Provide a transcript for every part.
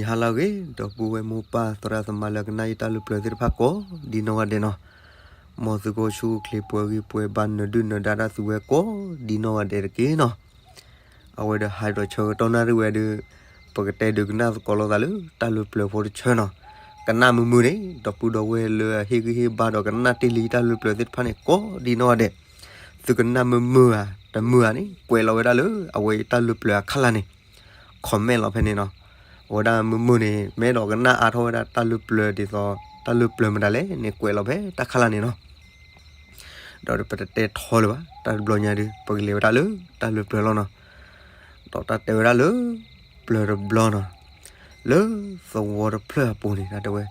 ဟါလၢအဂ့ၤ ဒီပုၢ်ဝဲၢ်မိၢ်ပၢ်သရၣ်သမါလၢကနၣ်ယတၢ်လၢပျၢၤသ့ၣ်တဖၣ်ကိးဒ်နီၢ်ဂၤဒဲးနီၤ, မ်သုကအိၣ်ဆူၣ်အိၣ်ချ့ပှဲၤဂံၢ်ပှဲၤဘါနၢၤဒုၣ်နၢၤဒါတၢ်သုဝဲကိးဒ်နီၢ်ဂၤဒဲးတက့ၢ်နီၤ. အဝဲဒီးဟးဒီးဆၢကတီၢ်နၣ်ရံၣ်ဝဲဒီး ပကတဲဒုးကနၣ်သကိးလိာ်သးလၢတၢ်လၢပျၢၤဖိတဆၢနီၤ. ကနၣ်မုာ်မုာ်န့ၣ် ဒီပုၢ်ဒီဝဲၢ်လၢအဟ့ၣ်ဂံၢ်ဟ့ၣ်ဘါဒီးကနၣ်တ့ၢ်လံယတၢ်လၢပျၢၤသ့ၣ်တဖၣ်န့ၣ် ကိးဒ်နီၢ်ဂၤဒဲး, သုကနၣ်မုာ်မုာ်ဧါ တမုာ်ဧါန့ၣ် ကွဲးလီၤဝဲဒၣ်လၢအဝဲယတၢ်လၢပျၢၤအခီၣ်လာ်န့ၣ် comment လီၤဖဲန့ၣ်နီၤ. အဝဲဒၣ်မုာ်မုာ်န့ၣ် မ့ၢ်အဲၣ်ဒိးကနၣ်အါထီၣ်ဝဲဒၣ်တၢ်လၢပျၢၤဒ်သိး တၢ်လၢပျၢၤမတၤလဲၣ်န့ၣ် ကွဲးလီၤဖဲတၢ်ခီၣ်လာ်န့ၣ်နီၤ. ဒီးပတတဲထီလၢၤဘၣ် တၢ်တဘျီညါဒီး ပကလဲၤဝဲဒၣ်လၢတၢ်လၢပျၢၤလီၤနီၤ. ဒီးတၢ်တဲဝဲဒၣ်လၢ ပျၢၤတဘျီနီၤ, လၢသဝီတဖျၢၣ်အပူၤန့ၣ် တၢ်တဲဝဲ,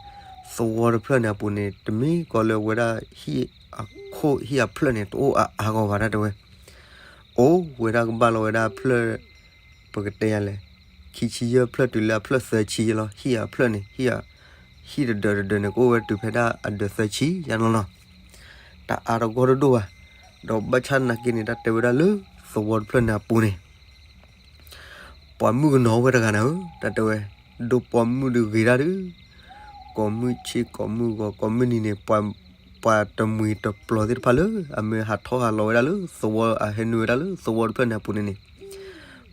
သဝီတဖျၢၣ်န့ၣ်အပူၤန့ၣ် တမ့ၢ်ကီးလၢဝဲဒၣ်ဟံၣ်အခိၣ်ဟံၣ်အဖျၢၣ်န့ၣ် တအိၣ်အါအါဂီၢ်ဘၣ် တၢ်တဲဝဲ, အိၣ်ဝဲဒၣ်ကဘၣ်လီၤဝဲဒၣ်ဖျၢၣ် ပကတဲယၤလဲၣ်, ခံဆံယဲၢ်ဖျၢၣ်တုၤလၢအဖျၢၣ်သၢဆံယဲၢ်လီၤ. ဟံၣ်အဖျၢၣ်န့ၣ် ဟံၣ်တဒၢးတဒၢးန့ၣ် ကအိၣ်ဝဲတုၤဖဲဒၣ်အဒၢးသၢဆံယဲၢ်လီၤနီၤ. တၢ်အါတဂီၢ်တဒိၣ်ဘၣ်. ဒီးဘၣ်ဆၣ်သနာ်က့န့ၣ် တၢ်တဲဝဲဒၣ်လၢသဝီတဖျၢၣ်န့ၣ်အပူၤန့ၣ် ပှၤမုၣ်ကနီၤဝဲတဂၤန့ၣ်ဧၢ, တၢ်တဲဝဲ, ဒိၣ်ပိာ်မုၣ်ဒုးဂ့ၤတၢ်ဒုး, ကိးမုၢ်ဆ့ကိးမုၢ်ဂီၤကိးမုၢ်နံၤန့ၣ် ပှၤတမှံၤတပျီၤသ့ၣ်တဖၣ်လၢ အမ့ၢ်ဟးထီၣ်ဟးလီၤဝဲဒၣ်လၢသဝီ အဟဲနုာ်ဝဲဒၣ်လၢသဝီတဖျၢၣ်န့ၣ်အပူၤန့ၣ်န့ၣ်,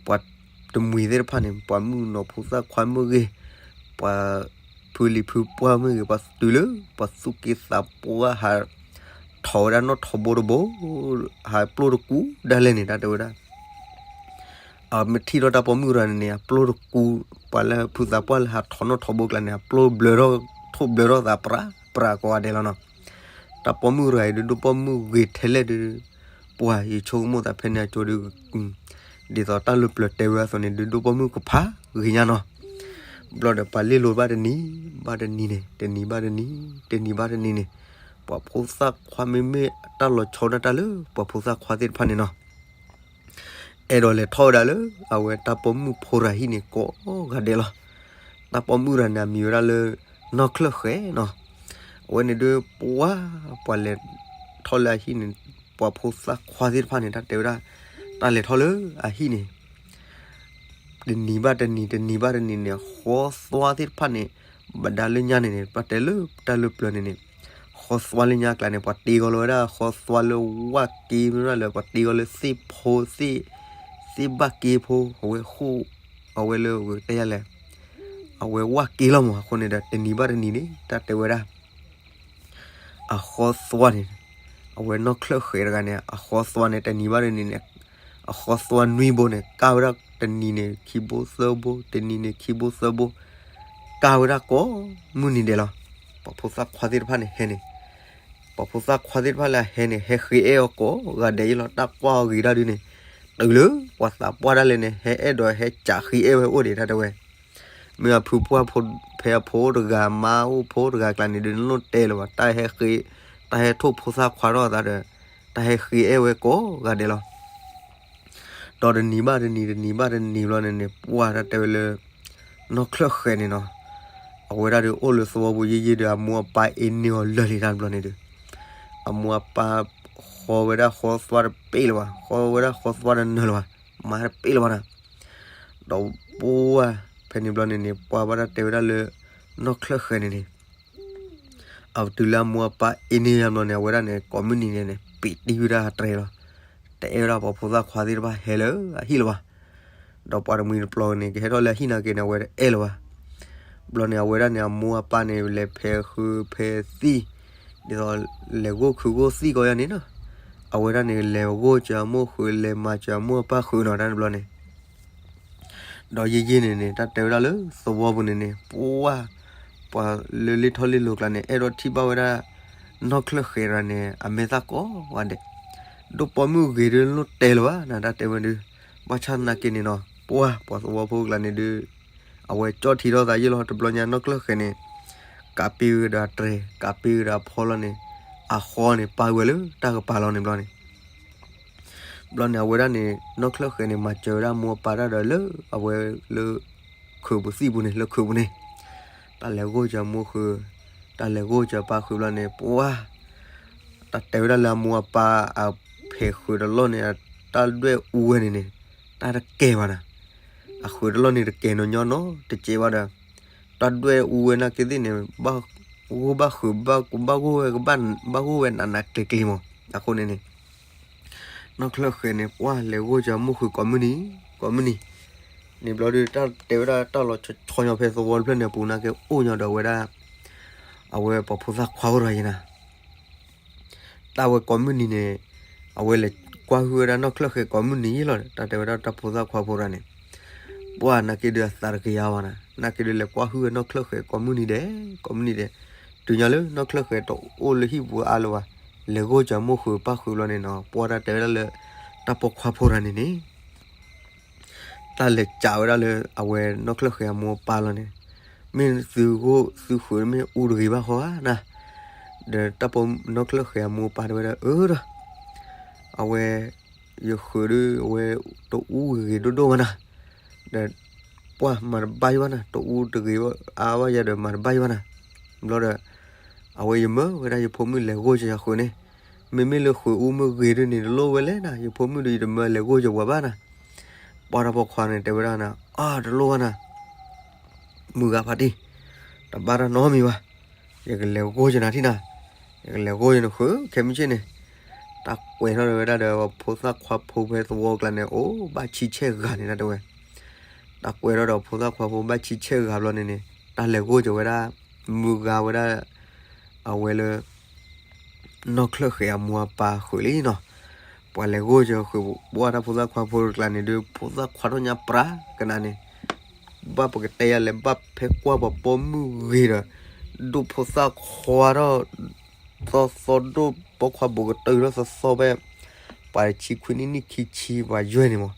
ပှၤတမှံၤသ့ၣ်တဖၣ်န့ၣ် ပှၤမုၣ်ကနီၤဖိသၣ်ခွါမုၣ်ဂ့ၤ, ပှၤဖုလံၤဖုပှၢ်မုၣ်ဂ့ၤ, ပှၤတုၤလၢ ပှၤသူၣ်က့သးပှၢ်ဟး ထီၣ်ဝဲဒၣ်နီၣ်ထိးဘိတဘိ, ဟးပျိၢ်တကူဒၣ်လဲာ်န့ၣ် တၢ်တဲဝဲဒၣ် အမ့ၢ်ထံၣ်ထီၣ်တၢ်ပိာ်မုၣ်တဂၤန့ၣ်န့ၣ် အပျိၢ်တကူ, ပှၤလၢဖုသးပှၢ်လၢဟးထီၣ်နီၣ်ထိးဘိကျါန့ၣ် အပျိၢ်ဘျၢထီၣ်, ထိၣ်ဘျၢထီၣ်သးပြးပြးကိးဂၤဒဲးလီၤနီၤ. တၢ်ပိာ်မုၣ်တဂၤအံၤဒုး ဒိၣ်ပိာ်မုၣ်ဂ့ၤထဲလဲၣ်ဒုး, ပှၤယဆိကမိၣ်သးဖဲန့ၣ်အကၠိဒုး, ဒ်သိးတၢ်လၢပျၢၤတဲဝဲအသိးန့ၣ်ဒုး ဒိၣ်ပိာ်မုၣ်ကဖးဂ့ၤညါနီၤ. ဘျီဒီးပှၤလ့လိာ်ဘၣ်တနံၤဘၣ်တနံၤန့ၣ်, တနံၤဘၣ်တနံၤ, တနံၤဘၣ်တနံၤန့ၣ်, ပှၤဖိသၣ်ခွါမ့မ့ၢ်တၢ်လီၤဆီဒၣ်တၢ်လၢ ပှၤဖိသၣ်ခွါသ့ၣ်တဖၣ်န့ၣ်နီၤ အဲၣ်ဒိးလဲၤထီၣ်ဝဲဒၣ်လၢ အဝဲတၢ်ပိာ်မုၣ်ဖိတဂၤဟံၣ်န့ၣ် ကိးဂၤဒဲးလီၤ. တၢ်ပိာ်မုၣ်တဂၤန့ၣ် အမံၤဝဲဒၣ်လၢ နီၢ်ချၢၣ်ဃဲနီၤ. အဝဲန့ၣ်ဒုး ပှၤ, ပှၤလဲၤထီၣ်လၢအဟံၣ်န့ၣ်, ပှၤဖိသၣ်ခွါသ့ၣ်တဖၣ်န့ၣ် တၢ်တဲဝဲဒၣ်, တၢ်လဲၤထီၣ်လၢအဟံၣ်န့ၣ် တနံၤဘၣ်တနံၤ, တနံၤဘၣ်တနံၤန့ၣ် ဃီသွါသ့ၣ်တဖၣ်န့ၣ်, ဘၣ်ဒါလၢညါန့ၣ်န့ၣ် ပတဲလၢတၢ်လၢပျၢၤန့ၣ်န့ၣ်, ဃီသွါလၢညါအကျါန့ၣ် ပှၤတ့ကီးလီၤဝဲဒၣ်ဃီသွါလၢဝၣ်က့မ့ၢ်လၢ ပှၤတ့ကီးလၢသ့ၣ်ဖိ, သ့ၣ်ဘၣ်က့ဖိ, အဝဲဃိၣ်, အဝဲလၢတဲယၤလဲၣ်, အဝဲဝၣ်က့လီၤမး. အဃိန့ၣ်ဒီး တနံၤဘၣ်တနံၤန့ၣ် တၢ်တဲဝဲဒၣ် အဃီသွါန့ၣ်, အဝဲနီၢ်ချၢၣ်ဃဲတဂၤန့ၣ် အဃီသွါန့ၣ် တနံၤဘၣ်တနံၤန့ၣ်, အဃီသွါနွံဘိန့ၣ် ကၢ်ဝဲဒၣ်တနံၤန့ၣ် ခံဘိသၢဘိ, တနံၤန့ၣ် ခံဘိသၢဘိ, ကၢ်ဝဲဒၣ်ကိးမုၢ်နံၤဒဲးလီၤ. ပှၤဖိသၣ်ခွါသ့ၣ်တဖၣ်န့ၣ်ဟဲန့ၣ်, ပှၤဖိသၣ်ခွါသ့ၣ်တဖၣ်လၢအဟဲန့ၣ် ဟဲဃ့အဲၣ်အီၤကိးဂၤဒဲးအံၤလီၤ. တၢ်ကွၢ်အီၤဂ့ၤဒၣ်ဒုးန့ၣ်, တုၤလၢပှၤသးပှၢ်ဒၣ်လဲာ်န့ၣ် ဟဲအဲၣ်ဒိးဟဲကးဃ့အဲၣ်ဝဲအိၣ်ဒံး တၢ်တဲဝဲ မ့ၢ်အဖုပှၢ်ဖိ, ဖဲအဖိတဂၤ မါအိၣ်ဖိတဂၤအကျါန့ၣ်ဒုး နလိၣ်တဲလၢၤဘၣ်, တၢ်ဟဲဃ့, တၢ်ဟဲထိၣ်ဖိသၣ်ခွါထီၣ်အသးဒီး တၢ်ဟဲဃ့အဲၣ်ဝဲကိးဂၤဒဲးလီၤ. ဒီးတနံၤဘၣ်တနံၤ, တနံၤဘၣ်တနံၤဘျီန့ၣ်န့ၣ် ပှၢ်တၢ်တဲဝဲလၢ နီၢ်ချၢၣ်ဃဲန့ၣ်နီၤ, အဝဲဒၣ်ဒုးအိၣ်လၢသဝီပူၤယံာ်ယံာ်ဒီး အမိၢ်အပၢ်အ့န့ၢ်အီၤလၢာ်လံတၢ်တဘျီန့ၣ်ဒုး, အမိၢ်အပၢ်ဃီဝဲဒၣ်ဃီသွါတပ့ၢ်လၢၤဘၣ်, ဃီဝဲဒၣ်ဃီသွါတနၢၤလၢၤဘၣ်, မၤတပ့ၢ်လၢၤဘၣ်နီၤ. ဒီးပှၢ်ဖဲန့ၣ်ဘျီန့ၣ်န့ၣ် ပှၢ်ဘၣ်တၢ်တဲဝဲဒၣ်လၢ နီၢ်ချၢၣ်ဃဲန့ၣ်န့ၣ် အတုၤလၢအမိၢ်အပၢ်အ့န့ၢ်ယါဘျီန့ၣ် အဝဲဒၣ်န့ၣ် ကိးမုၢ်နံၤန့ၣ်န့ၣ် ပံးတံၢ်ဝဲဒၣ်အတြဲၤလီၤ. တအဲၣ်ဝဲဒၣ်ပှၤဖိသၣ်ခွါသ့ၣ်တဖၣ်ဟဲလၢအဟံၣ်လၢၤဘၣ်. ဒီးပှၤတမှံၤတပျီၤန့ၣ် ကဟဲထီၣ်လၢအဟံၣ်နာ်က့န့ၣ် အဝဲတအဲၣ်လၢၤဘၣ်. ဘျီန့ၣ် အဝဲဒၣ်န့ၣ် အမိၢ်အပၢ်န့ၣ် လဲၤဖဲးဃုဖဲးသံၣ်, ဒ်သိးလဲၤဂိၢ်ခုးဂိၢ်သံၣ်ကီးယါန့ၣ်နီၤ. အဝဲဒၣ်န့ၣ် လဲၤဂိၢ်စၢၤအမိၢ်ဃုာ် လဲၤမၤစၢၤအမိၢ်အပၢ်ဃုာ်နီၤ တၢ်တဘျီန့ၣ် ဒီးယံာ်ယံာ်န့ၣ်န့ၣ် တၢ်တဲဝဲဒၣ်လၢသဝီပူၤန့ၣ်န့ၣ် ပှၢ်, ပှၤလၢလ့ၣ်ထီၣ်လ့ၣ်လီၤကျါန့ၣ် အဲၣ်ဒိးထံၣ်ဘၣ်ဝဲဒၣ် နီၢ်ချၢၣ်ဃဲတဂၤန့ၣ် အမဲာ်သၣ်ကိးဂၤဒဲး, ဒိၣ်ပိာ်မုၣ်ဂ့ၤဒုးလိၣ်တဲလၢၤဘၣ်နၤ တၢ်တဲဝဲဒုး, ဘၣ်ဆၣ်သနာ်က့န့ၣ်နီၤ ပှၢ်, ပှၤသဝီဖိကျါန့ၣ်ဒုး အဝဲကၠီၣ်ထံထီၣ်သးယံာ်လီၤ တဘျီညါ နီၢ်ချၢၣ်ဃဲန့ၣ် ကးပ့ၤဝဲဒီးအတြဲၤ ကးပ့ၤဝဲဒီးအဖီလီၤန့ၣ် အဃီန့ၣ် ပာ်ဝဲလၢတၢ်ကပၤလီၤန့ၣ်ဘျီန့ၣ် ဘျီန့ၣ် အဝဲဒၣ်န့ၣ် နီၢ်ချၢၣ်ဃဲန့ၣ် မၤစၢၤဝဲဒၣ်မိၢ်အပၢ်တၢ်ဒီးလၢ အဝဲလၢ ခုးပူၤသံၣ်ပူၤန့ၣ် လၢခုးပူၤန့ၣ် တၢ်လဲၤဂိၢ်စၢၤမိၢ်ဃုာ်, တၢ်လဲၤဂိၢ်စၢၤပၢ်ဃုာ်ဘျီန့ၣ် ပှၢ်, တၢ်တဲဝဲဒၣ်လၢအမိၢ်အပၢ်အဖဲးဃုာ်တလီၢ်န့ၣ် တၢ်ဒွဲၣ်အူဝဲန့ၣ်န့ၣ် တၢ်တကဲဘၣ်နၤ, အဃုာ်တလီၢ်န့ၣ်တကဲနီၤညီနီၤ တကဲဘၣ်ဒီး တၢ်ဒွဲၣ်အူဝဲနာ်က့သ့ၣ်န့ၣ် ဘၣ်ဂိၢ်ဘၣ်ဃုာ် ဘၣ်ဂိၢ်ဝဲ ဘၣ်ဂိၢ်ဝဲနးနးကျံၤကျံၤမး. အဃိန့ၣ်န့ၣ် နီၢ်ချၢၣ်ဃဲၤန့ၣ်ပှၢ်လဲၤဂိၢ်ကၢမိၢ်ဃုာ်ကိးမုၢ်နံၤ ကိးမုၢ်နံၤ, န့ၣ်ဘျီဒုး တၢ်တဲဝဲဒၣ်တၢ်လီၤဆီဆီညီဖဲသဝီတဖျၢၣ်န့ၣ်အပူၤနာ်က့အိၣ်ညီဒီးဝဲဒၣ် အဝဲပှၤဖိသၣ်ခွါအိၣ်ရၤယံၤနၤ တၢ်ဝဲကိးမုၢ်နံၤန့ၣ် အဝဲလဲၤကွၢ်ဟုၣ်ဝဲဒၣ်နီၢ်ချၢၣ်ဃဲၤကိးမုၢ်နံၤယံၤလီၤ. တၢ်တဲဝဲဒၣ်တၢ်ဖိသၣ်ခွါဖိရၤန့ၣ် ပှၢ်နာ်က့ဒုးအသးတကယၤဘၣ်နၤ, နာ်က့ဒုးလဲၤကွၢ်ဟုၣ်ဝဲနီၢ်ချၢၣ်ဃဲၤကိးမုၢ်နံၤဒဲး ကိးမုၢ်နံၤဒဲး, တုၤညါလၢနီၢ်ချၢၣ်ဃဲၤတအိၣ်လၢဟံၣ်ပူၤအါလၢၤဘၣ်, လဲၤဂိၢ်ကၢမိၢ်ဃုာ်ပၢ်ဃုာ်ဘျီန့ၣ်နီၤ ပှၢ်တၢ်တဲဝဲဒၣ်လၢ တၢ်ပိာ်ခွါဖိရၤန့ၣ်န့ၣ် တၢ်လဲၤကးဝဲဒၣ်လၢအဝဲနီၢ်ချၢၣ်ဃဲၤအမိၢ်အပၢ်လီၤန့ၣ်, မ့ၢ်သုဂိၢ်သုဃုာ်မ့ၢ်အူတဂ့ၤဘၣ်ဃီဧါနၤ, ဒီးတၢ်ပိာ်နီၢ်ချၢၣ်ဃဲၤအမိၢ်အပၢ်တဲဝဲဒၣ် အၢဒီး အဝဲ ယဃုာ်ဒုးအဝဲတအူဂ့ၤဂ့ၤဒိၣ်ဒိၣ်ဘၣ်နၤ, ဒီးပှၢ်မၤတဘၣ်ယံၤဘၣ်နၤ, တအူတဂ့ၤအါဘၣ်ယၤဒီးမၤတဘၣ်ယံၤဘၣ်နၤ, ဘျီဒီး အဝဲယမၢဝဲဒၣ်ယဖိမုၣ်လဲၤဂိၢ်ကၢယဃုာ်န့ၣ်, မ့မ့ၢ်လၢဃုာ်အူမ့ၢ်ဂ့ၤဒုးန့ၣ် တလိၣ်ဝဲလဲၣ်နၤ, ယဖိမုၣ်ဒီးယတမၢလဲၤဂိၢ်ကၢပှၤဘၣ်နၤ, ပှၢ်တၢ်ပိာ်ခွါန့ၣ်တဲဝဲဒၣ်နၤ, အါတလိၣ်ဘၣ်နၤ မုၢ်ဂၤဖးတံၢ်, တဘၣ်တၢ်နီတမံၤဘၣ်, ယကလဲၤဂိၢ်ကၢနၤထံၣ်နၤ, ယကလဲၤဂိၢ်ယနဃုာ် ခဲမုၢ်ဆ့ၣ်န့ၣ်, တၢ်ကွဲးထီၣ်ဝဲဒၣ်ဒီးဖိသၣ်ခွါဖိဖဲသဝီကျါန့ၣ် အိၣ်ဘၣ်ဆံဆဲၣ်ဂၤန့ၣ် တၢ်တဲဝဲ, တၢ်ကွဲးထီၣ်ဒီးဖိသၣ်ခွါဖိဘၣ်ဆံဆဲၣ်ဂၤဘျီန့ၣ်န့ၣ် တၢ်လဲၤဂိၢ်ကၢဝဲဒၣ် မုၢ်ဂၤဝဲဒၣ် အဝဲလၢ နီၢ်ချၢၣ်ဃဲၤအမိၢ်အပၢ်ဃုာ်လံနီၤ, ပှၤလဲၤဂိၢ်ကၢဃုာ် ပှၢ်တၢ်ဖိသၣ်ခွါဖိတကျါန့ၣ်ဒုး ဖိသၣ်ခွါထီၣ်ညါပြးကနၤန့ၣ်, ဘၣ်ပကတဲယၤလဲၣ် ဘၣ်ဖဲကွၢ်ပှၤပိာ်မုၣ်ဂ့ၤဒီး ဒိၣ်ဖိသၣ်ခွါထီၣ် သီသီဒိၣ်ပိာ်ခွါဘူးကတၢၢ်ထီၣ်သီသီဖဲ ပှၤဆံခွံနံၣ်နံၣ်ခံဆံပှၤယွဲၢ်န့ၣ်မး,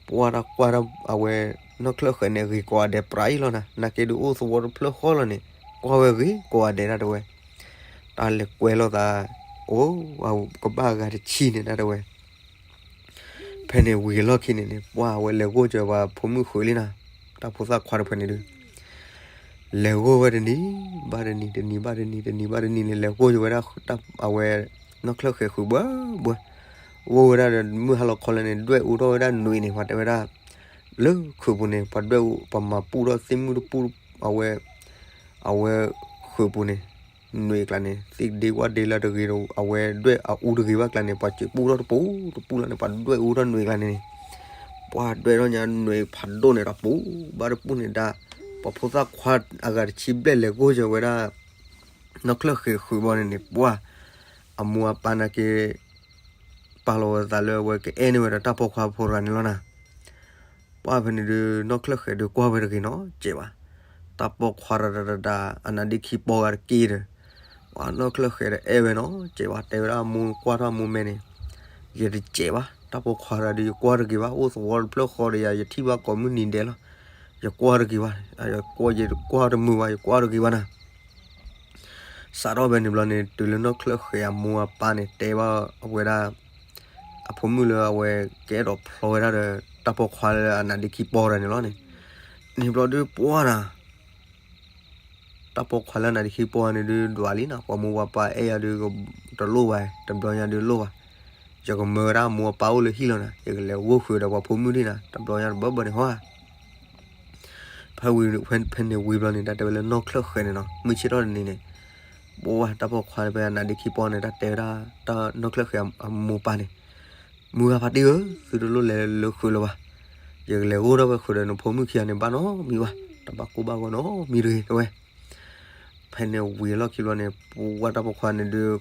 ပှၢ်တၢ်ကွၢ်ထီၣ်အဝဲ နီၢ်ချၢၣ်ဃဲၤန့ၣ်ဂ့ၤကိးဂၤဒဲးပြးအံၤလီၤနၤ, နာ်က့ဒုးအိၣ်သဝီတဖျၢၣ်ဃီလီၤန့ၣ် ကွၢ်ဝဲဂ့ၤကိးဂၤဒဲးတၢ်တဲဝဲ, တၢ်လဲၤကွဲးလိာ်သး, အိၣ်, ကဘၣ်ဂၤတဆံန့ၣ်တၢ်တဲဝဲ ဖဲန့ၣ်ဝံၤအလီၢ်ခံန့ၣ်န့ၣ် ပှၢ်ဝဲလဲၤဂိၢ်ကၢပှၤဖိမုၣ်ဃုာ်လံနၤ, တၢ်ဖိသၣ်ခွါတဖုန့ၣ်ဒုး လဲၤဂိၢ်ဝဲတနံၤဘၣ်တနံၤ တနံၤဘၣ်တနံၤ တနံၤဘၣ်တနံၤန့ၣ် လဲၤဂိၢ်ကၢဝဲဒၣ် အဝဲ နီၢ်ချၢၣ်ဃဲၤဃုာ်ဘၣ်ဘၣ်, ဂိၢ်ဝဲဒၣ်ဒီးမုၢ်ဟါလီၤခီလၢန့ၣ် ဒွဲၣ်အူထီၣ်ဝဲဒၣ်နွံန့ၣ် ပှၤတဲဝဲဒၣ် လၢခုးပူၤန့ၣ် ပှၤဒွဲၣ်အူ ပှၤမၤပူၣ်ထီၣ်သ့ၣ်မုၣ်တပူၣ် အဝဲ အဝဲခုးပူၤန့ၣ် နွံကျါန့ၣ် သ့ၣ်ဒ့ဝၣ်ဒ့လၢတဂ့ၤဒီး အဝဲဒွဲၣ်အအူတဂ့ၤဘၣ်ကျါန့ၣ် ပှၤစံးပူၣ်ထီၣ်တပူၤတပူၤလီၤန့ၣ် ပှၤဒွဲၣ်အူထီၣ်နွံကျါန့ၣ်န့ၣ်, ပှၤဒွဲၣ်ထီၣ်ညါနွံဖးဒိၣ်န့ၣ်တပူၤဘၣ်တပူၤန့ၣ်ဒၣ်, ပှၤဖိသၣ်ခွါအဂၤတဆံဘျဲၣ်လဲၤဂိၢ်ကၢဝဲဒၣ် နီၢ်ချၢၣ်ဃဲၤဃုာ်ဘၣ်န့ၣ်န့ၣ် ပှၢ် အမိၢ်အပၢ်နာ်က့ ပာ်လီၤဝဲသးလၢအဝဲကအဲၣ်န့ၢ်ဝဲဒၣ်တၢ်ပိာ်ခွါဖိတဂၤန့ၣ်လီၤနၤ. ပှၢ်ဖဲန့ၣ်ဒုး နီၢ်ချၢၣ်ဃဲၤဒုးကွၢ်ဝဲတဂ့ၤနီတစဲးဘၣ်. တၢ်ပိာ်ခွါတဂၤတဂၤ အနါဒ့ခံပီဂၤတက့ၢ်ဒီး ပှၢ်နီၢ်ချၢၣ်ဃဲၤဒီးအဲၣ်ဝဲနီတစဲးဘၣ် တဲဝဲဒၣ်အမိၢ်ကွၢ်ထီၣ်အမိၢ်မဲန့ၣ်, ယတစဲးဘၣ် တၢ်ပိာ်ခွါတဂၤဒုး ယကွၢ်တဂ့ၤဘၣ် အိၣ်သဝီတဖျၢၣ်ဃီဒီးယၤ ယထံၣ်ဘၣ်ကိးမုၢ်နံၤဒဲးလီၤ. ယကွၢ်တဂ့ၤဘၣ်, ယကွၢ်တမုာ်ဘၣ် ယကွၢ်တဂ့ၤဘၣ်နၤ. စးထီၣ်ဖဲန့ၣ်ဘျီန့ၣ် တုၤလၢနီၢ်ချၢၣ်ဃဲၤအမိၢ်အပၢ်န့ၣ် တဲဘၣ်အဝဲဒၣ် အဖိမုၣ်လၢအဝဲကအဲၣ်ဒိးဖျီဝဲဒၣ်ဒီး တၢ်ပိာ်ခွါလၢအနါဒ့ခံပီတဂၤန့ၣ်လီၤန့ၣ်, န့ၣ်ဘျီဒုးပှၢ်နၤ တၢ်ပိာ်ခွါလၢအနါဒ့ခံပီန့ၣ်ဒုးဒွးလံနီၤ ပှၤမိၢ်ပှၤပၢ်အဲၣ်ယၤဒုး တလိၣ်ဘၣ် တဘျီညါဒုးလိၣ်ဘၣ်. ယကမၢဝဲဒၣ်အမိၢ်အပၢ်အိၣ်လၢဟံၣ်လီၤနၤ ယကလဲၤဂိၢ်ဃုာ်ဒီးပှၤဖိမုၣ်ဒံးနၤ တဘျီညါတဘၢဘၢန့ၣ်ဟီဧါ. ဖဲဝံၤ ဖဲန့ၣ်ဝံၤဘျီန့ၣ် တၢ်တဲဝဲလၢနီၢ်ချၢၣ်ဃဲၤန့ၣ်နီၤ မုၢ်ဆ့ၣ်ထီၣ်တနံၤန့ၣ် ပှၢ်တၢ်ပိာ်ခွါဖဲအနါဒ့ခံပီန့ၣ် တၢ်တဲဝဲဒၣ် တၢ်နီၢ်ချၢၣ်ဃဲၤအမိၢ်ပၢ်န့ၣ်, မုၢ်ဂၤဖါတံၢ်ဧၢ, သုတလိၣ်လဲၤလၢဃုာ်လၢၤဘၣ်. ယကလဲၤဂိၢ်ထီၣ်ဝဲဃုာ်ဒီးနဖိမုၣ်ခံဂၤန့ၣ် ဘၣ်နီတမံၤဘၣ်, တဘၣ်ကိၢ်ဘၣ်ဂီၤနီတမံၤတဂ့ၤ တဲဝဲ. ဖဲန့ၣ်ဝံၤအလီၢ်ခံဘျီန့ၣ် ပှၢ်တၢ်ပိာ်ခွါန့ၣ်ဒုး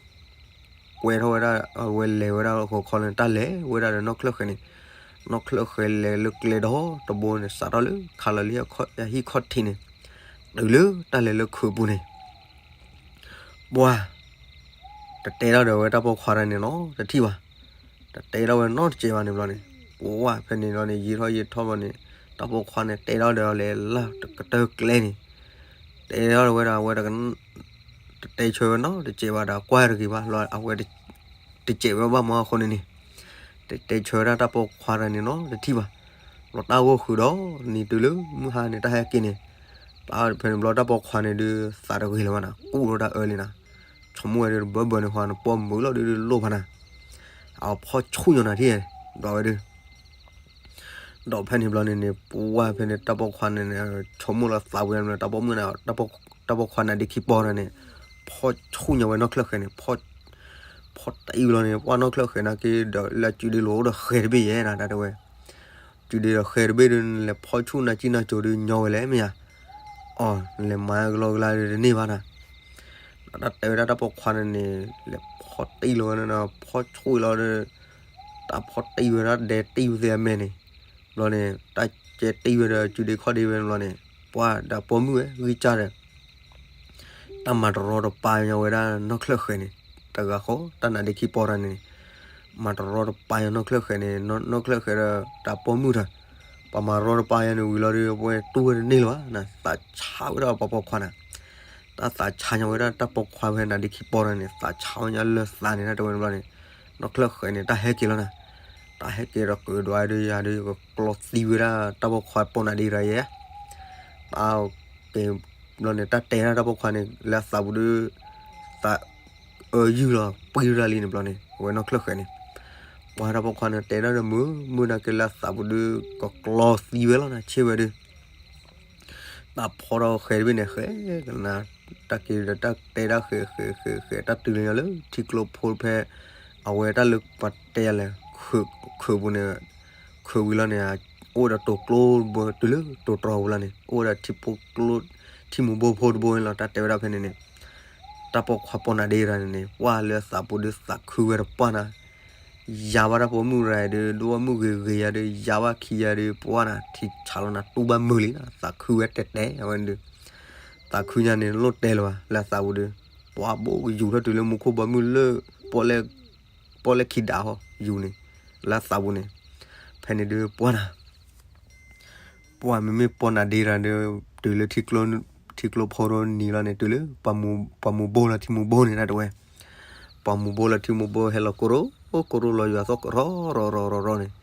ကွဲထီၣ်ဝဲဒၣ် အဝဲလဲၤဝဲဒၣ်လၢဟီၣ်ခိၣ်ချၢန့ၣ် တၢ်လဲၤဝဲဒၣ်ဒီးနီၢ်ချၢၣ်ဃဲၤန့ၣ်, နီၢ်ချၢၣ်ဃဲၤလဲၤလၢကျဲဒီတဘိန့ၣ် စးထီၣ်လၢခးလီၤလံဟံၣ်ခီၣ်ထံးန့ၣ်, တုၤလၢတၢ်လဲၤလၢခုးပူၤန့ၣ် ပှၢ် တတဲထီၣ်ဒီးဝဲတၢ်ပိာ်ခွါတဂၤန့ၣ်နီတထံၣ်ဘၣ်. တတဲထီၣ်ဝဲနီတစဲးဘၣ်န့ၣ်ဘျီန့ၣ်, ပှၢ်ဖဲန့ၣ်ဘျီန့ၣ် ယံာ်ထီၣ်ယံာ်ထီၣ်ဘျီန့ၣ် တၢ်ပိာ်ခွါန့ၣ် တဲထီၣ်ဒီးလဲၤလၢကတၢၢ်ကျဲန့ၣ်, တဲထီၣ်ဝဲဒၣ်အဝဲ တတဲဆၢဝဲနီတစဲးဘၣ်ဒီး ကွၢ်တဂ့ၤဘၣ်လီၤ အဝဲ တစဲးဝဲဘၣ်မးအဃိန့ၣ်န့ၣ်, တတဲဆၢဝဲဒၣ်တၢ်ပိာ်ခွါတဂၤန့ၣ်နီတထံၣ်ဘၣ်. ဘျီတၢ်ဂိၢ်ဃုာ်ဒီးနံၤတုၤလၢမုၢ်ဟါန့ၣ် တၢ်ဟဲက့ၤန့ၣ်, ဖဲန့ၣ်ဘျီတၢ်ပိာ်ခွါန့ၣ်ဒုး သးတဂ့ၤလၢၤဘၣ်နၤ ကူၣ်ထီၣ်တၢ်အၢလံနၤ, ဆိကမိၣ်ဝဲဒုးတဘၢဘၢန့ၣ်ဃီနပီၢ်မုာ်လီၤဒုးလိၣ်ဘၣ်နၤ, အဖီၣ်ဆူၣ်ညီနၤထံၣ်, ဘျီဝဲဒုး ဒီးဖဲန့ၣ်ဘျီန့ၣ်န့ၣ် ပှၢ်ဖဲန့ၣ် တၢ်ပိာ်ခွါန့ၣ်န့ၣ် ဆိကမိၣ်လီၤသးဝံၤန့ၣ် တၢ်ပိာ်မုၣ်န့ၣ် တၢ်ပိာ်ခွါနါဒ့ခံပီၢ်တဂၤန့ၣ် ဖီၣ်ဆူၣ်ညါဝဲနီၢ်ချၢၣ်ဃဲၤန့ၣ် ဖီၣ်တအံၤလီၤန့ၣ် ပှၢ်နီၢ်ချၢၣ်ဃဲၤနာ်က့ဒီး လၢအစုဒ့လိၤအိၣ်ဒီးဃဲၤတဘ့ၣ်ယဲဒၣ် တၢ်တဲဝဲ စုဒ့ဒီးဃဲၤတဘ့ၣ်ဒီး နလဲၤဖီၣ်ဆူၣ်နၤကံၣ်နၤစိၤဒီးညီဝဲလဲၣ်မ့ၢ်ဧါ, အီၤ နလဲၤမၤကလီကလါဒီးတန့ၢ်ဘၣ်နၤ တၢ်တဲဝဲဒၣ်တၢ်ပိာ်ခွါန့ၣ်န့ၣ် လဲၤဖီၣ်တံၢ်လီၤဝဲန့ၣ် ဖီၣ်ဆူၣ်လီၤဒီး တၢ်ဖီၣ်တံၢ်ဝဲဒၣ်ဒဲတံၢ်ဝဲသ့ၣ်အမဲာ်န့ၣ် ဘျီန့ၣ် တၢ်ကဲတံၢ်ဝဲဒီး စုဒ့ခီၣ်ဒ့ဝဲန့ၣ်ဘျီန့ၣ် ပှၢ်ဒီးပိာ်မုၣ်ဝဲဂံၢ်စၢ်ဒီး တၢ်မၤတရီတပါညီဝဲဒၣ်နီၢ်ချၢၣ်ဃဲၤန့ၣ် တဂၤဃီ တၢ်နါဒ့ခံပီၢ်တဂၤန့ၣ် မၤတရီတပါညီနီၢ်ချၢၣ်ဃဲၤန့ၣ် နီၢ်ချၢၣ်ဃဲၤဒီးတၢ်ပိာ်မုၣ်တဂၤ ပှၤမၤတရီတပါညီန့ၣ်ဝံၤလီၤဒီး အဝဲတူၢ်ဝဲတန့ၢ်လၢၤဘၣ် သးဆါဝဲဒၣ်ပှၤပိာ်ခွါန့ၣ် တၢ်သးဆါညီဝဲဒၣ်တၢ်ပိာ်ခွါဖဲနါဒ့ခံပီၢ်တဂၤန့ၣ် သးဆါဝဲညါလၢသးန့ၣ် တၢ်တဲဝဲန့ၣ်ဘျီန့ၣ် နီၢ်ချၢၣ်ဃဲၤန့ၣ် တၢ်ဟဲက့ၤလီၤနၤ တၢ်ဟဲက့ၤဒီး ကဒွးဒီးယၤဒီး ယကကျီသံဝဲဒၣ်တၢ်ပိာ်ခွါပိာ်နါဒ့တဂၤယဲ တၢ်က့ၤဘျီန့ၣ် တၢ်တဲဒၣ်တၢ်ပိာ်ခွါန့ၣ် လၢအသးပူၤဒီး သးအၢယုၢ်လီၤ ပှံၤတၢ်လံန့ၣ်ဘျီန့ၣ် အဝဲနီၢ်ချၢၣ်ဃဲၤန့ၣ် ပှၤတၢ်ပိာ်ခွါန့ၣ် တဲဒၣ်ဒီးမုာ်မုာ်နာ်က့လၢအသးပူၤဒီး ကကျီသံဝဲလီၤနၤ ဆ့ၣ်ဝဲဒီး တၢ်ဖီထီၣ်ဃဲၤတဘ့ၣ်န့ၣ် ဃဲၤကနၤ တၢ်က့ၤဒီးတၢ်တဲဒၣ်ဃဲၤဃဲၤဃဲၤဃဲၤ တၢ်တုၤလၢညါလၢထံကျိဖိဖဲ အဝဲတၢ်လၢပှၤတဲယၤလဲၣ် ခုးပူၤန့ၣ် ခုးဝံၤလီၤန့ၣ် အိၣ်ဒီးတိၤကျိဘိတုၤလၢတိၤတြီၤဝံၤလီၤန့ၣ် အိၣ်ဝဲဒၣ်ထံဖိကျိ ထံမူၤဘိဖိတဘိန့ၣ်လီၤ တၢ်တဲဝဲဒၣ်ဖဲန့ၣ်န့ၣ် တၢ်ပိာ်ခွါပိာ်နါဒ့တဂၤန့ၣ်န့ၣ် ပှၢ်လၢအသးပူၤဒီးသးခုဝဲတပှၢ်နၤ ယါဘၣ်တၢ်ပိာ်မုၣ်တဂၤဒီး ဒိၣ်ဘၣ်မုၣ်ဂ့ၤဂ့ၤယၤဒီး ယါဘၣ်ခံယၤဒီး ပှၢ်နၤ ထံဆးလီၤနၤ တူၢ်ဘၣ်မုာ်လံနၤ သးခုဝဲတဲတဲအဝဲန့ၣ်ဒီး သးခုညါန့ၣ် လိၣ်တဲလၢၤဘၣ် လၢအသးပူၤဒီး ပှၢ်ဘိယူၤထီၣ်တုၤလၢမူခိၣ်ဘီမုၢ်လၢ ပီၣ်လဲၣ်ခံဒါဟီ ယူၤန့ၣ် လၢအသးပူၤန့ၣ် ဖဲန့ၣ်ဒီးပှၢ်နၤ ပှၢ်မ့မ့ၢ်ပိာ်နါဒ့တဂၤဒီး တုၤလၢ ထံကျိဖိဒီးနံၤလီၤန့ၣ် တုၤလၢ ပှၤမူၤဘိလီၤထံမူၤဘိန့ၣ် တၢ်တဲဝဲ ပှၤမူၤဘိလီၤထံမူၤဘိဟဲလီၤကိရိ ကိရိလီၤယွၤသီၣ်ကရီရီရီန့ၣ်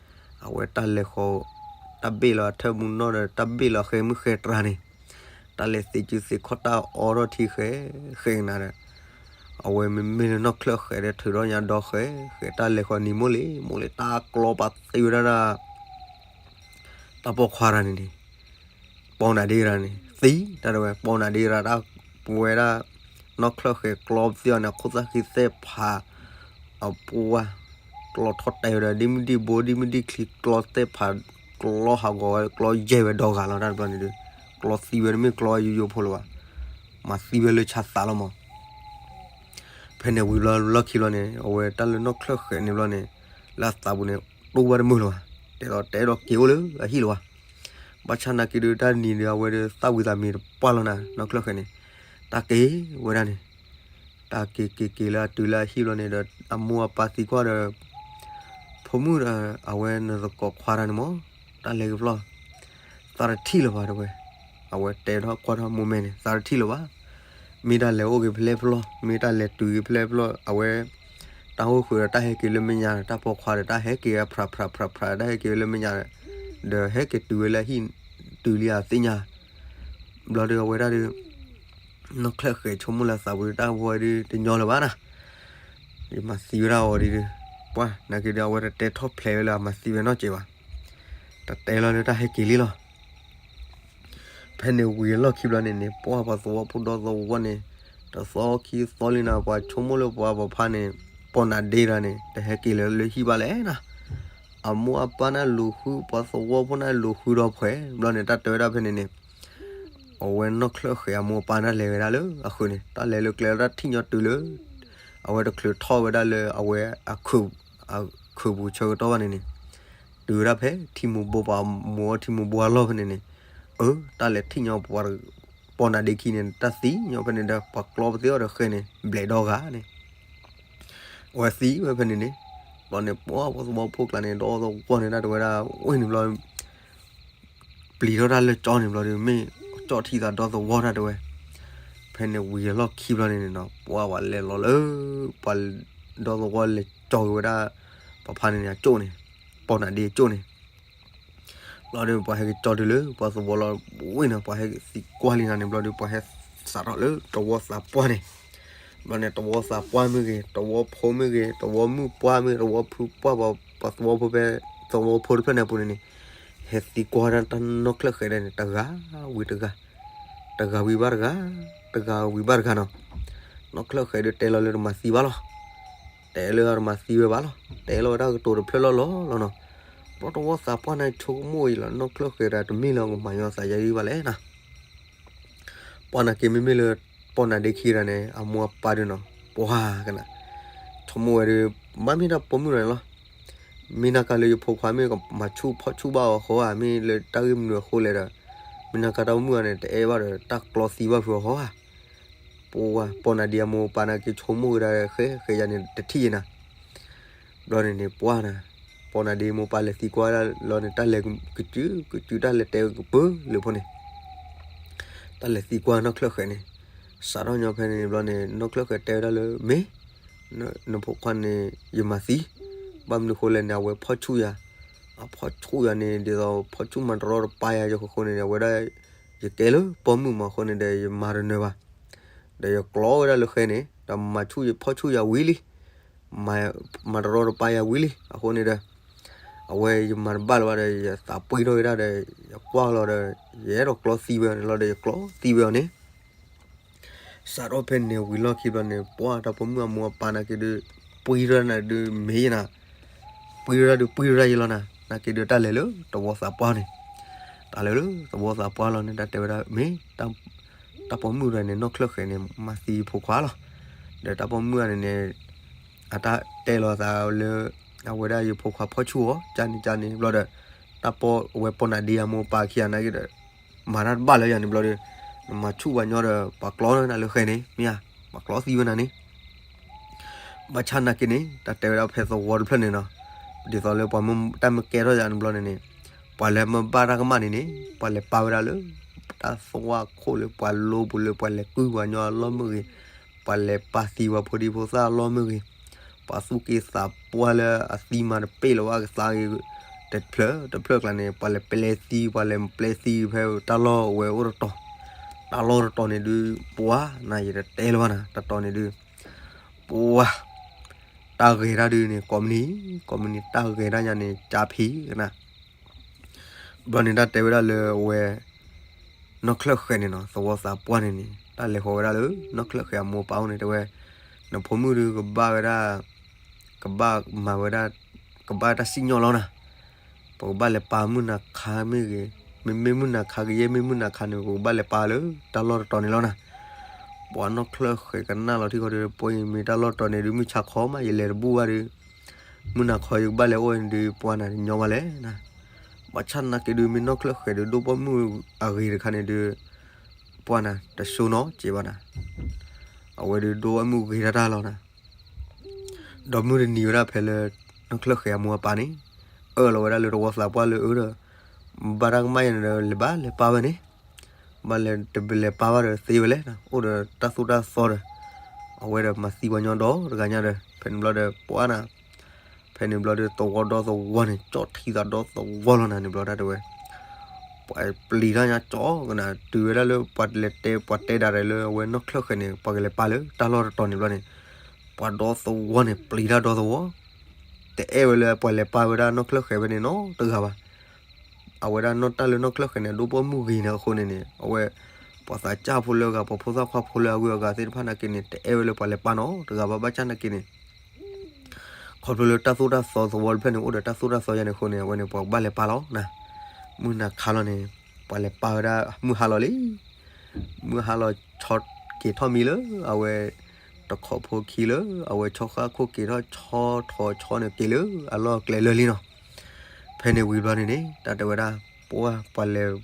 အဝဲတၢ်လဲၤဃီၤ တၢ်ဘ့ၣ်လီၤအထၢၣ်မူနီၣ်ဒီး တၢ်ဘ့ၣ်လီၤအဃဲမုၢ်ဃဲတြၤန့ၣ် တၢ်လဲၤသ့စုသ့ခီၣ်တၢ်အီထီၣ်ထံဃဲ ဃဲကနၤဒီး အဝဲမ့မ့ၢ်လၢနီၢ်ချၢၣ်ဃဲၤဒီးထုးထီၣ်ညါဒီဃဲ ဃဲတၢ်လဲၤဃီၤနံၤမိၢ်လံ မိၢ်လံ တၢ်ကျီပာ်သ့ဝဲဒၣ် တၢ်ပိာ်ခွါတဂၤန့ၣ်န့ၣ် ပိာ်နါဒ့တဂၤန့ၣ် သံ တၢ်တဲဝဲ ပိာ်နါဒ့တဂၤ တၢ်ပဝဲဒၣ် နီၢ်ချၢၣ်ဃဲၤကျီပသ့အီၤန့ၣ် အခိၣ်သၣ်ဃံသ့ၣ်ဖး အပှၢ် ကျီထီၣ်တဲာ်ဝဲဒီး ဒ်မုၢ်ဒံၣ်ဘိ ဒ်မုၢ်ဒံၣ်ချံ ကျီသ့ၣ်ဖး ကျီဟးဂီၤဝဲ ကျီယဲၢ်ဝဲဒီဂၤလီၤ တၢ်တဘျီန့ၣ်ဒီး ကျီသံဝဲတမ့ၢ်ကျီယိယိဖိလၢၤဘၣ် မၤသံဝဲလၢဆါသးလီၤမး ဖဲန့ၣ်ဝံၤဘျီလီၢ်ခံဘျီန့ၣ် အဝဲတၢ်လၢနီၢ်ချၢၣ်ဃဲၤန့ၣ်ဘျီန့ၣ် လၢအသးပူၤန့ၣ် တူၢ်ဘၣ်တမုာ်လၢၤဘၣ် တဲဒီးတဲဒီးက့ၤအိၣ်လၢအဟံၣ်လၢၤဘၣ် ဘၣ်ဆၣ်နာ်က့ဒီးတၢ်နံၤဒီးအဝဲဒီးသၣ်ဝံၤသးမံၤတပှၢ်လီၤနၤ နီၢ်ချၢၣ်ဃဲၤန့ၣ် တၢ်က့ၤဝဲဒၣ်န့ၣ် တၢ်က့ၤက့ၤက့ၤလၢအတုၤလၢအဟံၣ်ဘျီန့ၣ်ဒီး အမိၢ်အပၢ်သံကွၢ်ဒီး ဖိမုၣ်ဒီး အဝဲနသကိးခွါတဂၤန့ၣ်မး တၢ်လဲၤကဖျီၣ် သးတထံၣ်လၢၤဘၣ်တဲဝဲ အဝဲတဲထီၣ်ကွၢ်ထီၣ်မိၢ်မဲာ်န့ၣ် သးတထံၣ်လၢၤဘၣ် မ့ၢ်တၢ်လဲၤအိၣ်က့ၤဖဲလဲၣ်ဖျီၣ် မ့ၢ်တၢ်လဲၤတုၤက့ၤဖဲလဲၣ်ဖျီၣ် အဝဲ တၢ်အိၣ်ဃုာ်ဒီးတၢ်ဟဲက့ၤလၢမဲာ်ညါ တၢ်ပိာ်ခွါဒီးတၢ်ဟဲက့ၤဖျးဖျးဖျးဖျး တၢ်ဟဲက့ၤလၢမဲာ်ညါ ဒီးဟဲက့ၤတုၤဝဲလၢဟံၣ် တုၤလံအသ့ၣ်ညါ ဘျီဒီးအဝဲဒၣ်ဒီး နီၢ်ချၢၣ်ဃဲၤဆိကမိၣ်လၢသးပူၤဒီး တၢ်ဝဲဒၣ်တညီလၢၤဘၣ်နၤ ယမၤသံဝဲဒၣ်အီၤဒ်ဒီး ပှၢ်နာ်က့ဒီး အဝဲတတဲထီၣ်ဖျဲးဝဲလၢအမၤသံဝဲနီတစဲးဘၣ် တတဲလီၤဒီးတၢ်ဟဲက့ၤလံလီၤ ဖဲန့ၣ်ဝံၤအလီၢ်ခံဘျီန့ၣ်န့ၣ် ပှၢ်ပှၤသဝီဖိဒီသဝီန့ၣ် တသီခံသီလံနၤ ပှၤဆိကမိၣ်လၢပှၤပဖါန့ၣ် ပိာ်နါဒ့တဂၤန့ၣ် တဟဲက့ၤလၢလၢဟံၣ်ဘၣ်လဲၣ်နၤ အမိၢ်အပၢ်န့ၣ်လူၤဃု ပှၤသဝီဖိန့ၣ်လူၤဃုဒီးဖှဲး ဘျီန့ၣ် တၢ်တဲဝဲဒၣ်ဖဲန့ၣ်န့ၣ် အဝဲနီၢ်ချၢၣ်ဃဲၤအမိၢ်အပၢ်န့ၣ်လဲၤဝဲဒၣ်လၢအဃုာ်န့ၣ် တၢ်လဲၤလၢကျဲလီၤတၢ်ထံၣ်ညီတုၤလၢ အဝဲတချုးထီၣ်ဝဲဒၣ်လၢအဝဲ အခုးပူၤဆၢကတီၢ်ဘၣ်န့ၣ်န့ၣ် တုၤဝဲဒၣ်ဖဲထံမူၤဘိပှၤမူၤအီထံမူၤဘိအလီၢ်ဖဲန့ၣ်န့ၣ် အၢ တၢ်လဲၤထံၣ်ညီပှၤ ပိာ်နါဒ့ခံန့ၣ် တၢ်သံညီဖဲန့ၣ်ဒီး ပှၤကျီပသ့အီၤဒီးဃဲန့ၣ် ဘျဲးဒီဂၤန့ၣ် အဝဲသံဝဲဖဲန့ၣ်န့ၣ် ဘျီန့ၣ် ပှၢ်ပှၤသဝီဖိကျါန့ၣ် ဒီသဝီန့ၣ် တၢ်တဲဝဲဒၣ် ဝ့ၢ်န့ၣ်ဘျီ ပျံၤထီၣ်တၢ်လၢကၠီန့ၣ်ဘျီဒီး မ့ၢ်ကၠီထံသးဒီသဝီတၢ်တဲဝဲ ဖဲန့ၣ်ဝံၤအလီၢ်ခံဘျီန့ၣ်န့ၣ်နီၤ ပှၢ်ပှၤလဲၤလီၤလၢ ပှၤဒီသဝီလဲၤကၠီက့ၤဝဲဒၣ် ပဖါန့ၣ်န့ၣ် အကၠိၣ်န့ၣ် ပိာ်နါဒ့အကၠိၣ်န့ၣ် ဘျီဒီး ပှၤဟဲက့ၤကၠီတုၤလၢ ပှၤသဝီလီၤ ဝ့ၢ်န့ၣ် ပှၤဟဲက့ၤသံကွၢ်လံနၤန့ၣ် ဘျီဒီး ပှၤဟဲစးထီၣ်လၢတဝီသးပှၢ်န့ၣ် ဘျီန့ၣ် တဝီသးပှၢ်မ့ၢ်ဂ့ၤ တဝီဖိမ့ၢ်ဂ့ၤ တဝီမုၣ်ပှၢ်မ့ၢ် တဝီဖုပှၢ် ပှၤသဝီဖိဖဲ သဝီဖိတဖျၢၣ်န့ၣ်အပူၤန့ၣ်န့ၣ် ဟဲသံကွၢ်ဒၣ်တၢ်နီၢ်ချၢၣ်ဃဲၤဒၣ်န့ၣ် တဂၤဝံၤတဂၤ, တဂၤဝံၤဘၣ်တဂၤ, တဂၤဝံၤဘၣ်တဂၤနီၤ. နီၢ်ချၢၣ်ဃဲၤဒုးတဲလီၤလၢတမၤသံဘၣ်လီၤ. တဲလၢတမၤသံဝဲဘၣ်လီၤ. တဲလီၤဝဲဒၣ်ကတိၤတဖျၢၣ်လီၢ်လီၢ်လီၤနီၤ. ဘျီတဝီသးပှၢ်န့ၣ်ဆိကမိၣ်အံၤလီၤ နီၢ်ချၢၣ်ဃဲၤဒၣ်တမ့ၢ်လၢကမၤညီသးယါဒံးဘၣ်လဲၣ်နီၤ. ပှၢ်နာ်က့မ့မ့ၢ်လၢ ပီၢ်နၤဒ့ခံဂၤန့ၣ် အမိၢ်အပၢ်ဒုးနီၤ ပှၢ်ကနၣ် ဆိကမိၣ်ဝဲဒုး ဘၣ်မ့ၢ်တၢ်ပိာ်မုၣ်တဂၤန့ၣ်လီၤ. မ့ၢ်နာ်က့လၢယဖိခွါမ့ၢ်ကမၤဆူၣ်ဖီၣ်ဆူၣ်ဘၣ်အီၤဃီဧါ မ့ၢ်လၢတၢ်ဂ့ၢ်မနုၤအဃိလဲၣ်ဒီး မ့ၢ်နာ်က့တၢ်ပိာ်မုၣ်တဂၤန့ၣ် တအဲၣ်ဘၣ်ဒီးတၢ်ကျီသံဘၣ်ဖုးအီၤဃီဧါ. ပှၢ် ပီၢ်နၤဒ့အမိၢ်အပၢ်နာ်က့ဆိကမိၣ်ဝဲဒၣ်ဃဲဃဲယါန့ၣ် တထံၣ်ယနၤ ဘျီန့ၣ်န့ၣ် ပှၢ်နၤ ပီၢ်နၤဒ့မိၢ်ပၢ်လဲၤသံကွၢ်ဒၣ်လီၤန့ၣ် တၢ်လဲၤကစုကစု တၢ်လဲၤတဲကပၢလၢဖိန့ၣ် တၢ်လဲၤသံကွၢ်နီၢ်ချၢၣ်ဃဲၤန့ၣ် စးထီၣ်ညီဖဲန့ၣ်ဘျီန့ၣ် နီၢ်ချၢၣ်ဃဲၤတဲဝဲဒၣ်လၢ မ့ၢ် နဖိခွါန့ၣ် ယမၤသံ, ဘၣ်မနုၤဃိလဲၣ်န့ၣ် အဝဲဖီၣ်ဆူၣ်ယၤ, အဖီၣ်ဆူၣ်ယၤန့ၣ် ဒ်သိးဖီၣ်ဆူၣ်မၤတရီတပါယၤအဃိန့ၣ် အဝဲဒၣ် ယကဲလၢပိာ်မုၣ်မးအဃိန့ၣ်ဒီး ယမၤတနၢၤဘၣ်, ဒီးယကျီဝဲဒၣ်လၢဃဲန့ၣ် ဒီးမၤဆူၣ်ယဖီၣ်ဆူၣ်ယၤဝံၤလံ မၤတရီတပါယၤဝံၤလံ အဃိန့ၣ်ဒီး အဝဲယမၤတဘၣ်လၢၤဘၣ်ဒီး ယသးပှ့ၤထီၣ်ဝဲဒၣ်ဒီး ယကွၢ်လီၤဒီး ယအဲၣ်ဒိးကျီသံဝဲအီၤန့ၣ်လီၤဒီး ယကျီသံဝဲအီၤန့ၣ် စးထီၣ်ဖဲန့ၣ်ဝံၤလီၢ်ခံဘျီန့ၣ် ပှၢ်တၢ်ပိာ်မုၣ်အမိၢ်အပၢ်နာ်က့ဒုး ပှံၤထီၣ်နၤဒုးမ့ၢ်ယနၤ, ပှံၤထီၣ်ဒုးပှံၤထီၣ်ယလီၤနၤ, နာ်က့ဒုးတၢ်လဲၤလၢသဝီသးပှၢ်န့ၣ်, တၢ်လဲၤလၢသဝီသးပှၢ်လီၤန့ၣ် တၢ်တဲဝဲဒၣ် မ့ၢ် တၢ်ပိာ်မုၣ်တဂၤန့ၣ် နီၢ်ချၢၣ်ဃဲၤန့ၣ် မၤသံဖိခွါလီၤ, ဒီးတၢ်ပိာ်မုၣ်တဂၤန့ၣ်န့ၣ် အတၢ်တဲလီၤသးလၢ အဝဲဒၣ်ယဖိခွါဖီၣ်ဆူၣ်အီၤ ကန့ၣ်ကန့ၣ်ဘျီဒီး တၢ်ပိာ်ဝဲပီၢ်နၤဒ့အမိၢ်အပၢ်ခံဂၤနာ်က့ဒီး မၤတၢ်တဘၣ်လၢယၤန့ၣ်ဘျီဒီး နမၤဆူၣ်ပှၤညီဒီး ပှၤကျီနၤလၢဃဲန့ၣ် မ့ၢ်ဧါ, ပှၤကျီသံဝဲနၤန့ၣ် ဘၣ်ဆၣ်နာ်က့န့ၣ် တၢ်တဲဝဲဒၣ်ဖဲသဝီတဖျၢၣ်န့ၣ်နီၤ, ဒ်သိးလၢပှၤမ့ၢ်တၢ်မ့ၢ်ကဲထီၣ်ယၤန့ၣ်ဘျီန့ၣ်န့ၣ် ပှၤလၢမ့ၢ်ဘၣ်တၢ်ကမၣ်န့ၣ်န့ၣ် ပှၤလဲၤပာ်ဝဲဒၣ်လၢ တၢ်သွၣ်ခိၣ်လၢပှၤလိပူၤလၢပှၤလဲၤကုၢ်ပှၤညီအလီၢ်မ့ၢ်ဂ့ၤ, ပှၤလဲၤပာ်သံပှၤဖိဒံဖိသၣ်အလီၢ်မ့ၢ်ဂ့ၤ, ပှၤသူၣ်က့သးပှၢ်လၢအသံမၤတပ့ၢ်လၢၤဘၣ်ကသါဂ့ၤ တဖျၢၣ်တဖျၢၣ်ကျါန့ၣ် ပှၤလဲၤပျဲသံ ပှၤလဲၤပျဲသံဖဲတၢ်လီၢ်ဝဲအိၣ်တတီၤ, တၢ်လီၢ်တတီၤန့ၣ်ဒုး ပှၤနၤယတတဲလၢၤဘၣ်နၤ တတီၤန့ၣ်ဒုး ပှၤ တၢ်ဂဲၤတၢ်ဒုးန့ၣ် ကိးမုၢ်နံၤ ကိးမုၢ်နံၤ တၢ်ဂဲၤတၢ်ညါန့ၣ် ကၠါဖံးကနၣ် ဘျီန့ၣ်တၢ်တဲဝဲဒၣ်လၢအဝဲ နီၢ်ချၢၣ်ဃဲၤန့ၣ်နီၤ သဝီသးပှၢ်န့ၣ်န့ၣ် တၢ်လဲၤဃီၤဝဲဒၣ်လၢ နီၢ်ချၢၣ်ဃဲၤအမိၢ်အပၢ်အိၣ်န့ၣ် တဲဝဲ နဖိမုၣ်ဒုးကဘၣ်ဝဲဒၣ် ကဘၣ်မၤဝဲဒၣ် ကဘၣ်တၢ်စံၣ်ညီၣ်လီၤနၤ, ပကဘၣ်လဲၤပာ်မုၢ်နၤခါမ့ၢ်ဂ့ၤ, မ့မ့ၢ်မုၢ်နၤခါကယဲၢ် မ့ၢ်မုၢ်နၤခါန့ၣ် ပကဘၣ်လဲၤပာ်လၢတၢ်လီၢ်တတီၤန့ၣ်လီၤနၤ. ပှၤနီၢ်ချၢၣ်ဃဲၤကနၣ်လီၤထံၣ်ဃီဒီး ပှၤအံၤမ့ၢ်တၢ်လီၢ်တတီၤန့ၣ်ဒုး မုၢ်ဆါခီမး ယလဲၤတဘူၣ်ဘၣ်ဒီး မုၢ်နၤခီယကဘၣ်လဲၤအိၣ်န့ၣ်ဒုး ပှၤနၤတညီဘၣ်လဲၣ်နၤ. ဘၣ်ဆၣ်နာ်က့ဒုး မ့ၢ်နီၢ်ချၢၣ်ဃဲၤဒုး ဒိၣ်ပိာ်မုၣ်အဂ့ၤတခါန့ၣ်ဒုး ပှၤနၤတစိနီၤက့ဘၣ်နၤ. အဝဲဒုးဒိၣ်ပိာ်မုၣ်ဂ့ၤတၢ်တၢ်လီၤနၤ. ဒီးမုၢ်တနံၤဝဲဒၣ်ဖဲလၢ နီၢ်ချၢၣ်ဃဲၤအမိၢ်အပၢ်န့ၣ် အၢၣ်လီၤဝဲဒၣ်လၢတဝီသးပှၢ်လၢအၢဒီး ဘၣ်တၢ်ကမၣ်ယဲန့ၣ်ဒီး လဲၤဘၣ်လဲၤပာ်ဝဲန့ၣ် ဘၣ်လဲၤတလဲၤပာ်ဘၣ်ဒီးသ့ဝဲလဲၣ်, အိၣ်ဒီးတၢ်သိၣ်တၢ်သီဒီး အဝဲဒီးမၤသံပှၤညီဒီတဂၤညါဒီး ဖဲန့ၣ်ဘျီဒီး ပှၤနၤ ဖဲန့ၣ်ဘျီဒီး သဝီဒီသဝီန့ၣ် ကၠီၣ်ထံသးဒီသဝီလီၤနၤ န့ၣ်ဘျီဒၣ်တဲဝဲ ပှၤပျံၤတၢ်ညါကၠီကနၤ တုၤဝဲဒၣ်လၢပှၤလဲၤတဲ ပှၤတဲဒၣ်ဒီးလၢအဝဲနီၢ်ချၢၣ်ဃဲၤန့ၣ် ပှၤကလဲၤပာ်လၢတၢ်လီၢ်တတီၤန့ၣ်ဘျီန့ၣ် ပှၤဒီသဝီန့ၣ် ပျံၤတၢ်ဒီသဝီ တအဲၣ်ဝဲလၢပှၤလဲၤပာ်ဝဲဒၣ်နီၢ်ချၢၣ်ဃဲၤဖဲန့ၣ်နီတဂၤဘၣ်. အဝဲဒၣ်နီၢ်တၢ်လၢနီၢ်ချၢၣ်ဃဲၤန့ၣ် ဒိၣ်ပိာ်မုၣ်ဂ့ၤန့ၣ်အဃိန့ၣ်န့ၣ် အဝဲ ပှၤသးစၢ်ဖိလၢအဂၤ ပှၤဖိသၣ်ခွါဖိလၢအဂုၤအဂၤသ့ၣ်တဖၣ်နာ်က့န့ၣ် တအဲၣ်ဝဲလၢပှၤလဲၤပာ်နီတဂၤဘၣ် ဘၣ်ဆၣ်နာ်က့န့ၣ် ခီဖျိလၢတၢ်သိၣ်တၢ်သီသဝီတဖျၢၣ်န့ၣ် အိၣ်ဒီးတၢ်သိၣ်တၢ်သီယါန့ၣ်အဃိန့ၣ် အဝဲန့ၣ် ပှၤကဘၣ်လဲၤပာ်လီၤနၤ. မုၢ်နၤခါလီၤန့ၣ် ပှၤလဲၤပာ်ဝဲဒၣ်မုၢ်ဟါလီၤလံ. မုၢ်ဟါလီၤဆီက့ၤထီၣ်မံလၢ အဝဲ တခီဖိခံလၢ အဝဲဆီဃၣ်ခိၣ်က့ၤထီၣ်ဆီထီၣ်ဆီန့ၣ်က့ၤလၢအလီၢ်အကျဲလၢာ်လံနီၤ. ဖဲန့ၣ်ဝံၤဘျီန့ၣ်န့ၣ် တၢ်တဲဝဲဒၣ် ပှၤ ပှၤလဲၤ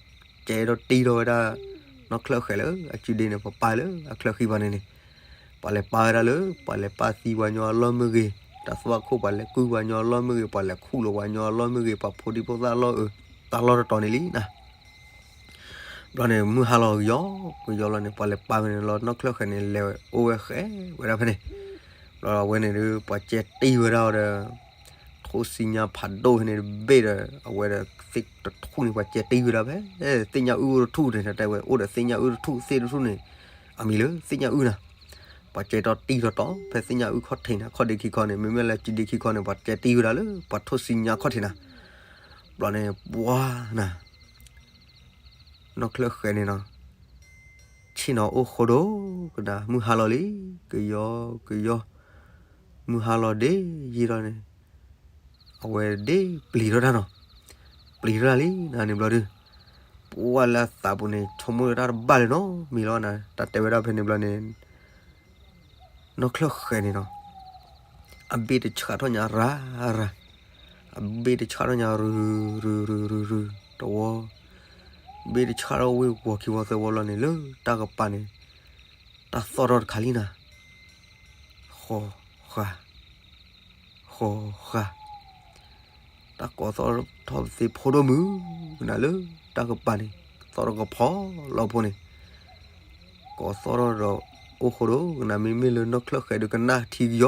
ကဲထီၣ်တံၢ်ထီၣ်ဝဲဒၣ် နီၢ်ချၢၣ်ဃဲၤလၢ အစုဒ့န့ၣ် ပှၤပာ်လၢအချၢၣ်ဃံဘၣ်န့ၣ်န့ၣ် ပှၤလဲၤပာ်ဝဲဒၣ်လၢ ပှၤလဲၤပာ်သံပှၤညီအလီၢ်မ့ၢ်ဂ့ၤ, တၢ်သွၣ်ခိၣ်ပှၤလဲၤကုၢ်ပှၤညီအလီၢ်မ့ၢ်ဂ့ၤ, ပှၤလဲၤခူၣ်လီၤပှၤညီအလီၢ်မ့ၢ်ဂ့ၤ, ပှၤဖိဒံဖိသၣ်အလီၢ်အၢ တၢ်လီၢ်တတီၤန့ၣ်လံနၤ. ဘျီန့ၣ် မုၢ်ဟါလီၤကယီကယီလီၤန့ၣ် ပှၤလဲၤပာ်ဝဲန့ၣ်လီၤ နီၢ်ချၢၣ်ဃဲၤန့ၣ် လဲၤအိၣ်ဝဲဃဲၤဝဲဒၣ်ဖဲန့ၣ်. ဘျီအဝဲန့ၣ်ဒုး ပှၤကဲတံၢ်ဝဲဒၣ်အီၤဒီး ထိၣ်ဆံညါဖးဒိၣ်ဖဲန့ၣ်တဘ့ၣ်ဒီး အဝဲဒီးသ့ၣ်တထူၣ်န့ၣ် ပှၤကဲတံၢ်ဝဲဒၣ်ဖဲ သ့ၣ်ညါအုၣ်အိၣ်တထူၣ်န့ၣ် တဲဝဲအိၣ်ဒီးသ့ၣ်ညါအုၣ်တထူၣ် သ့ၣ်တထူၣ်န့ၣ် အမံၤလၢသ့ၣ်ညါအုၣ်နၤ. ပှၤကဲထီၣ်တံၢ်ထီၣ်တီၤ ဖဲသ့ၣ်ညါအုၣ်ခီၣ်ထံးနၤ ခီၣ်ဒ့ခံခီန့ၣ် မ့မ့ၢ်လၢစုဒ့ခံခီန့ၣ် ပှၤကဲတံၢ်ဝဲဒၣ်လၢ ပှၤထိၣ်ဆံညါခီၣ်ထံးနၤ. ဘျီန့ၣ် ပှၤနၤ နီၢ်ချၢၣ်ဃဲန့ၣ်နီၤ, ဆ့ၣ်နီၤအိၣ်ဃိဒိၣ်ကနၣ် မုၢ်ဟါလီၤလံ, ကယီကယီ, မုၢ်ဟါလီၤဒ့ယံာ်ထီၣ်န့ၣ်, အဝဲဒ့ပျံၤထီၣ်တၢ်နီၤ, ပျံၤထီၣ်တၢ်လံနၤန့ၣ်ဘျီဒုး, ပှၤလၢအသးပူၤန့ၣ် ဆိကမိၣ်တၢ်တဘၣ်လၢၤနီတမံၤလီၤနၤ, တၢ်တဲဝဲဒၣ်ဖဲန့ၣ်ဘျီန့ၣ် နီၢ်ချၢၣ်ဃဲန့ၣ်နီၤ, အဘ့ၣ်တဆှးထီၣ်ညါရၤရၤ, အဘ့ၣ်တဆှးထီၣ်ညါရၤရၤရၤရၤရၤတဝီ, ဘ့ၣ်တဆှးထီၣ်ဝ့ၢ်ဝီၤခံဝီၤသၢဝီလီၤန့ၣ် လၢတၢ်ကပၤန့ၣ်, တၢ်သီၣ်ထီၣ်တခါလံနၤ, ဃီၤဃာ် ဃီၤဃာ် တၢ်ကိးသီၣ်ထီၣ်ပသ့ဖိဒိၣ်မုၢ်ကနၣ်လၢတၢ်ကပၤန့ၣ်, သီၣ်ထီၣ်ကဖီလီၤဖိန့ၣ်, ကိးသီၣ်ထီၣ်ဒီးအိၣ်ဃိဒိၣ်ကနၣ် မ့မ့ၢ်လၢနီၢ်ချၢၣ်ဃဲဒုးကနၣ်ထံကယီ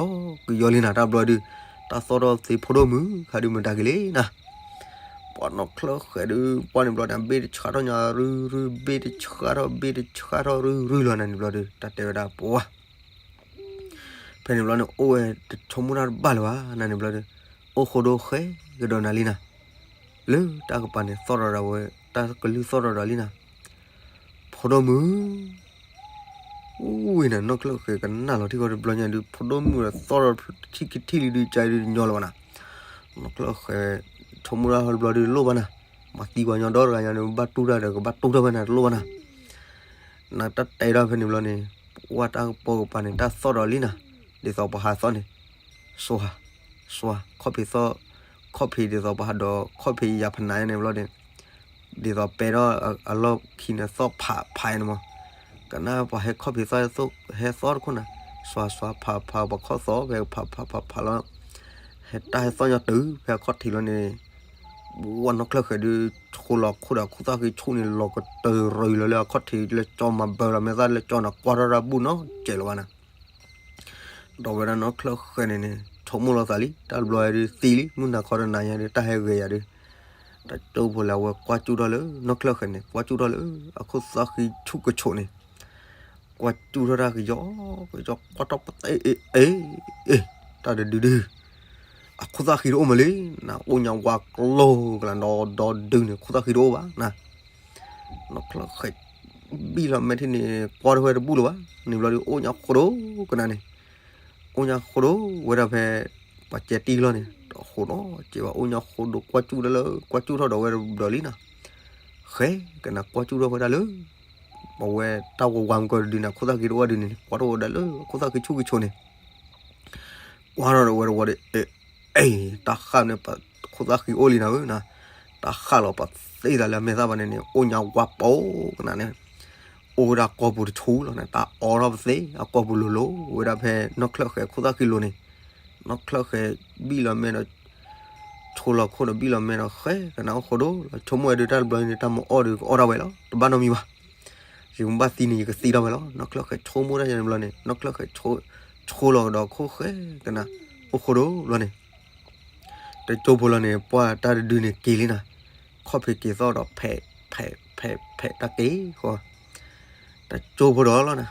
ကယီလံနၤ တၢ်ဘျီဒုး, တၢ်သီၣ်ထီၣ်သ့ဖိဒိၣ်မုၢ်ခါဒုးမတၤက့ၤလံနၤ, ပှၤနီၢ်ချၢၣ်ဃဲဒုး ပှၤန့ၣ်ဘျီန့ၣ် ဘ့ၣ်တဆှးထီၣ်ညါရၤရၤ ဘ့ၣ်တဆှးထီၣ် ဘ့ၣ်တဆှးထီၣ်ရၤရၤလီၤနၤန့ၣ်ဘျီဒုး တၢ်တဲဝဲဒၣ်ပှၤ ဖဲန့ၣ်ဘျီန့ၣ် အိၣ်ဝဲတဆိကမိၣ်တၢ်တဘၣ်လၢၤဘၣ်နၤန့ၣ်ဘျီဒီး, အိၣ်ဃိဒိၣ်ဃဲကဒီးနၤလံနၤ, လၢတၢ်ကပၤန့ၣ် သီၣ်ထီၣ်ဒၣ်ဝဲ တၢ်ကလုၢ်သီၣ်ထီၣ်ဒီးလံနၤ, ဖိဒိၣ်မုၢ်, ဝံၤနၤ နီၢ်ချၢၣ်ဃဲကနၣ်လီၤထံၣ်ဃီတဘျီညါဒုး ဖိဒိၣ်မုၢ်ဒီးသီၣ်ထီၣ်ထံၣ်ကထံၣ်လံဒုး ကါဒုးညီလၢၤဘၣ်နၤ, နီၢ်ချၢၣ်ဃဲ ဆိကမိၣ်တၢ်ဃီတဘျီဒုးလိၣ်ဘၣ်နၤ, မၤသံပှၤညီဒီတဂၤညါန့ၣ် ဘၣ်တူၢ်တၢ်ဒီးကဘၣ်တူၢ်ထီၣ်ဖဲနၤတလိၣ်ဘၣ်နၤ နတၢ်တဲဒၣ်ဖဲန့ၣ်ဘျီန့ၣ်, ပှၤတၢ်ကပီၤကပၤန့ၣ် တၢ်သီၣ်ဒီးလံနၤ, ဒ်သိးပှၤဟးသီၣ်န့ၣ်, စွၤ, စွၤ, ခီၣ်ဖံးသီၣ်, ခီၣ်ဖံးဒ်သိးပှၤဟးဒီး ခီၣ်ဖံးယၤဖနၤန့ၣ်ဘျီန့ၣ်, ဒ်သိးပဲထီၣ်အလီၢ်ခံန့ၣ် သီၣ်ဖးဖးန့ၣ်မး, ကနၣ်ပှၤဟဲခီၣ်ဖံးသီၣ် ဟဲသီၣ်တခိၣ်နၤ, စွၤစွၤဖးဖးပှၤခီၣ်သီၣ်ဖဲဖးဖးဖးဖးလီၤ, ဟဲတၢ်ဟဲသီၣ်ညီတုၤဖဲအခီၣ်ထံးလီၤန့ၣ် ဝဲနီၢ်ချၢၣ်ဃဲဒုး ဆိလီၤခိၣ်ဒီးခိၣ်သၣ်ဃံဆူၣ်န့ၣ် လီၤကတၢၢ်ရၤလီၤလၢအခီၣ်ထံးလၢကၠီမၤဘၢလီၤ မဲာ်သၣ်လၢကၠီန့ၣ် ကွၢ်ထီၣ်တၢ်ဘူၣ်နီတစဲးလၢၤဘၣ်နၤ, ဒီးဝဲဒၣ်နီၢ်ချၢၣ်ဃဲန့ၣ်န့ၣ် ဆိကမိၣ်လီၤသးလံ တၢ်တဘျီဒုးသံလံ မုၢ်နၤခီတနၤညါဒုး တၢ်ဟဲဂဲၤယၤဒုး, တကၠိဖိလၢအဝဲကွၢ်စူၣ်ထီၣ်လၢ နီၢ်ချၢၣ်ဃဲန့ၣ် ကွၢ်စူၣ်ထီၣ်လၢ အခိၣ်သၣ်ဃံဆူၣ်ကဆိးန့ၣ် ကွၢ်စူၣ်ထီၣ်တၢ်ကယီကယီ ကွၢ်ထီၣ်ပသ့ အ့ အ့ အ့ တၢ်တဒုဒု, အခိၣ်သၣ်ဃံတအိၣ်မးလံ, နအိၣ်ညါဝါကျိၤကလၢဒီဒီဒုန့ၣ် ခိၣ်သၣ်ဃံတအိၣ်ဘၣ်နၤ, နီၢ်ချၢၣ်ဃဲ ဘံၣ်လီၤမဲာ်ထံၣ်န့ၣ် ကွၢ်ထီၣ်ဝဲတဘူၣ်လၢၤဘၣ်, န့ၣ်ဘျီဒုး အိၣ်ညါဃိဒိၣ်ကနၣ်န့ၣ်, အိၣ်ညါဃိဒိၣ်ဝဲဒၣ်ဖဲ ပှၤကဲတံၢ်လီၤန့ၣ် တအိၣ်ဃိနီတစဲးဘၣ် အိၣ်ညါဃိဒိၣ်ကွၢ်စူၣ်ထီၣ်လၢ ကွၢ်စူၣ်ထီၣ်ဒီးဝဲတဘျီလံနၤ, ဃဲကနၣ်ကွၢ်စူၣ်ထီၣ်ဝဲဒၣ်လၢ ပဝဲတၢ်ဝဲဝါမကီၢ်တဒုန့ၣ် အခိၣ်သၣ်ဃံတအိၣ်ဘၣ်ဒုန့ၣ် ကွၢ်ထီၣ်ဝဲဒၣ်လၢ အခိၣ်သၣ်ဃံဆူၣ်ကဆိးန့ၣ် ကွၢ်ထီၣ်ဒီးဝဲတဝီဒီး အ့ အ့ တၢ်ဃၣ်န့ၣ် ပခိၣ်သၣ်ဃံအိၣ်လံနၤဧၢနၤ, တၢ်ဃၣ်လီၤပသ့သးလၢအမဲာ်သၣ်ဘၣ်န့ၣ်န့ၣ် အိၣ်ညါဝါပိကနၣ်န့ၣ်, အိၣ်ဝဲဒၣ်ကိာ်ပူၤတဆူလီၤန့ၣ် တၢ်အီထီၣ်ပသ့ အကိာ်ပူၤလိၤလိၤ ဝဲဒၣ်ဖဲနီၢ်ချၢၣ်ဃဲခိၣ်သၣ်ဃံလိၤန့ၣ်, နီၢ်ချၢၣ်ဃဲဘံၣ်လီၤမဲာ်ဒီး ဆိလီၤခိၣ်ဒီးဘံၣ်လီၤမဲာ်ဒီး ဃဲကနၣ်အိၣ်ဃိဒိၣ်လီၤ ဆိကမိၣ်ဝဲဒုးတၢ်တဘျီန့ၣ် တၢ်မၤအီၣ်ဒီးကအီၣ်ဒၣ်ဝဲလီၤ တဘၣ်နီတမံၤဘၣ် ယကဘၣ်သံန့ၣ် ယကသံဒၣ်ဝဲလီၤ နီၢ်ချၢၣ်ဃဲဆိကမိၣ်တၢ်ယါန့ၣ်ဘျီန့ၣ် နီၢ်ချၢၣ်ဃဲ ဆိလီၤကဒီးခိၣ်ဃဲကနၣ် အိၣ်ဃိဒိၣ်ဘျီန့ၣ် တကၠိဖိလီၤန့ၣ် ပှၤတၢ်တဒုန့ၣ်က့ၤလံနၤ, ခီၣ်ဖံးက့ၤသီၣ်ဒီးဖဲး ဖဲး ဖဲး ဖဲးတၢ်က့ၤဃီ, တကၠိဖိဒီးလီၤနၤ,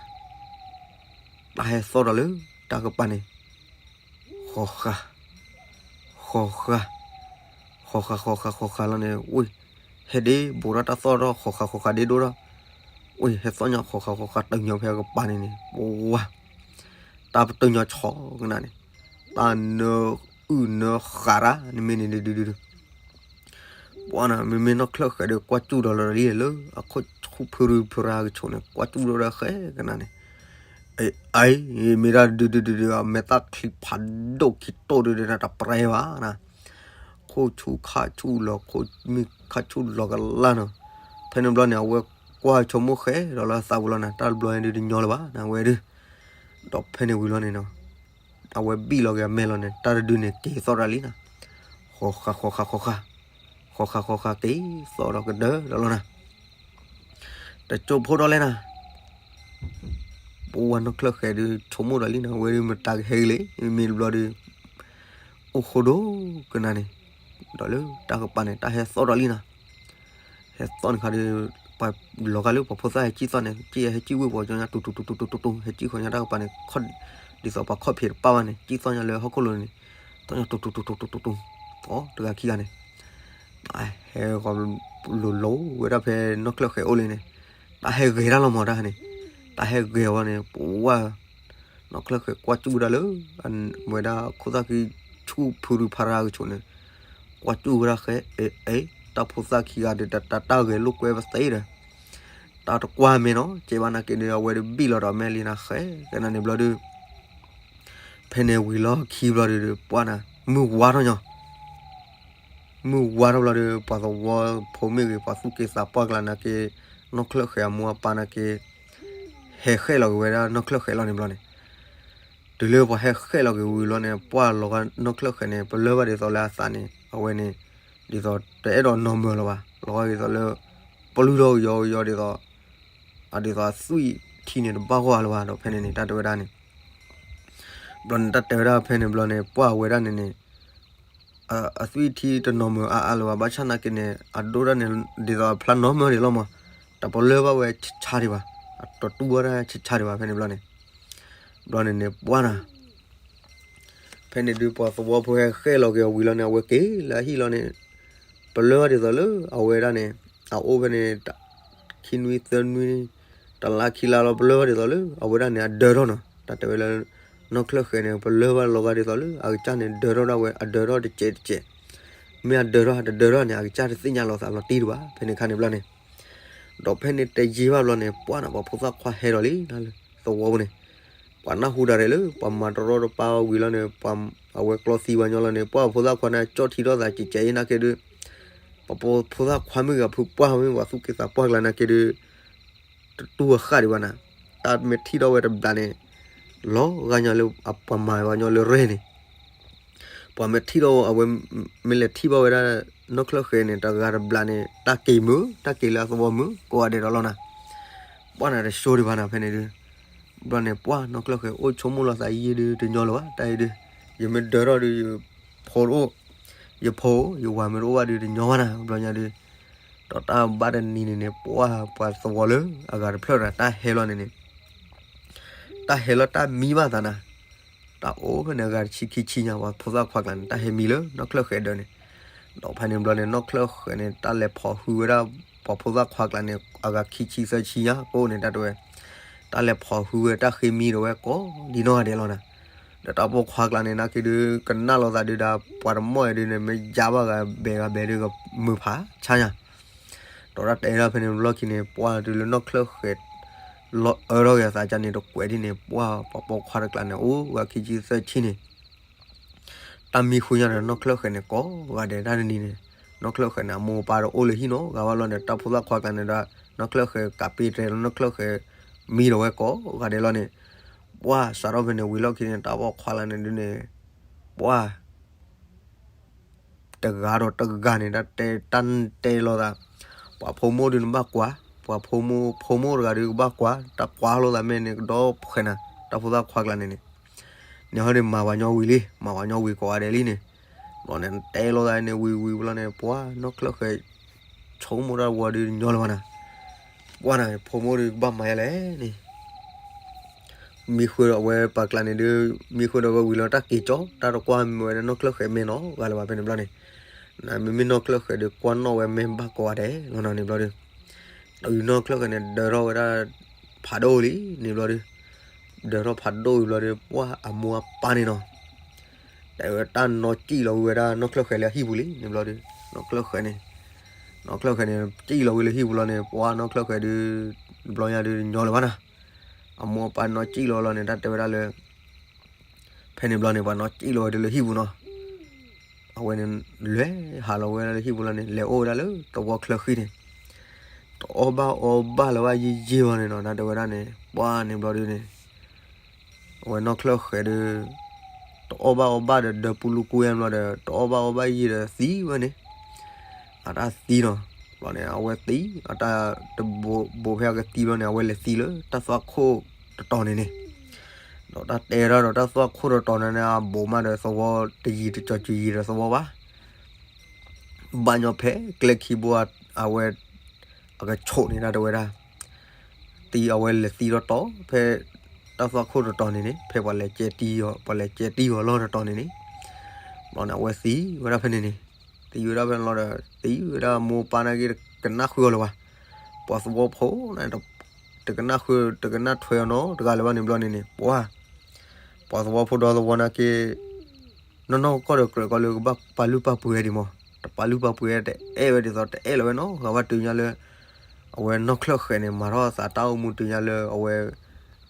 တၢ်ဟဲသီၣ်ဒီးလၢ တၢ်ကပၤန့ၣ် ဃီၤဃာ် ဃီၤဃာ် ဃီၤဃာ် ဃီၤဃာ် ဃီၤဃာ်လီၤန့ၣ် ဝ့ၢ် ဟဲဒ့ဘူးထီၣ်တၢ်သီၣ်ထီၣ် ဃီၤဃာ် ဃီၤဃာ်ဒ့ဒိၣ်ထီၣ်, ဝ့ၢ် ဟဲသီၣ်ညီ ဃီၤဃာ် ဃီၤဃာ် တၢၢ်ညီဖဲကပၤန့ၣ်န့ၣ် ပဝါ တၢ်ပတၢၢ်ညီဆီကနၣ်န့ၣ် တၢ်နၢအုၣ်နၢဃာ်တၢ်န့ၣ်မ့ၢ်န့ၣ်ဒုဒုဒု ပှၤနၤ မ့မ့ၢ်နီၢ်ချၢၣ်ဃဲဒီး ကွၢ်စူၣ်ဒီးလီၤလံလၢ အခိၣ်ဆူၣ်ဖုရူဖုရၤကဆိးန့ၣ် ကွၢ်စူၣ်ဒီးဃဲကနၣ်န့ၣ်, အအံၤ မ့ၢ်ဒၣ်ဒုဒုဒုဒု အမဲာ်သၣ်ချံဖးဒိၣ်ခံတိၢ်ဒုဒု တၢ်တပြဲဘၣ်နၤ, ခိၣ်ဆူၣ်ခါဆူၣ်လီၤ ခိၣ်မုၢ်ခါဆူၣ်လီၤကလၢ်နီၤ, ဖဲန့ၣ်ဘျီန့ၣ် အဝဲကွၢ်ဆိကမိၣ်ဃဲဒီးလၢအသးပူၤလီၤနၤ တၢ်တဘျီန့ၣ်ဒုဒုညီလၢၤဘၣ်နၤ အဝဲဒု ဒီးဖဲန့ၣ်ဝံၤလီၤန့ၣ်နီၤ အဝဲဘံၣ်လီၤက့ၤအမဲာ်လီၤန့ၣ် တၢ်တဒုန့ၣ်က့ၤသီၣ်တၢ်လံနၤ, ဃီၤဃာ်ဃီၤဃာ်ဃီၤဃာ်, ဃီၤဃာ်ဃီၤဃာ်က့ၤသီၣ်ဒီးကဒၢဒီးလီၤနၤ, တကၠိဖိဒီးလဲၣ်နၤ, ပဝဲနီၢ်ချၢၣ်ဃဲဒုးဆိကမိၣ်ဒီးလံနၤ အဝဲဒုးမတၤကဟဲက့ၤလံ မ့မ့ၢ်တဘျီဒီး အိၣ်ဃိဒိၣ်ကနၣ်န့ၣ်, ဒီးလၢတၢ်ကပၤန့ၣ် တၢ်ဟဲသီၣ်ဒီးလံနၤ ဟဲသီၣ်န့ၣ်ခါဒီး ပှၤလီၤဂာ်လၢပှၤဖိသၣ်ဟဲကံၣ်သီၣ်န့ၣ် ကံၣ်ဟဲကံၣ်ဝ့ၢ်ပှၤကညီတူတူတူတူတူတူ ဟဲကံၣ်ဃီညါတၢ်ကပၤန့ၣ် ဒ်သိးပှၤခီၣ်ဖံးတပၣ်ဘၣ်န့ၣ် ကံၣ်သီၣ်ညါလၢဟီၣ်ခိၣ်လိၤန့ၣ် သီၣ်ညါတူတူတူတူတူတူ အီၤတဂၤခံဂၤန့ၣ် တၢ်ဟဲဂီၤလိၤလိၤဝဲဒၣ်ဖဲနီၢ်ချၢၣ်ဃဲၤအိၣ်လံန့ၣ်, တၢ်ဟဲဂဲၤတၢ်လီၤမးတၢ်န့ၣ်, တၢ်ဟဲဂဲၤဝဲန့ၣ် ပဝဲ နီၢ်ချၢၣ်ဃဲၤကွၢ်စူၣ်ဝဲဒၣ်လၢ ဝဲဒၣ်ခိၣ်သၣ်ခံဆူၣ်ဖုရူဖးရၢ်ကဆိးန့ၣ်, ကွၢ်စူၣ်ဝဲဒၣ်ဃဲ အဲ အဲ တၢ်ဖိသၣ်ခံဂၤဒီး တၢ်တၢ်ဂဲၤလိာ်ကွဲပသ့ဒီး တၢ်တကွၢ်မဲာ်နီၤ, ကဲဘၣ်နာ်က့ဒီး အဝဲဒၣ်ဘံၣ်လီၤဒီးမဲာ်လံနၤဃဲ ကဲနၤန့ၣ်ဘျီဒုး ဖဲန့ၣ်ဝံၤလီၢ်ခံဘျီဒုး ပှၢ်နၤ မုၢ်ဝါထီၣ်ညီ မုၢ်ဝါထီၣ်ဘျီဒီး ပှၤသဝီဖိမ့ၢ်ဂ့ၤ ပှၤသူၣ်က့သးပှၢ်ကျါနာ်က့, နီၢ်ချၢၣ်ဃဲၤအမိၢ်အပၢ်နာ်က့ ဟဲဃဲၣ်လီၤက့ၤဝဲဒၣ်နီၢ်ချၢၣ်ဃဲၤလီၤန့ၣ်ဘျီန့ၣ်, တုၤလၢပှၤဟဲဃဲၣ်လီၤက့ၤဝံၤလီၤန့ၣ် ပှၢ်လီၤဂာ်နီၢ်ချၢၣ်ဃဲၤန့ၣ် ပလၢၢ်ဘၣ်ဒ်သိးလၢအသးန့ၣ် အဝဲန့ၣ် ဒ်သိးတအဲၣ်ဒိးနီၢ်မၢၤလၢၤဘၣ်, လီၤဂာ်ဒ်သိးလၢ ပျုၢ်ထီၣ်ကယီကယီဒ်သိး အဒ်သိးအသွံၣ်ထံန့ၣ်တဘၣ်ဂီၢ်အါလၢၤဘၣ်ဒီး ဖဲန့ၣ်န့ၣ် တၢ်တဲဝဲဒၣ်န့ၣ် ဘျီန့ၣ် တၢ်တဲဝဲဒၣ်ဖဲန့ၣ်ဘျီန့ၣ် ပှၢ်ဝဲဒၣ်န့ၣ်န့ၣ် အသွံၣ်ထံတနီၤမၢၤအါအါလၢၤဘၣ်, ဘၣ်ဆၣ်နာ်က့န့ၣ် အဒိၣ်ဒၣ်န့ၣ် ဒ်သိးအဖျါနီၢ်မၢၤဒံးလီၤမး, တပလၢၢ်ဘၣ်ဝဲဆံးဆါဒံးဘၣ်, အတတူၢ်ဘၣ်တၢ်ဆံးဆါဒံးဘၣ်ဖဲန့ၣ်ဘျီန့ၣ်, ဘျီန့ၣ်န့ၣ် ပှၢ်နၤ ဖဲန့ၣ်ဒုး ပှၤသဝီဖိဟဲဃဲၣ်လီၤက့ၤအဝံၤလီၤန့ၣ် အဝဲက့ၤလၢအဟံၣ်လီၤန့ၣ်, ပလၢၢ်ဘၣ်ဒ်သိးလၢအဝဲဒၣ်န့ၣ် အအိၣ်ဖဲန့ၣ် ခံနွံသၢနွံ တလါခံလါလီၤ ပလၢၢ်ဘၣ်ဒ်သိးလၢ အဝဲဒၣ်န့ၣ် အဒၢထီၣ်နီၤ, တၢ်တဲဝဲလၢ နီၢ်ချၢၣ်ဃဲၤန့ၣ် ပလၢၢ်ဘၣ်လီၤဂာ်ဒ်သိးလၢ အကစၢ်န့ၣ် ဒၢထီၣ်ဒၣ်ဝဲ အဒၢထီၣ်တစဲးတစဲး, မ့ၢ်အဒၢထီၣ်တဒၢထီၣ်န့ၣ် အကစၢ်တသ့ၣ်ညါလီၤသးလီၤတံၢ်ဒံးဘၣ် ဖဲန့ၣ်ခါန့ၣ်ဘျီန့ၣ် ဒီးဖဲန့ၣ်တယံာ်ဘၣ်ဘျီန့ၣ် ပှၢ်နၤ ပှၤဖိသၣ်ခွါဟဲဒီးလံ သဝီပူၤန့ၣ်, ပှၤနၢ်ဟူတၢ်ရဲၣ်လၢ ပှၤမၤတရီတပါဝံၤလီၤန့ၣ် ပှၤအဝဲကျီသံဝဲညီလီၤန့ၣ် ပှၢ်ပှၤဖိသၣ်ခွါန့ၣ် ကၠီၣ်ထံထီၣ်သးကဲးကဲးအံၤနာ်က့ဒုး, ပှၤဖိသၣ်ခွါမ့ၢ်ဂ့ၤ အဖုပှၢ်မ့ၢ်ဂ့ၤ ပှၤသူၣ်က့သးပှၢ်ကျါနာ်က့ဒုး တတူၢ်အဃၣ်ဒံးဘၣ်နၤ, တၢ်မ့ၢ်ထံၣ်ထီၣ်ဝဲတဘျီန့ၣ် လီၤဂာ်ညီလၢပှၤမၤဝဲညီလၢရဲၣ်န့ၣ် ပှၤမ့ၢ်ထံၣ်ထီၣ်အဝဲ မ့ၢ်လဲၤထံၣ်ဘၣ်ဝဲဒၣ် နီၢ်ချၢၣ်ဃဲၤန့ၣ် တဂၤတဘျီန့ၣ် တၢ်က့ၤမုာ် တၢ်က့ၤလၢအသဝီမုာ် ကိးဂၤဒဲးဒီးလီၤနၤ, ပှၢ်နၤတဆိဒံးဘၣ်နၤ ဖဲန့ၣ်ဒုး, ဘျီန့ၣ် ပှၢ်နီၢ်ချၢၣ်ဃဲၤ အိၣ်ဆိကမိၣ်လီၤသးယံာ်ဒုးတညီလၢၤဘၣ် တၢ်အံၤဒုး, ယမ့ၢ်ဒၢထီၣ်ဒုး ယဖိအိၣ်, ယဝၤမ့ၢ်တအိၣ်ဘၣ်ဒုးတညီဘၣ်နၤ ဘျီညါဒုး, ဒီးတၢ်ဘၣ်တနံၤန့ၣ်န့ၣ် ပှၢ်ပှၤသဝီလၢအဂၤတဖျၢၣ်ဒီး တၢ်ဟဲလီၤန့ၣ်န့ၣ် တၢ်ဟဲလီၤတၢ်မံဘၣ်သးနၤ, တၢ်အိၣ်ဖဲန့ၣ် အဂၤတဆံခံဆံညါ ပှၤဖိသၣ်ခွါကျါန့ၣ် တၢ်ဟဲမံလၢနီၢ်ချၢၣ်ဃဲၤဒၢးန့ၣ်, ဒီးဖဲန့ၣ်ဘျီန့ၣ် နီၢ်ချၢၣ်ဃဲၤန့ၣ် တၢ်လဲၤဖီၣ်ဟုဝဲဒၣ် ပှၤဖိသၣ်ခွါကျါန့ၣ် အဂၤခံဆံသၢဆံညါကိးန့ၣ် တၢ်တဲဝဲ, တၢ်လဲၤဖီၣ်ဟုဝဲတၢ်ဃ့မံဒီးဝဲကိးဒ်နီၢ်ဂၤဒဲးလီၤနၤ, ဒီးတၢ်ပိာ်ခွါကျါန့ၣ် နာ်က့ဒုး ကနၣ်လိာ်သးဒုးဒီး ပှၤတမီၢ်အံၤဒုးန့ၣ် မ့ၢ်ယါဘၣ်ဂၤဘဲဂၤဘဲဒုးကမုာ်ဖးဆါညါ ဒီးတၢ်တဲဒၣ်ဖဲန့ၣ်ဘျီခံန့ၣ် ပှၢ်တုၤလၢနီၢ်ချၢၣ်ဃဲၤ လီၤအၢထီၣ်က့ၤအသးကန့ၣ် တကွဲးဒ်န့ၣ် ပှၢ်ပှၤပိာ်ခွါတကျါန့ၣ် အိၣ်ဂၤခံဆံသၢဆံန့ၣ် တၢ်မံဃုာ်ညါဒီးနီၢ်ချၢၣ်ဃဲၤန့ၣ် ကိးဂၤဒဲးတၢ်တနံၤန့ၣ်, နီၢ်ချၢၣ်ဃဲၤန့ၣ် အမိၢ်အပၢ်ဒီးအိၣ်လၢဟံၣ်နီတဂၤဘၣ်လီၤန့ၣ် တၢ်ဖိသၣ်ခွါကျါန့ၣ်ဒီး နီၢ်ချၢၣ်ဃဲၤကးပ့းတြဲၤလီၤ နီၢ်ချၢၣ်ဃဲၤမံဒီးဝဲကိးဂၤဒဲးလီၤန့ၣ်, ပှၢ်စးထီၣ်ဖဲန့ၣ် ဝံၤလီၢ်ခံန့ၣ် တၢ်ပိာ်ခွါလၢန့ၣ်ဒုးန့ၣ် ပှၢ် တဂၤဒီးတဂၤန့ၣ် တၢ်တဲ တၢ်တဲလိာ်သး, ပှၤဖိမုၣ်ဒုးနဘၣ်ကွၢ်, ပှၤဖိမုၣ် ဖိမုၣ်တဂၤဒုးကဘၣ်ကွၢ်, တၢ်ကွၢ်လိာ်သးမ့ၢ်န့ၣ် ကဒီဖှဲးနၤ တၢ်ဖိသၣ်ခွါကျါန့ၣ်န့ၣ်, န့ၣ်ဟီဒုးမၤပှၤညီဝံၤလံ, မၤပှၤညီဝံၤကိးဂၤဒဲးလံန့ၣ်, ဘျီန့ၣ် တဲလိာ်သးန့ၣ် ဝံၤဝံၤဘျီန့ၣ် ပှၢ်နီၢ်ချၢၣ်ဃဲၤ ဆိကမိၣ်တၢ်ဝီဒုးညီလၢၤဘၣ်နၤ, ပှၢ်နၤ ဖိမုၣ်ဒုးကဘၣ်မၤယါလဲၣ်န့ၣ် မံဃုာ်ဒီးအဝဲပှၤကျါန့ၣ်ဒုး မံဃုာ်ဒီးဝဲဝံၤလီၤ တၢ်က့ၤကၠီ တၢ်တကွၢ်မ့ၢ်ဝဲဒၣ်နီၢ်ချၢၣ်ဃဲၤမဲာ်နီတဂၤလၢၤဘၣ်ဖဲန့ၣ်ဘျီန့ၣ်, နမ့မ့ၢ်နီၢ်ချၢၣ်ဃဲၤဒုး ကွၢ်နီၣ်ဝဲမဲာ်ဘၣ်ကိးဂၤဒဲးလီၤနၤန့ၣ်ဘျီဒုး, တုၤနီၢ်ချၢၣ်ဃဲၤန့ၣ် ဒၢထီၣ်ဝဲဒၣ် ဖးဒိၣ်လံန့ၣ်ဘျီဒုး, ဒၢထီၣ်ဖးဒိၣ်ဝံၤဘျီဒုး ပှၢ်အမိၢ်အပၢ်န့ၣ်နီၤ တဲဝဲတၢ်နီၢ်ကံၣ်လီၤဝံၤဝဲဒၣ်နီၢ်ချၢၣ်ဃဲၤလၢအဟံၣ်ပူၤလံန့ၣ်ဘျီဒုး, နီၢ်ချၢၣ်ဃဲၤန့ၣ်, နီၢ်ချၢၣ်ဃဲၤန့ၣ် ကံၣ်လီၤဝံၤလၢဟံၣ်ပူၤလီၤန့ၣ် ပှၢ်နီၢ်ချၢၣ်ဃဲၤဒုး ဘျီညါဒုးညီလၢၤဘၣ်နၤ, အမိၢ်အပၢ်နီၢ်ကံၣ်လီၤလီၤန့ၣ် တၢ်တဲဝဲဒၣ်လၢ ဖဲန့ၣ်ဘျီန့ၣ် ပှၤနီၢ်ကံၣ်လီၤဝဲဒၣ်လၢဟံၣ်ပူၤနီၤ, အဝဲန့ၣ် လဲၤဟးလီၤဝဲဒၣ်လၢဟံၣ်ပူၤလီၤန့ၣ် လဲၤအိၣ်ဝဲဒၣ်လၢသဝီချၢဃံန့ၣ်, တအီၣ်ဘၣ်အီဘၣ်လၢၤဘၣ်ယံာ်ယံာ်ဘၣ်န့ၣ်နီၤ တၢ်တဲဝဲဒၣ်န့ၣ် ပှၢ်န့ၣ်ဘျီဒုးန့ၣ် အဝဲနီၢ်ချၢၣ်ဃဲၤဒုး တအီၣ်ဘၣ်အီဘၣ်ဒီးဒၢပူၤလူၤကူယါဘျီဒီး တအီၣ်ဘၣ်အီဘၣ်ယံာ်ဒီးသံဝဲန့ၣ်, အတၢ်သံနီၤ, ဘျီန့ၣ် အဝဲသံ အတၢ်တဘိးဘိးဖဲအကသံဘျီန့ၣ် အဝဲလဲၤသံလၢတၢ်သွၣ်ခိၣ်တတီၤန့ၣ်န့ၣ်, ဒီးတၢ်တဲဒၣ်ဒီးတၢ်သွၣ်ခိၣ်တတီၤန့ၣ်န့ၣ် အဘိးမးဒီးသဝီတယံၤတကီၤတယံၤဒီးသဝီဘၣ် ဘၣ်ညီဖဲကျဲခံဘိအဝဲ အကဆိးန့ၣ်ဒၣ်တဲဝဲဒၣ်, သံအဝဲလဲၤသံဒီးတီၤ ဖဲတၢ်သွၣ်ခိၣ်တတီၤန့ၣ်န့ၣ် ဖဲပှၤလဲၤကဲတံအီၤ ပှၤလဲၤကဲတံအီၤလီၢ်တတီၤန့ၣ်န့ၣ်, ဘျီန့ၣ် အဝဲသံဝဲဒၣ်ဖဲန့ၣ်န့ၣ်, သံဝဲဒၣ်ဖဲန့ၣ်လီၤဒီး သံဝဲဒၣ်မိၢ်ပၢ်နာ်က့ တကနၣ်ဃုာ်အီၤလၢၤဘၣ်. ပှၤသဝီဖိန့ၣ် တကနၣ်ဃုာ် တကနၣ်ထွဲအီၤနီတဂၤလၢၤဘၣ်န့ၣ်ဘျီန့ၣ်န့ၣ် ပှၤ ပှၤသဝီဖိဒီသဝီနာ်က့ နီၢ်နီၢ်ကီၢ်ဒီးကြၢးကီလၢကဘၣ်ပာ်လုၢ်ပာ်ပှ့ၤဝဲဒံးမး, တပာ်လုၢ်ပာ်ပှ့ၤဝဲတအဲၣ်ဝဲဒ်သိးတအဲၣ်လီၤဝဲနီတဂၤဘၣ် တုၤညါလၢ အဝဲနီၢ်ချၢၣ်ဃဲၤန့ၣ် မၤထီၣ်အသးတၢ်အိၣ်မူတုၤညါလၢအဝဲ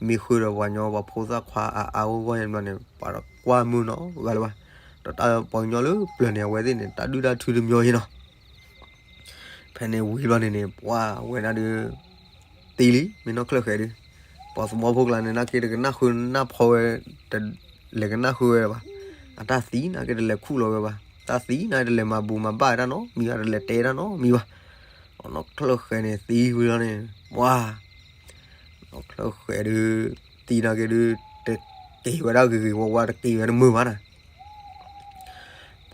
မံဃုာ်ဒီးပှၤကညီပှၤဖိသၣ်ခွါအါအါဂီၢ်ဂီၢ်န့ၣ်ဘျီန့ၣ် ပှၤတကွၢ်မုၢ်နီတဂၤလၢၤဘၣ်. ဒီးတၢ်ပှၤကညီလၢပျၢၤန့ၣ် အဝဲသ့ၣ်န့ၣ် တၢ်ဒုၣ်တၢ်ထုတမံၤအံၤနီၤ ဖဲန့ၣ်ဝံၤဘျီန့ၣ်န့ၣ် ပှၤဝဲဒၣ်ဒုး သံလံ မ့ၢ်နီၢ်ချၢၣ်ဃဲၤဒုး, ပှၤသဝီဖိကျါန့ၣ် နာ်က့တကနၣ်ဃုာ်နၢ်ဖီဝဲ, တလဲၤကနၣ်ဃုာ်ဝဲဘၣ်. အတၢ်သံနာ်က့တလဲၤခူၣ်လီၤဝဲဘၣ်, တၢ်သံနာ်က့တလဲၤမၤဘူၣ်မၤဘၣ်ဝဲတၢ်နီတမံၤဘၣ်, တလဲၤတဲတၢ်နီတမံၤဘၣ်. နီၢ်ချၢၣ်ဃဲၤန့ၣ်သံဝံၤလီၤန့ၣ် ပှၤ နီၢ်ချၢၣ်ဃဲၤဒုး သံနာ်က့ဒုး တက့ၤဝဲဒၣ်ဂ့ၤဂ့ၤဝါဝါ တက့ၤဝဲတမုာ်ဘၣ်နၤ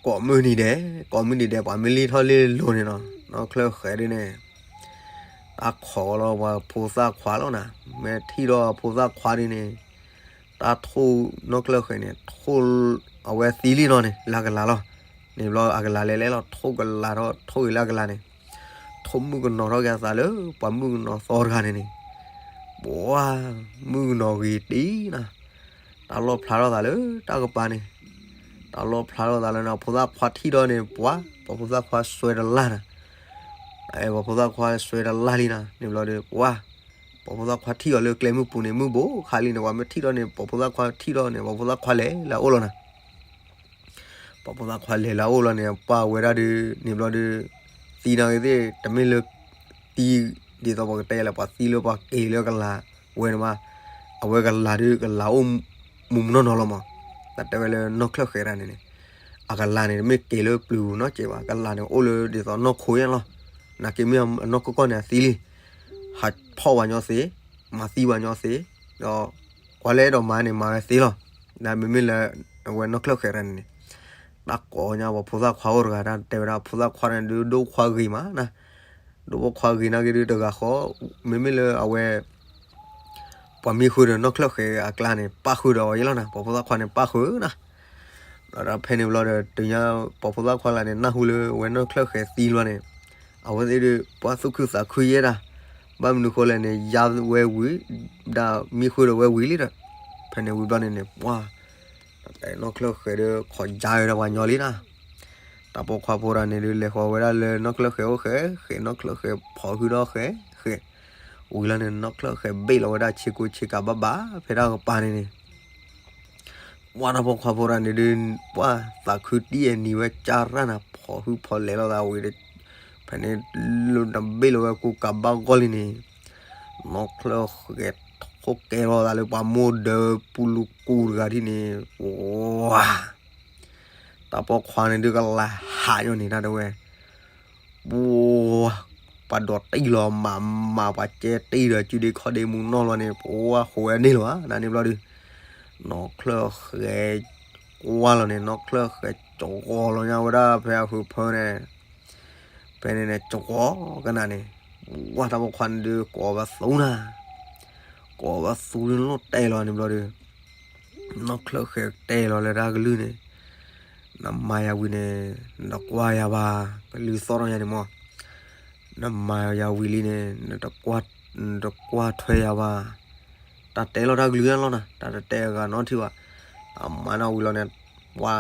ကိးမုၢ်နံၤဒဲး, ကိးမုၢ်နံၤဒဲး ပှၤမ့ၢ်လ့ၣ်ထီၣ်လ့ၣ်လီၤန့ၣ်နီၤ, နီၢ်ချၢၣ်ဃဲၤဒုးန့ၣ် တၢ်ခိးလီၤပှၤဖိသၣ်ခွါလီၤနၤ, မ့ၢ်ထံၣ်ဒီးဖိသၣ်ခွါဒုးန့ၣ် တၢ်ထိၣ်နီၢ်ချၢၣ်ဃဲၤန့ၣ် ထိၣ် အဝဲသံလံနီၤန့ၣ် လၢအကလၤလီၤ. န့ၣ်ဘျီအကလၤလဲၤလဲၤလီၤ ထိၣ်ကလၤထီၣ် ထိၣ်ဂ့ၤလၢအကလၤန့ၣ် ထိၣ်မုၣ်ကနီၤထီၣ်က့ၤအသးလၢပှၤမုၣ်ကနီၤသီတဂၤန့ၣ်န့ၣ် ပှၤ မုၣ်ကနီၤဂ့ၤတံၢ်နၤ, တၢ်လီၣ်ဖျါထီၣ်သးလၢတၢ်ကပၤန့ၣ်, တၢ်လီၣ်ဖျါထီၣ်သးလၢန့ၣ် ဖိသၣ်ခွါထံၣ်ဒီးန့ၣ် ပှၤ ပှၤဖိသၣ်ခွါစွဲတလၢ်နၤ, ပှၤဖိသၣ်ခွါစွဲတလၢ်လံနၤ န့ၣ်ဘျီဒီး ပှၤ ပှၤဖိသၣ်ခွါထံၣ်အီၤလၢကျဲမုၢ်ပူၤန့ၣ် မုၢ်ဘိခါလံန့ၣ် ပှၤမ့ၢ်ထံၣ်ဒီးန့ၣ် ပှၤဖိသၣ်ခွါထံၣ်ဒီးန့ၣ် ပှၤဖိသၣ်ခွါလဲၤလၢအအိၣ်လီၤနၤ ပှၤဖိသၣ်ခွါလဲၤလၢအအိၣ်လီၤန့ၣ် ပှၤဝဲဒၣ်ဒုး န့ၣ်ဘျီဒုး သံနာ်က့သ့ၣ် တမ့ၢ်လၢ သံ ဒ်သိးပှၤကတဲလဲၣ် ပှၤသံလၢပှၤက့ၤလၢကလၤဝဲန့ၣ်မး, အဝဲကလၤဒုး ကလၤအိၣ်မူမူနီၢ်နီၢ်လီၤမး, တၢ်တဲဝဲလၢနီၢ်ချၢၣ်ဃဲၤတၢ်န့ၣ်န့ၣ်, အကလၤန့ၣ် တမ့ၢ်က့ၤလၢပျုၤနီၢ်စဲးဘၣ်, ကလၤန့ၣ် အိၣ်လၢဒ်သိးနီၢ်ခိယဲၢ်လီၤ, နာ်က့မ့ၢ်အနီၢ်ကီၢ်ကီၢ်န့ၣ် အသံလံ ဟးဖီၣ်ပှၤညီသ့, မၤသံပှၤညီသ့, ဒီး ကွၢ်လဲၣ်ဒီးမၤန့ၣ် မၤဝဲသ့လီၤ. မ့မ့ၢ်လၢ အဝဲနီၢ်ချၢၣ်ဃဲၤတၢ်န့ၣ်န့ၣ်, တၢ်ကိးညါပှၤဖိသၣ်ခွါအိၣ်တဂၤ တၢ်တဲဝဲဒၣ် ဖိသၣ်ခွါန့ၣ်ဒုး ဒိၣ်ခွါဂ့ၤမးနၤ, ဒိၣ်ဖိခွါဂ့ၤနာ်က့ဒုးတဂၤဃီ, မ့မ့ၢ်လၢအဝဲ ပှၤမံဃုာ်ဒီးနီၢ်ချၢၣ်ဃဲၤအကျါန့ၣ် ပၣ်ဃုာ်ဒီးအီၤယဲလီၤနၤ, ပှၤဖိသၣ်ခွါန့ၣ်ပၣ်ဃုာ်နၤ ဒီးဖဲန့ၣ်ဘျီဒီး တုၤညါ ပှၤဖိသၣ်ခွါလၢန့ၣ် နၢ်ဟူလၢအဝဲနီၢ်ချၢၣ်ဃဲၤသံလီၤန့ၣ်, အဝဲသ့ၣ်ဒုး ပှၤသူၣ်ခုသးခုယဲဒၣ်, ဘၣ်မနုၤဃိလဲၣ်န့ၣ် ယါဝဲဝံၤ ဒၣ်မံဃုာ်ဒီးဝဲဝံၤလံဒီး, ဖဲန့ၣ်ဝံၤဘျီန့ၣ်န့ၣ် ပှၤ နီၢ်ချၢၣ်ဃဲၤဒီး ခိးယါဝဲဒၣ်ပှၤညီလံနၤ တၢ်ပိာ်ခွါဖိတဂၤန့ၣ်ဒုး လဲၤဃီၤဝဲဒၣ်လၢနီၢ်ချၢၣ်ဃဲၤအိၣ်ဃဲဃဲ, နီၢ်ချၢၣ်ဃဲၤဖီၣ်ဃုာ်ဒီးဃဲဃဲ, ဝံၤလီၤန့ၣ် နီၢ်ချၢၣ်ဃဲၤဘ့ၣ်လီၤဝဲဒၣ်ဆ့ကူဆ့ကၤဘၣ်ဘၣ် ဖဲတၢ်ကပၤန့ၣ်န့ၣ်, ပှၤတၢ်ပိာ်ခွါဖိတဂၤန့ၣ်ဒုး ပှၤသးခုတံၢ်အနံၤဝဲကၢ်ရၣ်နၤ ဖီၣ်ဃုာ်ဖီၣ်လဲၤလိာ်သးဝံၤဒီး ဖဲန့ၣ် လၢတဘ့ၣ်လီၤဝဲကူကၤဘၣ်ဂီၢ်လံန့ၣ် နီၢ်ချၢၣ်ဃဲၤ ထိၣ်ကဲထီၣ်သးလၢပှၤမိၢ်ဒၢပူၤလူၤကူတဂၤဒ်န့ၣ်, ဝါ တၢ်ပိာ်ခွါန့ၣ်ဒုးကလၤဟးညီန့ၣ် တၢ်တဲဝဲ, ပှၤ ပှၤဒိးတံၢ်လီၤမးမး ပှၤကဲတံၢ်ဒီး ကုဒ့ခီၣ်ဒ့မူနီၢ်လီၤန့ၣ် ပှၤဃိးဝဲန့ၣ်လီၤဘၣ် နန့ၣ်ဘျီဒုး, နီၢ်ချၢၣ်ဃဲၤ ကွၢ်လီၤန့ၣ် နီၢ်ချၢၣ်ဃဲၤကဝီၤလီၤညါဝဲဒၣ်ဖဲအဃုဖၢန့ၣ်, ဖဲန့ၣ်န့ၣ် ကဝီၤကနၤန့ၣ်, ဝါ တၢ်ပိာ်ခွါန့ၣ်ဒုး ကိးဝဲသူနၤ, ကိးဝဲသူဒုးလိၣ်တဲလီၤန့ၣ်ဘျီဒုး နီၢ်ချၢၣ်ဃဲၤတဲလီၤလၢတၢ်ကလုၢ်န့ၣ်, နမၤယၤဝံၤန့ၣ် နတကွၢ်ယၤဘၣ်, ကလုၢ်သီၣ်ထီၣ်ယၤန့ၣ်မး, နမၤယၤဝံၤလံန့ၣ် နတကွၢ်ထွဲယၤဘၣ်, တၢ်တဲလီၤတၢ်ကလုၢ်ညါလီၤနၤ, တၢ်တတဲအဂၤနီတထံၣ်ဘၣ်, တၢ်မၤနီၣ်ဝံၤလီၤန့ၣ်, ဝါ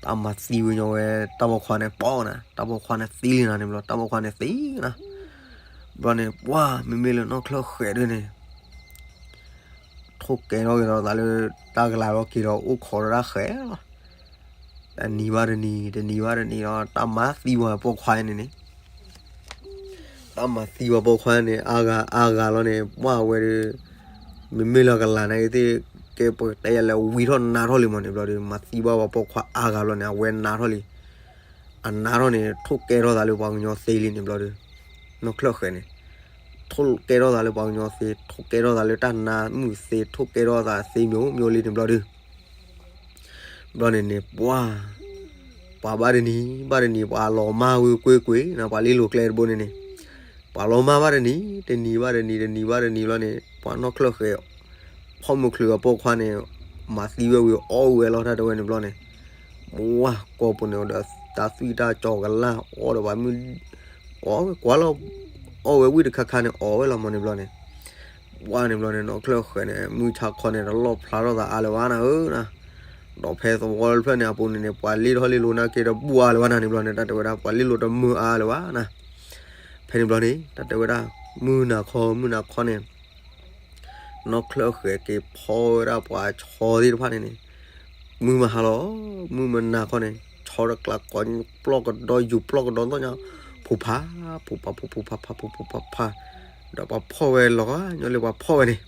တၢ်မၤသံဝဲညီဝဲ တၢ်ပိာ်ခွါန့ၣ် ပိာ်နၤ, တၢ်ပိာ်ခွါန့ၣ်သံလံနၤန့ၣ်ဘျီ တၢ်ပိာ်ခွါန့ၣ်သံနၤ, ဘျီန့ၣ် ပှၤ မ့မ့ၢ်လၢနီၢ်ချၢၣ်ဃဲၤဒုးန့ၣ် ထိၣ်ကဲထီၣ်က့ၤဒီးသးလၢ တၢ်ကလၤလီၤက့ၤဒီးအိၣ်ခိးဒီးတၢ်ဃဲၤလီၤ, တနံၤဘၣ်တနံၤ တနံၤဘၣ်တနံၤဒီး တၢ်မၤသံဝဲပိာ်ခွါန့ၣ်န့ၣ် တၢ်မၤသံဝဲပိာ်ခွါန့ၣ် အါဂၤအါဂၤလီၤန့ၣ် ပှၤဝဲဒီး မ့မ့ၢ်လၢကလၤန့ၣ်သ့ၣ် ကဲပတဲယၤလဲၣ် ဝံထီၣ်နါထီၣ်လံမးန့ၣ်ဘျီဒီး မၤသံဘၣ်ဝဲပိာ်ခွါအါဂၤလီၤန့ၣ် အဝဲနါထီၣ်လံ, အနါထီၣ်န့ၣ် ထိၣ်ကဲထီၣ်သးလၢပှၤကညီသ့လံန့ၣ်ဘျီဒီး နီၢ်ချၢၣ်ဃဲၤန့ၣ် ထိၣ်ကဲထီၣ်သးလၢပှၤကညီသ့, ထိၣ်ကဲထီၣ်သးလၢတၢ်နါမုၣ်သ့, ထိၣ်ကဲထီၣ်သးသ့မျိုးမျိုးလံန့ၣ်ဘျီဒီး ဘျီန့ၣ်န့ၣ် ပှၤ ပှၤဘၣ်တနံၤဘၣ်တနံၤ ပှၤလီၤမၢ်ဝဲကွ့ၢ်ကွ့ၢ်နီၤ, ပှၤလ့လိၤကျဲတဘိန့ၣ်န့ၣ် ပှၤလီၤမၢ်ဘၣ်တနံၤ တနံၤဘၣ်တနံၤ တနံၤဘၣ်တနံၤလီၤန့ၣ် ပှၤနီၢ်ချၢၣ်ဃဲၤ ဖီၣ်မုၢ်ချုးအပိာ်ခွါန့ၣ် မၤသံဝဲဝံၤအီၣ်ဝဲလီၤတၢ်တဲဝဲန့ၣ်ဘျီန့ၣ် ဝါ ကိာ်ပူၤန့ၣ်ဒီး တၢ်သွံၣ်တၢ်ကၠီကလၢ် အီၣ်ဒီးပှၤမုၢ် အီၣ်ဝဲကွၢ်လီၤ အီၣ်ဝဲဝံၣ်တခါခါန့ၣ် အီၣ်ဝဲလီၤမးန့ၣ်ဘျီန့ၣ် ဝါန့ၣ်ဘျီန့ၣ် နီၢ်ချၢၣ်ဃဲန့ၣ် မုၢ်ဆါခီန့ၣ် တလီၣ်ဖျါထီၣ်သးအါလၢၤဘၣ်နၤဧၢနၤ, ဒီးဖဲသဝီတဖျၢၣ်န့ၣ် အပူၤန့ၣ်န့ၣ် ပှၤလ့ထီၣ်လ့လိၤနာ်က့ဒီးဘူၣ်အါလၢၤဘၣ်နၤန့ၣ်ဘျီန့ၣ် တၢ်တဲဝဲဒၣ် ပှၤလ့လိၤတမုာ်အါလၢၤဘၣ်နၤ, ဖဲန့ၣ်ဘျီန့ၣ် တၢ်တဲဝဲဒၣ် မုၢ်နၤခီ မုၢ်နၤခီန့ၣ် နီၢ်ချၢၣ်ဃဲက့ၤဖီဝဲဒၣ်ပှၤဆီသ့ၣ်တဖၣ်န့ၣ်န့ၣ် မုၢ်မဟါလီၤ မုၢ်မနၤခီန့ၣ် ဆီတကျးကိးပျီၢ်ကဒီယူၤပျီၢ်ကဒီသီၣ်ညါ ဖူးဖး ဖူးဖး ဖူးဖူးဖးဖး ဖူးဖူးဖးဖး, ဒီးပှၤဖီၣ်ဝဲလီၤဂာ်ညီလၢပှၤဖီၣ်ဝဲန့ၣ်,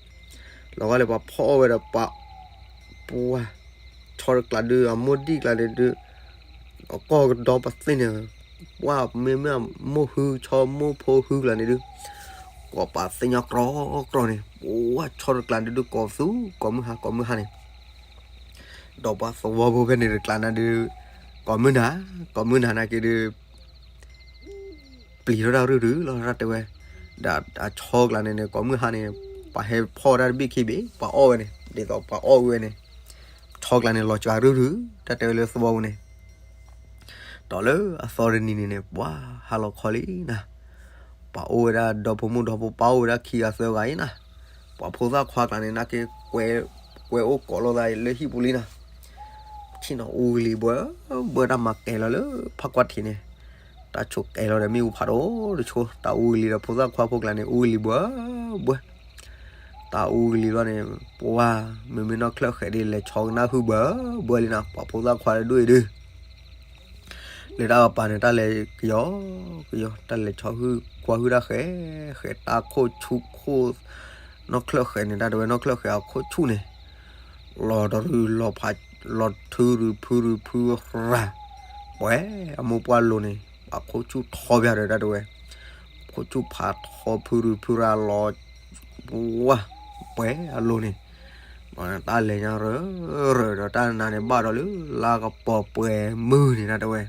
လီၤဂာ်လၢပှၤဖီၣ်ဝဲဒီးပှၤ ပှၤ ဆီတကျးဒု အမိၢ်ဒံၣ်ကျါန့ၣ်ဒု အကီၢ်ကဒီပသ့ၣ်န့ၣ် ပှၤမ့မ့ၢ်မိၢ်ဟုဆီမိၢ်ဖိဟုကျါန့ၣ်ဒု ကိးပာ်သ့ၣ်ညါကြီကြီန့ၣ် ပှၤဆီတကျးန့ၣ်ဒု ကိးသူ ကိးမုၢ်ဟါ ကိးမုၢ်ဟါန့ၣ်, ဒီးပှၤသဝီဖိဖဲန့ၣ်တကျါန့ၣ်ဒု ကိးမုၢ်နၤ ကိးမုၢ်နၤနာ်က့ဒု ပျံၤထီၣ်တၢ်ရုၢ်ရုၢ်လီၤ တၢ်တဲဝဲ, ဒီးအဆီကျါန့ၣ်န့ၣ် ကိးမုၢ်ဟါန့ၣ် ပှၤဟဲဖီၣ်ဝဲဒၣ်တဘ့ၣ်ခံဘ့ၣ် ပှၤအီၣ်ဝဲန့ၣ် ဒ်သိးပှၤအီၣ်ဝဲန့ၣ် ဆီကျါန့ၣ် လီၤစှၤရုၢ်ရုၢ် တၢ်တဲဝဲလၢသဝီပူၤန့ၣ်, ဒီးလၢအသီတနံၤန့ၣ်န့ၣ် ပှၤဟါလီၤခီလံနၤ, ပှၤအိၣ်ဝဲဒၣ်ဒီဖိမိၢ်ဒီဖိပၢ်အိၣ်ဝဲဒၣ်ခံဂၤသၢဂၤအံၤနၤ, ပှၤဖိသၣ်ခွါကျါန့ၣ် နာ်က့ ကွဲအိၣ်ကိးလိာ်သးလၢဟံၣ်ပူၤလံနၤ, ဆ့ၣ်နီၤအူကလံၤဘှဲဘှဲ တၢ်မၤကဲၤလီၤလၢဖးကွၢ်ထံးန့ၣ်, တၢ်ဆိးကဲၤလီၤဒီးမ့ၣ်အူဖးဒိၣ်တဆိ တၢ်အူကလံၤဒီးဖိသၣ်ခွါဖိကျါန့ၣ် အူကလံၤဘှဲဘှဲ တၢ်အူကလံၤဘျီန့ၣ် ပှၤ မ့မ့ၢ်နီၢ်ချၢၣ်ဃဲးဒ်လဲၤဆီကနၣ်ဟုၣ်ဘှဲဘှဲလံနၤ ပှၤဖိသၣ်ခွါတဒူၣ်အံၤဒု လၢတၢ်ကပၤန့ၣ် တၢ်လဲၤကယီကယီ တၢ်လဲၤဆီဟုၣ်ကွၢ်ဟုၣ်တၢ်ဃဲးဃဲး တၢ်ခိၣ်ဆူၣ်ခိၣ် နီၢ်ချၢၣ်ဃဲးန့ၣ် တၢ်တဲဝဲနီၢ်ချၢၣ်ဃဲးအခိၣ်ဆူၣ်န့ၣ် လီၤတရူးလီၤဖး လီၤထုရူးဖုရူးဖုရၤ ပှဲၤအမိၢ်ပှၢ်လိၤန့ၣ် အခိၣ်ဆူၣ်ထီဖျါဒီး တၢ်တဲဝဲ ခိၣ်ဆူၣ်ဖးထီဖုရူးဖုရၤလီၤ ဝါ ပှဲၤအလိၤန့ၣ် တၢ်လဲၤညါရၢၢ်ရၢၢ်ဒီး တၢ်နၤန့ၣ်ဘၣ်ဒီးလၢ လါကပီၤပှဲၤမုၢ်န့ၣ် တၢ်တဲဝဲ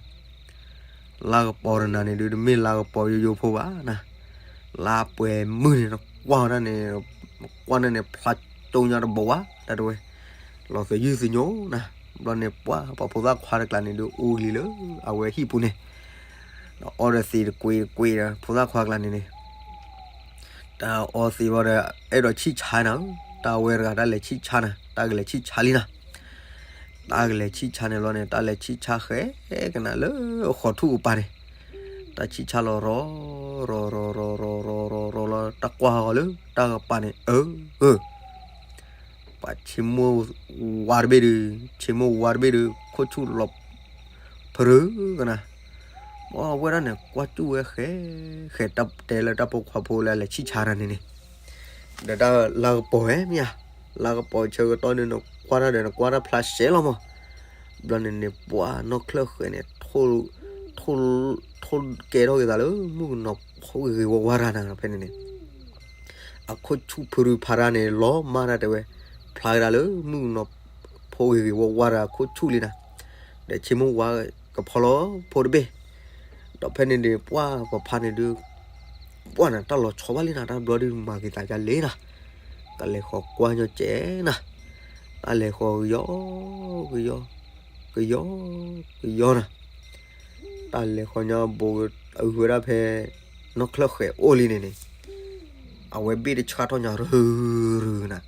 လါကပီၤတနၤန့ၣ်ဒုး တမ့ၢ်လါကပီၤယိယိဖိဘၣ်နၤ လါပှဲၤမုၢ်န့ၣ် နကွၢ်ဝဲဒၣ်န့ၣ် နကွၢ်န့ၣ်န့ၣ် ဖျါတိညါတဘိဝါ တၢ်တဲဝဲ လီၤသယုၢ်သညိနၤ ဘျီန့ၣ် ပှၤ ပှၤဖိသၣ်ခွါတကျါန့ၣ်ဒုး အူကလံၤလၢအဝဲဟံၣ်ပူၤန့ၣ် ဒီးအီဒီးသံးတကွ့တကွ့ဒီး ဖိသၣ်ခွါကျါန့ၣ်န့ၣ် တၢ်အီသံးဘၣ်ဒီး အဲၣ်ဒိးဆံၣ်ဆါနၤဧၢ, တၢ်ဝဲတဂၤ တၢ်လဲၤဆံၣ်ဆါနၤ, တၢ်ကလဲၤဆံၣ်ဆါလံနၤ, တၢ်ကလဲၤဆံၣ်ဆါန့ၣ်လီၤန့ၣ် တၢ်လဲၤဆံၣ်ဆါဃဲကနၤလၢဃီၤထူၣ်ကပၤန့ၣ်, တၢ်ဆံၣ်ဆါလီၤရီၤ ရီၤ ရီၤ ရီၤ ရီၤ ရီၤ ရီၤ ရီၤလီၤ တၢ်ကွၢ်ဃီၤလၢတၢ်ကပၤန့ၣ် အၢ အၢ ပှၤဆ့မိၢ်ဝါတဘ့ၣ်ဒုး, ဆ့မိၢ်ဝါတဘ့ၣ်ဒုး ခိၣ်ဆူၣ်လီၤ ဖရူကနၤ, အဝဲဒၣ်န့ၣ် ကွၢ်စူၣ်ဝဲဃဲ, ဃဲတၢ်တဲလၢတၢ်ပိာ်ခွါဖိလၢအလဲၤဆံၣ်ဆါတၢ်န့ၣ်န့ၣ်, ဒီးတၢ်လါကပီၤဝဲမ့ၢ်ဧါ, လါကပီၤဆၢကတီၢ်န့ၣ် နကွၢ်တၢ်ဒီး နကွၢ်တၢ်ဖျါရှဲလီၤမး, ဘျီန့ၣ်န့ၣ် ပှၤနီၢ်ချၢၣ်ဃဲန့ၣ် ထိၣ် ထိၣ်ကဲထီၣ်က့ၤသးလၢ မုၣ်ကနီၤဖိဂ့ၤဂ့ၤဝါဝါတၢ်နၤဖဲန့ၣ်န့ၣ် အခိၣ်ဆူၣ်ဖုရူဖးရၤန့ၣ် လီၤမၢ်တၢ်တဲဝဲ, ဖျါကဒါလၢ မုၣ်ကနီၤဖိဂ့ၤဂ့ၤဝါဝါတၢ်အခိၣ်ဆူၣ်လံနၤ, ဒီးဆ့မိၢ်ဝါကဖီလီၤဖိတဘ့ၣ်, ဒီးဖဲန့ၣ်န့ၣ် ပှၤပဖါန့ၣ်ဒုး, ပှၤန့ၣ် တၢ်လီၤဆီဘၣ်လံနၤ တၢ်ဘျီဒုးမၤက့ၤသးဒ်လဲၣ်နၤ, တၢ်လဲၤဃီၤကွၢ်ညီကဲနၤ, တၢ်လဲၤဃီၤကယီ, ကယီ, ကယီ, ကယီနၤ တၢ်လဲၤဃီၤညီဘိးအုးဝဲဒၣ်ဖဲ နီၢ်ချၢၣ်ဃဲအိၣ်လံန့ၣ်န့ၣ်, အဝဲဘ့ၣ်တဆှၣ်ထီၣ်ညီရုၢ်ရုၢ်နၤ,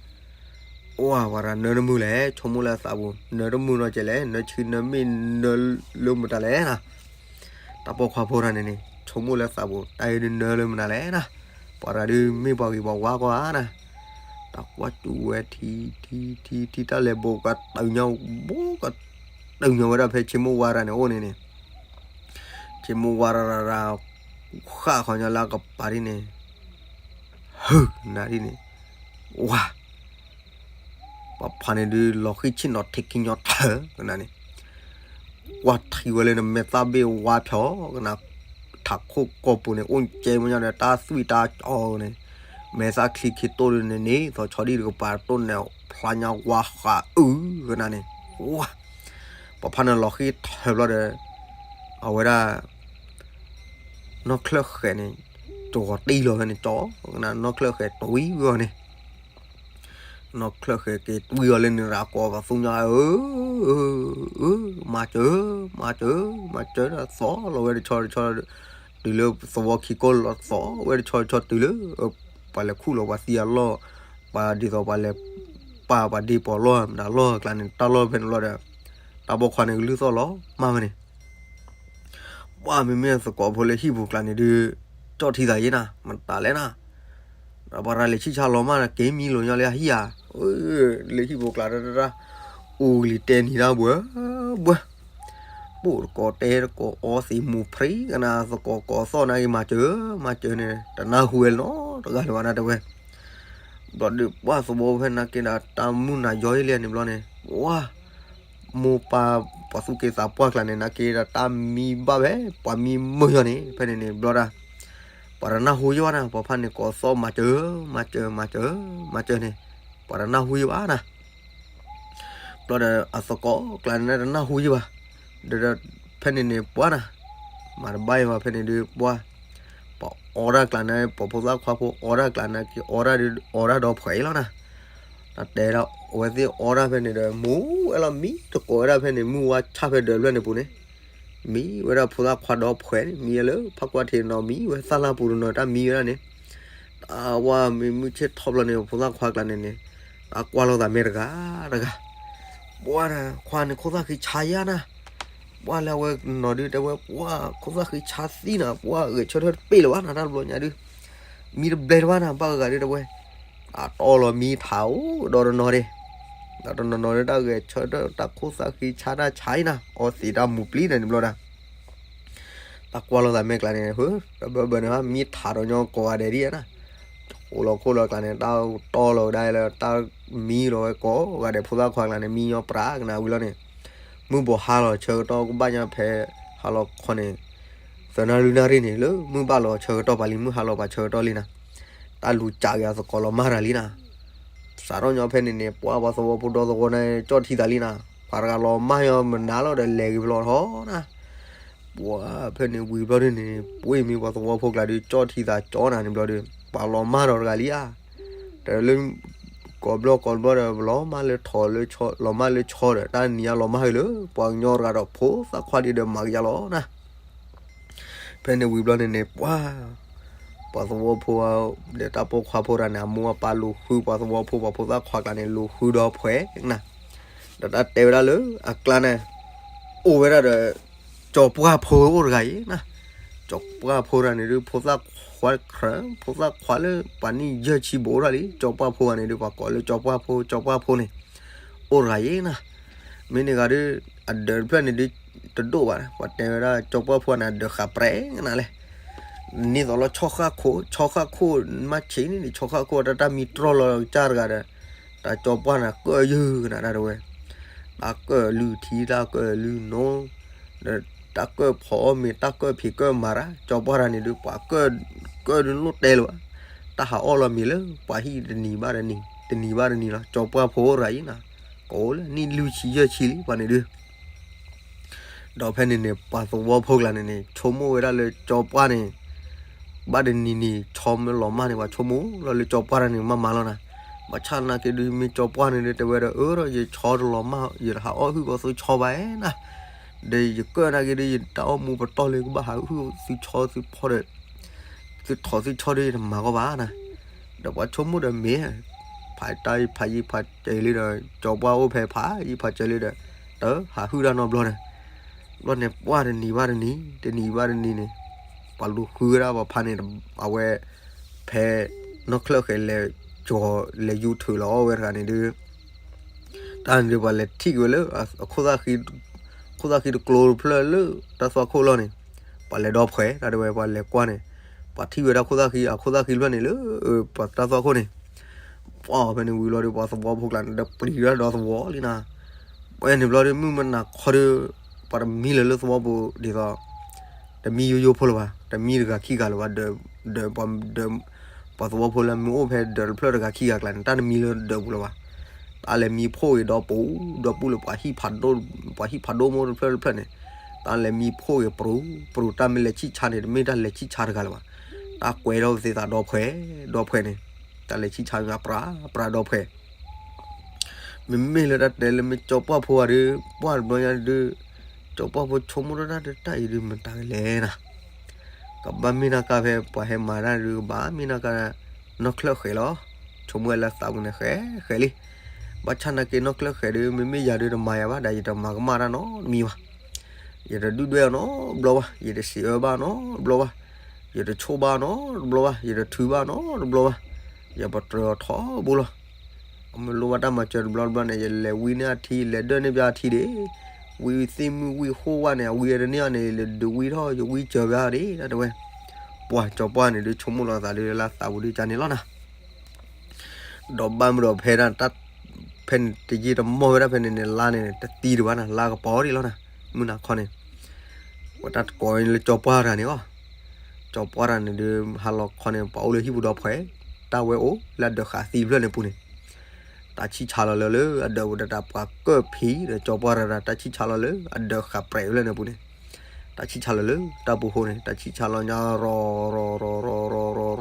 အိၣ်ဝဲဒၣ်နၢတမုာ်လဲၣ် ဆိကမိၣ်လၢအသးပူၤ နၢတမုာ်နီၢ်ကဲလဲၣ် နၢဆံနၢမ့ၢ်နၢလၢမတၤလဲၣ်နၤ တၢ်ပိာ်ခွါဖိတၢ်န့ၣ်န့ၣ် ဆိကမိၣ်လၢသးပူၤ တၢ်အံၤဒုးနၢလၢမနုၤလဲၣ်နၤ, ပှၤတဂၤဒုးမ့ၢ်ပှၤဂ့ၤပှၤဝါကွၢ်နၤ, တၢ်ကွၢ်တူၢ်ဝဲထံ ထံ ထံ ထံ တၢ်လဲၤဘိးကတုၤညီ ဘိးကတုၤညီဝဲဒၣ်ဖဲဆ့မိၢ်ဝါရၤန့ၣ်အိၣ်န့ၣ်န့ၣ်, ဆ့မိၢ်ဝါရၤရၤရၤ ဃၣ်ဃီညီလၢကပၤဒ်န့ၣ်, ဟုၣ်နၤဒ်န့ၣ်, ဝါ ပှၤဖါန့ၣ်ဒုးလီၤဃံၣ်ဆ့ၣ်နီၤထံခံညီထၢကနၤန့ၣ်, ကွၢ်ထံဝဲလၢနမဲာ်သၣ်ဘ့ၣ်ဝါဖျိးကနၤ, ထးခိၣ်ကိာ်ပူၤန့ၣ် အိၣ်ကဲမညါဒီးတၢ်သွံၣ်တၢ်ကၠီန့ၣ်, မဲာ်သၣ်ချံခံတိၢ်ဒုးန့ၣ်န့ၣ် သီဆီဒံၣ်တကပၤတိၢ်န့ၣ် ဖျါညါဝါဃးအုကနၤန့ၣ်, ဝါ ပှၤဖါန့ၣ်လီၤဃံၣ်ထၢဘျီဒီး အဝဲဒၣ် နီၢ်ချၢၣ်ဃဲန့ၣ် တဂီၤတံၢ်လီၤဝဲန့ၣ် ကၠီကနၤ နီၢ်ချၢၣ်ဃဲတဝံၤဝဲအီၤန့ၣ်, နီၢ်ချၢၣ်ဃဲၤက့ၤတွံၢ်အီၤလၢန့ၣ် ရၤကိးပသူညါ အၢ အၢ မၤစၢၤ မၤစၢၤ မၤစၢၤ သီၣ်လီၤဝဲတဆီတဆီ တုၤလၢသဝီခံကိးလီၤသီၣ်ဝဲတဆီတဆီတုၤလၢ ပှၤလဲၤခူၣ်လီၤပှၤသံအလီၢ်, ပှၤဒ်သိးပှၤလဲၤပာ်ပှၤဒ့ပီးလီၢ်မတၤလီၢ်အကျါန့ၣ် တၢ်လီၢ်ဖဲန့ၣ်ဘျီဒီး တၢ်ပိာ်ခွါန့ၣ်ကလုၢ်သီၣ်လီၤမၢ်ဝဲန့ၣ် ပှၤမ့မ့ၢ်သကိးဖိလၢဟံၣ်ပူၤကျါန့ၣ်ဒုး ကၠီၣ်ထံသးယ့နၤ မတၤလဲၣ်နၤ, ဒီးပှၤရၤလဲၤဆံၣ်ဆါလီၤမၢ်န့ၣ် က့ၤမံလိာ်ညီလၢဟံၣ်ဧါ, လၢဟံၣ်ပူၤကျါတၢ်တၢ် အိၣ်လံတဲနံၤတၢ်ဘှဲဘှဲ, ပိာ်တကိးတဲတကိးအီသံးမူၤဖှံကနၤ သကိးကိးသီၣ်နၤဂ့ၤ မၤစၢၤ မၤစၢၤန့ၣ် တနၢ်ဟူဝဲနီတဂၤလၢၤဘၣ်နၤတဲဝဲ ဘျီဒုးပှၢ်သဝီဖဲနၤက့ၤဒီးတၢ်မုၢ်နၤယီယဲလံန့ၣ်ဘျီန့ၣ် ပှၢ် မိၢ်ပၢ်ပှၤသူၣ်က့သးပှၢ်ကျါန့ၣ် နၤက့ၤဒီးတၢ်မံဘၣ်ဝဲ ပှၤမံမုာ်ယီန့ၣ် ဖဲန့ၣ်န့ၣ် ဘျီဒၣ် ပှၤတနၢ်ဟူယဲဘၣ်နၤ ပှၤဖးန့ၣ်ကိးသီၣ်မၤစၢၤ မၤစၢၤ မၤစၢၤ မၤစၢၤန့ၣ် ပှၤတနၢ်ဟူယဲဘၣ်နၤ ဘျီဒီးအသကိးကျါန့ၣ်တနၢ်ဟူယဲဘၣ်, ဒီးဖဲန့ၣ်န့ၣ်ပှၢ်နၤ, မၤတဘၣ်ယဲဘၣ်ဖဲန့ၣ်ဒုးပှၢ်, ပှၤအီတၢ်ကျါန့ၣ် ပှၤဖိသၣ်ခွါဖိအီတၢ်ကျါန့ၣ် က့ၤအီတၢ်ဒီးအီတၢ်ဒီးဖှဲးလီၤနၤ, တၢ်တဲဒၣ်အဝဲသ့ၣ်အီတၢ်ဖဲန့ၣ်ဒီး မူဝဲလီၤမံတကိးဝဲဒၣ်ဖဲန့ၣ် မုၢ်ဝါဆၣ်ဖဲဒၢးဖျၢၣ်န့ၣ်ပူၤန့ၣ်, မံဝဲဒၣ်ဖိသၣ်ခွါဒီးဖှဲးန့ၣ် မံလၢဖးကွၢ်ထံးနီၤ မံဝဲသၣ်လၢပူၤတနီၤ တၢ်မံဝဲဒၣ်န့ၣ် တၢ်ဝါမ့ၢ်မုၢ်ဆ့ၣ်ထီၣ်ဘျီန့ၣ် ဖိသၣ်ခွါကျါန့ၣ်န့ၣ် အကွၢ်လိာ်သးမဲာ်တဂၤတဂၤ, ပှၢ်နၤ ခွါန့ၣ်ခိၣ်သၣ်ဃံဆါယါနၤ, ပှၢ်လၢအဝဲနီၤဒုးတဲဝဲ ပှၢ်ခိၣ်သၣ်ဃံဆါသံနၤ ပှၢ်ဂဲၤဆၢထၢၣ်တပ့ၢ်လၢၤဘၣ်နၤ တၢ်တဘျီညါဒုး, မံတဘျဲၣ်တဘၣ်နၤ ဘၣ်ဂၤဒုးတဲဝဲ, အတီလီၤမံထးအိၣ်ဒီတနီၤဒဲး, ဒီတနီၤနီၤဒုး တၢ်ဂဲၤဆၢထၢၣ်တၢ်ခိၣ်သၣ်ဃံဆါတၢ်ဆါအံၤနၤ အီသံးတၢ်မူၤပျံၤနၤန့ၣ်ဘျီဒၣ် တၢ်ကွၢ်လိာ်သးမဲာ်ကျါန့ၣ် ဟၢ တဘၢဘၢန့ၣ်ဘၣ် မံထးဒီးညီကိးဂၤဒဲးဒ်နၤ, ဃိလီၤခိၣ်လီၤကျါန့ၣ် တၢ်တီလီၤဝဲဒၣ်လၢ တၢ်မံလီၤဝဲကိးဂၤဒဲး ဖိသၣ်ခွါကျါန့ၣ် မံညီပြးကနၣ်ဝံၤလီၤန့ၣ်, မုၢ်ဘိးဟါလီၤဆၢကတီၢ်ကဘၣ်ညါဖဲ ဟါလီၤခီန့ၣ်, သၢနၣ်ရံၣ်နၣ်ရံၣ်န့ၣ် လၢမုၢ်ဘၣ်လီၤဆၢကတီၢ်ပာ်လံ မုၢ်ဟါလီၤပာ်ဆၢကတီၢ်လံနၤ, တၢ်လူၤကးက့ၤအသကိးလီၤမၢ်တၢ်လံနၤ စးထီၣ်ညီဖဲန့ၣ်န့ၣ် ပှၢ်ပှၤသဝီဖိဒီသဝီန့ၣ် ကၠီၣ်ထံသးလံနၤ, ပှၤတဂၤလီၤမၢ်ညီမနုၤလီၤဒီးလဲၤဂ့ၤဘျီထီနၤ, ပှၢ်ဖဲန့ၣ်ဝံၤဘျီဒုးန့ၣ် ပှ့ၤမ့ၢ်ပှၤသဝီဖိကျါဒုး ကၠီၣ်ထံသးကၠီနၤန့ၣ်ဘျီဒုး ပှၤလီၤမၢ်ဒီးတဂၤလံဧါ, တၢ်လၢ ကိးဘျီကိးဘျီဒီး လီၤမၢ်လၢထီၣ်လၢဆီ လီၤမၢ်လၢဆီဒီး တၢ်နံၤညါလီၤမၢ်ဂ့ၤလၢ ပှၤကညီတဂၤဒီးဖိသၣ်ခွါဒ်ဒီးမၤကယါလီၤနၤ ဖဲန့ၣ်ဝံၤဘျီန့ၣ်န့ၣ် ပှၢ် ပှၤသဝီဖိ ဒီးတၢ်ပိာ်ခွါဖိတဂၤန့ၣ် အမိၢ်အပၢ်လူၤဃုပှၤသဝီဖိ ပှၤဖိသၣ်ခွါကျါန့ၣ် လူၤဃုဒီးဖှဲးနၤ, ဒီးတၢ်တဲဝဲဒၣ်လၢအကျါန့ၣ် အိၣ်ဝဲဒၣ်ဒီး ကၠီပှၢ်ဖိအိၣ်တဂၤအံၤနၤ, ကၠီပှၢ်ဖိတဂၤန့ၣ်ဒုး ဖိသၣ်ခွါတခါ ဖိသၣ်ခွါလၢပှၤနံၣ်ယဲၢ်ဆံဘိးအိၣ်ဒၣ်လံ ကၠီပှၢ်ဖိတဂၤန့ၣ်ဒုး ပှၤကိးလၢကၠီပှၢ်ဖိ ကၠီပှၢ်ဖိန့ၣ် အိၣ်တဂၤအံၤနၤ, မ့ၢ်န့ၣ်ဂၤဒုး အဒၢးတဖျၢၣ်န့ၣ်ဒုး တဒိၣ်ဘၣ် ပှၤတဲဝဲဒၣ် ကၠီပှၢ်ဖိန့ၣ် အဒၢးဃးပြဲးကနၤလဲၣ်, နံၣ်သိးလီၤဆီဃၣ်ခိၣ် ဆီဃၣ်ခိၣ် မ့ၢ်ဆံးန့ၣ် ဆီဃၣ်ခိၣ် တၢ်တၢ်မံတြီၢ်လီၤကစၢ်တဂၤဒီး တၢ်ကၠီပှၢ်န့ၣ် ကၢၣ်ယုၢ်ကနၤတၢ်တဝဲ တၢ်ကၢၣ်လုၢ်ထံ တၢ်ကၢၣ်လုၢ်နိ ဒီးတၢ်ကၢၣ်ဖီအီၣ်မ့ၤ တၢ်ကၢၣ်ဖံးကၢၣ်မၤတၢ် ကၠီပှၢ်တဂၤန့ၣ်ဒုး ပှၤကၢၣ် ကၢၣ်ဒုးလိၣ်တဲလၢၤဘၣ်, တၢ်ဟးအီၣ်လီၤမ့ၤလၢ ပှၤဟံၣ်တနံၤဘၣ်တနံၤ တနံၤဘၣ်တနံၤလီၤ ကၠီပှၢ်ဖိတဂၤအံၤနၤ, ကိးလၢနံၣ်လွံၢ်ဆံယဲၢ်ဆံလံ ပှၤန့ၣ်ဒုး ဒီးဖဲန့ၣ်န့ၣ် ပှၤသဝီဖိကျါန့ၣ်န့ၣ် ဆိကမိၣ်ဝဲဒၣ်လၢကၠီပှၢ်န့ၣ် ဘၣ်တနံၤနံၤ ဆီမ့ၢ်လီၤမၢ်န့ၣ် ပှၤဆိကမိၣ်လီၤလၢကၠီပှၢ်တဂၤန့ၣ် မၤမၤလီၤနၤ, ဘၣ်ဆၣ်နာ်က့ဒုး မ့ၢ်ကၠီပှၢ်န့ၣ်ဒုး တဲဝဲဒီး အၢ ဒီးယဆီတလီၤမၢ် ယတဟးအီၣ်ဟုၣ်ကီးသုဆီဘၣ်နၤ, ဒီးယကၢၣ်နာ်က့ဒုး ယတၢ်အိၣ်မူပတီၢ်လၢကဘၣ်ဟးဟုၣ်သုဆီသုဖီဒီး သုထီၣ်သုဆီဒီး ယတမၤကီးဘၣ်နၤ, ဒီးပှၤဆိကမိၣ်ဒီးမ့ၢ် ဖးတၢ်ဖးယံၤဖးစၢၤလံဒီး ကၠီပှၢ်အိၣ်ဖဲဖးယံၤဖးစၢၤလံဒီး တဟးဟုၣ်တၢ်နီတဘျီန့ၣ်, ဘျီန့ၣ်ပှၢ်တနံၤဘၣ်တနံၤ တနံၤဘၣ်တနံၤန့ၣ် ပှၤလူၤဃုဝဲဒၣ်ပှၤဖးန့ၣ် အဝဲ ဖဲ နီၢ်ချၢၣ်ဃဲၤလဲၤကၠီၤလဲၤယူၤထုးလီၤအီၣ်ဝဲတဂၤန့ၣ်ဒုး တၢ်န့ၣ်ဒုးပှၤလဲၤထံၣ်က့ၤဝဲလၢ အခိၣ်သၣ်ဃံ ခိၣ်သၣ်ဃံတကျိၤတဖျၢၣ်လၢတၢ်သွၣ်ခိၣ်လီၢ်န့ၣ် ပှၤလဲၤဒီဖှဲး တၢ်တဲဝဲပှၤလဲၤကွၢ်န့ၣ် ပှၤထံၣ်ဝဲဒၣ်ခိၣ်သၣ်ဃံ အခိၣ်သၣ်ဃံတဖျၢၣ်န့ၣ်လၢ ပှၤတၢ်သွၣ်ခိၣ်န့ၣ် ပှၤဖဲန့ၣ်ဝံၤလီၤဒီး ပှၤသဝီဖိကျါန့ၣ် ဒီးပျံၤဝဲဒၣ်ဒီသဝီလံနၤ ပှၤန့ၣ်ဘျီဒီး မုၢ်မနၤခီဒီး ပှၤတမံလၢၤလၢသဝီပူၤဒ်သိး တမံယိယိဖိလၢၤဘၣ် တမံတဂၤခံဂၤလၢၤဘၣ် ဒီး ဒီး ပှၤသဝီဖိလၢမ့ၢ်အိၣ်ဖဲဒၢးတဖျၢၣ်တဂၤခံဂၤကျါန့ၣ် တၢ်တမံလၢၤဒၢးပူၤလၢၤဘၣ် တၢ်လဲၤမံဖှိၣ်က့ၤဒီပူၤ ဒီပူၤလၢပှၤဟံၣ်ဖးဒိၣ် ပှၤဟံၣ်ဖးဒိၣ်မိၢ်တဖျၢၣ်တဖျၢၣ်န့ၣ် တၢ်လဲၤမံဖှိၣ်က့ၤပြူၤ ပြူၤ တၢ်မ့ၢ်လဲၤဆံၣ်ဆါန့ၣ် တမ့ၢ်တၢ်လဲၤဆံၣ်ဆါတဂၤလၢၤဘၣ် တၢ်ကွဲးဒီးသ့သးဒီဖှဲး ဒီဖှဲးန့ၣ် တၢ်လဲၤဆံၣ်ဆါမ့ၢ်ပြး ပြးဒီဖှဲး မ့မ့ၢ်လၢတၢ်တဲလၢမ့ၢ်ကၠီပှၢ်ဖိဂၤဒီး ပှၢ်တဘျီညါဒုး ကၠီပှၢ်ဖိဆိကမိၣ်ထီၣ်တၢ်ဒုး တၢ်အံၤဒုးမတၤကလဲၣ်နၤ, ကဘၣ်မ့ၢ်နီၢ်ကါဖဲပှၤဟဲမၤတၢ်ဒုး ကဘၣ်မ့ၢ်နီၢ်ကါ နီၢ်ချၢၣ်ဃဲၤလီၤ. ဆိကမိၣ်ဝဲလၢသးပူၤန့ၣ် ဃဲၤဃဲၤလံ. ဘၣ်ဆၣ်နာ်က့နီၢ်ချၢၣ်ဃဲၤဒုး မ့မ့ၢ်ယၤဒုးတမၤယၤဘၣ်ဒီး ယတမၤကမၣ်တၢ်နီတမံၤဘၣ်. ယတဒုၣ်ဒွဲၣ်အီၤနီတဘျီဘၣ်, ယတစံးအၢဘၣ်နီတဘျီဘၣ်, ယတဆိၣ်ဘၣ်နီတဘျီဘၣ်, ယတထုးဘၣ်နီတဘျီဘၣ်, ယပတြၢၤအီၤထီဘိလီၤ. အမ့ၢ်လိၣ်ဘၣ်တၢ်မၤစၢၤတဘျီတဘျီန့ၣ် ယလဲၤဝံန့ၢ်အထံ လဲၤဒၢၣ်န့ၢ်ဘၣ်အထံဒၣ်, ဝံသ့ၣ်မုၣ်ဝံဟိၣ်ဝဲန့ၣ် အဝံတန့ၢ်အီၤန့ၣ် ယလဲၤဒုးဝံထီၣ် ယဝံစၢၤဘၣ်ဒၣ် တၢ်တဲဝဲ. ပှၤကၠီပှၢ်န့ၣ်ဒုး ဆိကမိၣ်လီၤသးဒုးလၢသးပူၤဒုးကန့ၣ်လီၤနၤ. ဒီးဘၣ်မုၢ်ဒီးဖဲဒၣ်တၢ် ဖဲန့ၣ်တယံာ်တမီၢ်ဝဲဒၣ်ဖဲန့ၣ်န့ၣ် လါန့ၣ် တသံဒံးဘၣ်နၤ, လါကပီၤဒံးလီၤနၤ, မုၢ်နၤခီန့ၣ် ဝဲတၢ်တကိးလၢကၠီပှၢ်တဂၤန့ၣ်အီၤ, ကၠီပှၢ်တဂၤန့ၣ်ဒုး ဟါလီၤခီန့ၣ် ပှၤအိၣ်လၢဟံၣ်ပူၤဒီဖှဲး, တၢ်ဝဲအိၣ်လၢအဒၢးဃာ်သံတဖျၢၣ်န့ၣ်ပူၤန့ၣ်, တၢ်ဆံၣ်ဆါလီၤလၢလၢအဒၢးပူၤဒီးတၢ်ပှၤကၢၣ်ဖံးဒီးကၠီပှၢ်တဂၤဒီး တၢ်ဆံၣ်ဆါလီၤလၢအဒၢးဃာ်ပြဲးတဖျၢၣ်န့ၣ်ပူၤန့ၣ်, တၢ်ဆံၣ်ဆါလီၤလၢတၢ်ပူၤဃိန့ၣ် တၢ်ဆံၣ်ဆါလီၤညါရီၤရီၤရီၤရီၤရီ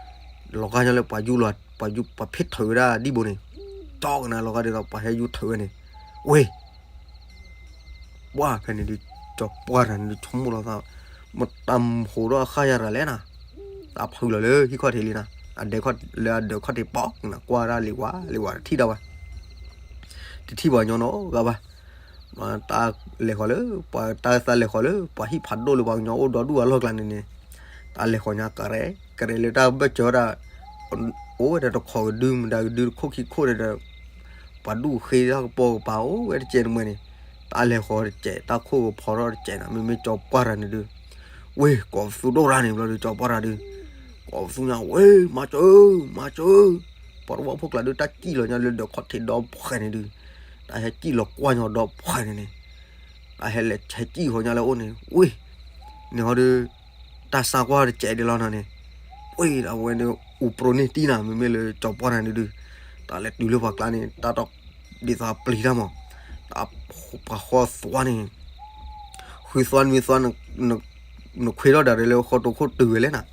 ၤ, လီၤဂာ်ညါလၢပှၤယူၤလီၤ ပှၤယူၤပှၤဖ့ၣ်ထုးဝဲဒၣ်ဒံးဘိန့ၣ်, ကၠီကနၤလီၤဂာ်ဒ်သိးပှၤဟဲယူၤထုးဝဲန့ၣ်, ဝ့ၢ် ပှၢ်ဖဲန့ၣ်ဒုး ကၠီပှၢ်တဂၤန့ၣ်ဒုး ဆိကမိၣ်လီၤသး, မတၤဟိးထီၣ်အဃၢ်ယၤတဂၤလဲၣ်နၤ, တၢ်ဖုးလီၤလၢဟံၣ်ခီၣ်ထံးလံနၤ, အဒဲလၢအဒၢးခီၣ်ထံးပီၣ်နၤ ကွၢ်ဒၣ်လံၤဝါလံၤဝါတထံၣ်ဒၣ်ဝဲ, တထံၣ်ပှၤကညီနီတဂၤဘၣ်. တၢ်လဲၤဃီၤလၢ ပှၤတၢ်သးလဲၤဃီၤလၢ ပှၤဟံၣ်ဖးဒိၣ်လၢပှၤကညီအိၣ်ဒီဒူၣ်အလီၢ်ကျါန့ၣ်န့ၣ်, တၢ်လဲၤဃီၤညါကရဲ ကရဲလၢတၢ်ဘၢၣ်စၢၤဒၣ် အိၣ်ဝဲဒီးတခိးကဒု မတၤကဒု တခိၣ်ခံခိၣ်ဒီး ပှၤဒူၣ်ဃ့တၢ်ကပိာ်ကပၤအိၣ်ဝဲတစဲးတမှဲၤန့ၣ်, တၢ်လဲၤဃီၤတစဲး တၢ်ခိၣ်ကဖီထီၣ်တစဲးနၤ, မ့မ့ၢ်ကၠီပှၢ်တဂၤန့ၣ်ဒုး, ဝ့ၢ် ကိးပသူဒိၣ်ရၣ်န့ၣ်ဘျီဒုး ကၠီပှၢ်တဂၤဒုး, ကိးပသူညါ ဝ့ၢ် မၤစၢၤ မၤစၢၤ, ပှၤတဝၢဖိကျါဒုး တၢ်စံၣ်လီၤညါလၢဒၢးခီၣ်ထံးဒီဖှဲးန့ၣ်ဒုး, တၢ်ဟဲစံၣ်လီၤကွၢ်ညီဒီဖှဲးန့ၣ်န့ၣ်, တၢ်ဟဲလဲၤဟဲစံၣ်ဃီၤညါလၢအအိၣ်န့ၣ် ဝ့ၢ်, န့ၣ်ဟီဒုး တၢ်စၢ်ကွၢ်တစဲးဒ်လီၤနၤန့ၣ်, ဝ့ၢ် အဝဲန့ၣ် အူပြိန့ၢ်တံၢ်နၤ မ့မ့ၢ်လၢကၠီပှၢ်တဂၤန့ၣ်ဒုး, တၢ်လဲၤတုၤလၢပှၤကျါန့ၣ် တၢ်တ ဒ်သိးပျံၤတၢ်မး, တၢ်ပှၤဃီသွါန့ၣ်, ဃုသွါနွံသွါ နခွ့ထီၣ်ဒၣ်ရၢၣ်လၢဃီတိာ်ခိၣ်တုၤဝဲလဲၣ်နၤ,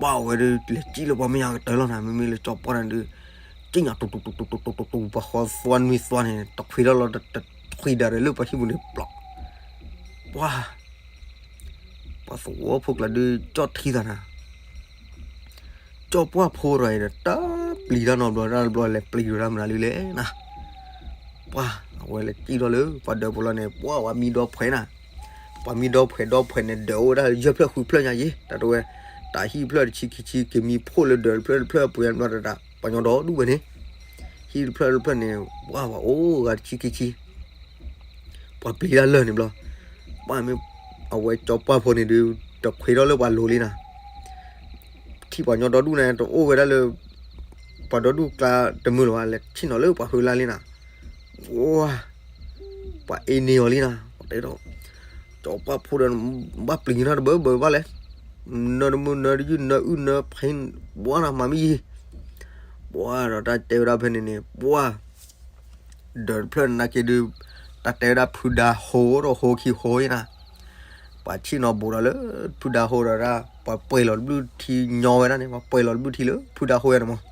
ဘၣ်ဝဲဒုး လဲၤစံၣ်လၢပှၤမဲာ်ညါကတၢၢ်လီၤနၤ, မ့မ့ၢ်လၢကၠီပှၢ်တဂၤန့ၣ်ဒုး, စံၣ်ညါတူတူတူတူတူတူတူ ပှၤဃီသွါနွံသွါန့ၣ် တခွ့ထီၣ်လီၤ တခွ့ဒၣ်ရၢၣ်လၢပှၤဟံၣ်ပူၤန့ၣ်ပျီ, ပှၤ ပှၤသဝီဖိကျါဒုး ကၠီၣ်ထံသးနၤ ကၠီပှၢ်ဖိတဂၤအံၤဒီး တၢ်ပျံၤတၢ်နီတဘျီ တၢ်တဘျီလဲၤပျံၤဒီးတၢ်မနုၤလဲၣ်နၤ, ပှၤ အဝဲလဲၤစံၣ်ထီၣ်လၢ ပှၤဒၢးဖိလီၤန့ၣ် ပှၤ ပှၤမံဒီဖှဲးနၤ, ပှၤမံဒီဖှဲး ဒီဖှဲးန့ၣ် ဒၢးအိၣ်ဝဲဒၣ်ယဲၢ်ဖျၢၣ်ဃုဖျၢၣ်ညါယ့ၣ် တၢ်တဝဲ, တၢ်ဟံၣ်ဖျၢၣ်တဆံခံဆံ က့ၤမံဖှိၣ်လၢဒၢးတဖျၢၣ်တဖျၢၣ်အပူၤညါဘျီတၢ် ပှၤညီဒီဒူၣ်ဝဲန့ၣ်, ဟံၣ်တဖျၢၣ်တဖျၢၣ်န့ၣ် ပှၤ ပှၤအိၣ်ဂၤတဆံခံဆံ ပှၤပျံၤတၢ်လၢာ်န့ၣ်ဘျီ, ပှၤမ့ၢ် အဝဲကၠီပှၢ်ဖိန့ၣ်ဒုး တခွ့ထီၣ်လၢပှၤလိၤလံနၤ, ထံၣ်ပှၤညီဒီဒူၣ်န့ၣ် တအိၣ်ဝဲဒၣ်လၢ ပှၤဒီဒူၣ်ကျါတမုာ်လၢၤဘၣ် လဲၤဆ့ၣ်နီၤလၢပှၤဃုလါလံနၤ, ပှၤ ပှၤအ့န့ၢ်အီၤလံနၤ, ပှၤတဲဒီး ကၠီပှၢ်ဖိဒီး ဘၣ်ပျံၤနီတဘၢဘၢဘၣ်လဲၣ်, နၢတမုာ်နၢတယုၢ်နၢအုၣ်နၢဖဲ ပှၤနၤမၤမံယံၤ, ပှၤဒီးတၢ်တဲဝဲဒၣ်ဖဲန့ၣ်န့ၣ် ပှၤ ဒၢးတဖျၢၣ်နာ်က့ဒုး တၢ်တဲဝဲဒၣ်ဖုဒါဟိဒီးဟိခံဟိအံၤနၤ, ပှၤဆ့ၣ်နီၤဘူးဒီးလၢ ဖုဒါဟိဒီးဒၣ် ပှၤပှဲၤလီၤတဘျုးထံညီဝဲဒၣ်န့ၣ် ပှၤပှဲၤလီၤတဘျုးထံလၢဖုဒါဟိယါန့ၣ်မး,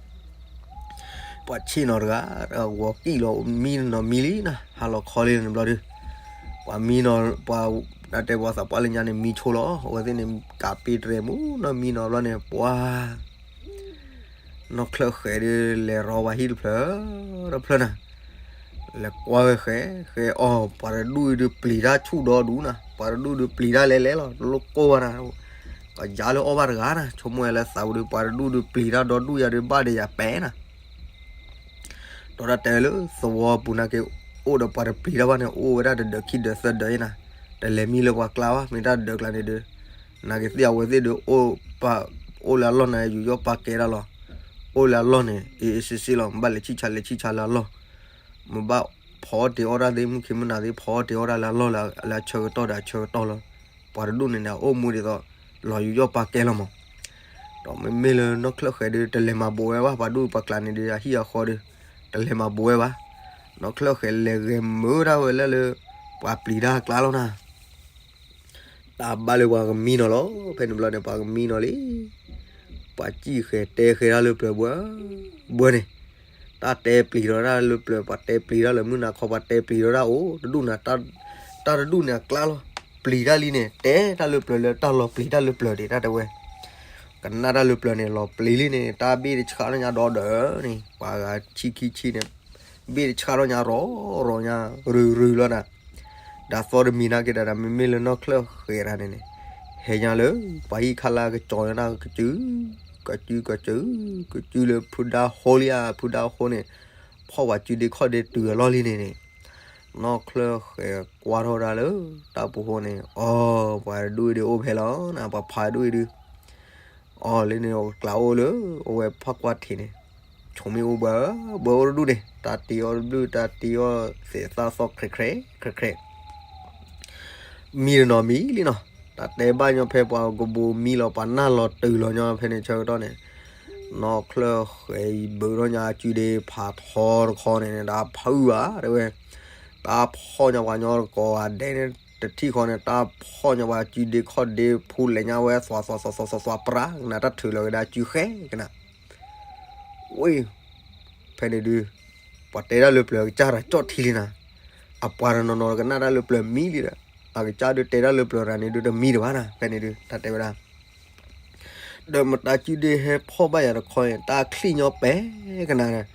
ပှၤဆ့ၣ်နီၤတဂၤ ဂီၤကံၣ်လီၤမံနီၤမံလံနၤ ဟါလီၤခီလံန့ၣ်ဘျီဒုး, ပှၤမံနီၤ ပှၤ တၢ်တဲပှၤသးပှၢ်လၢညါန့ၣ် မံဆိလီၤ အဝဲသ့ၣ်န့ၣ် ကးပ့တြဲၤမူနီၤမံနီၤဘျီန့ၣ် ပှၤ နီၢ်ချၢၣ်ဃဲၤဒုး လဲၤရီပှၤဟံၣ်တဖျၢၣ် တဖျၢၣ်နၤ, လဲၤကွၢ်ဝဲဃဲၤ ဃဲၤအီၤ ပှၤတဒူၣ်အံၤဒုးပျံၤတၢ်ဆူၣ်ဒီဒူၣ်နၤ, ပှၤတဒူၣ်ဒုးပျံၤတၢ်လဲၤလဲၤလီၤ တလိၣ်ကိၢ်ဘၣ်နၤ, ကယါလၢအီၣ်ဘၣ်တဂၤနၤ, ဆိကမိၣ်ဝဲလၢသးဝဲဒုး ပှၤတဒူၣ်ဒုးပျံၤတၢ်ဒီဒူၣ်ယၤဒုး ဘၣ်ဒီးယၤပဲနၤ ဒီးတၢ်တဲလၢသဝီပူၤနာ်က့ အိၣ်ဒီးပှၤတပျံၤတၢ်ဘၣ်န့ၣ် အိၣ်ဝဲဒၣ်တဒၢးခံဒၢးသၢဒၢးအံၤနၤ, တလဲၤမံလၢပှၤကျါဘၣ် မ့ၢ်တၢ်ဒၢးကျါန့ၣ်ဒုး, နာ်က့သ့ၣ်အဝဲသ့ၣ်ဒုး အိၣ်ပာ် အိၣ်လၢအလီၢ်န့ၣ် ယူးယီၣ်ပာ်ကဲဒၣ်လီၤ, အိၣ်လၢအလီၢ်န့ၣ် အ့ၣ်အ့ၣ်စ့စ့လီၤ, မ့ၢ်ဘၣ်လဲၤဆံၣ်ဆါလဲၤဆံၣ်ဆါလၢအလီၢ်, မ့ၢ်ဘၣ်ဖီအီၣ်တ့ၤအီၣ်တၢ်သ့ၣ် မုၢ်ခ့မုၢ်နၤသ့ၣ် ဖီအီၣ်တ့ၤအီၣ်တၢ်လၢအလီၢ်လၢအဆၢကတီၢ်ဒီးအဆၢကတီၢ်လီၤ, ပှၤတဒူၣ်န့ၣ်န့ၣ် အအိၣ်မူဒ်သိး လီၤယူးယီၣ်ပာ်ကဲလီၤမး ဒီးမ့မ့ၢ်လၢနီၢ်ချၢၣ်ဃဲၤဒုး တလဲၤမၤဘူးဝဲဘၣ် ပှၤဒူၣ်ပှၤကျါန့ၣ်ဒုး အဟံၣ်အဃီဒုး တလဲၤမၤဘူးဝဲဘၣ်, နီၢ်ချၢၣ်ဃဲၤလဲၤဂဲၤမုာ်ဒၣ်ဝဲလၢလၢ ပှၤပျံၤတၢ်အကျါလီၤနၤ, တၢ်ဘၣ်လၢပှၤကမံနီၤလီၤ, ဖဲန့ၣ်ဘျီန့ၣ် ပှၤကမံနီၤလံ, ပှၤစံၣ်ဃဲၤတဲဃဲၤတၢ်လၢပျၢၤဘၢ ဘၢန့ၣ်, တၢ်တဲပျံၤထီၣ်တၢ်လၢပျၢၤ ပှၤတဲပျံၤတၢ်လၢမုၢ်နၤခီ ပှၤတဲပျံၤထီၣ်တၢ်အိၣ်တဒူၣ်န့ၣ်, တၢ်တဒူၣ်န့ၣ်အကျါလီၤ. ပျံၤတၢ်လံန့ၣ် တဲတၢ်လၢပျၢၤလၢတၢ်လီၤပျံၤတၢ်လၢပျၢၤဒံး တၢ်တဲဝဲ. ကနၣ်တၢ်လၢပျၢၤန့ၣ် လီၤပျံၤလံန့ၣ် တၢ်ဘ့ၣ်တဆှးထီၣ်ညါဒီဒီးန့ၣ် ပှၤဂၤဆံခံဆံန့ၣ် ဘ့ၣ်တဆှးထီၣ်ညါရီၤရီၤညါ ရုၤရုၤလီၤနၤ. ဒီးသီတမံၤနာ်က့ဒီး မ့မ့ၢ်လၢနီၢ်ချၢၣ်ဃဲၤတၢ်န့ၣ်န့ၣ် ဟဲညါလၢ ပှၤဟံၣ်ခါလၢကစီၤန့ၣ် ကစု ကစု ကစု ကစုလၢဖုဒါဟိလံဧါ, ဖုဒါဟိန့ၣ် ဖီၣ်ပှၤစုဒ့ခီၣ်ဒ့တုၤအလီၢ်လံန့ၣ်န့ၣ် နီၢ်ချၢၣ်ဃဲၤကွၢ်ထီၣ်ဒၣ်လၢ တၢ်ပူၤဃိန့ၣ် အီ ပှၤဒူၣ်အံၤဒုးအိၣ်ဖဲလီၤနၤ, ပှၤဖးဒူၣ်အံၤဒုး အီၤလၢန့ၣ် ကျးအိၣ်လၢ အဝဲဖးကွၢ်ထံးန့ၣ် ဆိမိၣ်အိၣ်ဘှဲဘှဲအိၣ်တဒူၣ်န့ၣ် တၢ်တ့အီၣ်တဘျုး တၢ်တ့အီၣ်သ့ၣ်သၣ်သီၣ် ခြဲးခြဲး ခြဲးခြဲး မံတနီၤမံလံနီၤ. တၢ်တဲဘၣ်ညီဖဲပှၤကဘိးမံလီၤ ပှၤနၢ်လီၤတုၤလီၤညီဖဲန့ၣ်ဆၢကတီၢ်န့ၣ် နီၢ်ချၢၣ်ဃဲၤအံၤဘုးထီၣ်ညါအစုဒ့ဖးထီတခီန့ၣ်န့ၣ် တၢ်ဖုးဘၣ်တဲဝဲ, တၢ်ဖီၣ်ညါပှၤညီတကိးဂၤဒဲးန့ၣ် တထံၣ်ဃီန့ၣ် တၢ်ဖီၣ်ညါပှၤစုဒ့ခီၣ်ဒ့ ဖူလဲၤညါဝဲသွးသွးသွးသွးသွး ပြးကနၣ် တၢ်ထုးလီၤကဒါစုဃဲၤကနၣ် ဝ့ၢ် ဖဲန့ၣ်ဒုး ပှၤတဲတၢ်လၢပျၢၤကစၢ်တၢ်ကၠီၣ်ထံလံနၤ, အပှၤတနီၤနီၤကနၣ်တၢ်လၢပျၢၤမံလံဒီး အကစၢ်ဒုးတဲတၢ်လၢပျၢၤတဂၤန့ၣ်ဒုး တမံတဘၣ်နၤ ဖဲန့ၣ်ဒုး တၢ်တဲဝဲဒၣ် ဒီးမတၤစုဒ့ဟဲဖီၣ်ဘၣ်ယၤတခီန့ၣ် တၢ်ချံၣ်ညီပဲကနၣ်,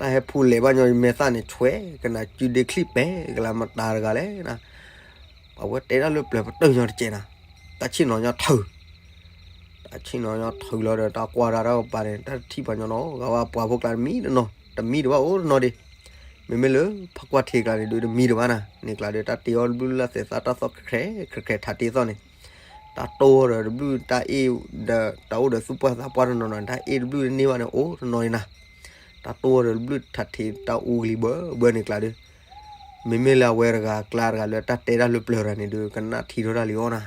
တၢ်ဟဲဖူလဲၤဘၣ်ညီမဲာ်သၣ်န့ၣ် ဆွဲကနၣ်စုဒ့ချံၣ်ပဲကလါ မတၤတဂၤလဲၣ်နၤ, အဝဲတဲတၢ်လၢပျၢၤပတုာ်ညီတကဲးနၤ, တၢ်ဆ့ၣ်နီၤညီထုး တၢ်ဆ့ၣ်နီၤညီထုးလီၤဒီး တၢ်ကွၢ်တၢ်တၢ်ကပၤန့ၣ် တၢ်ထံၣ်ပှၤညီနီၤ ဂၤဝဲပှၤဖိကျါတမံတနီၤ တမံတဘၣ်အိၣ်တနီၤဒံး, မ့မ့ၢ်လၢဖးကွၢ်ထံးကျါန့ၣ်ဒုး တမံတဘၣ်နၤ န့ၣ်ကျါဒီး တၢ်တ့အီၣ်တဘျုးလၢသ့ၣ်သၣ်တၢ်သီၣ် ခြဲးခြဲး ခြဲးခြဲး ထးတ့သီၣ်န့ၣ်, တၢ်တိၢ်အီၣ်ဒီးတဘျုးတၢ်အ့ၣ်ဒီး တၢ်အိၣ်ဒီးသူၣ်ပှၢ်သးပှၢ်တနီၤနီၤ တၢ်အ့ၣ်တဘျုးတန့ၢ်ဘၣ်န့ၣ် အိၣ်တနီၤဒံးနၤ, တၢ်တိၢ်အီၣ်ဒီးတဘျုးထးထ့းတၢ်အူကလံၤဘၢဘၢန့ၣ်ကျါဒီး မ့မ့ၢ်လၢအဝဲတဂၤကျါတဂၤလၢတၢ်တဲတၢ်လၢပျၢၤတဂၤန့ၣ်ဒုး ကနၣ်ထံထီၣ်တၢ်လံအီၣ်နၤ,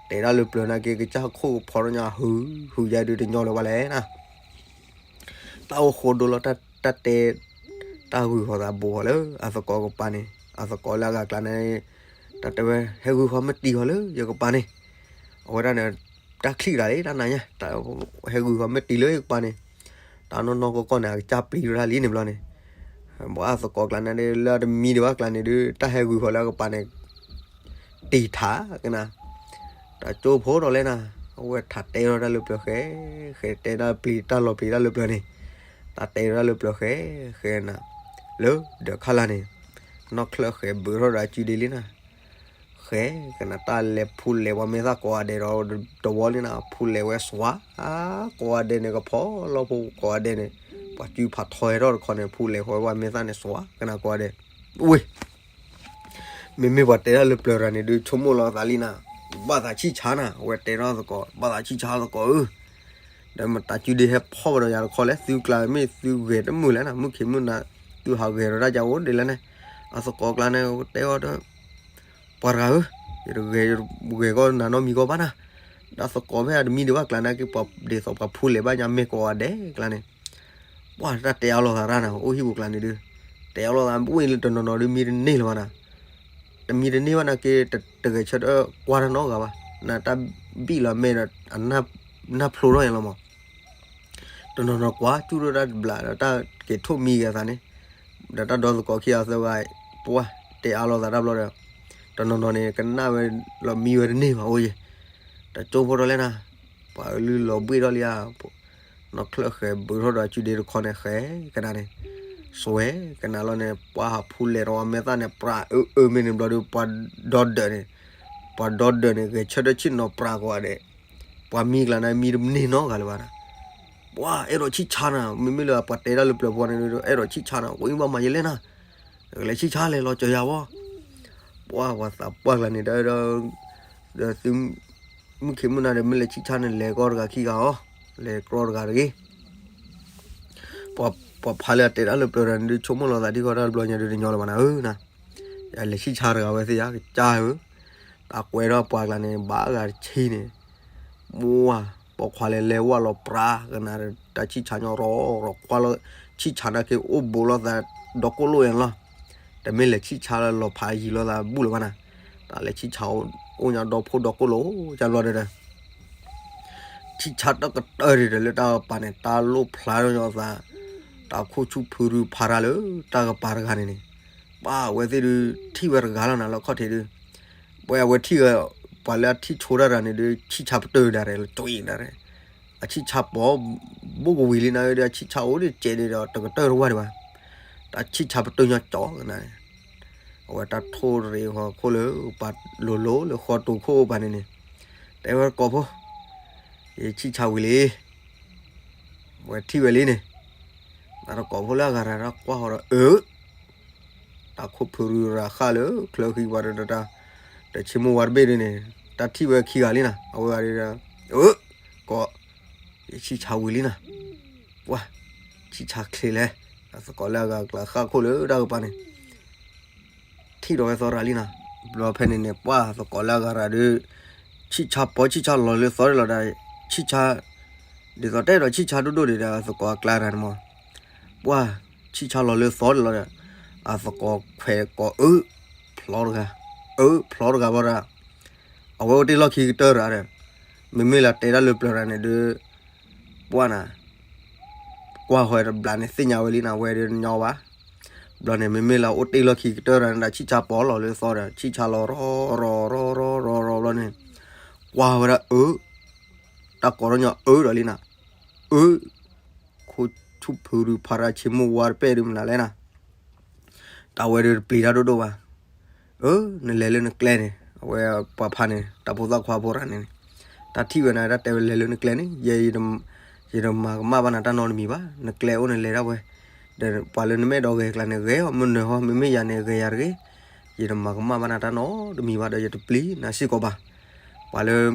တဲတၢ်လၢပျၢၤနာ်က့ကစၢ်ခိၣ်ကဖီထီၣ်ညါ ဟု ဟုယါဒုးတညီလၢၤဘၣ်လဲၣ်နၤ, တၢ်အိၣ်ဃိဒိလီၤ တၢ်တဲ တၢ်ဂုၤဃီၤသးဘူးဃီၤလၢအသကိးကပၤန့ၣ် အသကိးလၢအဂၤကျါန့ၣ်, တၢ်တဲဝဲ ဟဲဂုၤဃီၤမ့ၢ်တံၤဃီၤလၢယကပၤန့ၣ်, အဝဲဒၣ်န့ၣ် တၢ်ချံၣ်တၢ်လံ တၢ်နၤညါ ဟဲဂုၤဃီၤမ့ၢ်တံၤလၢယကပၤန့ၣ်, တၢ်နီၢ်နီၢ်ကီၢ်ကီၢ်န့ၣ် အကစၢ်ပျံၤထီၣ်တၢ်လံန့ၣ်ဘျီန့ၣ်, ဘၣ်အသကိးကျါန့ၣ် လၢတမံဒံးဘၣ်ကျါန့ၣ်ဒုး တၢ်ဟဲဂုၤဃီၤလၢအကပၤန့ၣ် တံၤထးကနၤ, တၢ်ကၠိဖိဒီးလဲၣ်နၤ, အဝဲထးတဲထီၣ်တၢ်လၢပျၢၤဃဲ ဃဲတဲတၢ်ပျံၤတၢ်လီၤပျံၤတၢ်လၢပျၢၤန့ၣ်, တၢ်တဲထီၣ်တၢ်လၢပျၢၤဃဲ ဃဲနၤ, လၢဒီးခါလၢ်န့ၣ်, နီၢ်ချၢၣ်ဃဲၤဘုးထီၣ်ဒီးအစုဒ့လံနၤ ဃဲကနၣ်တၢ်လဲၤဖူလဲၤပှၤမဲာ်သၣ်ကိးဂၤဒဲးဒီးတဝီလံနၤ ဖူလဲၤဝဲစွး, ကိးဂၤဒဲးန့ၣ် ကဖီလီၢ်ဖိကိးဂၤဒဲးန့ၣ်, ပှၤစုဖးထီဟဲထီၣ်တခီန့ၣ် ဖူလဲၤဃီဝဲပှၤမဲာ်သၣ်န့ၣ်စွးကနၣ်ကိးဂၤဒဲး, ဝ့ၢ် မ့မ့ၢ်ပှၤတဲတၢ်လၢပျၢၤတဂၤန့ၣ်ဒုး ဆိကမိၣ်လီၤသးလံနၤ, ဘၣ်သးဆံၣ်ဆါနၤ အဝဲတဲထီၣ်သကိး ဘၣ်သးဆံၣ်ဆါသကိးဧၢ, ဒီးမတၤစုဒ့ဟဲဖီၣ်ဝဲဒီးယၤတခီလဲၣ် သုကျါမ့ၢ်သုဂဲၤတမုာ်လဲၣ်နၤ မုၢ်ခံမုၢ်နၤ သုဟးဂဲၤဒီးတၢ်ယၤအိၣ်ဒ်လဲၣ်န့ၣ်, အသကိးကျါန့ၣ် တဲအီၤဒီး ပှၤတဂၤဧၢ, ယတဂဲၤ ဂဲၤကီၢ်နၤနီတမံၤကီးဘၣ်နၤ, ဒီးသကိးဖဲအတမံဒံးဘၣ်ကျါန့ၣ်က့ၤ ပှၤဒ်သိးပှၤဖူလဲၤဘၣ်ညါမ့ၢ်ကိးဂၤဒဲးကျါန့ၣ်, ပှၤတၢ်တဲအါလိာ်သးတၢ်နၤ အိၣ်ဟံၣ်ပူၤကျါန့ၣ်ဒုး, တဲအါလိာ်သး ဝ့ၢ်လၢတနီၤနီၤဒုးမံတန့ၢ်လၢၤဘၣ်နၤ, တမံတန့ၢ်ဘၣ်နၤက့ၤ တဂဲၤဆၢထၢၣ်ကွၢ်တၢ်နီတဂၤဘၣ်, နတၢ်ဘံၣ်လီၤမဲာ်ဒီး နၢ်ဖျိထီၣ်ယလီၤမး တနီၤနီၤကွၢ်ကၠူၣ်ထီၣ်တၢ်တဘျးဒီးတၢ်က့ၤထိၣ်မံဂ့ၤအသးန့ၣ်, ဒီးတၢ်ဒီသကိးခံဂၤသၢဂၤ, ပှၤတဲအါလိာ်သးတၢ်ဘျီဒီး, တနီၤနီၤန့ၣ် ကနၣ်ဝဲလီၤမံဝဲတန့ၢ်ဘၣ်အိၣ်ယဲ, တကၠိဖိထီၣ်လဲၣ်နၤ, ပှၤအလုၢ်လီၤဘှ့ၣ်ထီၣ်လံဧါ, နီၢ်ချၢၣ်ဃဲၤဘုးထီၣ်ဒီးအစုဒ့တခီန့ၣ် ဃဲကနၣ်န့ၣ်, စွဲကနၣ်လီၤန့ၣ် ပှၤဟးဖူလဲၤထီၣ်ဝဲမဲာ်သၣ်န့ၣ် ပြးအၢအၢမ့ၢ်န့ၣ်ဘျီဒီး ပှၤဒီဒၢးန့ၣ်, ပှၤဒီဒၢးန့ၣ် ဂဲၤဆၢထၢၣ်ဆ့ၣ်နီၤပြးကိးဂၤဒဲး ပှၤမံကျါန့ၣ် မံတန့ၢ်နီတဂၤလၢၤဘၣ်နၤ, ပှၤအဲၣ်ဒိးဆံၣ်ဆါနၤ, မ့မ့ၢ်လၢပှၤတဲတၢ်လၢပျၢၤဖိန့ၣ် အဲၣ်ဒိးဆံၣ်ဆါနၤ, ဝဲအံၤဘၣ်မၤယဲလဲၣ်နၤ, လဲၤဆံၣ်ဆါလဲၤလီၤစၢၤယၤဝဲ, ပှၤပှၤသးပှၢ်ကျါန့ၣ် ဒီး ဒီးသု မုၢ်ခ့မုၢ်နၤဒီး မ့ၢ်လဲၤဆံၣ်ဆါန့ၣ် လဲၤကီတဂၤခံဂၤအီၤ, လဲၤကြီတဂၤတဂ့ၤ ပှၤဖးလၢအတဲတၢ်လၢပျၢၤတဂၤန့ၣ်ဒုး ဆိကမိၣ်လီၤသးဒ်ဃီတၢ်တဘျီညါဒုးတညီလၢၤဘၣ်နၤဧၢနၤ, လဲၤဆံၣ်ဆါတဂၤဝဲသ့ၣ်ယါကစၢ်ဧၢ, တၢ်ကွဲထီၣ်ပှၤကျါန့ၣ် ဘၣ်ဂၤတဆံန့ၣ်, မ့ၢ်ဝဲ ပိာ်ခွါလဲၤလဲၤဝဲလီၤပြးကနၣ်ဒီး တၢ်ဆံၣ်ဆါညီရီရီၤကွၢ်လီၤ, ဆံၣ်ဆါနာ်က့အိၣ်ဘူးလိာ်သးဒီကိၣ်လိာ်အံၤလီၤ, တမ့ၢ်လဲၤဆံၣ်ဆါလၢလီၤဖးယံၤလိာ်သးဘူးလၢၤဘၣ်နၤ, တၢ်လဲၤဆံၣ်ဆါအိၣ်ညါဒီဖိဒီကိၣ်လိာ် ကၢ်ဘျီဒီး ဆံၣ်ဆါတကတၢၢ်ဒံးဒီးလၢတၢ်ပာ်န့ၣ် တၢ်လိၣ်ဖျါထီၣ်ညီသး, တၢ်ခိၣ်ဆူၣ်ဖုရူဖးရၤလၢတၢ်ကပၤတဂၤန့ၣ်န့ၣ်, ပှၤအဝဲသ့ၣ်ဒုးထံၣ်ဝဲတဂၤလီၤနၤ လၢခီၣ်ထံးဒုး, ပှၤအဝဲထံၣ်ဝဲ, ပှၤလၢအထံၣ်ဆိတၢ်တဂၤန့ၣ်ဒုး ဆံၣ်ဆါပတုာ်ဒၣ်ရဲၣ် လၢကၠိအံၤဒၣ်ရဲၣ်, အဆံၣ်ဆါပိာ်, ဘိၣ်ကဝံၤလံနၤဒီး အဆံၣ်ဆါအိၣ်ဒ်ကဲးဒ်ဒီး တကတၢၢ်တဝၢ်ဒံးဘၣ်, တၢ်ဆံၣ်ဆါပတုာ်ညီကၠိနၤ, အဝဲတၢ်ထိၣ်ရ့ၣ်ဟီၣ်ခိၣ်လၢပှၤလိၤလိၤလၢဃီတိၤခိၣ်ပၤန့ၣ်န့ၣ်, တဲဝဲကိးဖိ, ယဆံၣ်ဆါဝံၤလံ ဝဲထံၣ်ဝဲလံန့ၣ်, နတကိးဖိလၢအဂၤရၤတၢ်ကွၢ်ဟီဒီး အၢ, တၢ်ခိၣ်ဖုရူရၤဃၣ်လၢချၢဃံပၤဒီးတၢ်, တဆ့မိၢ်ဝါတဘ့ၣ်ဒ်န့ၣ်, တၢ်ထံၣ်ဝဲခံဂၤလံနၤ အဝဲဂၤဒ်ဒီး, အၢ, ကိး, ယဆံၣ်ဆါဝံၤလံနၤ, ပှၤ, ဆံၣ်ဆါချ့လဲၣ်, အသကိးလၢအဂၤကျါဃၣ်ခိၣ်လၢတၢ်ကပၤန့ၣ် ထံၣ်ဒီးဝဲသီရၤလံနၤ, ဘျီဖဲန့ၣ်န့ၣ် ပှၤသကိးလၢအဂၤရၤဒုး, ဆံၣ်ဆါပိာ်ဆံၣ်ဆါလီၤလၢသီဒ်လီၤဒီး, ဆံၣ်ဆါ, ဒ်သိးတဲဒီးဆံၣ်ဆါဒိၣ်ဒိၣ်ဒံးဒီးသကိးအကျါရၤန့ၣ်မး, ပှၤ, ဆံၣ်ဆါလီၤလၢသီဒ်လီၤဒီး, အသကိးခွဲးကိးအၢ, ဖျီတဂၤ, အၢ ဖျီတဂၤဘၣ်ဒီး, အဝဲအိၣ်တ့ၢ်လီၢ်ခံကတၢၢ်ရၤဒီး, မ့မ့ၢ်လၢတဲတၢ်လၢပျၢၤရၤန့ၣ်ဒုး, ပှၤနၤ ကွၢ်ဝဲတဘျီန့ၣ်သ့ၣ်ညါဝဲလံနၤ ဝဲဒုးညီဘၣ်, ဘျီန့ၣ် မ့မ့ၢ်လၢအိၣ်တ့ၢ်လီၢ်ခံကတၢၢ်ရၤန့ၣ်ဒီး ဆံၣ်ဆါပိာ်လီၤလၢသီဒီး ဆံၣ်ဆါလီၤရီရီရီရီရီရီဘျီန့ၣ်, ကွၢ်ဝဲဒၣ်အၢ, တၢ်ကိးထီၣ်ညီအၢဒီးလံနၤ, အၢ, ခိၣ်ဆူၣ်ဖုရူဖးရၤဆ့မိၢ်ဝါတပဲၣ်ဒုးမနုၤလဲၣ်နၤ တၢ်ဝဲဒုးတပျံၤတၢ်ဒိၣ်ဒိၣ်ဘၣ်, အၢ, နလဲၤလၢနကျဲန့ၣ် အဝဲပှၤဖးန့ၣ် တၢ်ဖိသၣ်ခွါဖိရၤန့ၣ်န့ၣ်, တၢ်ထံၣ်ဝဲနၤ တၢ်တဲဝဲလဲၤလၢနကျဲန့ၣ်, ယဲ, ယတမၤကမၣ်ဘၣ်နၤတၢ်နီတမံၤဘၣ်, နကျဲအိၣ်နလဲၤဒၣ်ဝဲ, ဒီးပှၤလၢနမဲာ်ဒီးဂဲၤကျါန့ၣ် ဂဲၤအီၤမုၢ်နၤဟီ, မ့မ့ၢ်ယၤန့ၣ် ဂဲၤယၤတဂ့ၤ, ယတမၤကမၣ်ဘၣ်နၤတၢ်နီတမံၤဘၣ်ဒီး ယတပျံၤနၤစ့ၢ်ကီးဘၣ်, ပှၤလၢ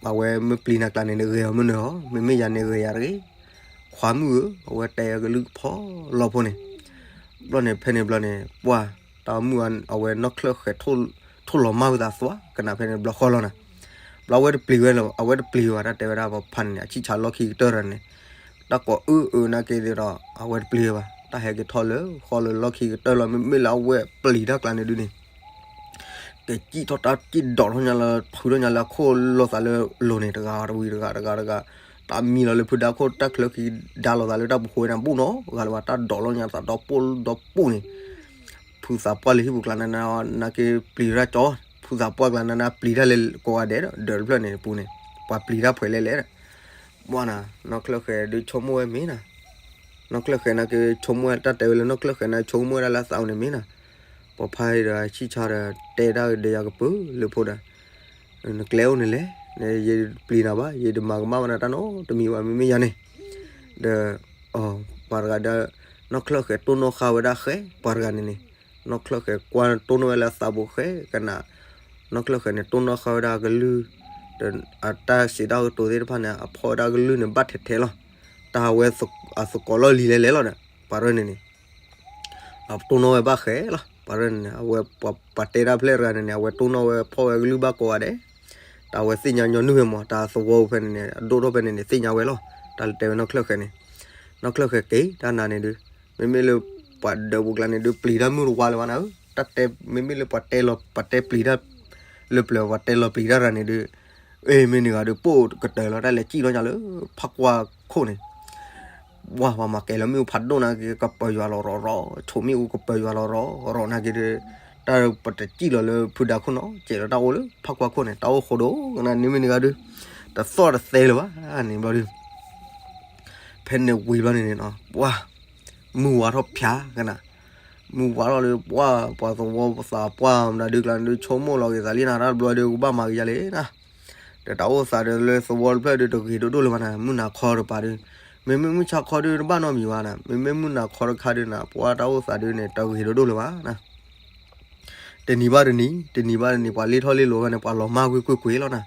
အဝဲမ့ၢ်ပျံၤနၤကျါန့ၣ် နဂဲၤအီၤမုၢ်နၤဟီ, မ့မ့ၢ်ယၤန့ၣ်ဂဲၤယၤတဂ့ၤ, ခွါမုၣ်ဧၢ, အဝဲတဲအကလုၢ်ကဖီလီၤဖိန့ၣ်, ဘျီန့ၣ် ဖဲန့ၣ်ဘျီန့ၣ် ပှၤ, တၢ်မုၣ်အဝဲနီၢ်ချၢၣ်ဃဲး ထိၣ်လီၤမၢ်ဝဲသးသွါကနၣ်ဖဲန့ၣ်ဘျီဃီလီၤနၤ, ဘျီအဝဲတပျံၤဝဲလၢၤ အဝဲတပျံၤဝဲဘၣ် တၢ်တဲဝဲဒၣ်ပှၤဖးန့ၣ်န့ၣ် အဆံၣ်ဆါလီၢ်ခံကတၢၢ်ရၤန့ၣ်, တၢ်ကိးအၢအၢနာ်က့ဒီး အဝဲတပျံၤဝဲဘၣ်, တၢ်ဟဲက့ၤထီၣ်လၢဃီလၢလီၢ်ခံကတၢၢ်လီၤ မ့မ့ၢ်လၢအဝဲပျံၤတၢ်ကျါန့ၣ်ဒုန့ၣ် ကစံၣ်ထီၣ်တၢ်စံၣ်ဒီးထီၣ်ညါလၢ ဖုထီၣ်ညါလၢအခိၣ်လိာ်သးလၢလိၤန့ၣ် တဂၤတဝံၤတဂၤတဂၤတဂၤ, တၢ်မံလီၤလၢဖုဒါခိၣ် တၢ်ချၢခံဒါလိာ်သးလၢတၢ်ပူၤဃိန့ၣ် ဘူးနီတဂၤလၢၤဘၣ် တၢ်ဒိးလီၤညါသးဒီပူၣ်ဒီပူၣ်န့ၣ်, ဖုသးပှၢ်လၢဟံၣ်ပူၤကျါနၤနၤနာ်က့ပျံၤတၢ်ကၠီ, ဖုသးပှၢ်ကျါနၤနၤပျံၤတၢ်လၢကိးဂၤဒဲးဒီး ဒၢးတဖျၢၣ်န့ၣ်ပူၤန့ၣ်, ပှၤပျံၤတၢ်ဖဲလဲၣ်လဲၣ်, ဘၣ်နၤ, နီၢ်ချၢၣ်ဃဲးဒုးဆိကမိၣ်ဝဲမ့ၢ်နၤ, နီၢ်ချၢၣ်ဃဲးနာ်က့ဆိကမိၣ်ဝဲ တၢ်တဲဝဲလၢနီၢ်ချၢၣ်ဃဲးန့ၣ် ဆိကမိၣ်ဝဲဒၣ်လၢအသးအိၣ်န့ၣ်မ့ၢ်နၤ, ပှၤဖးအံၤဒီးဆံၣ်ဆါဒီး တဲတၢ်ဒီးယၤကပၢၤလၢဖိဒီး နကျဲအိၣ်နလဲၤ, ယတပျံၤနၤဘၣ် ယတမၤကမၣ်ဘၣ်နၤတၢ်နီတမံၤဘၣ် မ့မ့ၢ်ယၤန့ၣ်, ဒီး ပှၤတဂၤဒီး နီၢ်ချၢၣ်ဃဲးတိၢ်နီၣ်ဃာ်ဝဲဒၣ်ဃဲ ပှၤတဂၤန့ၣ်န့ၣ်, နီၢ်ချၢၣ်ဃဲးကွၢ်တိၢ်နီၣ်ဝဲလၢအသးပူၤဃဲကနၣ်, နီၢ်ချၢၣ်ဃဲးန့ၣ် တိၢ်နီၣ်ဃာ်ဝဲဒၣ်အကလုၢ်, ဒီးအတၢ်စံးတၢ်ကတိၤသ့ၣ်တဖၣ်န့ၣ် အဖီၣ်ဝဲဒၣ်အကလုၢ်န့ၣ် ဘၣ်ထဲးထဲးလီၤ, တၢ်ဝဲအသကိးလီၢ်လံၤလဲၤလဲၤလီၤဒီး ပှၤရဲၣ်န့ၣ်န့ၣ် အတိၢ်နီၣ်ဝဲဘၣ်ဃဲလီၤ ပှၤရဲၣ်န့ၣ်န့ၣ် အဝဲပှၤတဲတၢ်ဖျဲၣ်တဂၤန့ၣ်န့ၣ် အဝဲတိၢ်နီၣ်ဝဲဖီၣ်ဝဲကလုၢ်ဘၣ်ကိးဂၤဒဲး, တၢ်ဝဲသ့ၣ်ညါညီနုၢ်ဝဲမး တၢ်သဝီပူၤဖဲန့ၣ်န့ၣ် အဒိၣ်ထီၣ်ဖဲန့ၣ်န့ၣ် သ့ၣ်ညါဝဲလီၤ, တၢ်လၢတဲဝဲနီၢ်ချၢၣ်ဃဲးန့ၣ်, နီၢ်ချၢၣ်ဃဲးက့ၤ တၢ်နၤန့ၣ်ဒုး, မ့မ့ၢ်လၢ ပှၤဒၢးပူၤကျါန့ၣ်ဒုး ပျံၤတၢ်မုၢ်တဝါလၢၤဘၣ်နၤဧၢ, တၢ်တဲ မ့မ့ၢ်လၢပှၤတဲလီၤ ပှၤတဲပျံၤတၢ် လၢပျၢၤ ပှၤတဲလီၤပျံၤတၢ်ရၤန့ၣ်ဒုး, အ့ မ့ၢ်န့ၣ်ဂၤဒုး ပိၢ်ကတၢၢ်လီၤ တၢ်လဲၤစံၣ်လီၤညါလၢ ဖးကွၢ်ခိၣ်န့ၣ် ဝါ ပှၤမၤကဲလီၤမ့ၣ်အူဖးဒိၣ်နာ်က့ ကပၢၤယွၤလီၤရီၤရီၤ ဆိးမ့ၣ်အူကပၢၤယွၤလီၤရီၤရီၤနာ်က့ဒီး, တၢ်ပတစံၣ်လီၤလၢဖုဒါခိၣ်နီၤ ကဲလီၤတၢ်အိၣ်လၢဖးကွၢ်ခိၣ်န့ၣ် တၢ်အိၣ်ဃိဒိၣ်ကနၣ်န့ၣ်မ့ၢ်န့ၣ်ဂၤဒုး, တသီၣ်တသဲလၢၤဘၣ်န့ၣ်ဘျီဒုး, ဖဲန့ၣ်ဝံၤဘျီန့ၣ်န့ၣ်နီၤ ပှၤ မုၢ်ဝါထီၣ်ဖျါကနၣ်, မုၢ်ဝါထီၣ်လၢပှၤ ပှၤသဝီပသးပှၢ်မတၤဒုးကျါန့ၣ်ဒုး ဆိကမိၣ်လီၤက့ၤသးလံနၤ တၢ်တဘျီဒုး ကဘၣ်မၤက့ၤယၤလံနၤ, ဒီးတၢ်အိၣ်သးဒီးလၢသဝီတဖျၢၣ်ဒုး တဂ့ၤဒိၣ်ဒိၣ်လၢၤဘၣ်နၤ, မုၢ်နၤခီတပၤဒုး, မ့မ့ၢ်မုၢ်ဆါခီဒုး တဘၣ်နီတမံၤဘၣ်နၤ, မ့မ့ၢ်မုၢ်နၤခီတခါဒုးနၤ ပှၤတၢ်အိၣ်သးဒုးန့ၣ် တဂ့ၤဒိၣ်ဒိၣ်လၢၤဘၣ်နၤ တနံၤဘၣ်တနံၤ တနံၤဘၣ်တနံၤ ပှၤလ့ၣ်ထီၣ်လ့ၣ်လီၤဘၣ်န့ၣ် ပှၤလီၤမၢ်ကွ့ၢ်ကွ့ၢ်ကွ့ၢ်လီၤနၤ,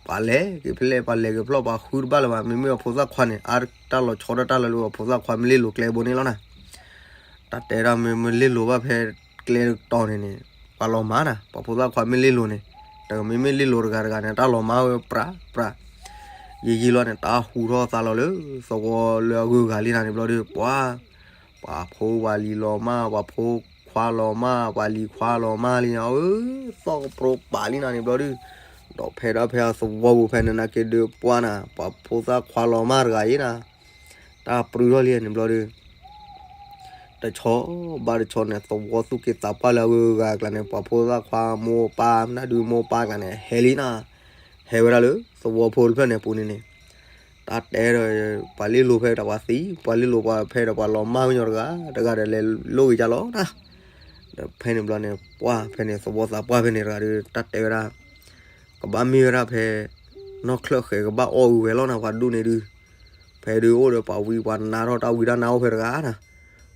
ပှၤလဲၤက့ၤဖဲလဲၣ် ပှၤလဲၤက့ၤဖျီၣ် ပှၤဃုတဘၣ်လၢၤဘၣ်, မ့မ့ၢ်အဖိသၣ်ခွါန့ၣ် အါတၢ်လီၤဆီဒၣ်တၢ်လီၤလၢ အဖိသၣ်ခွါမ့ၢ်လ့ၣ်လီၤကျဲဘိန့ၣ်လီၤနၤ, တၢ်တဲဒၣ်မ့မ့ၢ်လ့ၣ်လီၤဘၣ်ဖဲကျဲတတီၤန့ၣ်န့ၣ် ပှၤလီၤမၢ်နၤ, ပှၤဖိသၣ်ခွါမ့ၢ်လ့ၣ်လီၤန့ၣ်, တမ့မ့ၢ်လ့ၣ်လီၤတဂၤတဂၤန့ၣ် တၢ်လီၤမၢ်ဝဲပြးပြး ယံာ်ယံာ်လီၤန့ၣ် တၢ်ဟူထီၣ်သါလီၤလၢ သဝီလၢအဂုၤအဂၤလံနၤန့ၣ်ဘျီဒုး ပှၤ ပှၤဖိပှၤလံၤလီၤမၢ် ပှၤဖိခွါလီၤမၢ် ပှၤလံၤခွါလီၤမၢ်လံနၤဧၢ, သီၣ်ကပြီပာ်လံနၤန့ၣ်ဘျီဒုး, ဒီးဖဲဒၣ်ဖဲအသဝီပူၤဖဲန့ၣ်နာ်က့ဒုးပှၤနၤ ပှၤဖိသၣ်ခွါလီၤမၢ်တဂၤအံၤနၤ, တၢ်ပြူထီၣ်လံန့ၣ်ဘျီဒုး, တဆီဘၣ်တဆီန့ၣ် သဝီသူၣ်က့သးပှၢ်လၢအဂုၤအဂၤအကျါန့ၣ် ပှၤဖိသၣ်ခွါမိၢ်ပၢ် မနုၤဒုးမိၢ်ပၢ်အကျါန့ၣ် ဟဲလံနၤ, ဟဲဝဲဒၣ်လၢသဝီဖိတဖျၢၣ်န့ၣ်အပူၤန့ၣ်န့ၣ်, တၢ်တဲဒီး ပှၤလ့လိာ်ဖဲဒီးပှၤသံ, ပှၤလ့လိာ်ပှၤဖဲဒီးပှၤလီၤမၢ်ကညီတဂၤ, တဂၤဒီးလဲၤလိာ်က့ၤကၢ်လီၤနၤ, ဒီးဖဲန့ၣ်ဘျီန့ၣ် ပှၢ်ဖဲန့ၣ်သဝီသးပှၢ်ဖဲန့ၣ်တဂၤဒီး တၢ်တဲဝဲဒၣ် ကဘၣ်မ့ၢ်ဝဲဒၣ်ဖဲ နီၢ်ချၢၣ်ဃဲးကဘၣ်အီၣ်အုးဝဲလီၤနၤ ပှၤဒူၣ်န့ၣ်ဒုး, ဖဲဒုးအိၣ်ဒီးပှၤဝံပှၤနါထီၣ်တၢ်ဝံတၢ်နါအိၣ်ဖဲတဂၤနၤ,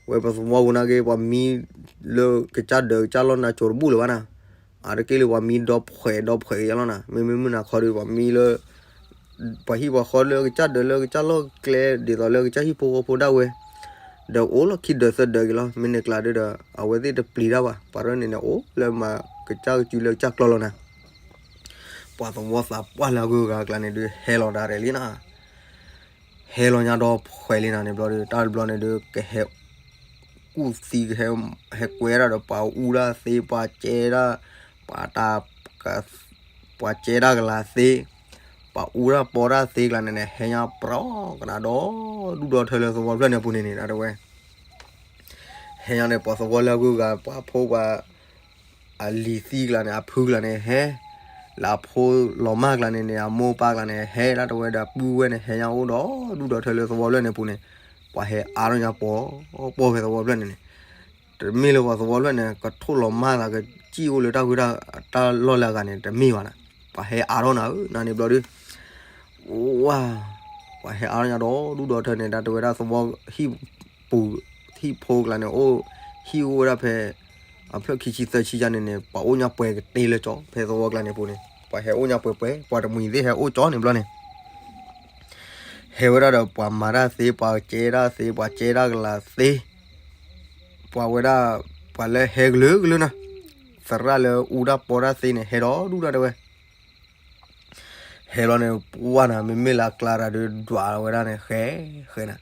ဝဲပသဝီပူၤနာ်က့ ပှၤမံလၢကစၢ်ဒၢးကစၢ်လီၢ်နၤစိၤတဘူၣ်လၢၤဘၣ်နၤ, အါတက့ၢ်လၢပှၤမံဒီဖှဲးဒီဖှဲးကယါလီၤနၤ, မ့မ့ၢ်မုၢ်နၤခီဒီး ပှၤမံလၢ ပှၤဟံၣ်ပှၤဃီလၢကစၢ်ဒၢးလၢကစၢ်လီၢ်ကျဲ ဒ်သိးလၢကစၢ်ဟံၣ်ဖိဃီဖိဒၣ်ဝဲ ဒီးအိၣ်လီၢ်ခံဒၢးသၢဒၢးက့ၤလီၤ, မ့ၢ်န့ၣ်ကျါဒုးဒီး အဝဲသ့ၣ်တပျံၤတၢ်ဘၣ်, ပှၤရၢန့ၣ်န့ၣ်အိၣ်လၢမၤကစၢ်ကစုလၢကစၢ်ကျီလီၤနၤ, ပှၤသဝီသးပှၢ်လၢအဂုၤအဂၤအကျါန့ၣ်ဒုး ဟဲလီၤဒၣ်ရဲၣ်လံနၤ ဟဲလီၤညါဒီဖှဲးလံနၤန့ၣ်ဘျီဒီး တၢ်တဘျီန့ၣ်ဒုး ကဟဲ ကူၣ်သံကဟဲ ဟဲကွဲဒၣ်ဒီး ပှၤအူတၢ်သ့ ပှၤကဲဒၣ် ပှၤတၢ် ပှၤကဲဒၣ်ကလၤသ့ ပှၤအူတၢ်ပီတၢ်သ့ကျါန့ၣ်န့ၣ် ဟဲညါပြီကနၣ်ဒီဒူၣ်ဒီထၢလၢသဝီဖျၢၣ်န့ၣ်အပူၤန့ၣ်န့ၣ် ဒၣ်တဝဲ ဟဲညါန့ၣ် ပှၤသဝီလၢအဂုၤအဂၤ ပှၤဖိပှၤ အလံၤသံကျါန့ၣ် အဖုကျါန့ၣ်ဟဲ, လၢအဖိလီၤမၢ်ကျါန့ၣ်န့ၣ် အမိၢ်ပၢ်ကျါန့ၣ် ဟဲဒၣ်တဝဲဒီး ပုၢ်ဝဲၢ်န့ၣ် ဟဲညါအိၣ်ဒီဒူၣ်ဒီထၢလၢသဝီဖျၢၣ်န့ၣ်အပူၤန့ၣ်, ပှၤဟဲအါထီၣ်ညါပီၤ ပီၤဖဲသဝီဖျၢၣ်န့ၣ်န့ၣ်, တမ့ၢ်လၢပှၤသဝီဖျၢၣ်န့ၣ် ကထိၣ်လီၤမၢ်သး ကစံၣ်အိၣ်လၢတၢ်ဂုၢ်တၢ်လီၢ်လၢအဂၤန့ၣ် တမ့ၢ်ဘၣ်နၤ, ပှၤဟဲအါထီၣ်နၤဧၢ နၤန့ၣ်ဘျီဒုး ဝါ, ပှၤဟဲအါထီၣ်ညါဒီဒူၣ်ဒီထၢန့ၣ် ဒၣ်တဝဲဒၣ်သဝီဟံၣ်ပူၤ ဟံၣ်ဖိကျါန့ၣ် အိၣ်ဟံၣ်အိၣ်ဝဲဒၣ်ဖဲ အဖျၢၣ်ခံဆံသၢဆံယါန့ၣ်န့ၣ် ပှၤအိၣ်ညါပှဲၤကတ့လၢကၠီ ဖဲသဝီကျါန့ၣ်ပူၤန့ၣ် ပှၤဟဲအိၣ်ညါပှဲၤပှဲၤ ပှၤတမှံၤသ့ၣ်ဟဲအိၣ်ကၠီန့ၣ်ဘျီန့ၣ် ဟဲဝဲဒၣ်ဒီးပှၤမၤတၢ်သ့ ပှၤကဲတၢ်သ့ ပှၤကဲတၢ်ကလၤသ့, ပှၤဝဲဒၣ် ပှၤလၢဟဲကလုာ်ကလုာ်နၤ, သရၣ်လၢအူတၢ်ပီတၢ်သ့န့ၣ် ဟဲဒီဒူၣ်ဒၣ်တဝဲ ဟဲလီၤန့ၣ် ပှၢ်နၤ မ့မ့ၢ်လၢအကျါတဂၤဒီး ဒွးဝဲဒၣ်န့ၣ် ဃဲဃဲနၤ,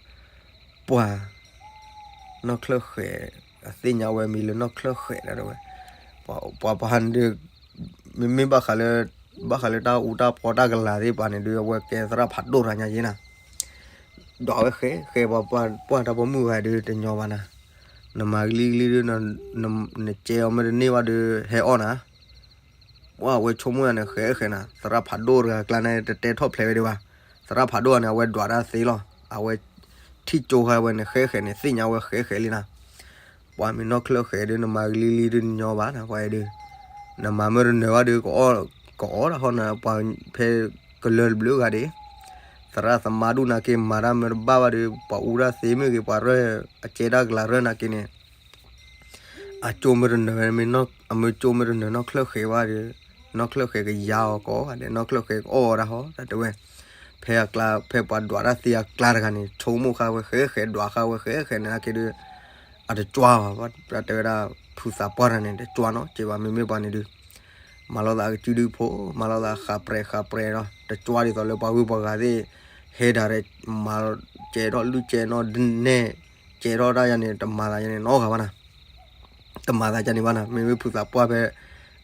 ပှၤ နီၢ်ချၢၣ်ဃဲး အသ့ၣ်ညါဝဲမံၤလၢနီၢ်ချၢၣ်ဃဲးဒၣ်တဝဲ, ပှၤပှၤဟးန့ၣ်ဒီး မ့မ့ၢ်ဘၣ်ဃးလၢ ဘၣ်ဃးလၢတၢ်အူတၢ်ပီတၢ်ကလၤသ့ၣ်တဖၣ်န့ၣ်ဒီး အဝဲကဲသရၣ်ဖးဒိၣ်တဂၤညါယ့နၤ, ဒွးဝဲဃဲဃဲ ပှၤပှၢ်တၢ်ပိာ်မုၣ်ဂၤဒီးတညီဘၣ်နၤ, နမၤကလံကလံဒီး နကဲအီၤမ့ၢ်တန့ၢ်ဘၣ်ဒီး ဟဲအီၣ်နၤ ပှၢ်ဝဲဆိကမိၣ်ယၤန့ၣ် ဃဲဃဲနၤ သရၣ်ဖးဒိၣ်တဂၤအကျါန့ၣ် တတဲထီၣ်ဖျဲးဝဲဒံးဘၣ်, သရၣ်ဖးဒိၣ်န့ၣ် အဝဲဒွးတၢ်သ့လီၤ, အဝဲထံၣ်ကၠိဃာ်ဝဲန့ၣ် ဃဲဃဲန့ၣ် သ့ၣ်ညါဝဲဃဲဃဲလံနၤ, ပှၢ်မ့ၢ်နီၢ်ချၢၣ်ဃဲးဒီး နမၤကလံကလံဒီးနညီဘၣ်နၤ ပှၢ်အံၤဒီး, နမၤမ့ၢ်တနၢၤဘၣ်ဒီး ကအီၣ်တၢ်ဃီနၤ ပှၤဖဲကလၢၤတဘျုးဂၤဒံး, သရၣ်သမါဒူၣ်နာ်က့ မၤတၢ်မ့ၢ်တဘၣ်ဘၣ်ဒီး ပှၤအူတၢ်သ့မ့ၢ်ဂ့ၤ ပှၤရၢအကဲတၢ်ကလၤရၢနာ်က့န့ၣ် အကၠိမ့ၢ်တနၢၤဝဲ အမ့ၢ်ကၠိမ့ၢ်တနၢၤနီၢ်ချၢၣ်ဃဲးဘၣ်ဒီး နီၢ်ချၢၣ်ဃဲးကယါအီၤကိးဂၤဒဲး နီၢ်ချၢၣ်ဃဲးကအီၣ်အီၤတၢ်ဟီ တၢ်တဲဝဲ, ဖဲအကျါ ဖဲပှၤဒွးတၢ်သ့အကျါတဂၤန့ၣ် ဆိကမိၣ်ဃာ်ဝဲဃဲဃဲ ဒွးဃာ်ဝဲဃဲဃဲန့ၣ် နာ်က့ဒီး အတကွၢ်ဘၣ် ပှၤတဲဝဲဒၣ် ဖုသးပှၢ်တဂၤန့ၣ် တကွၢ်နီတစဲးဘၣ် မ့မ့ၢ်ပှၤန့ၣ်ဒုး မၤလိာ်သးကစုဒုဖိ မၤလိာ်သးဃးပြဲးဃးပြဲးဒီး တကွၢ်ဒ်သိးလၢပှၤဂုၤပှၤဂၤသ့ၣ် ဟဲဒၣ်ရဲၣ် မၤကဲထီၣ်လုၢ်ကဲနီၣ်ဒနဲၣ် ကဲထီၣ်တၢ်ယါန့ၣ် တမၤသးယါန့ၣ်နီတဂၤဘၣ်နၤ တမၤသးယါန့ၣ်ဘၣ်နၤ မ့မ့ၢ်ဖုသးပှၢ်ဖဲ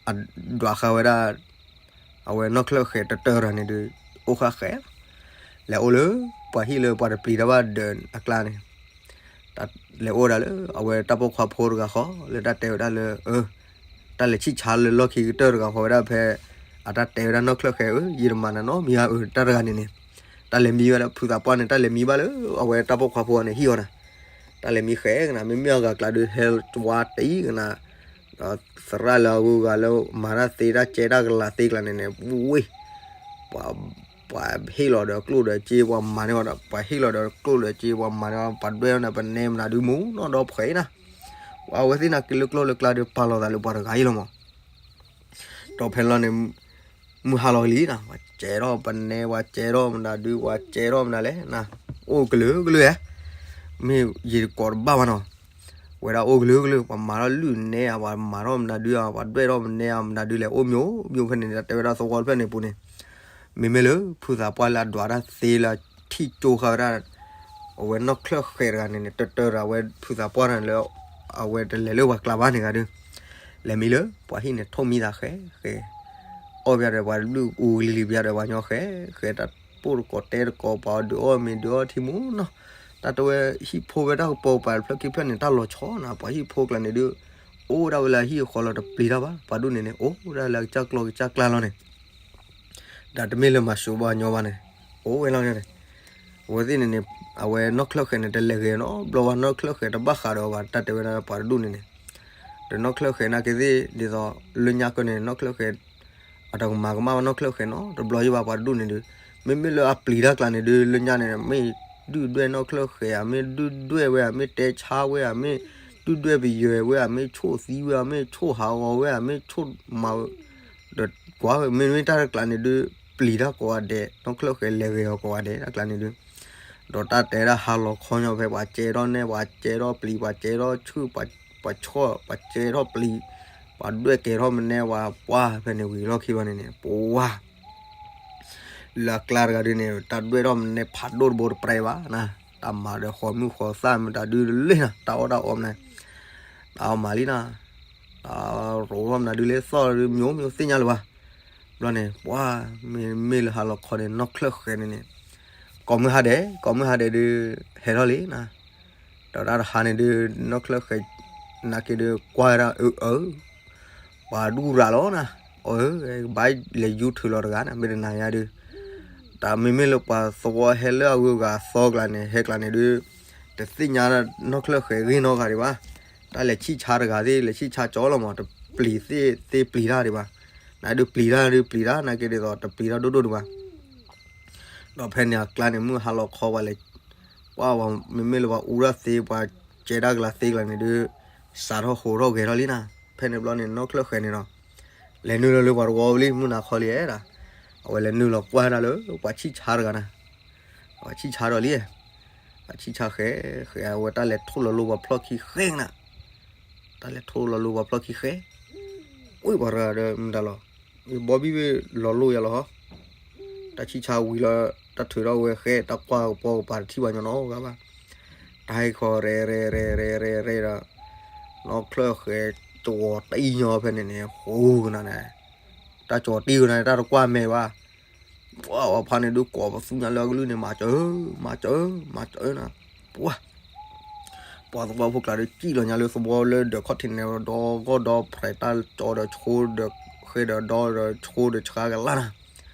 အဒွးဃာ်ဝဲဒၣ် အဝဲနီၢ်ချၢၣ်ဃဲးတတၢၢ်တဂၤန့ၣ်ဒုး အိၣ်ဃာ်ဃဲးလီၤ လဲၤအိၣ်လၢ ပှၤဟံၣ်လၢပှၤတပျံၤတၢ်ဘၣ်ဒၢးအကျါန့ၣ် လဲၤအိၣ်ဒၣ်လၢ အဝဲတၢ်ပိာ်ခွါဖိတဂၤဃီ လၢတၢ်တဲဝဲဒၣ်လၢ တၢ်လဲၤဆံၣ်ဆါလၢလီၢ်ခံကတၢၢ်တဂၤဃီဝဲဒၣ်ဖဲ အတၢ်တဲဝဲဒၣ်နီၢ်ချၢၣ်ဃဲးဧၢ ယတမၤနၤနီတမံၤဧါ အၢ တၢ်တဂၤန့ၣ်န့ၣ် တၢ်လဲၤမံဝဲဒၣ်ဖုသးပှၢ်န့ၣ် တၢ်လဲၤမံဘၣ်လၢ အဝဲတၢ်ပိာ်ခွါဖိန့ၣ်ဟံၣ်အီၤနၤ တၢ်လဲၤမံဃဲးကနၤ မ့မ့ၢ်အဂၤကျါဒီး ဟဲဝါတံၢ်ကနၤ ဒီးသရၣ်လၢအဂုၤအဂၤလၢမၤတၢ်သ့တၢ်ကဲတၢ်ကလၤသ့ကျါန့ၣ်န့ၣ် ဝ့ၢ် ပှၤ ပှၤဟ့ၣ်လီၤဒီးကျိၣ်ဒီးစ့ ပှၤမၤန့ၢ်အီၤဒီး ပှၤဟ့ၣ်လီၤဒီးကျိၣ်ဒီးစ့ ပှၤမၤန့ၢ်အီၤ ပှၤဒွဲၣ်အီၤန့ၣ် ပနဲမနုၤဒုးမူနီၢ်ဒီဖှဲးနၤ ပှၤအဝဲသ့ၣ်နာ်က့လၢကျိၣ်လၢကျါဒီး ပာ်လီၤသးလၢပှၤတဂၤအံၤလီၤမး ဒီးဖဲလီၤန့ၣ် မုၢ်ဟါလီၤလံနၤ ပှၤကဲထီၣ်ပနဲ ပှၤကဲထီၣ်မနုၤဒုး ပှၤကဲထီၣ်မနုၤလဲၣ်နၤ အိၣ်ကလုာ်ကလုာ်ဧါ မ့ၢ်ယကိးတဘၣ်ဘၣ်နီၤ ဝဲဒၣ်အိၣ်ကလုာ်ကလုာ် ပှၤမၤထီၣ်လုၢ်နဲဧါ ပှၤမၤထီၣ်မနုၤဒုးဧါ ပှၤဒွဲၣ်ထီၣ်မနဲဧါ မနုၤဒုးလဲၣ် အိၣ်မ့ၢ်အိၣ်မ့ၢ်အိၣ်ဖဲန့ၣ် တၢ်တဲဝဲဒၣ်သဝီတဖျၢၣ်န့ၣ်ပူၤန့ၣ် မ့မ့ၢ်လၢဖုသးပှၢ်လၢအဒွးတၢ်သ့လၢထံၣ်ကၠိဃာ်ဝဲဒၣ် အဝဲနီၢ်ချၢၣ်ဃဲးတဂၤန့ၣ်န့ၣ် တတၢၢ်ဒီးအဝဲဖုသးပှၢ်တဂၤလၢ အဝဲတလဲၤလၢပှၤကျါဘၣ်န့ၣ်ဂၤဒုး လဲၤမံလၢပှၤဟံၣ်န့ၣ် ထိၣ်မံသးဃဲးဃဲး အီၣ်ဘၣ်ဒီးပှၤတဘျုးအူလံၤလံၤဘၣ်ဒီးပှၤညီဃဲးဃဲး တၢ်ပိၢ်တကိးတဲတကိး ပှၤအီၣ်ဒုးအီၣ်မ့ၤဒုးအီၣ်ထံမူနီၤ တၢ်တဲဝဲဟံၣ်ဖိဝဲတၢ်ကပီၤပာ်တဖျၢၣ်ခံဖျၢၣ်န့ၣ် တၢ်လီၤဆီနၤ, ပှၤဟံၣ်ဖိကျါန့ၣ်ဒုး အိၣ်ဒၣ်ဝဲလၢအဟံၣ်အဃီလီၤ တပျံၤတၢ်ဘၣ်, ပှၤဒူၣ်န့ၣ်န့ၣ် အိၣ်ဒၣ်လၢအကစၢ်ကျီၢ်ကစၢ်ကျါလီၤန့ၣ် ဒီးတမ့ၢ်လၢမၤစိးဘၣ်ညီဘၣ်န့ၣ် အိၣ်ဝဲလီၤန့ၣ်, အဝဲသ့ၣ်န့ၣ်န့ၣ် အဝဲနီၢ်ချၢၣ်ဃဲၤန့ၣ် တလဲၤဂ့ၤနီတဘျီဘၣ်, နီၢ်ချၢၣ်ဃဲၤတဘၣ်ဃးဒီးအီၤဘၣ်, တၢ်တဲဝဲဒၣ်ပှၤတဒူၣ်န့ၣ်န့ၣ်, ဒီးနီၢ်ချၢၣ်ဃဲၤနာ်က့သ့ၣ် ဒ်သိးလၢညါကၢန့ၣ် နီၢ်ချၢၣ်ဃဲၤ အတကမၤကမၣ်ဘၣ်နီၢ်ချၢၣ်ဃဲၤနီတဘျီယဘၣ် ပှၤတဒူၣ်န့ၣ်ဒုး, မ့မ့ၢ်လၢအပျံၤတၢ်ကျါန့ၣ်ဒုး လၢညါန့ၣ် မ့ၢ်ဒုၣ်ဒွဲၣ်နီၢ်ချၢၣ်ဃဲၤဧါ, မ့ၢ်ဒုၣ်ဒွဲၣ်ဝဲဧါ, မ့ၢ်တဲဆါဝဲဧါ, မ့ၢ်ဒုၣ်ဒွဲၣ်ပယွဲဝဲဧါ, မ့ၢ်ဆိၣ်သံဝဲဧါ, မ့ၢ်ဆိၣ်ဟးဂီၤဝဲဧါ, မ့ၢ်ဆိၣ်မၤ ဒီးကွၢ်ဝဲ မ့မ့ၢ်တၢ်တကျါန့ၣ်ဒုး ပျံၤတၢ်ကိးဂၤဒဲး, နီၢ်ချၢၣ်ဃဲၤလဲၤဂ့ၤအီၤကိးဂၤဒဲး တၢ်ကျါန့ၣ်ဒုး, ဒီးတၢ်တဲဒၣ်ဟါလီၤခီညီဖဲ ပှၤကဲထီၣ်နဲၣ် ပှၤကဲထီၣ်ပျံၤ ပှၤကဲထီၣ်ဆူၣ် ပှၤဆီၣ် ပှၤကဲထီၣ်ပျံၤ ပှၤဒွဲၣ်ကဲထီၣ်မနဲ ပှၤပှၢ်ဖဲန့ၣ်ဝံၤလီၢ်ခံဘၣ်န့ၣ်န့ၣ် ပှၤ လၢအကျါတဂၤဒုးန့ၣ် တၢ်ဒွဲၣ်ထီၣ်မနဲဖးဒိၣ်တဘိတပြဲဘၣ်နၤ, တၢ်မၤဒီးဃီမုၢ်ဃီသၣ်မတၤဒုးလံနၤ, တၢ်အီၣ်တၢ်အီမနၤ, တၢ်အီၣ်မၤလံနၤ, တၢ်ရိးထီၣ်မနၤဒုးလၢသီၣ်ဒုး မျိုးမျိုးသ့ၣ်ညါလၢၤဘၣ်, ဘျီန့ၣ် ပှၤ မ့မ့ၢ်လၢဟါလီၤခီန့ၣ် နီၢ်ချၢၣ်ဃဲၤန့ၣ်န့ၣ် ကိးမုၢ်ဟါဒဲး ကိးမုၢ်ဟါဒဲးဒုး ဟဲထီၣ်လံနၤ, ဒီးတၢ်တဟါန့ၣ်ဒုး နီၢ်ချၢၣ်ဃဲၤ နာ်က့ဒုးကွၢ်ဝဲဒၣ် အၢ အၢ ပှၤဒူၣ်ရၤလီၤနၤ, အၢ ဘၣ်လဲၤယူၤထုးလီၤတဂၤနၤ မ့ၢ်တနာ်ညါဒုး, တၢ်မ့မ့ၢ်လၢပှၤသဝီဟဲလၢအဂုၤအဂၤသီကျါန့ၣ် ဟဲကျါန့ၣ်ဒုး တသ့ၣ်ညါနီၢ်ချၢၣ်ဃဲၤဂ့ၢ်နီတဂၤဒံးဘၣ်, တၢ်လဲၤဆံၣ်ဆါတဂၤသ့ၣ် လဲၤဆံၣ်ဆါကၠီလီၤမး တပျံၤသ့ၣ်သ့ပျံၤတၢ်ဒံးဘၣ်, နဒုးပျံၤတၢ်ဒုးပျံၤတၢ် နာ်က့ဒ်သိးတပျံၤတၢ်ဒိၣ်ဒိၣ်ဒံးဘၣ် ဒီးဖဲန့ၣ်အကျါန့ၣ် မုၢ်ဟါလီၤခီပှၤလဲၤ, ပှၤ မ့မ့ၢ်လၢပှၤအူတၢ်သ့ ပှၤကဲတၢ်ကလၤသ့ကျါန့ၣ်ဒုး စးထီၣ်ဟိးထီၣ်ဂဲၤထီၣ်လံနၤ, ဖဲန့ၣ်ဘျီန့ၣ် နီၢ်ချၢၣ်ဃဲၤန့ၣ်ဒီး လဲၤနုာ်လီၤလၢပှၤတဝီလံ မုၢ်နၤခီလံဧါ, အဝဲလဲၤနုာ်လီၤကွၢ်ဒၣ်လၢ ပှၤဆံၣ်ဆါတဂၤနၤ, ပှၤဆံၣ်ဆါဒီးလံ, ပှၤဆံၣ်ဆါဃဲၤ ဃဲၤအဝဲတၢ်လဲၤထိၣ်လီၤလိပှၤဖျီၣ်ခံဃဲနၤ တၢ်လဲၤထိၣ်လီၤလိပှၤဖျီၣ်ခံဃဲ, ဝံၤပှၤတဂၤဒီးမတၤလီၤ, ဘီဘံၣ်ဝ့ၢ်လီၤလိယၤလီၤဟီ, တၢ်ဆံၣ်ဆါဝံၤလီၤ, တၢ်ထုးထီၣ်ဝဲဃဲ တၢ်ကွၢ်ကပီၤကပၤတထံၣ်ဘၣ်ညီနီတဂၤဘၣ်, တၢ်ဟဲခီရဲရဲရဲရဲရဲဒီး နီၢ်ချၢၣ်ဃဲၤကၠီၤတံၢ်ညီဖဲန့ၣ်န့ၣ် ဟူကနၤန့ၣ်, တၢ်ကၠီၤတံၢ်ကနၤန့ၣ် တၢ်တကွၢ်မဲာ်ဘၣ် ပှၤဖါန့ၣ်ဒုးကိးပသူညါလၢအကလုၢ်န့ၣ် မၤစၢၤ, မၤစၢၤ, မၤစၢၤနၤ, ပှၤ, ပှၤသဝီဖိကျါဒီး စံၣ်လီၤညါလၢသဝီလၢဒီးခီၣ်ထံးန့ၣ် ဒီဂီၢ်ဒီးဖျဲးတၢ်ကၠီဒီးဆိဒီးဃဲဒီးဒီဒီးဆိဒီးဆှါကလါနၤ,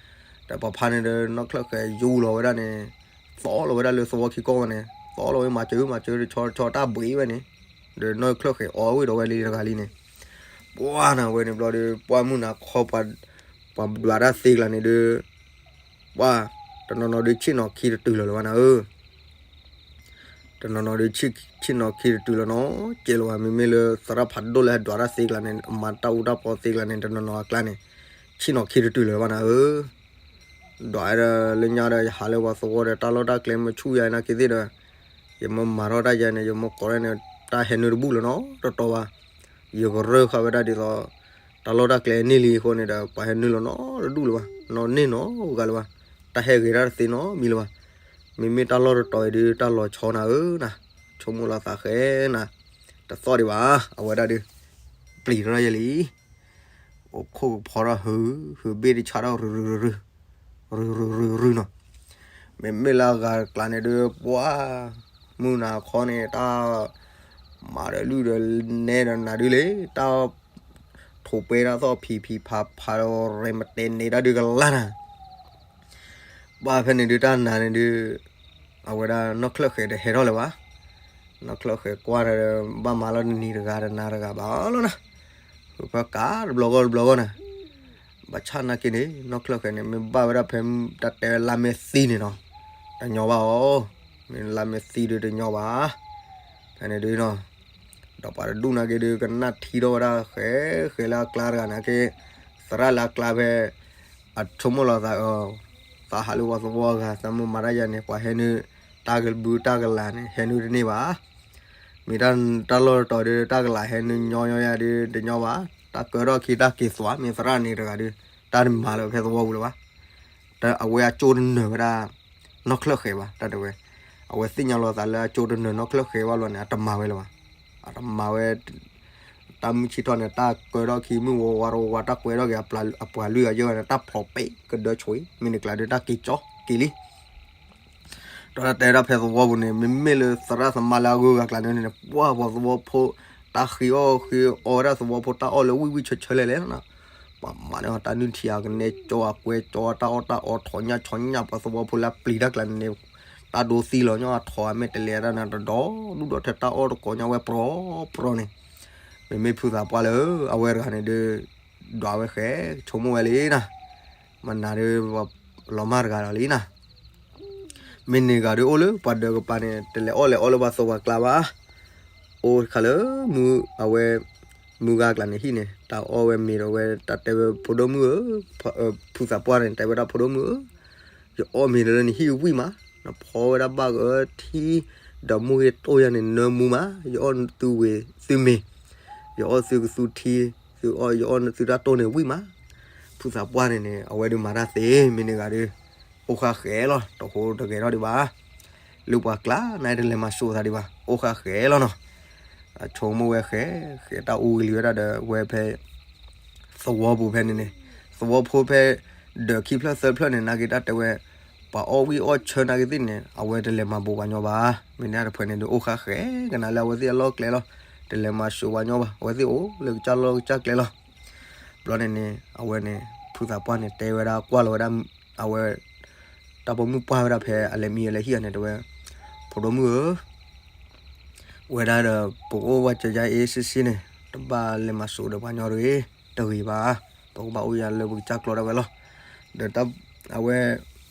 ဒီးပှၤဖါန့ၣ်ဒီး နီၢ်ချၢၣ်ဃဲၤယူလီၤဝဲဒၣ်န့ၣ်, သီလီၤဝဲဒၣ်လၢသဝီခံကီၢ်ဝဲန့ၣ် သီလီၤဝဲ မၤစၢၤ မၤစၢၤ တဆီတဆီတၢ်ဘှံးဝဲန့ၣ်, ဒီးနီၢ်ချၢၣ်ဃဲၤအီၣ်ဝဲဒီးဝဲလံတဂၤလံန့ၣ်, ပှၤနၤဝဲန့ၣ်ဘျီဒီး ပှၤမုၢ်နၤခီပှၤ, ပှၤဒွးတၢ်သ့ကျါန့ၣ်ဒီး, ပှၤ, တနီၤနီၤဒုးဆ့ၣ်နီၤခံတတုၤလီၤလၢၤဘၣ်နၤဧၢ တနီၤနီၤဒီး ဆ့ၣ်နီၤခံတတုၤလီၤနီၤ, ကဲလီၤဘၣ် မ့မ့ၢ်လၢသရၣ်ဖးဒိၣ်လၢဟဲဒွးတၢ်သ့ကျါန့ၣ် အမၤတၢ်အူတၢ်ပီသ့ကျါန့ၣ် တနီၤနီၤအကျါန့ၣ်, ဆ့ၣ်နီၤခံတတုၤလီၤဘၣ်နၤဧၢ, ဒွးဒီးလၢညါဒီး ယဟးလၢပှၤသဝီဒီး တၢ်လီၢ်တၢ်ကျဲမ့ၢ်ဆူၣ်ယၤနာ်က့သ့ၣ်ဒီး, ယမ့ၢ်မၤထီၣ်တၢ်ယၤန့ၣ် ယမ့ၢ်ကိးထီၣ်န့ၣ် တၢ်ဟဲနုာ်တဘူၣ်လီၤနီၤ တတီၤဘၣ်, ယကရၢဃာ်ဝဲဒၣ်ဒ်သိး, တၢ်လီၢ်တၢ်ကျဲန့ၢ်လံအဃိန့ၣ်ဒီး ပှၤဟဲနုာ်လီၤနီတဒူၣ်လၢၤဘၣ်, နီၢ်န့ၢ်နီတဂၤလၢၤဘၣ်, တၢ်ဟဲဂ့ၤတၢ်တသ့နီတမံၤလၢၤဘၣ်, မ့မ့ၢ်တၢ်လီၢ်တတီၤအံၤဒုး တၢ်လီၤဆီနၤဧၢနၤ, ဆိကမိၣ်လီၤသးဃဲနၤ, တသီၣ်ဒံးဘၣ် အဝဲဒၣ်ဒုး, ပျံၤထီၣ်ယဲလံ အိၣ်ခိၣ်ကဖီထီၣ်ဟု, ဟုဘ့ၣ်တဆါထီၣ်ရုရုရု, ရုရုရုရုနီၤ, မ့မ့ၢ်လၢအဂၤကျါန့ၣ်ဒုး ပှၤ, မုၢ်နၤခီန့ၣ် တၢ်, မၤဒီးလုၢ်ဒီးနဲဒီးနၤဒုးလံ, တၢ်, ထိးပဲတၢ်သီၣ်ဖံးဖံးဖးဖးဒီး ရဲမတဲန့ၣ်တၢ်ဒုးကလါနၤ ဘၣ်ဖဲန့ၣ်ဒုးတၢ်နၤန့ၣ်ဒုး, အဝဲဒၣ်နီၢ်ချၢၣ်ဃဲၤတဟဲထီၣ်လၢၤဘၣ်, နီၢ်ချၢၣ်ဃဲၤကွၢ်ဒီး ဘၣ်မၤလီၤတနံၤတဂၤတနၤတဂၤဘၣ်လီၤနၤ, ဃုဖၢကးတဘျီဂီၢ်တဘျီဂီၢ်နၤ, ဘၣ်ဆၣ်နာ်က့န့ၣ် နီၢ်ချၢၣ်ဃဲၤန့ၣ် မ့ၢ်ဘၣ်ဝဲဒၣ်ဖဲတၢ်တဲဝဲလါမ့ၢ်သံန့ၣ်နီၤ, တညီဘၣ်အီၤ, မ့ၢ်လါမ့ၢ်သံဒုးတညီဘၣ်, ဖဲန့ၣ်ဒုးနီၤ ဒီးပှၤတဒူၣ်နာ်က့ဒုး ကနၣ်ထံထီၣ်ဝဲဒၣ်ဃဲၤဃဲၤလၢအကျါတဂၤန့ၣ်က့, သရၣ်လၢအကျါဖဲ, အဆိကမိၣ်လီၤသးအၢ, သးဟးလၢပှၤသဝီအဂၤ သးမုၢ်မၤတၢ်ယၤန့ၣ် ပှၤဟဲနုာ်, တၢ်ကဘူတၢ်ကလၤန့ၣ် ဟဲနုာ်တန့ၢ်ဘၣ်, မ့ၢ်တၢ်လီၢ်တတီၤဒုး တၢ်ကလၤဟဲနုာ်ညီညီယၤဒုးတညီဘၣ်, တၢ်ကၢထီၣ်ခံတၢ်က့ၤသွး မ့ၢ်သရၣ်န့ၣ်တဂၤဒုး, တၢ်တမၤလၢဖဲသဝီပူၤလၢၤဘၣ် အဝဲအကၠိတနၢၤဝဲဒၣ်, နီၢ်ချၢၣ်ဃဲၤဘၣ် တၢ်တဲဝဲ, အဝဲသ့ၣ်ညါလီၤသးလၢအကၠိတနၢၤနီၢ်ချၢၣ်ဃဲၤဘၣ်လီၤန့ၣ် အတမၤဝဲလၢၤဘၣ်, အတမၤဝဲ, တၢ်မုၢ်ဆ့ၣ်ထီၣ်န့ၣ် တၢ်ကၢထီၣ်ခံမုၢ်ဝါဝါတဝါ တၢ်ကွဲထီၣ်က့ၤအပှၤလုၢ်အယၢၢ်ဝဲန့ၣ် တၢ်ဖျိးပဲကဒၢဆိးအံၤ မ့ၢ်န့ၣ်ကျါဒုးတၢ်က့ၤကၠီက့ၤလံ, ဒီးတဲဒၣ်ဖဲသဝီပူၤန့ၣ် မ့မ့ၢ်လၢသရၣ်သမါလၢအဂုၤအဂၤကျါန့ၣ်န့ၣ် ပှၢ်ပှၤသဝီဖိ တၢ်ဃ့အီၣ်ဃ့အီဝဲဒၣ်သဝီဖိတၢ်အီၣ်လၢဝံၣ်ဝံၣ်ဆၢဆၢလဲၣ်လဲၣ်လီၤ. ပှၤမၤန့ၢ်တၢ်နုၢ်ထံအကနဲကၠီအကွဲကၠီတၢ်အီၣ်တၢ်အီထီၣ်ညၣ်ဆီညၣ် ပှၤသဝီဖိလၢအပျံၤတၢ်ကျါန့ၣ်န့ၣ် တၢ်ဒိသံလီၤညီအထီၣ်အမဲာ်တလဲၤဒၣ်န့ၣ် တဒီဒူၣ်ဒီးထဲတၢ်အီၣ်တကိးညါဝဲပြီပြီန့ၣ် မ့မ့ၢ်ဖုသးပှၢ်လၢ အဝဲတဂၤန့ၣ်ဒီး ဒွးဝဲဃဲ ဆိကမိၣ်ဝဲလံနၤ, မနၤဒီး လီၤမၢ်တဂၤဒီးလံနၤ, မ့ၢ်န့ၢ်ဂၤဒီးအိၣ်လၢပှၤဒၢးကပၤန့ၣ် တလဲၤအီၣ်လဲၤအီလၢပှၤသဝီပှၤကျါဘၣ်, အိၣ်တခါလၢ မုၢ်အဝဲ မုၢ်ဂၤကျါန့ၣ်ဟံၣ်န့ၣ် တၢ်အီၣ်ဝဲမ့ၤဒီးဝဲ တၢ်တဲဝဲဖိဒိၣ်မုၣ်ဧၢ, ဖုသးပှၢ်န့ၣ် တဲဝဲဒၣ်ဖိဒိၣ်မုၣ်ဧၢ, ယအီၣ်မ့ၤဒီးလၢနဟံၣ်ဝံၣ်မး, နဖီဝဲဒၣ်ဘၣ်ကထံ ဒီးမိၢ်ဂ့ၤတိၢ်ယၤန့ၣ် နၢမူမး, ယအီၣ်သုဝ့ၤသုမ့ၤ, ယအီၣ်သုကသူထံ, သုအီၣ်ယအီၣ်သုတၢ်တိၢ်န့ၣ်ဝံၣ်မး, ဖုသးပှၢ်န့ၣ်န့ၣ် အဝဲဒုးမၤတၢ်သ့ မ့ၢ်န့ၢ်ဂၤဒီး အိၣ်ဃာ်ဃဲလီၤ, တဟူးတဂဲၤထီၣ်ဒံးဘၣ်, လၢပှၤကျါန့ၣ်တလဲၤမၤစိာ်သးဒံးဘၣ်, အိၣ်ဃာ်ဃဲလီၤနီၤ, ဆိကမိၣ်ဝဲဃဲ, ဃဲတၢ်အူဂ့ၤလံဝဲဒၣ်ဒီးဝဲဖဲ သဝီပူၤဖဲန့ၣ်န့ၣ်, သဝီဖိဖဲ ဒၢးခံဖျၢၣ်သၢဖျၢၣ်န့ၣ် နာ်က့တၢ်တဲဝဲ, ပှၤအီၣ်ဝံၣ်အီၣ်ဆၢနာ်က့သ့ၣ်န့ၣ် အဝဲတလဲၤမၤဘူးပှၤညီဘၣ်, မ့ၢ်န့ၣ်တဖုန့ၣ်ဒုးအိၣ်ဃာ်ဃဲ ကနၤလၢအဝဲသ့ၣ်အလီၢ်ကျဲလီၤ, တလဲၤမၤစိာ်ပှၤညီဘၣ်, အဝဲသ့ၣ်အိၣ်လၢကစၢ်လီၢ်ကစၢ်ကျဲလီၤ, ဘျီန့ၣ်န့ၣ် အဝဲန့ၣ် ဖုသးပှၢ်န့ၣ် တဲဝဲဒၣ်ကွၢ်လီၤဝဲဒၣ် အဝဲ တၢ်ပိာ်မုၣ်ပှၢ်ဝဲဒၣ်ဖဲအလဲၤမံအလဲၤဟံၣ်အီၤန့ၣ် တဲဝဲ, ဖိဒိၣ်မုၣ်ဧၢ, ဝဲဒၣ်ဒီး ပကအိၣ်ဝဲကယါအ့စ့စ့န့ၣ် တဘၣ်လဲၤမၤစိာ်ဒီးပှၤညီတဂ့ၤ, တဂ့ၤဘၣ်, ပကဘၣ်အိၣ်ယၤလၢပကစၢ်ကျီတၢ်ဝဲလီၤ, ဒီး အဝဲ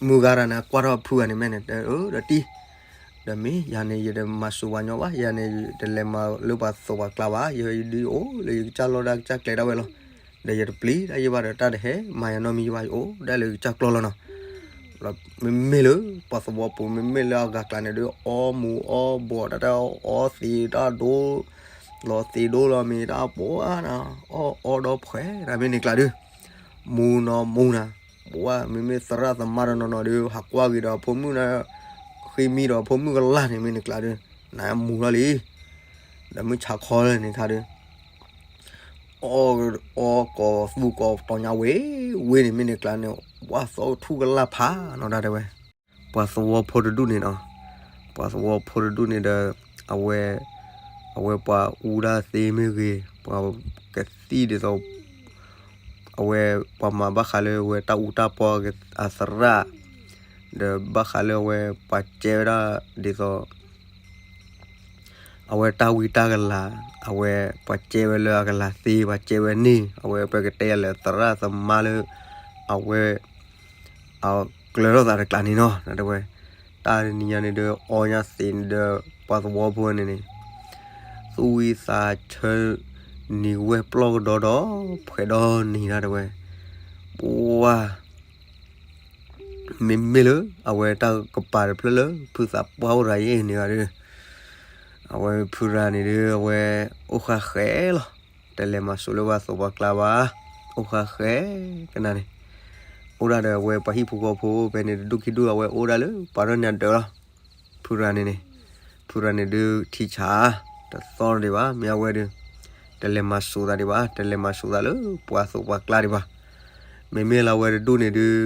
မုၢ်ဂၤတဂၤန့ၣ် ကွၢ်ထီၣ်ဖုဂၤန့ၣ်မဲာ်န့ၣ် တဲအၢ ဒီးတံၢ်, ဒီးမ့ၢ်ယၤန့ၣ် ယတမၤစိာ်ပှၤညီဘၣ်, ယၤန့ၣ် ယတလဲၤမၤလၢပှၤသဝီပှၤကျါဘၣ်, ယဒုးအိၣ်လၢယကစၢ်လီၢ်တၢ်ကစၢ်ကျဲဒၣ်ဝဲလီၤ, ဒီးယတပျံၤတၢ်ယဘၣ်ဒီးတၢ်တဟဲမၤယၤနီတမံၤယဘၣ်, ယအိၣ်ဒၣ်လၢယကစၢ်ကျီလီၤနီၤ, မ့မ့ၢ်လၢ ပှၤသဝီပူၤ မ့မ့ၢ်လၢအဂၤကျါန့ၣ်ဒုး အီမူၤအီဘှီး တၢ်တၢ်အီသံးတၢ်ဒိ လီၤသံးဒိလီၤမ့ၤတၢ်ပှၤနၤ, အီၣ်အီဒီးဖှဲး တၢ်မ့ၢ်န့ၣ်ကျါဒုး, မူၤနီၤမူၤနၤ, ပှၤမ့မ့ၢ်သရၣ်သမါတနီၤနီၤဒုး ဟးကွၢ်က့ၤဒီးဖိမုၣ်နၤ, ဃ့မံဒီးဖိမုၣ်ကလာ်န့ၣ်မ့ၢ်န့ၣ်ကျါဒုး, နမူၤထီၣ်လံ, ဒီးမုၢ်ဆါခီလၢန့ၣ်ခါဒုး အီၣ်အီကိးသူၣ်ကိးတီၤညါဝ့ၤဝ့ၤန့ၣ်မ့ၢ်န့ၣ်ကျါန့ၣ် ပှၤသီကထူၣ်ကလာ်ဖးနီၤတၢ်တဲဝဲ, ပှၤသဝီဖိတဒူၣ်န့ၣ်နီၤ, ပှၤသဝီဖိတဒူၣ်န့ၣ်ဒီး အဝဲ အဝဲပှၤအူတၢ်သ့မ့ၢ်ဂ့ၤ, ပှၤကသံၣ်ဒ်သိး အဝဲပှၤမၤဘၣ်ဃးလၢအဝဲတၢ်အူတၢ်ပီအသရၣ်, ဒီးဘၣ်ဃးလၢအဝဲပှၤကဲဝဲဒၣ်ဒ်သိး အဝဲတၢ်ဝံတၢ်ကလၤ, အဝဲပှၤကဲဝဲလၢအကလၤသ့ ပှၤကဲဝဲန့ၣ် အဝဲပကတဲယၤလၢသရၣ်သမါလၢ အဝဲ အကျၢၤထီၣ်သးတကျးန့ၣ်နီၤ တဲဝဲ, တၢ်တနံၤညါန့ၣ်ဒီး အီညါသ့ၣ်န့ၣ်ဒီး ပှၤသဝီဖိန့ၣ်န့ၣ် သူၣ်ဝံသးဆၢ နံၤဝဲပျီၢ်ကဒီဒီး ဖှဲးဒီနံၤတၢ်တဲဝဲ, ပှၤ မ့မ့ၢ်လၢ အဝဲတၢ်ကပၤတဖျၢၣ်လၢ ဖုသးပှၢ်အိၣ်ရၤယဲၢ်န့ၣ်ဂၤဒီး အဝဲဖုရၤန့ၣ်ဒီး အဝဲအိၣ်ဃာ်ဃဲလီၤ, တလဲၤမၤစိာ်လၢပှၤသဝီပှၤကျါဘၣ်, အိၣ်ဃာ်ဃဲကနၣ်န့ၣ်, အိၣ်ဒၣ်ဒီးအဝဲပှၤဟံၣ်ဖိဃီဖိဖဲန့ၣ်တဒူၣ်ခံဒူၣ် အဝဲအိၣ်ဒၣ်လၢပှၤဒီးနၤဒၢးလီၤ, ဖုရၤန့ၣ်န့ၣ်, ဖုရၤန့ၣ်ဒုးထံဆး တသီဒံးဘၣ် မ့ၢ်အဝဲဒီး တလဲၤမၤစိာ်သးဒံးဘၣ် တလဲၤမၤစိာ်သးလၢပှၤသဝီပှၤကျါဒံးဘၣ်, မ့မ့ၢ်လၢအဝဲတဒူၣ်န့ၣ်ဒုး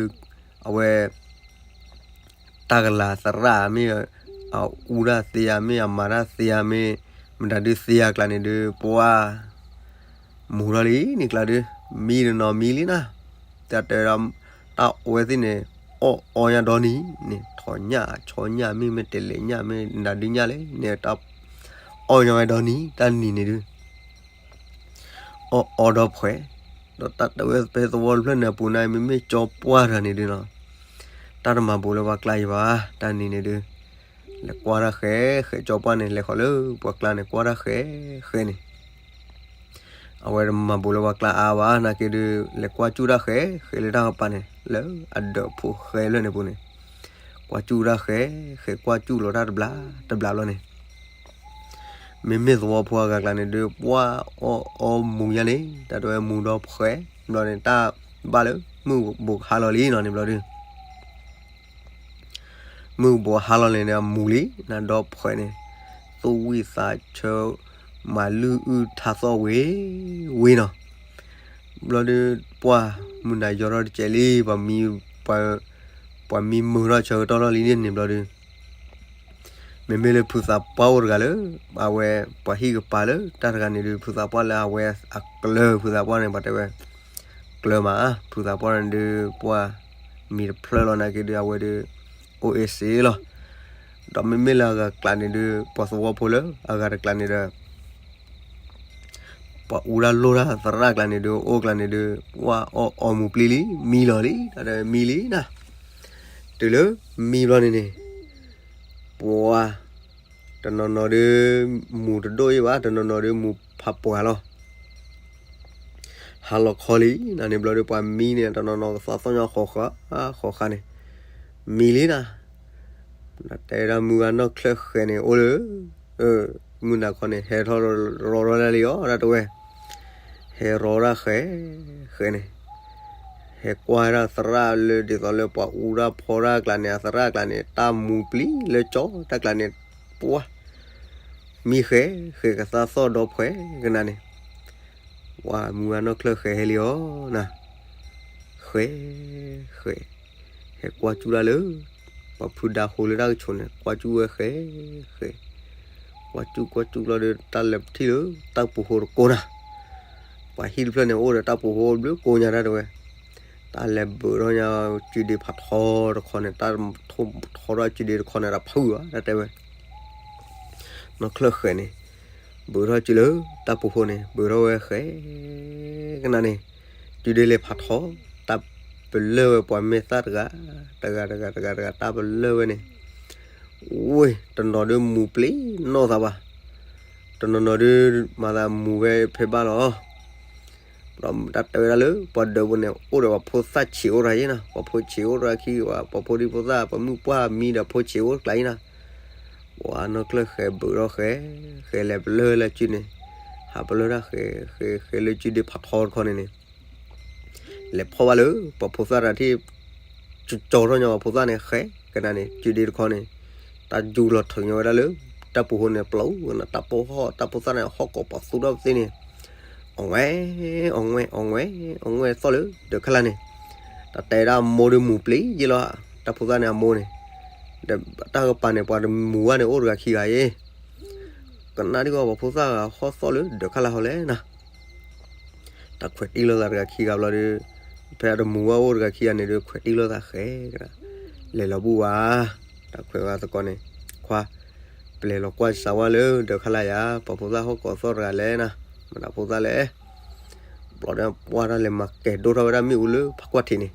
အဝဲ တၢ်ကလၤသရၣ်မ့ၢ် အအူတၢ်သ့ဧါ မ့ၢ်အမၤတၢ်သ့ဧါ မ့ၢ် မတၤဒုးသ့ဧါကျါန့ၣ်ဒုး ပှၤ မူၤထီၣ်လံန့ၣ်ကျါဒုး မံတနီၤမံလံနၤ, တၢ်တဲဒၣ် တၢ်အဝဲသ့ၣ်န့ၣ် အီၣ်အီညါဒီနံၤန့ၣ် ထီၣ်ညၣ်ဆီညၣ်မ့ၢ် မ့ၢ်တဲလဲၤညၣ်မ့ၢ် မတၤဒုးညၣ်လဲၣ်န့ၣ် တၢ် အီၣ်ညါဝဲဒီနံၤ တၢ်နံၤန့ၣ်ဒုး အီၣ်အီဒီဖှဲး, ဒီးတၢ်တဲဝဲဖဲသဝီတဖျၢၣ်န့ၣ်အပူၤန့ၣ် မ့မ့ၢ်ကၠီပှၢ်တဂၤန့ၣ်ဒုးနီၤ, တၢ်တမၤဘူးလၢပှၤကျါအံၤဘၣ် တၢ်နံၤန့ၣ်ဒုး, လဲၤကွၢ်တၢ်ဃဲ ဃဲကၠီပှၢ်န့ၣ် လဲၤဃီၤလၢပှၤကျါန့ၣ် ကွၢ်တၢ်ဃဲဃဲန့ၣ် အဝဲတမၤဘူးလၢပှၤကျါအါဘၣ် နာ်က့ဒုး လဲၤကွၢ်စူၣ်တၢ်ဃဲ ဃဲလၢတၢ်ကပၤန့ၣ် လၢအဒၢးဖိဃဲဖျၢၣ်န့ၣ်ပူၤန့ၣ်, ကွၢ်စူၣ်တၢ်ဃဲ ဃဲကွၢ်စူၣ်လီၤတၢ်တဘျီ တဘျီလီၤန့ၣ်, မ့မ့ၢ်သဝီဖိအဂၤကျါန့ၣ်ဒုး ပှၤအီၣ်အီမူၤညါန့ၣ် တၢ်တဲဝဲမူၤဒီဖှဲး ဘျီန့ၣ် တၢ်ဘၣ်လၢ မုၢ်ကဘိးကဟါလီၤလံနီၤန့ၣ်ဘျီဒုး မုၢ်ကဘိးဟါလီၤန့ၣ် အမူၤလံ နဒီဖှဲးန့ၣ်, သူၣ်ဝံၣ်သးဆၢ မၤလုၢ်အုၣ်ထါသီၣ်ဝ့ၤဝ့ၤနီၤ, ဘျီဒုး ပှၤမုၢ်နၤယီၤထီၣ်တစဲးလံ ပှၤမံမုာ်ထီၣ်ဆၢကတီၢ်ထီၣ်လံန့ၣ်ဘျီဒုး မ့မ့ၢ်လၢဖုသးပှၢ်အိၣ်တဂၤလၢ အဝဲပှၤဟံၣ်ကပၤလၢတၢ်တဂၤန့ၣ်ဒုး ဖုသးပှၢ်လၢအဝဲအကျၢၤ ဖုသးပှၢ်န့ၣ် ပှၤတဲဝဲ ကျၢၤမး ဖုသးပှၢ်န့ၣ်ဒုး ပှၢ်မံၤတဖျၢၣ်လီၤနာ်က့ဒုး အဝဲဒုး အိၣ်အ့ၣ်စ့လီၤ. ဒီးမ့မ့ၢ်လၢအဂၤကျးန့ၣ်ဒုး ပှၤသဝီဖိလၢအဂၤတကျးန့ၣ်ဒီး ပှၤအူတၢ်လိၣ်တၢ်သရၣ်ကျးန့ၣ်ဒုး အိၣ်ကျးန့ၣ်ဒုး ပှၢ်အီၣ်အီမူၤပျံၤလံ မံလီၤလံ တၢ်ဒီးမံလံနၤ. တုၤလၢမံဘျီန့ၣ်န့ၣ် ပှၤ တနီၤနီၤဒုး မူၤတဒိၣ်အံၤဘၣ် တနီၤနီၤဒုးမူၤဖးပှၤလီၤ. ဟါလီၤခီလံ နၤန့ၣ်ဘျီဒုး ပှၤမံန့ၣ် တနီၤနီၤကသးသီၣ်ညီဃီဃာ် ဃီဃာ်န့ၣ် မံလံနၤ. တဲဒၣ်မုၢ်ဂၤနီၢ်ချၢၣ်ဃဲၤန့ၣ် အိၣ်လၢ မုၢ်နၤခီန့ၣ် ဟဲထီၣ်ရီၤရီၤလၢလံအီၤ တၢ်တဝဲ ဟဲရီၤဒၣ်ဃဲၤ ဃဲၤန့ၣ် ဟဲကွၢ်ဒၣ်သရၣ်လၢဒ်သိးလၢပှၤအူတၢ်ဖီတၢ်ကျးန့ၣ် အသရၣ်ကျးန့ၣ် တၢ်မူၤပျံၤလၢကၠီ တၢ်ကျးန့ၣ် ပှၢ် မံဃဲၤ ဃဲၤကသးသီၣ်ဒီဖှဲကနၤန့ၣ် ဝဲမုၢ်ဂၤနီၢ်ချၢၣ်ဃဲၤဟဲလံအီၤနၤ. ဃဲၤ ဃဲၤ ဟဲကွၢ်စူၣ်ဒၣ်လၢ ပှၤဖုဒါဃိလၢတၢ်ကဆိးန့ၣ် ကွၢ်စူၣ်ဝဲဃဲၤ ဃဲၤ ကွၢ်စူၣ်ကွၢ်စူၣ်ဘျီဒီး တၢ်လဲၤပထံၣ်လၢ တၢ်ပူၤဃိတကိးနၤ. ပှၤဟံၣ်တဖျၢၣ်န့ၣ် အိၣ်ဒီးတၢ်ပူၤဃိဘျုးကိးညါတၢ်တဝဲ တၢ်လဲၤဘုးထီၣ်ညါ စုဒ့ဖးထီတခီန့ၣ် တၢ်ထိၣ်ထီထီၣ်စုဒ့တခီန့ၣ် တၢ်ဖုၣ်ဘၣ်တၢ်တဲဝဲ နီၢ်ချၢၣ်ဃဲၤန့ၣ် ဘုးထီၣ်စုလၢတၢ်ပူၤဃိန့ၣ် ဘုးထီၣ်ဝဲဃဲၤကနၤန့ၣ် စုဒ့လဲၤဖးထီ တၢ်ပလၢၢ်ဝဲပှၤမဲာ်သၣ်တဂၤ တဂၤတဂၤတဂၤတဂၤ တၢ်ပလၢၢ်ဝဲန့ၣ် ဝ့ၢ် တနီၤဒုးမူၤပျံၤနီၢ်သးဘၣ် တနီၤနီၤဒုး မၤသးမူၤဝဲဖဲဘၣ်လီၤ. ဒီးတၢ်တဲဝဲဒၣ်လၢ ပှၤဒၢးပူၤန့ၣ် အိၣ်ဒီးပှၤဖိသၣ်ဆံးအိၣ်တဂၤအံၤနၤ, ပှၤဖိဆံးအိၣ်တဂၤခံ ပှၤဖိဒံဖိသၣ် ပှၤမုၣ်ပှၢ်မံဒီးဖိဆံးအိၣ်တကျါအံၤနၤ, ပှၤနီၢ်ကျၢၢ်ဃဲၤဘုးထီၣ်ဃဲၤ, ဃဲၤလဲၤပလၢၢ်လၢစုန့ၣ်, ဟးပလၢၢ်တၢ်ဃဲၤ, ဃဲၤဃဲၤလၢစုဒ့ဖးထီတခီန့ၣ်န့ၣ် လဲၤဖီၣ်ဘၣ်လၢ ပှၤဖိသၣ်တဂၤထံၣ် ကၠီထီၣ်ညီပှၤဖိသၣ်န့ၣ် ဃဲၤကနၤန့ၣ် စုဒ့တခီန့ၣ်, တၢ်ယူၤလီၤထုးညီဝဲဒၣ်လၢ တၢ်ပူၤဃိန့ၣ် ပျီကနၤ တၢ်ပိၢ်ဟီၣ် တၢ်ဖိသၣ်န့ၣ် ဟီၣ်ကိးပှၤသူထီၣ်ပသ့န့ၣ်, အီၣ်ဝဲ အီၣ်ဝဲ အီၣ်ဝဲ အီၣ်ဝဲသီၣ်လၢ ဒၢးခါလၢ်န့ၣ်, တၢ်တဲဒၣ်အမိၢ်ဒုးမူၤပျံၤယ့လီၤ, တၢ်ဖိသၣ်န့ၣ်အမိၢ်န့ၣ်, ဒီးတၢ်ကပၤန့ၣ် ပှၤတမူၤဘၣ်န့ၣ် အိၣ်တဂၤခံဂၤအံၤ, ကနၣ်ဒ်ဂီၢ် ပှၤဖိသၣ်ဂၤဟီၣ်သီၣ်လၢ ဒၢးခါလၢ်ဟီလဲၣ်နၤ တၢ်ခွဲးတံၢ်လိာ်သးတဂၤခံဂၤဘျီဒီး, ဖဲအတမူၤဘၣ်အိၣ်တဂၤခံဂၤန့ၣ်ဒီး ခွဲးတံၢ်လိာ်သးဃဲၤကနၤ, လဲၤလီၤဘူၣ်ဝဲ, တၢ်ခွဲးဝဲသကိးန့ၣ်, ခွါ, ပလဲၤလီၤကွၢ်စးဝါလၢ ဒၢးခါလၢ်ယၤ, ပှၤဖိသၣ်ဟီၣ်ကိးသီၣ်တဂၤလဲၣ်နၤ, မတၤဖိသၣ်လဲၣ် ဘျီဒီးပှၢ်တၢ်လဲၤမၤကဲၤဒိၣ်ထီၣ်ဝဲဒၣ်မ့ၣ်အူလၢဖးကွၢ်ထံးန့ၣ်,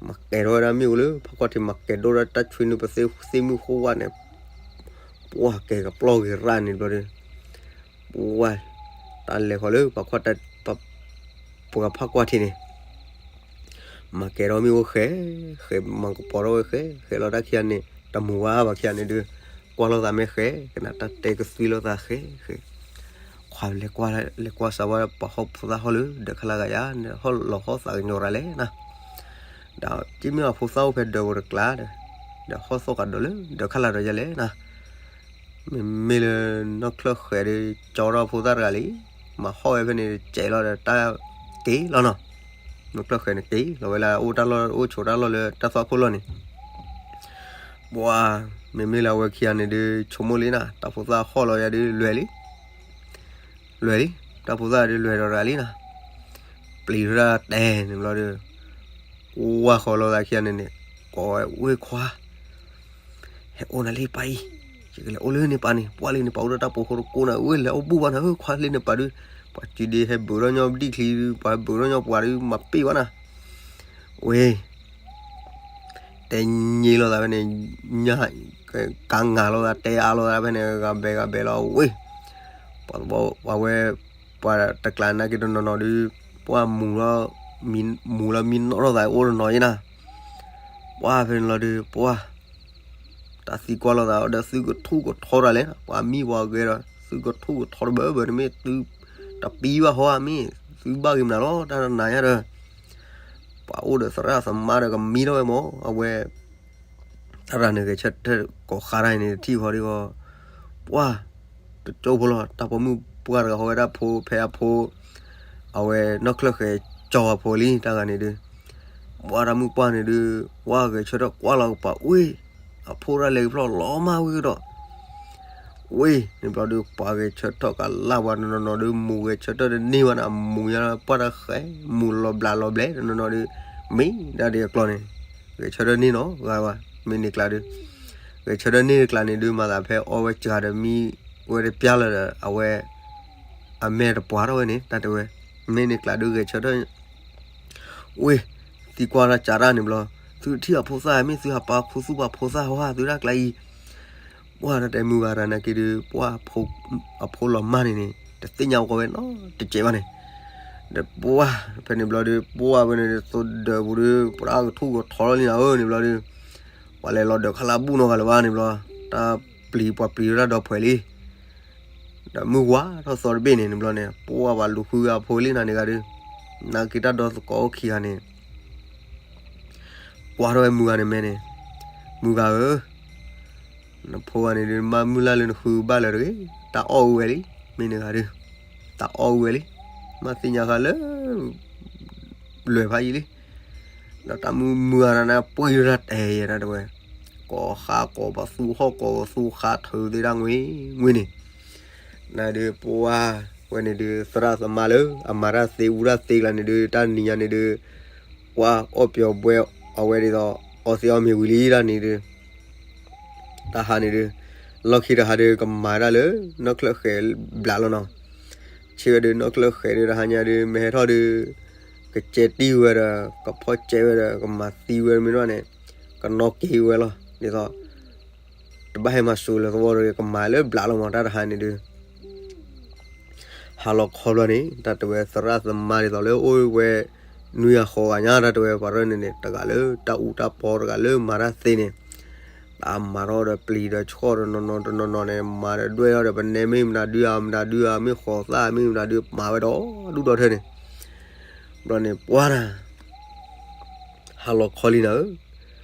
မၤကဲၤထီၣ်ဝဲဒၣ်မ့ၣ်အူလၢဖးကွၢ်ထံး မၤကဲၤဒိၣ်ထီၣ်တၢ်ဆွံနုာ်ပသ့ၣ်မုၢ်ဃိဝဲန့ၣ်, ပှၢ်ကဲၤကပျီၢ်က့ၤရၣ်န့ၣ်ဘျီဒီး, ပှၢ်, တၢ်လဲၤဃီၤလၢပှၤကွၢ်တၢ်, ပှၤဖးကွၢ်ထံးန့ၣ် မၤကဲၤထီၣ်မ့ၣ်အူဃဲၤ, ဃဲၤမၤကပီၤထီၣ်ဝဲဃဲၤ, ဃဲၤလီၤတၢ်ခံဂၤန့ၣ် တမူၤဝဲဘၣ်ခံဂၤန့ၣ်ဒီး, ကွၢ်လိာ်သးမ့ၢ်ဃဲၤ, ကနၣ်တၢ်တဲကသွံလိာ်သးဃဲၤဃဲၤ, ခွါလဲၤကွၢ်, လဲၤကွၢ်စးဝါပှၤဟီၣ်ဖိသၣ်ဟီၣ်လၢ ဒၢးခါလၢ်ဂၤယၤ, ဟီၣ်လီၤဟီၣ်သးကညီၤရၤလဲၣ်နၤ, ဒီးကမ့ၢ်ပှၤဖိသၣ်အိၣ်ဖဲဒၢးပူၤတကျါဒီး, ဒီးဟီၣ်သီၣ်ကဒီးလၢ ဒၢးခါလၢ်ဒီးယၤလဲၣ်နၤ မ့မ့ၢ်လၢနီၢ်ချၢၣ်ဃဲၤဒီး ကၠီထီၣ်ဖိသၣ်တဂၤလံ, မၤဟီၣ်ဝဲဖဲန့ၣ် ကဲးလီၤဒီးတၢ်က့ၤလီၤနီၤ, နီၢ်ချၢၣ်ဃဲၤန့ၣ်က့ၤလီၤဝဲလၢ အိၣ်တၢ်လီၢ် အိၣ်ဆိးတၢ်လီၢ်လၢတၢ်သွၣ်ခိၣ်လီၢ်န့ၣ်, ပှၤ, မ့မ့ၢ်လၢအဝဲခံဂၤန့ၣ်ဒီး ဆိကမိၣ်လံနၤ တၢ်ဖိသၣ်ဟီၣ်လီၤယၤဒီးလွဲၢ်လံ, လွဲၢ်လံ, တၢ်ဖိသၣ်ဒီးလွဲၢ်ဒီးတဂၤလံနၤ, ပျံၤထီၣ်ဒၣ်တဲန့ၣ်ဘျီဒီး, ကွၢ်ဃီၤလိာ်သးခံဂၤန့ၣ်န့ၣ်, ကိးဝဲ ဝ့ၢ်ခွါ ဟဲအိၣ်နၤလံပၢ်အံၤ, ယကလဲၤအိၣ်လၢန့ၣ်ပၢ်န့ၣ် ပှၢ်လၢန့ၣ်ပၢ်အိၣ်ဒီးတၢ်ပိာ်ဃိတကိးနၤ ဝ့ၢ်လဲၤအိၣ်ဘူၣ်ဘၣ်နၤဧၢ ခွါလၢန့ၣ်ပၢ်ဒုး, ပှၤစုဒ့ဟဲဘုးထီၣ်ညီဒံၣ်ချံဒုး ပှၤဟဲဘုးထီၣ်ညီပှၤဒုး မၤပ့ၢ်ဘၣ်နၤ, ဝ့ၢ် တဲညံလိာ်သးဖဲန့ၣ်, ညၣ်, ကါငါလိာ်သး တဲအါလိာ်သးဖဲန့ၣ် ဂၤဘဲးဂၤဘဲးလီၤဝ့ၢ်, ပှၤဝဲ, ပှၤတကျါနာ်က့တနီၤနီၤဒုး, ပှၢ်မူၤလီၤ, မူၤလီၤမံနီၣ်ထီၣ်သးအိၣ်တနီၤယဲနၤ, ပှၢ်ဖဲန့ၣ်လီၤဒုး ပှၢ် တၢ်သံကွၢ်လိာ်သးဒီး သုကထူၣ်ကထီတၢ်လဲၣ်, ပှၤမံပှၤဂဲၤဒီး သုကထူၣ်ကထီတဘၢဘၢန့ၣ် မ့ၢ်သုတပံဘၣ်ဟီဧါ မ့ၢ်သုဘၣ်ဂ့ၤမနုၤလီၤ တၢ်နၤညါဒီး, ပှၤအိၣ်ဒီးသရၣ်သမါဒီးကမံထီၣ်ဝဲမး အဝဲ တၢ်ရၤန့ၣ်ဂဲၤဆၢထၢၣ်ကိးဃါတၢ်အံၤန့ၣ် တထံၣ်ဃီဒ်ဃီ, ပှၢ်, တကၠိဖိလီၤ တၢ်ပိာ်မုၣ်ပှၢ်တဂၤဟီဝဲဒၣ်ဖိ ဖဲအဖိ, အဝဲနီၢ်ချၢၣ်ဃဲၤကၠီအဖိလံ တၢ်ဂၤန့ၣ်ဒုး, ပှၢ်တၢ်မုၣ်ပှၢ်န့ၣ်ဒုး, ပှၢ်ဂဲၤဆၢထၢၣ်ကွၢ်လီၤကပၤ ဝ့ၢ်, အဖိတၢ်လဲၤကဖျီၣ်လီၤမၢ်ဝံၤကဒီး, ဝ့ၢ်န့ၣ်ဘျီဒီး ပှၤဂဲၤဆၢထၢၣ်ကလၢ်ဝဲတနီၤနီၤဒီး မူဂဲၤဆၢထၢၣ်တန့ၢ်ဝဲန့ၣ် အမူညါပှၢ်တၢ်ဃဲ မူလီၤဘျးလီၤဘျဲတနီၤနီၤဒီး မ့ၢ်ဒၣ်ဒီးအကျီၢ်န့ၣ် ဂဲၤဆၢထၢၣ်န့ၢ်နီၤဂၤဝဲ မ့ၢ်န့ၣ်ကျါဒီး ဂဲၤဆၢထၢၣ်န့ၢ်တကျါန့ၣ်ဒီး မၤသးဖဲအီၣ်ဝဲစှၤဒီးမံဝဲတပျၢ်လၢၤဒီး အဝဲ အမဲာ်တပှၢ်ထီၣ်ဝဲန့ၣ် တၢ်တဲဝဲ မ့ၢ်န့ၣ်ကျါဒီးဂဲၤဆၢထၢၣ် ဝ့ၢ် သံကွၢ်တၢ်ကးတၢ်န့ၣ်ဘျီ သုထံၣ်အဖိသၣ်မ့ၢ်သုဟးပာ်ခူသူၣ်ပာ်ဖိသၣ်ဟီ သုတၢ်ကျါအံၤ ပှၢ်တၢ်တဲမုၢ်ဂၤတၢ်နာ်က့ဒီး ပှၢ် အဖိလီၤမၢ်န့ၣ်န့ၣ် တသ့ၣ်ညါဝဲနီတစဲးဘၣ်န့ၣ် ဒီးပှၢ် ဖဲန့ၣ်ဘျီဒီး ပှၢ်ဝဲန့ၣ် သိဒၢးပူၤဒီး ပှၤကထူၣ်ကထီလီၤလံနၤဧၢန့ၣ်ဘျီဒီး ပှၤလဲၤလီၤဒၢးခါလၢအဘူၣ်နီတဂၤလၢၤဘၣ်န့ၣ်ဘျီ တၢ်ပျံၤပှၤပျံၤဝဲဒၣ်ဒီးဖှဲးလံ ဒီးမုၢ်ဝါထီၣ်သီတဘ့ၣ်န့ၣ် န့ၣ်ဘျီန့ၣ် ပှၢ်ပှၤလူၤဃုအဖိလံနၤန့ၣ်ဂၤဒီး နာ်က့တၢ်ဒီသကိးအိၣ်ခံဂၤန့ၣ် ကွၢ်ထီၣ်ဝဲမုၢ်ဂၤန့ၣ်မဲန့ၣ် မုၢ်ဂၤဧၢ နဖိဂၤန့ၣ်ဒီး မ့ၢ်မုၢ်လၢ်လၢနဃုဘၣ်လၢၤတဂ့ၤ တၢ်အီၣ်ဝဲလံ မ့ၢ်န့ၣ်ဂၤဒီး တၢ်အီၣ်ဝဲလံ မ့ၢ်သ့ၣ်ညါဃါလၢ လွဲၢ်ဖးယံာ်လံ ဒီးတၢ်မုၢ်မုၢ်ဂၤန့ၣ် ပှ့ၤရၢ်တဲယဲဒၣ်တဝဲ ကိးဃါကိးပသူဟီၣ်ကိးပသူဃါထုးသ့ၣ်ဒၣ်ငွ့ငွ့န့ၣ် နၤဒီးပှၢ်ဝဲန့ၣ်ဒီး သရၣ်သမါလၢ အမၤတၢ်သ့အူတၢ်သ့ကျါန့ၣ်ဒီး တၢ်နံၤညါန့ၣ်ဒီး ပှၢ်အီၣ်ပျီၤဘှဲအဝဲဒ်သိး အီသံးအီမ့ၤဝံၤလံတၢ်န့ၣ်ဒီး တၢ်ဟါန့ၣ်ဒီး လီၢ်ခံတဟါဒီး ကမၤတၢ်လၢ နီၢ်ချၢၣ်ဃဲၤဘျးလီၤနီၤ ဆ့ဝဲဒီး နီၢ်ချၢၣ်ဃဲၤဒီး တဟါညါဒီး မ့ၢ်ဟဲထီၣ်ဒီး ကစဲးတံၢ်ဝဲဒီး ကဖီၣ်စဲးဝဲဒီး ကမၤသံဝဲမ့ၢ်နီၢ်န့ၣ် ကနီၣ်က့ၤဝဲလီၤ ဒ်သိး တဘၣ်ဟဲမၤစူၤလၢသဝီဒီး ကမၤလၢဘျးလီၤမး တၢ်တဟါန့ၣ်ဒီး ဟါလီၤခီဘျီန့ၣ် တၢ်တဲဝဲသရၣ်သမါဒ်သိးလၢအိၣ်ဝဲ နွံဂၤဃိးဂၤညါ တၢ်တဲဝဲပှၤရဲၣ်န့ၣ်န့ၣ် တဂၤလၢတၢ်အူတၢ်ပီ တဂၤလၢမၤတၢ်သ့န့ၣ် တၢ်မၤထီၣ်ဒီးပျံၤဒီးဆှီၣ်တနီၤနီၤတနီၤနီၤန့ၣ် မၤဒီးဒွဲၣ်ထီၣ်ဒီး ပနဲမ့ၢ်မတၤဒုဧါ မတၤဒုဧါ မ့ၢ်ဃိးသၣ်မ့ၢ်မတၤဒု မၤဝဲဒီးဒူၣ်ဒီထၢန့ၣ် ဘျီန့ၣ်ပှၢ်နၤ ဟါလီၤခီလံနၤဧၢ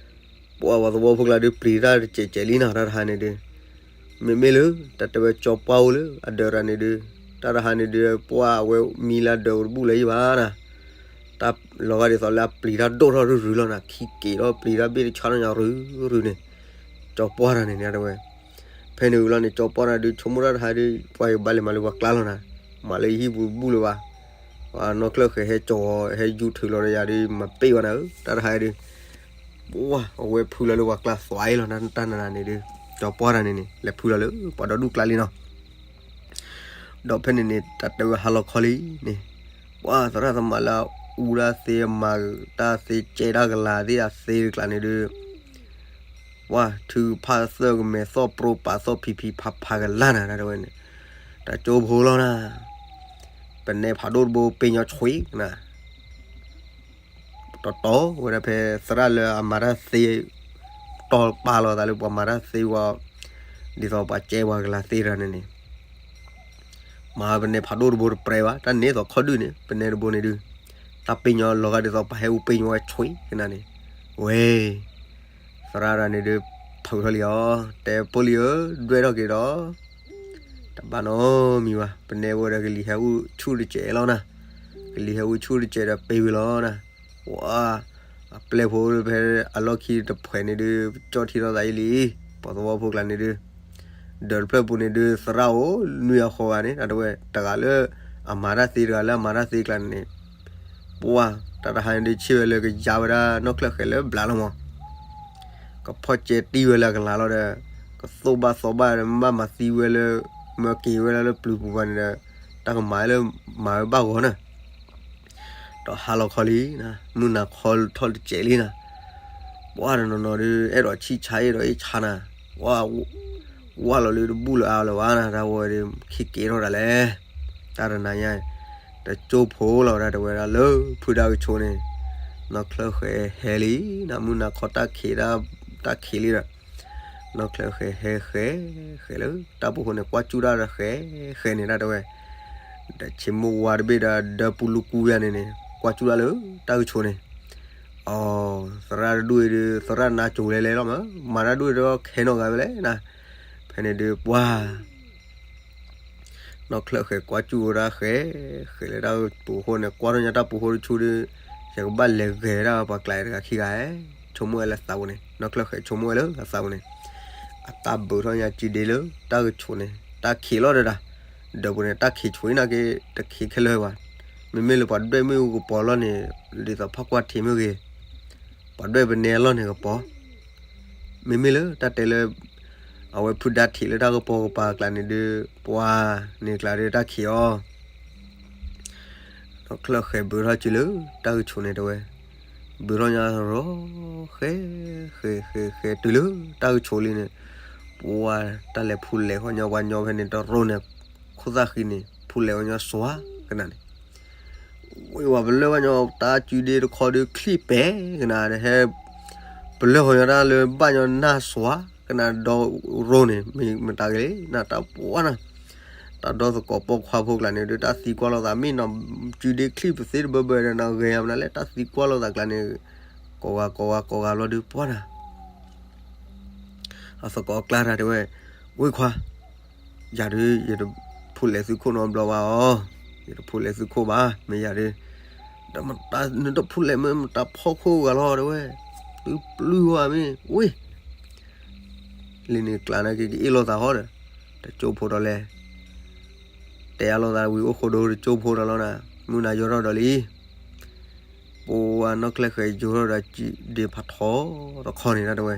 ပှၢ်ပှၤသဝီဖိကျါဒီး ပျံၤတၢ်တစဲးစဲးလံနၤ တၢ်တဟါန့ၣ်ဒီး မ့မ့ၢ်လၢ တၢ်တဲဝဲကၠီပှၢ်အိၣ်လၢအဒၢးတၢ်န့ၣ်ဒီး တၢ်တဟါန့ၣ်ဒီး ပှၢ်အဝဲမံလၢဒၢးတဘူၣ်လၢၤယံၤဘၣ်နၤ တၢ်လီၤဂာ်ဒ်သိးလၢအပျံၤတၢ်ဒိၣ်ထီၣ်ရုၢ်ရုၢ်လီၤနၤ ခံက့ၤထီၣ်ပျံၤတၢ်ဘ့ၣ်တဆါထီၣ်ညါရုၢ်ရုၢ်န့ၣ် ကၠီပှၢ်တၢ်န့ၣ်န့ၣ်တဲဝဲ ဖဲန့ၣ်ဝံၤလီၤန့ၣ် ကၠီပှၢ်တၢ်ဒီး ဆိကမိၣ်တၢ်တဟါဒီး ပှၢ်ယဘၣ်လဲၤမၤလၢပှၤကျါလီၤနၤ မၤလၢယဟံၣ်ပူၤတဘူၣ်လၢၤဘၣ် ပှၤနီၢ်ချၢၣ်ဃဲၤဟဲကၠီ ဟဲယူၤထုးလီၤဒီးယၤဒီး မၤပ့ၢ်ဝဲနၤဧၢ တၢ်တဟါဒီး ပှၢ်အဝဲဖုလီၤလၢပှၤကျါသွဲလီၤ တၢ်နၤနၤန့ၣ်ဒီး ကၠီပှၢ်တၢ်န့ၣ်န့ၣ် လဲၤဖုလီၤလၢပှၤဒီဒူၣ်ကျါလံနီၤ ဒီးဖဲန့ၣ်န့ၣ် တၢ်တဲဝဲဟါလီၤခီလံန့ၣ် ပှၢ်သရၣ်သမါလၢအအူတၢ်သ့ မၤတၢ်သ့ ကဲတၢ်ကလၤသ့ၣ်အသ့တကျါန့ၣ်ဒီး ပှၢ်ထုကဖၣ်သၢကမဲာ်သီၣ် ပြိပာ်သီၣ်ဖံးဖံးဖးဖးကလၤနၤ တၢ်တဲဝဲန့ၣ် တၢ်ကၠိဖိလီၤနၤ ပနဲဖးဒိၣ်တဘိပ့ၤညီဆွံနၤ တီတီဝဲဒၣ်ဖဲသရၣ်လၢအမၤတၢ်သ့ တီပာ်လီၤသးလၢပှၤမၤတၢ်သ့ဝံၤ ဒ်သိးပှၤကဲပှၤကလၤသ့တဂၤန့ၣ်န့ၣ် မၤပနဲဖးဒိၣ်တဘိတပြဲဘၣ် တၢ်န့ၣ်သိးခီဒုၣ်န့ၣ် ပနဲတဘိန့ၣ်ဒုး တၢ်ပ့ၤညီလီၤဂာ်ဒ်သိးပှၤဟဲအူပ့ၤညီဝဲဆွံကနၤန့ၣ် ဝဲ သရၣ်တဂၤန့ၣ်ဒုး ထုးထီၣ်လံအီၤ တဲဖိလံဧၢ ဒွဲၣ်ထီၣ်က့ၤဒီး တဘၣ်နီတမံၤဘၣ် ပနဲဝဲဒီးကလံၤဟဲအူဆူၣ်တစဲးလီၤနၤ ကလံၤဟဲအူဆူၣ်တစဲးဒီးပ့ၤဝံၤလီၤနၤ ဝါ အပျဲၢ်ဖိဖဲအလီၢ်ခံတဖှဲးန့ၣ်ဒုး ကၠီထံထီၣ်သးအံၤလံ ပှၤသဝီဖိကျါန့ၣ်ဒုး ဒၢးတဖျၢၣ်ပူၤန့ၣ်ဒုး သရၣ်အိၣ်နွံဂၤဃိးဂၤန့ၣ် တၢ်တဲဝဲ တဂၤလၢအမၤတၢ်သ့ တဂၤလၢအမၤတၢ်သ့ကျါန့ၣ်န့ၣ် ပှၢ် တၢ်တဟါန့ၣ်ဒုး ဆ့ၣ်ဝဲလၢကယါဝဲဒၣ်နီၢ်ချၢၣ်ဃဲၤလၢဘျးလီၤမး ကဖီၣ်ကဲတံၢ်ဝဲလၢအကလၤလီၤဒီး ကသိၣ်ဘၣ်သီဘၣ်ဒီး မ့ၢ်ဘၣ်မၤသံဝဲလၢ မၢက့ၤဝဲဒၣ်လၢပျုၤပူၤဘၣ်န့ၣ်ဒီး တၢ်ကမၤလၢ မၤဝဲဘၣ်ဂီၤနၤ ဒီးဟါလီၤခီလံနၤ မုၢ်နၤခီထီၣ်တစဲးလံနၤ ပှၢ်တနီၤနီၤဒုး အဲၣ်ဒိးဆံၣ်ဆါ အဲၣ်ဒိးအ့ၣ်ဆါနၤ ဝါ ဝါလီၤလၢတဘူၣ်လၢၤအါလၢၤဘၣ်နၤ တၢ်ဝဲဒီး ခံက့ၤထီၣ်ဒၣ်လဲာ် တၢ်တနၤညါ တကၠိဖိလီၤ တၢ်တဲဝဲဒၣ်လၢဖုဒၣ်ကဆိးန့ၣ် နီၢ်ချၢၣ်ဃဲၤဟဲလံနၤ မုၢ်နၤခီတၢ်ခံး တၢ်ခံးလံဒီး နီၢ်ချၢၣ်ဃဲၤဟဲဃဲၤ ဃဲၤလၢ တၢ်ပူၤဃိန့ၣ် ကွၢ်စူၣ်တၢ်ဒီးဃဲၤ ဃဲၤန့ၣ် တၢ်တဲဝဲ ဒီးဆ့မိၢ်ဝါတဘ့ၣ်ဒီး ဒၢပူၤလူၤကူယါန့ၣ်န့ၣ် ကွၢ်စူၣ်တၢ်လၢတၢ်ကဆိးန့ၣ် အီ သရၣ်တဒူၣ်အံၤဒုး သရၣ်နါစိၤလဲၤလဲၤလီၤမး မၤတၢ်ဒူၣ်အံၤဒီးခဲနီၢ်ဂၤဝဲလဲၣ်နၤ ဖဲန့ၣ်ဒုးပှၢ် နီၢ်ချၢၣ်ဃဲၤကွၢ်စူၣ်ဝဲဒၣ်ဃဲၤ ဃဲၤလၢတၢ်ပူၤဃိန့ၣ် ကွၢ်ထီၣ်ညါတၢ်ပူၤဃိတဆူဒီး ယကဘၣ်လဲၤဂဲၤဝဲဒၣ်ပှၤကျါတဂၤခံဂၤ ဆိကမိၣ်ဝဲလၢသးပူၤန့ၣ် နီၢ်ချၢၣ်ဃဲၤဆိကမိၣ်ဝဲလၢအသးပူၤန့ၣ် အတၢ်ဘုးထီၣ်ညါစုဒ့လၢတၢ်ကဆိးန့ၣ် တၢ်ခံးလီၤတဒၣ်, ဒီးပူၤန့ၣ် တၢ်ခံးဆိးအံၤနာ်က့ တခံးခဲလၢာ်ဘၣ်. မ့မ့ၢ်လၢပှၤဒွဲၣ်မ့ၣ်အူကပီၤလီၢ်န့ၣ် ဒ်သိးဖးကွၢ်ထံးမ့ၢ်ဂ့ၤ, ပှၤဒွဲၣ်ပနဲအလီၢ်န့ၣ်ကပီၤ, မ့မ့ၢ်လၢတၢ်တဲလၢ အဝဲဖုဒါထံးလၢတၢ်ကပီၤကပၤအကျါန့ၣ်ဒုး ပှၤန့ၣ်ကျါဒုးတၢ်ခံးအီၤ ဒီးချၢၣ်ဃဲၤဘုးထီၣ်စုလၢတၢ်ကဆိးန့ၣ်တဲဝဲ, ဘုးထီၣ်ညါရီၤ ဃဲ ဃဲ ဃဲ ဃဲ တုၤလၢတၢ်ကဆိးလံန့ၣ်, ပှၤတၢ်လဲၤဖူလဲၤဃီညီ ပှၤညီဖဲန့ၣ်တရိန့ၣ် ခိၣ်သၣ်ဃံန့ၣ် ဖူလဲၤဃီညီစွါကနၣ်န့ၣ်, ဝဲပှၤပလၢၢ်ဘၣ်ညီ တၢ်စုဒ့တခီဒုးချံၣ်ပဲာ်ကနၣ် ဟဲ ပလၢၢ်ဃီညီတၢ်လၢဘၣ်ညီနၢ်စွါကနၣ်ဒီရိန့ၣ် မ့ၢ်မတၤကလဲၣ် နၢ်တၢ်ပှၢ်နၤ တၢ်ဒီသကိးပိာ်ခွါဖိကျါန့ၣ်ဒုး တၢ်သံကွၢ်လိာ်သး မ့ၢ်နီၤ စုဒ့ချံၣ်ပသ့တဘၢဘၢဒီး နဂဲၤယၤမနုၤလဲၣ် တၢ်သံကွၢ်လိာ်သးကျါန့ၣ်, ကိးဂၤကိးဂၤကိးဂၤဘျီဒုးပှၢ်နၤ, အသကိးအကျါတၢ်တဲဝဲ, ဝ့ၢ်ခွါ, ယၤဒုး ယတဖူလဲၤသုခိၣ်နီတဘျီဘၣ်အီၤ, ယတဖူလဲၤသုခိၣ်ဘၣ် မ့ၢ်ယၤဒုး, ဒီးမတၤနတဖူလဲၤမ့ၢ်မတၤဖီခိၣ်ဂၤလီၤတဲဝဲ, သုပျုၢ်ဝဲမ့ၢ်ဝ့ၢ် လံန့ၣ်ကျါန့ၣ်က့ၤကအ့ၣ်လိာ်သးဃီဒီး, တကၠိဖိဒီးလဲၤ, တဲအလိာ်သးဝံၤအိၣ်ဃိဒိတကၠိဖိဒီးလီၤနၤ, မုၢ်နၤယိးထီၣ်ဒီးလံ, ပှၤနီၢ်ချၢၣ်ဃဲၤယိးထီၣ်ဒီးစုဒ့ဖးထီတခီန့ၣ်တၢ်တဲဝဲ,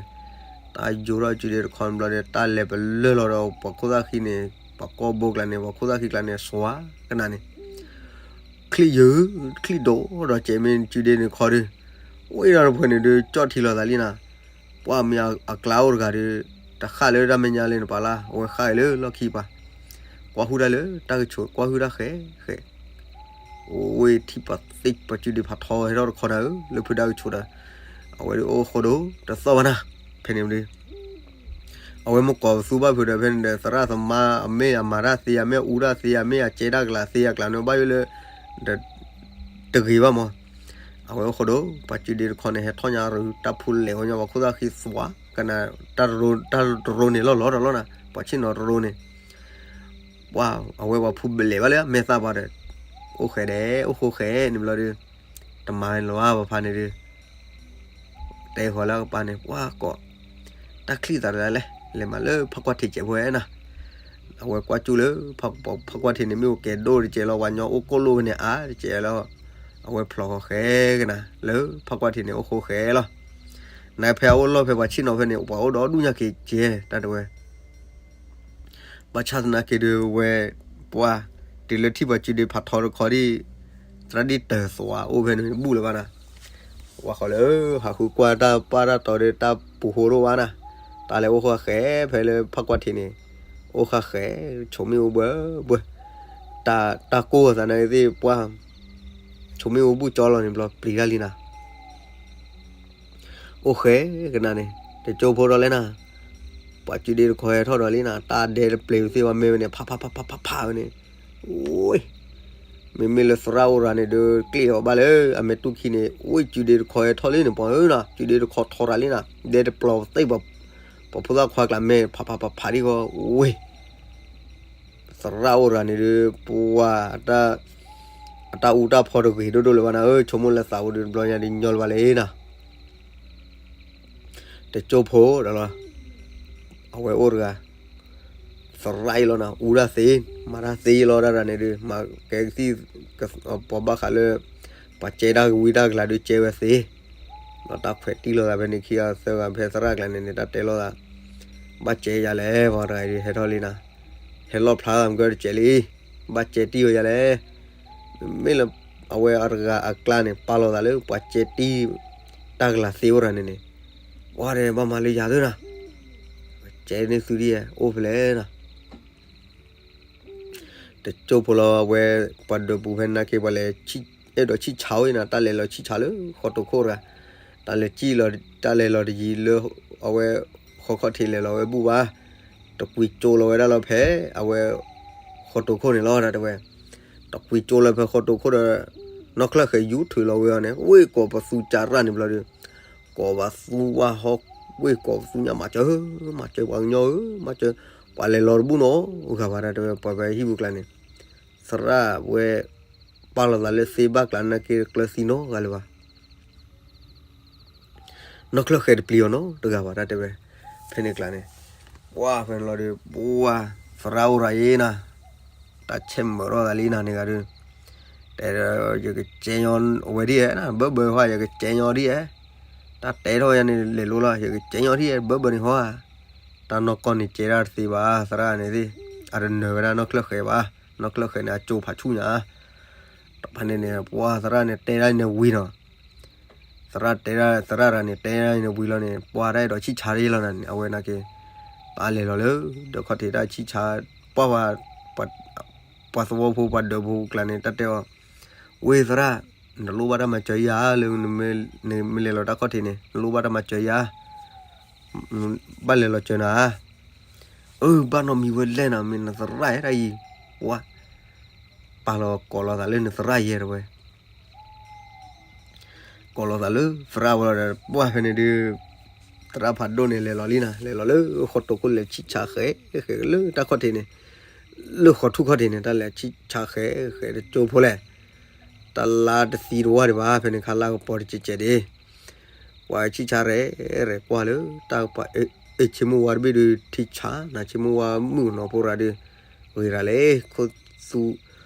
တၢ်ယိးထီၣ်စုဒ့တခီန့ၣ်ဘျီဒီး တၢ်လဲၤပလၢၢ်လီၤဒီးပှၤခိၣ်သၣ်ဃံန့ၣ် ပှၤကိာ်ဘိကျါန့ၣ် ပှၤခိၣ်သၣ်ဃံကျါန့ၣ် စွါကနၣ်န့ၣ် ချံၣ်ယုာ် ချံၣ်ဒိၣ်ဒီးကဲးမ့ၢ်စုဒ့န့ၣ်ခီဒုး, ဝ့ၢ်ဒီးတဖုန့ၣ်ဒုး ကၠီၣ်ထံလီၤသးလံနၤ, ပှၤမ့ၢ်အကျါအိၣ်တဂၤဒုး, တဃၣ်လၢတၢ်မဲာ်ညါလၢနပာ်လၢ် အဝဲဃၣ်အံၤလၢလီၢ်ခံပၤ, ကွၢ်ဟုၣ်တၢ်လၢတၢ်ကဆိး ကွၢ်ဟုၣ်တၢ်ဃဲဃဲ, အိၣ်ဝ့ၢ်ထံၣ်ပှၤသ့ၣ်ပှၤစုဒ့ဖးထီဟဲထီၣ်တခီနၤဧၢ လၢဖုဒါကဆိးဒီး, အဝဲဒုးအိၣ်ဃိဒိတသီၣ်ဘၣ်နၤ, ဖဲန့ၣ်ဒုး အဝဲမ့ၢ်ကိးပသူဘၣ်ဖုးဒီး ဖဲန့ၣ်ဒီး သရၣ်သမါအမ့ၢ်အမၤတၢ်သ့ အမ့ၢ်အအူတၢ်သ့ အမ့ၢ်အကဲတၢ်ကျးသ့အကျးန့ၣ် ဘၣ်ယိၣ်လၢ တဂ့ၤဘၣ်မး, အဝဲအိၣ်ဃိဒိ ပှၤစုဒ့တခီန့ၣ် ဟဲထီၣ်ညါရူၤ တၢ်ဖူလဲၤဝဲညီ ပှၤခိၣ်သၣ်ဃံသွါကနၣ် တၢ်တရိန့ၣ်လီၤလီၤဒီးလီၤနၤ ပှၤဆ့ၣ်နီၤတရိန့ၣ် ပှၤ အဝဲပှၤဖူဘလဲၤဘၣ်လၢအမဲာ်သးပှၤဒီး အိၣ်ဃဲၤဒဲး အိၣ်ဃိဃဲၤန့ၣ်ဘျီဒီး တမၤလီၤဘၣ်ပဖါန့ၣ်ဒီး တဲဃီၤလၢအကပၤန့ၣ် ပှၤကိး တၢ်ချံၣ်သးတလဲၣ် လဲၤမးလၢဖးကွၢ်ထံးစဲးဖိဝဲနၤ, အဝဲကွၢ်ကၠူၣ်လၢ ဖးကွၢ်ထံးန့ၣ် မ့ၢ်အိၣ်ကဲၤဒိၣ်တစဲးလီၤ ပှၤညီအိၣ်ကိၣ်လိၣ်ဖဲန့ၣ်အါတစဲးလီၤ, အဝဲဖျိးဃီဃဲၤကနၤလၢဖးကွၢ်ထံးန့ၣ် အိၣ်ဃိဃဲၤလီၤ, နဖဲအအိၣ်လီၢ်ဖဲပှၤဆ့ၣ်နီၤဖဲန့ၣ် ပှၤအိၣ်ဒီးဒူၣ်ညါက့ၤကဲတၢ်တဲဝဲ ဘၣ်ဆၣ်သနာ်က့ဒီးဝဲ ပှၤ တုၤလၢထံၣ်ပှၤစုဒ့ဖးထီတခီဒ် သရၣ်ဒ်တၢၤသွါအိၣ်ဖဲန့ၣ်ဘူၣ်လၢၤဘၣ်နၤ, ဝဲဃီလၢ ဟးဃုကွၢ်တၢ်ပၢ်တၢ်တီဒီးတၢ်ပူၤဃိဒိၣ်ဘၣ်နၤ, တၢ်လဲၤအိၣ်ဃၣ်ဃဲၤဖဲလၢဖးကွၢ်ထံးန့ၣ်, အိၣ်ဃၣ်ဃဲၤ ဆိးမ့ၣ်အူဘှဲဘှဲ, တၢ်ကိၢ်သးနာ်က့သ့ၣ်ပှၤ ဆိးမ့ၣ်အူဘူၣ်ကၠီလီၤန့ၣ်ဘျီပျံၤတၢ်လံနၤ အိၣ်ဃဲၤကနၤန့ၣ် တကၠိဖိဒီးလဲၣ်နၤ, ပှၤစုဒ့တခီဟဲထီၣ်ဒီးလံနၤ တၢ်ဒဲတပျဲၤဝဲသ့ၣ်ဝဲမ့ၢ်ဝဲန့ၣ် ဖးဖးဖးဖးဖးဖးဝဲန့ၣ်, အိၣ်, မ့မ့ၢ်လၢသရၣ်အိၣ်ရၤန့ၣ်ဒီး ကျ့ၣ်အီၤဘၣ်လၢအမဲာ်တူၢ်ခံန့ၣ် အိၣ်စုဒ့တခီဟဲထီၣ်လံန့ၣ် ပှၤဧၢနၤ စုဒ့တခီထီရၤလံနၤ ဒဲတပျဲၤသ့ၣ် ပှၤဖိသၣ်ခွါကျါမဲာ် ဖးဖးဖးဖးဒ်ဃီ အိၣ် သရၣ်အိၣ်ရၤန့ၣ်ဒီး ပှၤ အတၢ်အူတၢ်ဖီတဂ့ၤဒိၣ်ဒိၣ်လၢၤဘၣ်နၤဧၢ, ဆိကမိၣ်လၢသးအိၣ်ဒီးတဘျီညါဒ်ညီလၢၤဘၣ်လၢနၤ, တကၠိဖိဒီးလီၤ, အဝဲအိၣ်တဂၤ, သရၣ်အံၤလီၤနၤ အူတၢ်သ့, မၤတၢ်သ့လီၤတၢ်တဂၤန့ၣ်ဒီး မၤကဲကသံၣ်, ပှၤဘၣ်ဃးလၢ ပှၤကဲတၢ်ကဝံတၢ်ကလၤဒုးကဲဝဲသ့, ဒီးတၢ်ခွဲးတံၢ်လိာ်သးဖဲန့ၣ်ခံဂၤသၢဂၤဖဲသရၣ်ကျါန့ၣ်န့ၣ် တၢ်တဲလိာ်သး, ဘၣ်ကဲယၤလဲၣ် ပှၤတဂၤအံၤဒုးဟဲထီၣ်လံနၤ, ဟဲလီၣ်ဖျါသးမုၢ်ကတစဲးလံ, ဘၣ်ကဲတံၢ်ဝဲယၤလဲၣ်, မ့ၢ်လၢ အဝဲအတဂၤအကျါန့ၣ် ပာ်လီၤသးလၢပှၤကဲတံၢ် တၢ်ကလၤသ့အိၣ်တဂၤန့ၣ်န့ၣ်, ပှၤဒီးဘၣ်မၤလၢယၤသ့နၤ, ကဲန့ၢ်သုဒ်အိၣ်ဖဲလဲၣ်နၤ တကၠိဖိလီၤဝဲ, ပှၤဒၢးပူၤဖဲနာ်က့ ပှၤလဲၤ အဲၣ်ဒိးဆံၣ်ဆါဝဲနၤ တၢ်လဲၤလီၤဆံၣ်ဆါလၢဃီတိာ်ခိၣ်တဂၤ, တၢ်လဲၤကံၣ်လီၤ တၢ်လဲၤလီၤတယံၤလၢ အဝဲ ဃီခီၣ်ထံးလဲၤလီၤဝဲဘူၣ်ဘၣ်, တကွံကၠိလီၤဝဲဒၣ်လီၤဖဲ အဝဲ ဃီတိာ်ခိၣ်န့ၣ်လီၤ တၢ်တဲဝဲ, တကွံကၠိလီၤဖဲဃီတိာ်ခိၣ်ဒီး နီၢ်ချၢၣ်ဃဲၤယူၤထုးလီၤဝဲအီၤန့ၣ် ဝ့ၢ်ကိးပသူကၢ်ရၣ်န့ၣ်ဘျီဒီး ကိးပသူဝါဟီ, ဝ့ၢ်ကိးပသူညါ မၤစၢၤ, မၤစၢၤပှၤကညီဧၢ, မၤစၢၤ, ပှၤလဲၤလီၤတဘူၣ်နီၤ, ဂၤဘၣ်တၢ်တဲဝဲ ပှၤဖဲဟံၣ်ပူၤကျါန့ၣ်, သရၣ်ဝဲ ပာ်လီၤသးလၢသ့ဘၣ်ကျါနာ်က့ ကျၢၤသံနီတဂၤလၢၤဘၣ် နီၢ်ချၢၣ်ဃဲၤတပျံၤအီၤနီတဂၤဘၣ် တၢ်တဲဝဲ, ဖဲန့ၣ်ကျါန့ၣ်, ပှၢ်ဖဲန့ၣ်လီၤဒီး ပှၢ်သရၣ်အိၣ်ရၤအံၤနၤ, တၢ်ဆဲးမုာ်ထီၣ်သးလံနၤန့ၣ်ဂၤဒီး, တဲဒီး ယကကဲညီအဝဲဒ်ဧါ, ဘၢဘၢဟါ ယကကဲညီဒ်ဧါ, တၢ်တဲထီၣ်ယၤန့ၣ်လဲၤလိလီၤ ယကကဲညီဒ်ဧါ ဘၢဘၢန့ၣ်ဟါဧါ, တၢ်နီၢ်ကီၢ်န့ၣ်ကဲဒၣ်တသ့ဘၣ် သရၣ်န့ၣ်သ့ၣ်, အတနၢၤဝဲဒၣ်နီၢ်ချၢၣ်ဃဲၤဘၣ်, နီၢ်ချၢၣ်ဃဲၤန့ၣ် အကၠိဖးဆူၣ်ညါ, ဒီးဖဲန့ၣ်န့ၣ် ပှၢ်သရၣ်န့ၣ်တဲဒၣ်အံၤန့ၣ်ဝံၤနီၤ သရၣ်တဲဒၣ် သရၣ်တဂၤန့ၣ် တဲဒၣ်အံၤန့ၣ်ဝံၤလီၤန့ၣ် ပှၢ်တၢ်အဲၣ်ဒိးဆံၣ်ဆါတ့ၢ်လီၤနၤန့ၣ် အဝဲနာ်က့ၤ တၢ်လဲၤလီၤလၢ ဒီးခီၣ်ထံးတၢ်ဆံၣ်ဆါ, ပှၢ် ပှၤသဝီဖိ ပှၤဒၢးဖိကျါန့ၣ် တၢ်တဲအီၤ, ဝ့ၢ်သရၣ်, နလိၣ်ဘၣ်တၢ်မၤစၢၤယၤလၢ နမ့ၢ်လဲၤလီၤတၢ်ခီၣ်ထံးန့ၣ် နလိၣ်ဘၣ်တၢ်မၤစၢၤယၤ, ဘၣ်လဲၤလီၤစၢၤနၤဧါ, အၢ ဘၣ်နီတမံၤဝဲလဲၣ်နၤ မ့ၢ်နသရၣ်တၢ်အံၤ, ပှၢ် ပာ်လီၤကိးလီၤသးလၢနသရၣ်ယဲတဝဲ ကိးလီၤသးလၢသရၣ်ဝဲလီၤဒီး ပှၢ်ဖဲန့ၣ်ဒုး သရၣ်ဖးဒိၣ်န့ၣ် လဲၤလီၤလံနၤ လဲၤလီၤလၢဃီတိာ်ခိၣ်လဲၤဆံၣ်ဆါဃဲဃဲလၢတၢ်ခီၣ်ထံးန့ၣ်, လၢဃီထူၣ်ခီၣ်ထံးန့ၣ် တၢ်လဲၤဆံၣ်ဆါဃဲဃဲတကၠိဖိလဲၣ်, တၢ်လါတသံတဝၢ်ဒံးဘၣ် ဖဲန့ၣ်ခါလါကပီၤတကဲးကဲးဒံး, ပှၢ်ဆံၣ်ဆါရဲၣ်ရဲၣ်ကွၢ်လၢတၢ်ကပၤ, အ့ၣ် ဆ့မိၢ်ဝါတဘ့ၣ်ဒုးထံဆါနၤ ဆ့မိၢ်ဝါမုၣ်ကနီၤဖိရၤဒုး, ဂ့ၤရၤလဲၣ် ခိၣ်သူ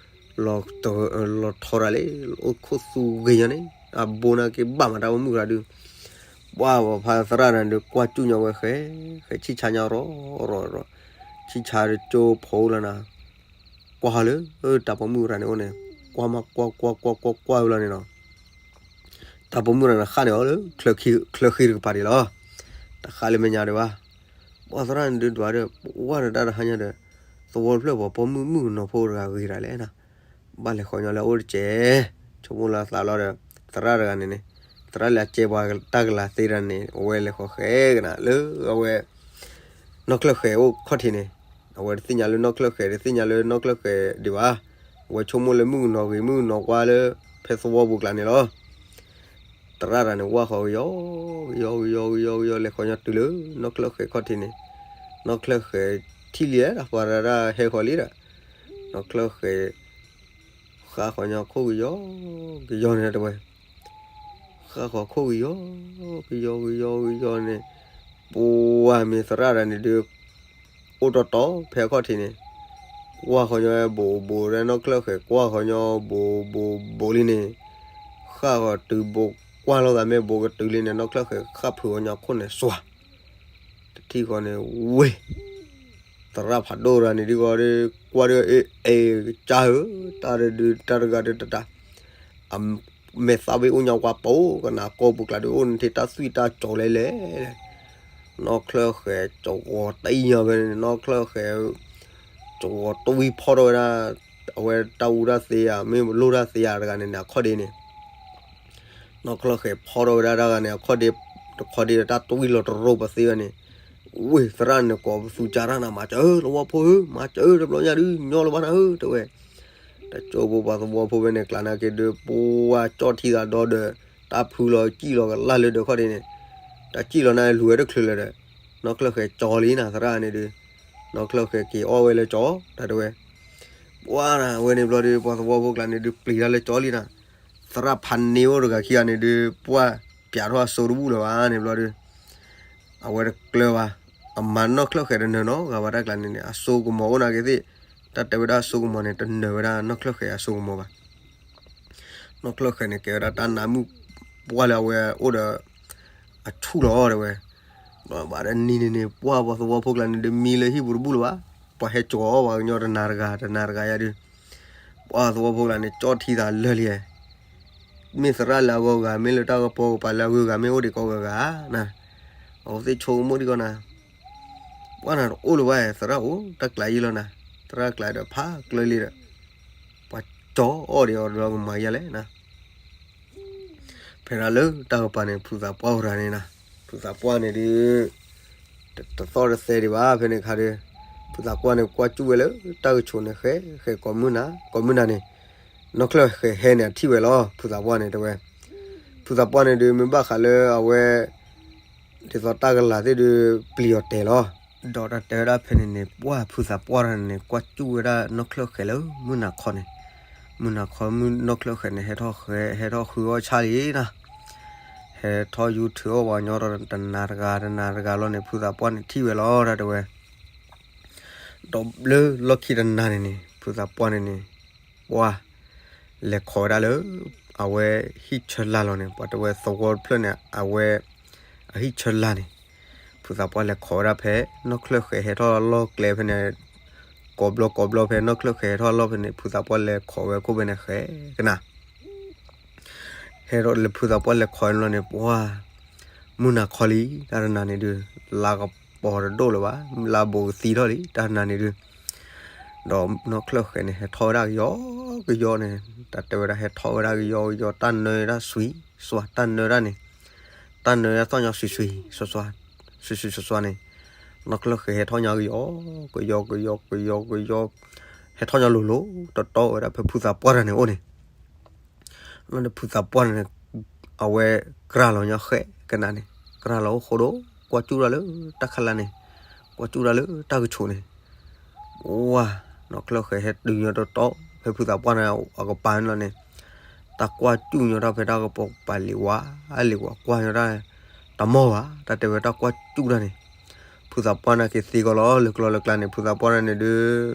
လီၤထီရၤလံ အိၣ်ခိၣ်သူဂ့ၤညီန့ၣ် အဘိနာ်က့ၤဘၣ်မၤတၢ်ဝဲမုၣ်ရၤဒုး, ပှၢ်ပှၤဖးသရၣ်န့ၣ်ဒုး ကွၢ်စူၣ်ညီဝဲဃဲ, ဃဲဆံၣ်ဆါညီရီရီ, ဆံၣ်ဆါတကၠိဖိလီၤနၤ, ကွၢ်ဟီလၢ တၢ်ပိာ်မုၣ်ရၤန့ၣ်အိၣ်န့ၣ်, ကွၢ်မးကွၢ်ကွၢ်ကွၢ်ကွၢ်ကွၢ်ဝဲလီၤန့ၣ်နီၤ တၢ်ပိာ်မုၣ်ရၤန့ၣ်ဃၣ်န့ၣ်အီၤလၢ ချၢဃံတကပၤဒံးလီၤ, တဃၣ်လၢမဲာ်ညါဒံးဘၣ်, ပှၢ်သရၣ်န့ၣ်ဒုးဒွးဒီး ပဝဲတၢ်တဟါညါဒီး သဝီတဖျၢၣ်ပှၤပိာ်မုၣ်မုၣ်ကနီၤဖိတဂၤဂ့ၤရၤလဲၣ်နၤ, ဘၣ်လဲၤဃီညီလၢအအိၣ်တကဲး, ဆိကမိၣ်လၢအသးလီၤဒီး သရၣ်တဂၤန့ၣ်န့ၣ်, သရၣ်လၢအကဲပှၤတၢ်ကလၤသ့တဂၤန့ၣ် အဝဲလဲၤဃီဃဲကနၤလၢအဝဲ နီၢ်ချၢၣ်ဃဲၤအိၣ်ခီၣ်ထံးန့ၣ်, အဝဲတသ့ၣ်ညါလၢနီၢ်ချၢၣ်ဃဲၤ တသ့ၣ်ညါလၢနီၢ်ချၢၣ်ဃဲၤဒံးဘၣ်, အဝဲဆိကမိၣ်လၢမုၣ်ကနီၤဂ့ၤ မုၣ်ကနီၤကွၢ်လၢ ဖဲသဝီပူၤကျါန့ၣ်လီၤ. သရၣ်တဂၤန့ၣ် ဝၢ်ဃီကယီ, ကယီကယီကယီကယီ လဲၤဃီညီတုၤလၢ နီၢ်ချၢၣ်ဃဲၤခီၣ်ထံးန့ၣ်, နီၢ်ချၢၣ်ဃဲၤထံၣ်လံဒီး ပှၤတဂၤဟဲဃီၤလံဒီး, နီၢ်ချၢၣ်ဃဲၤ ဃၣ်ဃီညီခိၣ်ကယီ, ကယီန့ၣ်တဝဲ, ဃၣ်ဃီခိၣ်ကယီ, ကယီကယီကယီန့ၣ်, ပှၢ်မ့ၢ်သရၣ်တဂၤန့ၣ်ဒုး အိၣ်တီတီဖဲခီၣ်ထံးန့ၣ်, ကွၢ်ဃီညီဘိးဘိးဒီးနီၢ်ချၢၣ်ဃဲၤ ကွၢ်ဃီညီဘိးဘိးဘိးလံန့ၣ်, ဃၣ်ဃီတုၤဘိးကွၢ်လိာ်သးမ့ၢ်ဘိးကတုၤလံန့ၣ် နီၢ်ချၢၣ်ဃဲၤဃၣ်ဖုးဃီညီခိၣ်န့ၣ်စွၤ တထံၣ်ဃီန့ၣ်ဝ့ၢ် သရၣ်ဖးဒိၣ်တဂၤန့ၣ်ဒုးဂီၤဒီး ကွၢ်ဒီး အ့ အ့ ကစၢ်ဧၢ, တၢ်ဒုးတၢ်တဂၤဒီးတတၢ်, အမဲာ်သၣ်ဘ့ၣ်အိၣ်ညီကွၢ်ပိာ်ကနၣ်ကီၢ်ပူၤကျါဒီး အိၣ်နထံၣ်တၢ်သွံၣ်တၢ်ကၠီၤလဲၣ်လဲၣ်, နီၢ်ချၢၣ်ဃဲၤကဝီၤတအံၤညီဖဲန့ၣ် နီၢ်ချၢၣ်ဃဲၤ ကဝီၤတဝံၢ်ဖီၣ်ထီၣ်ဝဲဒၣ် အဝဲတၢ်အူတၢ်သ့ဧါ မ့ၢ်လိၣ်တၢ်သ့ဧါတဂၤန့ၣ်န့ၣ် အခီၣ်ဒ့န့ၣ် နီၢ်ချၢၣ်ဃဲၤဖီၣ်ထီၣ်ဝဲဒၣ်တၢ်ဂၤန့ၣ် အခီၣ်ဒ့ တခီဒ့ဒီးတၢ်တဝံၢ်လီၤတရိးပသ့ဝဲန့ၣ်, ဝ့ၢ်သရၣ်န့ၣ်ကိးပသူကၢ်တၢ်နၤ မၤစၢၤလၢဝီဖိဧၢ မၤစၢၤတဘျီညါဒုး ညီလၢၤဘၣ်နၤဧၢ တဲဝဲ, တကၠိဖိပှၤသဝီဖိဖဲန့ၣ် ကျါနာ်က့ၤဒုး ပှၢ်ကၠီၣ်ထံသးဒီဒီး တၢ်ဖုလီၤကံၣ်လီၤကလၢ်လၢဒၢးခီၣ်ဒ့န့ၣ်, တၢ်ကံၣ်လီၤန့ၣ်လူၤဝဲတချုးလၢၤဒီး နီၢ်ချၢၣ်ဃဲၤကၠီၤလံနၤ သရၣ်န့ၣ်ဒုး, နီၢ်ချၢၣ်ဃဲၤက့ၤအီၣ်ဝဲလၢကၠီၤ တၢ်တဲဝဲ ပှၢ်နၤ အဝဲန့ၣ်ဘျီဒုး ပှၤသဝီဖိကျါန့ၣ်ဒုး ပျံၤတၢ်လၢကၠီၤလံနၤ, သရၣ်ဖးန့ၢ်အိၣ်တဂၤခံဂၤန့ၣ်ဒုး ပှၢ်ပျးထီၣ်အစိတဘူၣ်လၢၤဘၣ်န့ၣ်ဘျီဒုး, အဝဲတကျၢၤဘၣ်, အမၤနီၢ်ချၢၣ်ဃဲၤတနၢၤနီတဂၤဘၣ်တၢ်ကျါန့ၣ်န့ၣ် အစိကမီၤအိၣ်နာ်က့ၤသ့ၣ်, တၢ်တဲဝဲဒၣ်အစိကမီၤန့ၣ် တနၢၤဝဲဒၣ်နီၢ်ချၢၣ်ဃဲၤအစိကမီၤဘၣ် နီၢ်ချၢၣ်ဃဲၤန့ၣ် ကဲဝဲဒၣ်တၢ်နးမုၣ်ပှၢ်လၢအဝဲအိၣ်ဒီး အဆူၣ်လီၤတဲဝဲ, ဘၣ်ဒီးနံၤန့ၣ်န့ၣ် ပှၢ်ပှၤသဝီဖိကျါန့ၣ်ဒုးမံလၢဟံၣ်ပူၤတဘူၣ်လၢၤဘၣ်, ပှၤဟဲကၠီၤအီၣ်ပှၤကညီတနၤတဂၤ တနၤတဂၤယါဒုး, ပှၢ်သဝီဖိကျါန့ၣ် ကၠီၣ်ထံသးလၢာ်လံ, မ့ၢ်သရၣ်လၢအဂီၢ်ဂၤ မ့ၢ်လၢတၢ်ကပီၤကပၤလၢအဂုၤအဂၤ မ့ၢ်အိၣ်ဒံးကိးဂၤဂၤနၤ, အဝဲသ့ၣ်ဆိကမိၣ်ဒံးကီးနၤ ပှၢ်နၤတအိၣ်လၢၤဘၣ် သရၣ်အိၣ်တၢ်ကျးယံာ်လီၤနၤ, သရၣ်ကျးဒီးဖးကျၢၤလံဒီး, ပှၤကၠီၤအီၣ်ဒံးအီၤဒီးကမၤယါလဲၣ်နၤ, ဖဲဒၣ်လၢတၢ်ကပၤန့ၣ် ဖုသးပှၢ်အိၣ်ရၤန့ၣ်နၤ, ဖုသးပှၢ်န့ၣ်ဒုး တသီၣ်တသဲဒံးဘၣ် ဖဲန့ၣ်အခါဒီး, ဖုသးပှၢ်န့ၣ် ကွၢ်စူၣ်ဝဲလၢတၢ်ကဆိးန့ၣ် ဃဲ ဃဲကိးမုၢ်နၤ ကိးမုၢ်နၤန့ၣ်, နီၢ်ချၢၣ်ဃဲၤဟဲန့ၣ် အထံၣ်ဝဲလီၤ ဖုသးပှၢ်န့ၣ်တဲဝဲ, ဖုသးပှၢ်န့ၣ်ဒုး မ့ၢ်ဘၣ်ဃးလၢအဝဲ ဒ်သိးတၢ်ကလၤသ့ၣ်ဒုး ပျံၤအီၤတဲာ်လီၤ. ဒီးတၢ်တဲဝဲဒၣ်ဖဲန့ၣ်န့ၣ် ပှၢ်ဖုသးပှၢ်တဂၤန့ၣ် ကွၢ်စူၣ်ဝဲဒၣ်နီၢ်ချၢၣ်ဃဲၤလၢမုၢ်နၤခီန့ၣ်, မုၢ်နၤခီမုၢ်နီၢ်ချၢၣ်ဃဲၤန့ၣ် ဟဲထီၣ်ဃဲ ဟဲထီၣ်ဃုအီၣ်ဆၣ်လံနၤ, ဟဲထီၣ်ယူၤထုးအီၣ်ပှၤကညီဒီးတနၤတဂၤတနၤတဂၤလီၤန့ၣ် ဖုသးပှၢ်န့ၣ်ထံၣ်ဝဲလီၤ တၢ်တဲဝဲ ဒီးလၢလီၢ်ခံတနၤန့ၣ်န့ၣ် ဖုသးပှၢ်န့ၣ်န့ၣ် ပှၢ် လဲၤခိးဝဲဒၣ်လၢ အဝဲဟံၣ်ဆၢလာ်လီၤန့ၣ် ပှၤတဲဝဲသဝီတဖျၢၣ်န့ၣ် အဝဲ အဟံၣ်ဆၢလာ်န့ၣ် ဖုသးပှၢ်လဲၤခိးဝဲဒၣ်ဖဲ နီၢ်ချၢၣ်ဃဲၤဟဲထီၣ်လီၢ်ကျဲဖဲန့ၣ် ကိးဘျီကိးဘျီဖဲနီၢ်ချၢၣ်ဃဲၤဟဲထီၣ်လီၢ်ဖဲန့ၣ် ဖုသးပှၢ်လဲၤခိးဝဲခိၣ်ဖဲန့ၣ်ဃဲၤကနၤ ဟဲထီၣ်လၢဖုသးပှၢ်လဲၤခိးလီၤန့ၣ် ပှၢ် မုၢ်နၤခီလံ တၢ်တနၤန့ၣ်ဒုး လါကပီၤတဒိၣ်လၢၤဘၣ် လါဘိးကသံထီၣ်လံ တၢ်တနၤန့ၣ်ဒုး ဒီးနီၢ်ချၢၣ်ဃဲၤန့ၣ် ဟဲထီၣ်ဝဲဒၣ်ကယီကယီန့ၣ် တၢ်တဲဝဲဒၣ်ဟဲထီၣ်ဝဲဒၣ်ကယီကယီ တၢ်နၢတၢ်ဆွံစွါ တၢ်နၢတၢ်န့ၣ် တၢ်နၢတၢ်သီၣ်ညီဆွံဆွံစွါစွါ ဆွံဆွံစွါစွါန့ၣ် နီၢ်ချၢၣ်ဃဲၤဟဲထီၣ်ညီကယီ ကယီကယီကယီကယီ ဟဲထီၣ်ညီလိၤလိၤ တီတီဝဲဒၣ်ဖဲဖုသးပှၢ်တၢ်န့ၣ်အိၣ်န့ၣ် လီၤန့ၣ်ဖုသးပှၢ်န့ၣ် အဝဲကြၢးလီၤညီဃဲကနၤန့ၣ် ကြၢးလီၤအိၣ်ဃိဒိၣ် ကွၢ်စူၣ်တၢ်လၢတၢ်ခါလါန့ၣ် ကွၢ်စူၣ်တၢ်လၢတၢ်ကဆိးန့ၣ် ဝါ နီၢ်ချၢၣ်ဃဲၤဟဲတုၤညီတီတီ ဖဲဖုသးပှၢ်န့ၣ်အကပၤန့ၣ်လီၤန့ၣ် တၢ်ကွၢ်စူၣ်ညီတၢ်ဖဲတၢ်ကပီၤကပၤလံၤဝါ လံၤဝါကွၢ်ညီတၢ် တၢ်မီၢ်ဘၣ် တၢ်တဲဝဲတၢ်ကွၢ်စူၣ်တၢ်န့ၣ် ဖုသးပှၢ်န့ၣ်က့ၤသ့ကီးလီၤ လၢကျီလၢကျါန့ၣ် ဖုသးပှၢ်န့ၣ်န့ၣ်ဒုး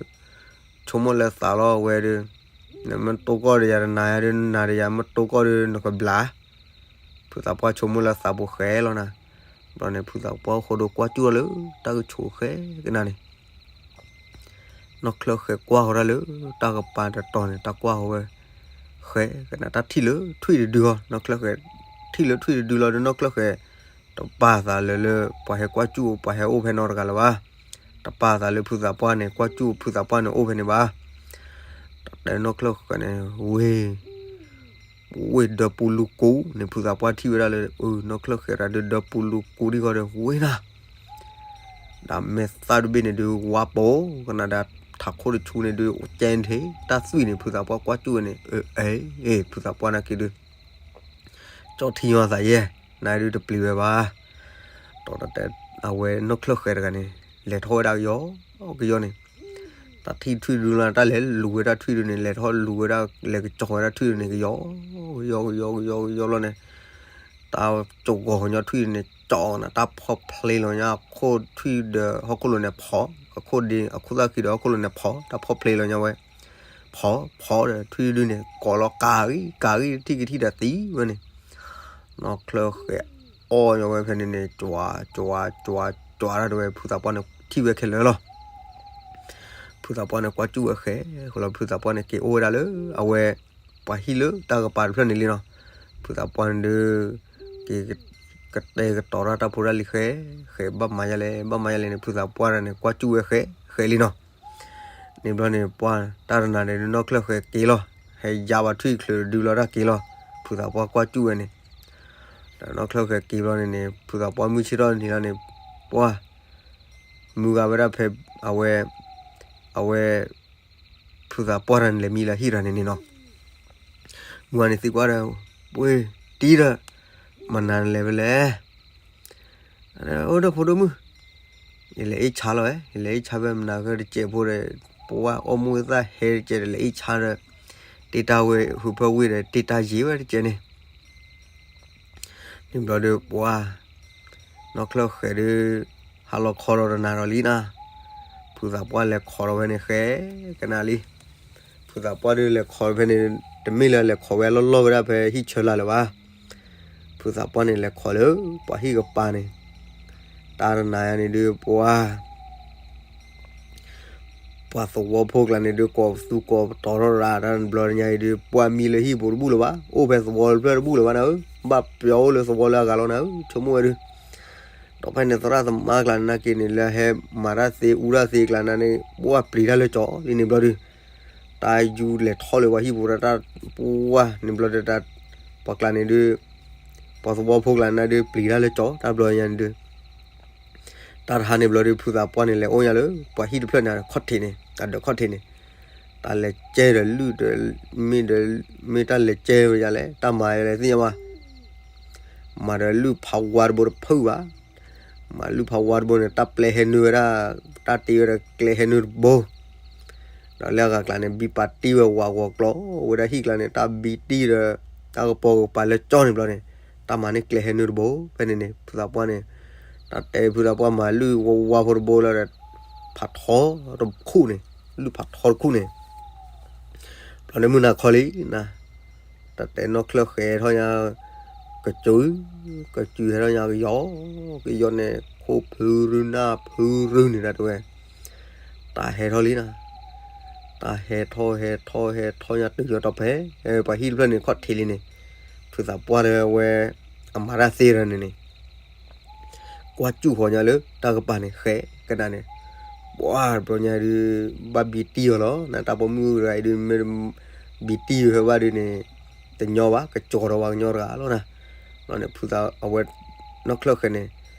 ဆိကမိၣ်လၢသးလီၤဝဲဒုး နမ့ၢ်တိၢ်ကီၢ်ဒီးယၤတနၤယၤဒုး နၤဒီးယၤမ့ၢ်တိၢ်ကီၢ်ဒုး နကဘျး ဖုသးပှၢ်ဆိကမိၣ်လၢသးပူၤဃဲလီၤနၤ ဘျီန့ၣ် ဖုသးပှၢ်အိၣ်ဃိဒိၣ်ကွၢ်စူၣ်လၢတၢ်ကဆိးဃဲကနၤန့ၣ် နီၢ်ချၢၣ်ဃဲၤကွၢ်ဃီၤတၢ်လၢတၢ်ကပၤတတီၤန့ၣ် တၢ်ကွၢ်ဃီၤဝဲ ဃဲကနၤတၢ်ထံၣ်လၢထွံၣ်တဒုဃီ နီၢ်ချၢၣ်ဃဲၤ ထံၣ်လၢထွံၣ်တဒုလီၤဒီးနီၢ်ချၢၣ်ဃဲၤ တပာ်သးလၢလၢ ပှၤဟဲကွၢ်စူၣ် ပှၤဟဲအိၣ်ဖဲနီတဂၤလၢၤဘၣ် တပာ်သးလၢဖုသးပှၢ်န့ၣ် ကွၢ်စူၣ်ဖုသးပှၢ်န့ၣ်အိၣ်ဖဲန့ၣ်ဘၣ် တၢ်တဲနီၢ်ချၢၣ်ဃဲၤန့ၣ် ဝ့ၢ် ဝ့ၢ်ဒၢပူလူကူန့ၣ် ဖုသးပှၢ်ထံၣ်ဝဲဒၣ်လၢ နီၢ်ချၢၣ်ဃဲၤတၢ်ဒုးဒၢပူလူကူဒ်ဃီဒီး ဝ့ၢ်နၤ ဒီးမဲာ်သၣ်တဘ့ၣ်န့ၣ်ဒုး ဝါပိာ်ကနၤဒီး ထးခိၣ်တဆူန့ၣ်ဒုး ကဲထီၣ်တၢ်သွံၣ်န့ၣ် ဖုသးပှၢ်ကွၢ်စူၣ်ဝဲန့ၣ် အ့ ဖုသးပှၢ်န့ၣ်က့ၤဒုး ကၠီထံညီသးယဲၢ် နဒုးတပျံၤဝဲဘၣ် ဒီးတၢ်တဲ အဝဲနီၢ်ချၢၣ်ဃဲၤတဂၤန့ၣ် လဲၤထီၣ်ဝဲဒၣ်ကယီကယီန့ၣ် တၢ်ထံၣ်ထွံၣ်ဒုလီၤ တၢ်လဲၤလူၤဝဲဒၣ်ထွံၣ်ဒုန့ၣ် လဲၤထီၣ်လူၤဝဲဒၣ် လဲၤကစီၤဝဲဒၣ်ထွံၣ်ဒုန့ၣ် ကယီ ကယီကယီကယီကယီလီၤန့ၣ် တၢ်ကၠိၣ်ကီၤညီထွံၣ်ဒုန့ၣ် ကၠီနၤ တၢ်ဖီၣ်ဖျ့လီၤညီအခိၣ်ထွံၣ်ဒီးဟီၣ်ခိၣ်လိၤန့ၣ်ဖီၣ် အခိၣ်ဒ့ အခိၣ်သၣ်ခံဒီးဟီၣ်ခိၣ်လိၤန့ၣ်ဖီၣ် တၢ်ဖီၣ်ဖျ့လီၤညီဝဲ ဖီၣ်ဖီၣ်ဒီးထွံၣ်ဒုန့ၣ် ကိးလီၤကၤဂံၢ်ကၤဂံၢ် ထံၣ်ကထံၣ်ဒီးသံဝဲန့ၣ် နီၢ်ချၢၣ်ဃဲၤအီၣ်ညီဝဲဖဲန့ၣ်န့ၣ် ကၠွၤကၠွၤကၠွၤတၢ်တဝဲ ဖုသးပှၢ်န့ၣ်ထံၣ်ဝဲခဲလၢာ်လီၤ ဖုသးပှၢ်န့ၣ်ကွၢ်စူၣ်ဝဲဃဲ ဃီလီၤ ဖုသးပှၢ်န့ၣ်က့ၤအိၣ်ဝဲဒၣ်လၢ အဝဲ ပှၤဟံၣ်လၢတၢ်ကပၤတဖျၢၣ်န့ၣ်လံနီၤ ဖုသးပှၢ်န့ၣ်ဒုး က့ၤ ကတဲာ်ကတီၤတၢ်တၢ်ဖိတၢ်လံၤဃဲ ဃဲဘၣ်မၤယါလဲၣ် ဘၣ်မၤယါလဲၣ်န့ၣ် ဖုသးပှၢ်တဂၤန့ၣ် ကွၢ်စူၣ်ဝဲဃဲ ဃဲလံနီၤ န့ၣ်ဘျီန့ၣ် ပှၢ်တၢ်တနၤန့ၣ်ဒုး နီၢ်ချၢၣ်ဃဲၤက့ၤလီၤ ဟဲယါဘၣ်ထွံၣ်ချုးဒုလီၤတၢ်က့ၤလီၤ ဖုသးပှၢ်ကွၢ်စူၣ်ဝဲန့ၣ် ဒီးနီၢ်ချၢၣ်ဃဲၤက့ၤဘျီန့ၣ်န့ၣ် ဖုသးပှၢ်မုၢ်ဆ့ၣ်ထီၣ်န့ၣ်လီၤန့ၣ် ပှၢ် မုၢ်ဂၤဝဲဒၣ်ဖဲ အဝဲ အဝဲ ဖုသးပှၢ်တဂၤန့ၣ် လဲၤမံလၢဟံၣ်တဂၤန့ၣ်န့ၣ်နီၤ မုၢ်ဂၤန့ၣ်သံကွၢ်ဒီး ပှ့ၤတံၢ်ဒီး မနၤနလဲၤဖဲလဲၣ် အိၣ်ဒီးဖိဒိၣ်မုၣ် ယလဲၤအ့ၣ်ဆါလီၤဝဲ ယလဲၤအ့ၣ်ဆါဖဲမနၤဃဲတစဲးဖိဒီး ပဝဲအိၣ်မူဝဲသၣ်ဟဲတစဲးဒီး လဲၤအ့ၣ်ဆါဒီး တ့ၢ်တၢ်ဝဲ ဟူးဖၢဝ့ၢ်ဒီး တ့ၢ်တၢ်ယံၤဝဲတစဲးန့ၣ် န့ၣ်ဘျီဒီး ပှၢ် နီၢ်ချၢၣ်ဃဲၤဒုး ဟးလီၤခီဒီးတနၤဒီးလံနၤ ဖုသးပှၢ်လဲၤခိးဒီးဖဲန့ၣ်ဃဲ ကနၤလံ ဖုသးပှၢ်ဒုးလဲၤခိးဖဲန့ၣ် တမ့ၢ်လၢလဲၤခိးဝဲလီၢ်လီၢ်ဝဲဒၣ်ဖဲဟံၣ်ဆၢလာ်လၢၤဘၣ် ဖုသးပှၢ်န့ၣ်လဲၤခိးလၢ ပှၤဟံၣ်ကပၤန့ၣ် တၢ်တနၤယၤန့ၣ်ဒုး ပှၢ် ပှၤသဝီဖိကျါန့ၣ်ဒုး ကိးသူကိးပတီၢ်ထီၣ်ရၤ တၢ်ဘျီညါအံၤဒုး ပှၢ်မံလၢဟံၣ်ပူၤတဘူၣ်လၢၤဘၣ် အိၣ်ဖဲသဝီတဖျၢၣ်တဘူၣ်လၢၤဘၣ်နၤဧၢ ဘၣ်ပျီအိၣ်လၢသဝီလၢအဂၤလီၤနၤဧၢ ဆိကမိၣ်ဝဲဒုး ဒီးဖဲန့ၣ်သရၣ်သမါကျါန့ၣ်နာ်က့န့ၣ် လၢဟဲမၤတၢ်သ့အူတၢ်သ့ကျါန့ၣ် ပှၢ်ပျံၤတၢ်လၢကၠီလံန့ၣ်ဘျီဒုး တၢ်ယူၤလဲၤထီၣ်လၢပှၤဟံၣ်ပူၤတၢ် ပှၢ်န့ၣ်ဘျီဒုး တၢ် ပှၤကျါန့ၣ်ဒုး ပှၤသဝီဖိကျါန့ၣ်ဒုး ပျံၤတၢ်လၢကၠီ တၢ်ဘျီညါန့ၣ်ဒုး တၢ်တဟါန့ၣ်ဘျီဒုး ဖုသးပှၢ်န့ၣ် လဲၤအိၣ်ညါလၢ ပှၤဟံၣ်တဖျၢၣ်န့ၣ် ခီၣ်ထံးန့ၣ် အဒၢးခီၣ်ထံးန့ၣ် တၢ်လဲၤကဲဒီးလုၢ်ဒီး မ့ၢ်ဒီး မ့ၢ်တၢ်လဲၤကဲဝဲယၤလဲၣ် တၢ်မၤယၤလဲၣ်သ့ၣ်ညါဘၣ် မၤဒီးလုၢ်ဖးဝါတဘိတဖုဘၣ် မၤလုၢ်ဖးဝါတဘိန့ၣ် တၢ်ပျဲဟဲနုာ်ဝဲဒၣ် တၢ်တ့ဝဲဒီးကျဲဟဲနုာ်တဘိ ဒီးလၢအဂၤကျါန့ၣ် ဘံပာ်တံၢ်ဝဲဝးဂီၤကျီ ဝဲဒၣ်ဟံၣ်ကျါန့ၣ် တၢ်ဘံတံၢ်ဒီး တၢ်ကပီၤကပၤလၢကၠီန့ၣ်ဘျီန့ၣ် တၢ်မၤန့ၢ်ကျဲဟဲနုာ်တဘိ ဖဲန့ၣ်န့ၣ် ဖုသးပှၢ်န့ၣ် တၢ်တဲဖုသးပှၢ်မၤလုၢ်ဝါဝါဖိတဘိလီၤဒီး ဖးထီတခူၣ်န့ၣ်, လုၢ်ဖးထီတခူၣ်န့ၣ်, ဘျီန့ၣ်မုၢ်နၤခီလံနၤ, တၢ်တဲနီၢ်ချၢၣ်ဃဲထီၣ်ညါ, ကစၢ, ကစၢဟဲထီၣ်ညါကယီ, ကယီန့ၣ် ခိၣ်ဖုရုနၢ်ဖုရုန့ၣ်ဒၣ်တဲဝဲ, တၢ်ဟဲထီၣ်လံနၤ, တၢ်ဟဲထီၣ်ဟဲထီၣ်ဟဲထီၣ်ညါတုၤယီၤတီၢ်ဖဲ, ပှၤဟံၣ်တဖျၢၣ်န့ၣ်ခီၣ်ထံးလံန့ၣ်, ဖုသးပှၢ်တဲဝဲ, အမၤတၢ်သ့ဒီးန့ၣ်န့ၣ် ကွၢ်စူၣ်ဃီၤညါလၢတၢ်ကပၤန့ၣ် ဃဲကဒါန့ၣ်, ပှၤဘျီညါဒုး, ဘၣ်ဘံတံၢ်အီၤလီၤ, နတၢ်ပိာ်မုၣ်တဂၤအံၤဒုး မ့ၢ်ဘံတံၢ်အီၤဝဲဘၣ်ဒုးန့ၣ်, တညီဘၣ် ကကၠီၤဒီးပှၤကညီတဂၤလီၤနၤ, ဘျီန့ၣ်ဖုသးအဝဲ, နီၢ်ချၢၣ်ဃဲန့ၣ်,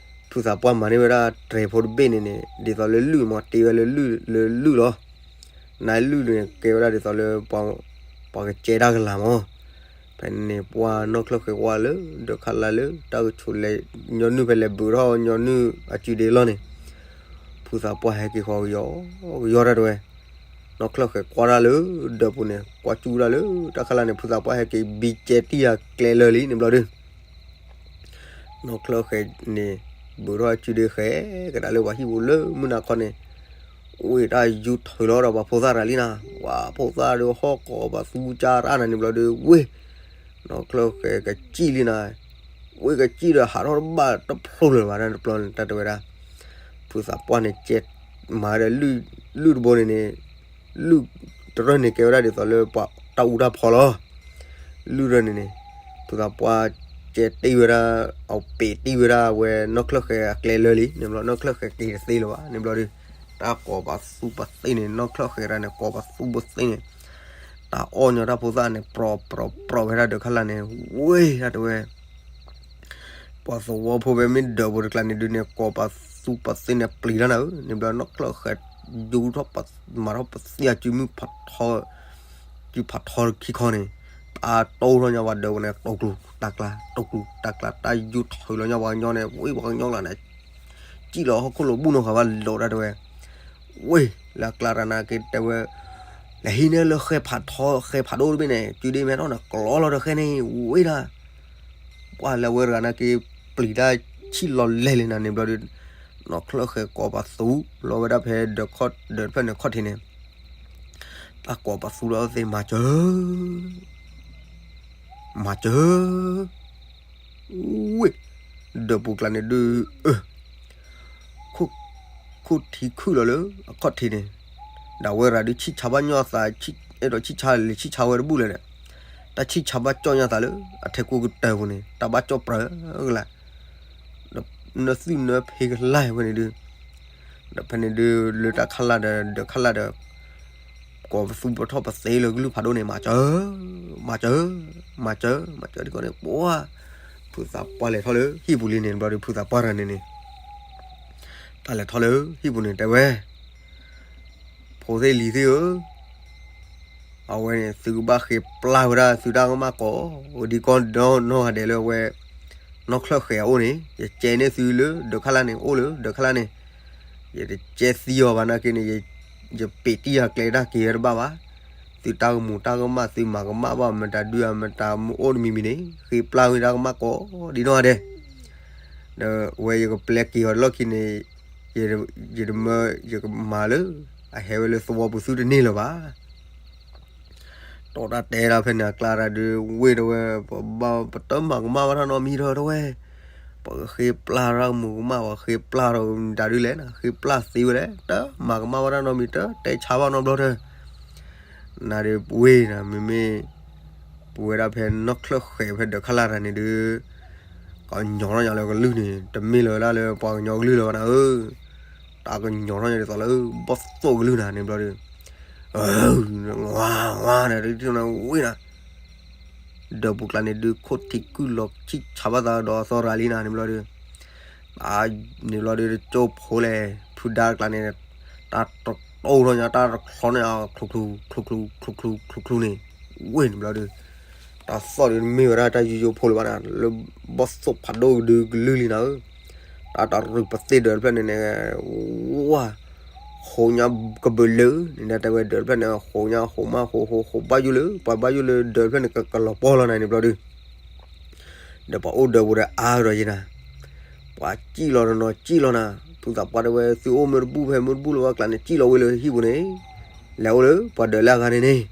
ဖုသးပှၢ်မၤန့ၢ်ဝဲဒၣ်တြဲၤဖိတဘ့ၣ်န့ၣ်န့ၣ် ဒ်သိးလၢလုၢ်မး တ့ဝဲလၢလုၢ်လီၤ, နလုၢ်န့ၣ် ကဲဝဲဒၣ်ဒ်သိးလၢ ပှၤကစဲတၢ်ကလၤမး, ဖဲန့ၣ်ပှၤနီၢ်ချၢၣ်ဃဲကွၢ်လၢ ဒီးခါလၢ်လၢ တၢ်ကဆိးလဲၤ, ညီနုၢ်ဖဲလဲၤဘုးထီၣ်ညီနုၢ်အစုဒ့လီၤန့ၣ်, ဖုသးပှၢ်ဟဲက့ၤဃီၤကယီ, ကယီတၢ်တဲဝဲ, နီၢ်ချၢၣ်ဃဲကွၢ်တၢ်လၢ, ဒၢးပူၤန့ၣ် ကွၢ်စူၣ်တၢ်လၢတၢ်ခါလၢ်န့ၣ် ဖုသးပှၢ်ဟဲက့ၤဘံကဲတံၢ်အကျဲလၢာ်လံန့ၣ်ဘျီဒုး နီၢ်ချၢၣ်ဃဲန့ၣ်, ဘုးထီၣ်စုဒ့ဃဲ, ကဒါလၢပှၤဟံၣ်ပူၤလၢမုၢ်နၤခီန့ၣ်, ဝ့ၢ်တၢ်ယူၤထုးလီၤဒီးပှၤဖိသၣ်တဂၤလံနၤ, ပှၤဖိသၣ်ဒီးဟီၣ်ကိးပှၤသူကၢ်ရၣ်နၤန့ၣ်ဘျီဒုးဝ့ၢ်, နီၢ်ချၢၣ်ဃဲကစံၣ်လံနၤ, ဝ့ၢ်ကစံၣ်ဒီးဟးထီၣ်တဘၣ်တဖျိလၢၤဘၣ်တဘျီန့ၣ် တၢ်တဲဝဲဒၣ်, ဖုသးပှၢ်န့ၣ်ကဲ, မၤဒီး, လုၢ်တဘိန့ၣ်န့ၣ်, လုၢ်တရၢၢ်န့ၣ်ကဲဝဲဒၣ်ဒ်သိးလၢပှၤတၢ်အူတၢ်ဖီလီၤ လုၢ်ရၢၢ်န့ၣ်န့ၣ်, ဖုသးပှၢ်ကဲတ့ၢ်ဝဲဒၣ်, အပ့းတ့ၢ်ဝဲဒၣ်ဝဲနီၢ်ချၢၣ်ဃဲအကျဲလၢာ်လံန့ၣ်ဘျီ နီၢ်ချၢၣ်ဃဲက့ၤတသ့လၢၤဘၣ်န့ၣ်ဘျီဒီး, တၢ်ကိးပသူပသ့န့ၣ် နီၢ်ချၢၣ်ဃဲတဂၤန့ၣ် ကိးပသူပသ့န့ၣ်, တၢ်အီၣ်ညီတၢ်ဖိသၣ်န့ၣ် ပြီၤပြီၤပြီၤဝဲဒၣ်ဒီးခါလၢ်န့ၣ်, ဝ့ၢ်ဒၣ်တဲဝဲ ပှၤသဝီဖိဖဲမ့ၢ်ဒၢးပူၤတကျါန့ၣ်ဒုးန့ၣ် ကိးပသူပသ့န့ၣ်ပျံၤလီၤနၤဧၢ, န့ၣ်ဘျီနီၢ်ချၢၣ်ဃဲ, ယူၤထီၣ်, မၤထီၣ်ပသ့အစုမုၢ်ဖးထီ, စုဖးထီခံခီန့ၣ်, တၢ်တိၢ်ထီၣ်ညါပှၤဒၢးပူၤန့ၣ် တိာ်ကျူၤတၢ်ကျါ, တိာ်ကျူၤတၢ်ကျါ, တၢ်ယူၤထုးလီၤညါပှၤကညီန့ၣ် ဝ့ၢ်ပှၤကညီကျါန့ၣ်, စံၣ်လီၤဟီၣ်ခိၣ်လိာ်ဘူၣ်နီၢ်ဃာ်ဘၣ်လိာ်ဒၣ်တဲဝဲ ဝ့ၢ်လၢအကျါတၢ်နာ်က့တဲဝဲ, လဲၤဟံးန့ၢ်လၢဃဲဖးထီ, ဃဲဖးဒိၣ်တဘ့ၣ်န့ၣ် စုဒ့မဲထီၣ်န့ၣ် ကျီလီၤဒီးဃဲန့ၣ် ဝ့ၢ်ဒၣ်, ပှၤလၢအဝဲတဂၤနာ်က့, ပျံၤတၢ်ဆံၣ်လီၤလဲၢ်လံနၤန့ၣ်ဘျီဒီး, နီၢ်ချၢၣ်ဃဲကိးပသူလီၤဝဲဒၣ်ဖဲဒၢးခီၣ်ဒၢးတဖျၢၣ်န့ၣ်ခီၣ်ထံးန့ၣ်, တၢ်ကိးပသူလီၤသ့မၤစၢၤ မၤစၢၤ, ဝ့ၢ်, ဒၢးပူၤကျါန့ၣ်ဒုး, ခိၣ်ထံခုၣ်လီၤလၢအခီၣ်ထံးန့ၣ်, ဒီးဝဲရၤဒုးဆံၣ်ဆါဘၣ်ညီအသး, အဲၣ်ဒိးဆံၣ်ဆါလဲၤဆံၣ်ဆါဝဲတဘူၣ်လဲၣ်ဒီး, တၢ်ဆံၣ်ဆါဘၣ်ကၠီၣ်ညါသးလၢအထဲကူကတၢၢ်ပူၤန့ၣ် တၢ်ဘၣ်ကၠီၣ်ပြၢကလါ, ဒီးနၢသုၣ်နၢဖံးကလါဝဲန့ၣ်ဒုး, ဒီးဖဲန့ၣ်ဒုးလၢတၢ်ခါလၢ်ဒီး ဒၢးခါလၢ်ဒီး ကိးပသူပထီၣ်ပသ့လၢကလုၢ်ဖးဒိၣ်န့ၣ် မၤစၢၤ, မၤစၢၤ, မၤစၢၤ, မၤစၢၤဒ်ကီန့ၣ် ပှၤ, ဖုသးပှၢ်လဲၤထီၣ်လၢဟံၣ်ပူၤလံန့ၣ်ဘျီဒီး ဖုသးပှၢ်တဂၤန့ၣ်န့ၣ်, တၢ်လဲၤထီၣ်လၢဟံၣ်ပူၤန့ၣ်တဲဝဲ, ဖိသ့ၣ်လံၤသ့ၣ်ဧၢ, အဝဲန့ၣ် သုကဘၣ်ဃ့ပျၢ်ဝဲဒၣ်သုတၢ်ကမၣ်ကိး, ဒ်ကီဒီးနီၢ်ဂၤဒဲးလၢအဝဲ နီၢ်ချၢၣ်ဃဲအအိၣ်န့ၣ် ယကဲန့ၢ်သုလၢဒၢးခါလၢ်န့ၣ် အိၣ်လၢဒၢးခါလၢ်န့ၣ်, ယတကဲသံအီၤဘၣ်နာ်က့န့ၣ်, ယပ့းတံၢ်အကျဲတၢ်က့ၤဝဲတဘၣ်ဘၣ်, သုတၢ်ကမူၤတၢ်ကမၣ် သုမၤကမၣ်ဘၣ် မတၤဒုးဧါ မတၤမူအိၣ်တမံၤမံၤန့ၣ် ဃ့ပျၢ်ဝဲတၢ်ကမၣ်ကိးဒ်နီၢ်ဂၤဒဲး, ဒီးအဝဲယကပျဲက့ၤအီၤတလီၢ်ခံန့ၣ်, ယတမၢယကမၤလၢ အဟဲဝဲလၢသဝီပူၤသုတန့ၢ်လၢၤဘၣ်. တီတၢ်တဲတၢ်ဖဲန့ၣ်အကျါတၢ်ဒုး ဝ့ၢ်တဝဲ, ပဘၣ်ပတမၤကမၣ်ဘၣ်တၢ်နီတမံၤဒီးတဝဲ, ပကဃ့ပျၢ်တၢ်ကမူၤကမၣ် ပဃ့ပျၢ်ဒီးမတၤဒုးလဲၣ်န့ၣ် ဃ့ပျၢ်သ့ဝဲလဲၣ် တမၤကမၣ်ဘၣ်တၢ်နီတမံၤ တတဲဆါဘၣ်နီတဘျီဒီး နၤဒီးဝ့ၢ်နၤ မ့မ့ၢ်ပဝဲဒၣ်ဖဲနီၢ်ချၢၣ်ဃဲဖဲဒၢးခါလၢ်တၢ်န့ၣ်ဒုး, ကညီထီၣ်ညါလၢကလုၢ်န့ၣ် တမ့ၢ်လၢၤဝဲဒၣ်လၢပှၤကညီကလုၢ်လၢၤဘၣ်နၤဧၢ, တၢ်ကညီထီၣ်ညါဒ်သိးလၢဘီၣ်သိၣ်ကလုၢ်နၤန့ၣ်ဘျီဒီး, ဝါဝါန့ၣ် ဝ့ၢ်နၤ, ဒၢးပူၤကျါန့ၣ်ဒုး ခိၣ်ထံးကုၢ်လီၤဆံၣ်ဆါဘၣ်သးဒီးသီရၤလံနၤန့ၣ်ဘျီဒီး, န့ၣ်ဘျီဒီးတကၠိဖိလဲၣ် ဖုဒါတကျါန့ၣ်, တၢ်တတိၢ်ထီၣ်ညါ တၢ်တချီန့ၣ် ချုးချုးချုးချုးချုးချုးန့ၣ်, ဝ့ၢ်န့ၣ်ဘျီဒီး, တၢ်သီၣ်ဒုးတမ့ၢ်ဝဲဒၣ်တၢ်ယိယိဖိလၢၤဘၣ်နၤ လၢဘီၣ်သိၣ်ဖးဒိၣ်ဒုးကလုၢ်လံနၤဧၢ, တၢ်တရံးပသ့ၣ်ဒၢးတဖျၢၣ်န့ၣ်န့ၣ်, ဝါ ဃိးညါကဘုးလၢာ်န့ၣ် တဲဝဲဒၢးတဖျၢၣ်န့ၣ် ဃိးညါဃိးမးဃိးဃိးဃိးဘၣ်ယိၣ်လၢ ပှၤဘၣ်ယိၣ်လၢဒၢးတဖျၢၣ်န့ၣ် ကကလီၤပှီၢ်လီၤနၤန့ၣ်ဘျီဒီး, ဒီးပှၤအိၣ်ဒၢးပူၤဒီးအါဒီးယဲနၤ, ပှၤစံၣ်လီၤတနီၤစံၣ်လီၤနၤ, ဖုသးပှၢ်တဲဝဲ သုအိၣ်မ့ၢ်တဘူၣ်ဖဲမ့ၢ်တဘူၣ်လၢၤဘၣ်ကျါန့ၣ် စံၣ်လီၤဝဲလၢဟံၣ်ပူၤန့ၣ်, လဲၤအိၣ်လၢပှၤဒၢးလၢအဂၤန့ၣ်န့ၣ်,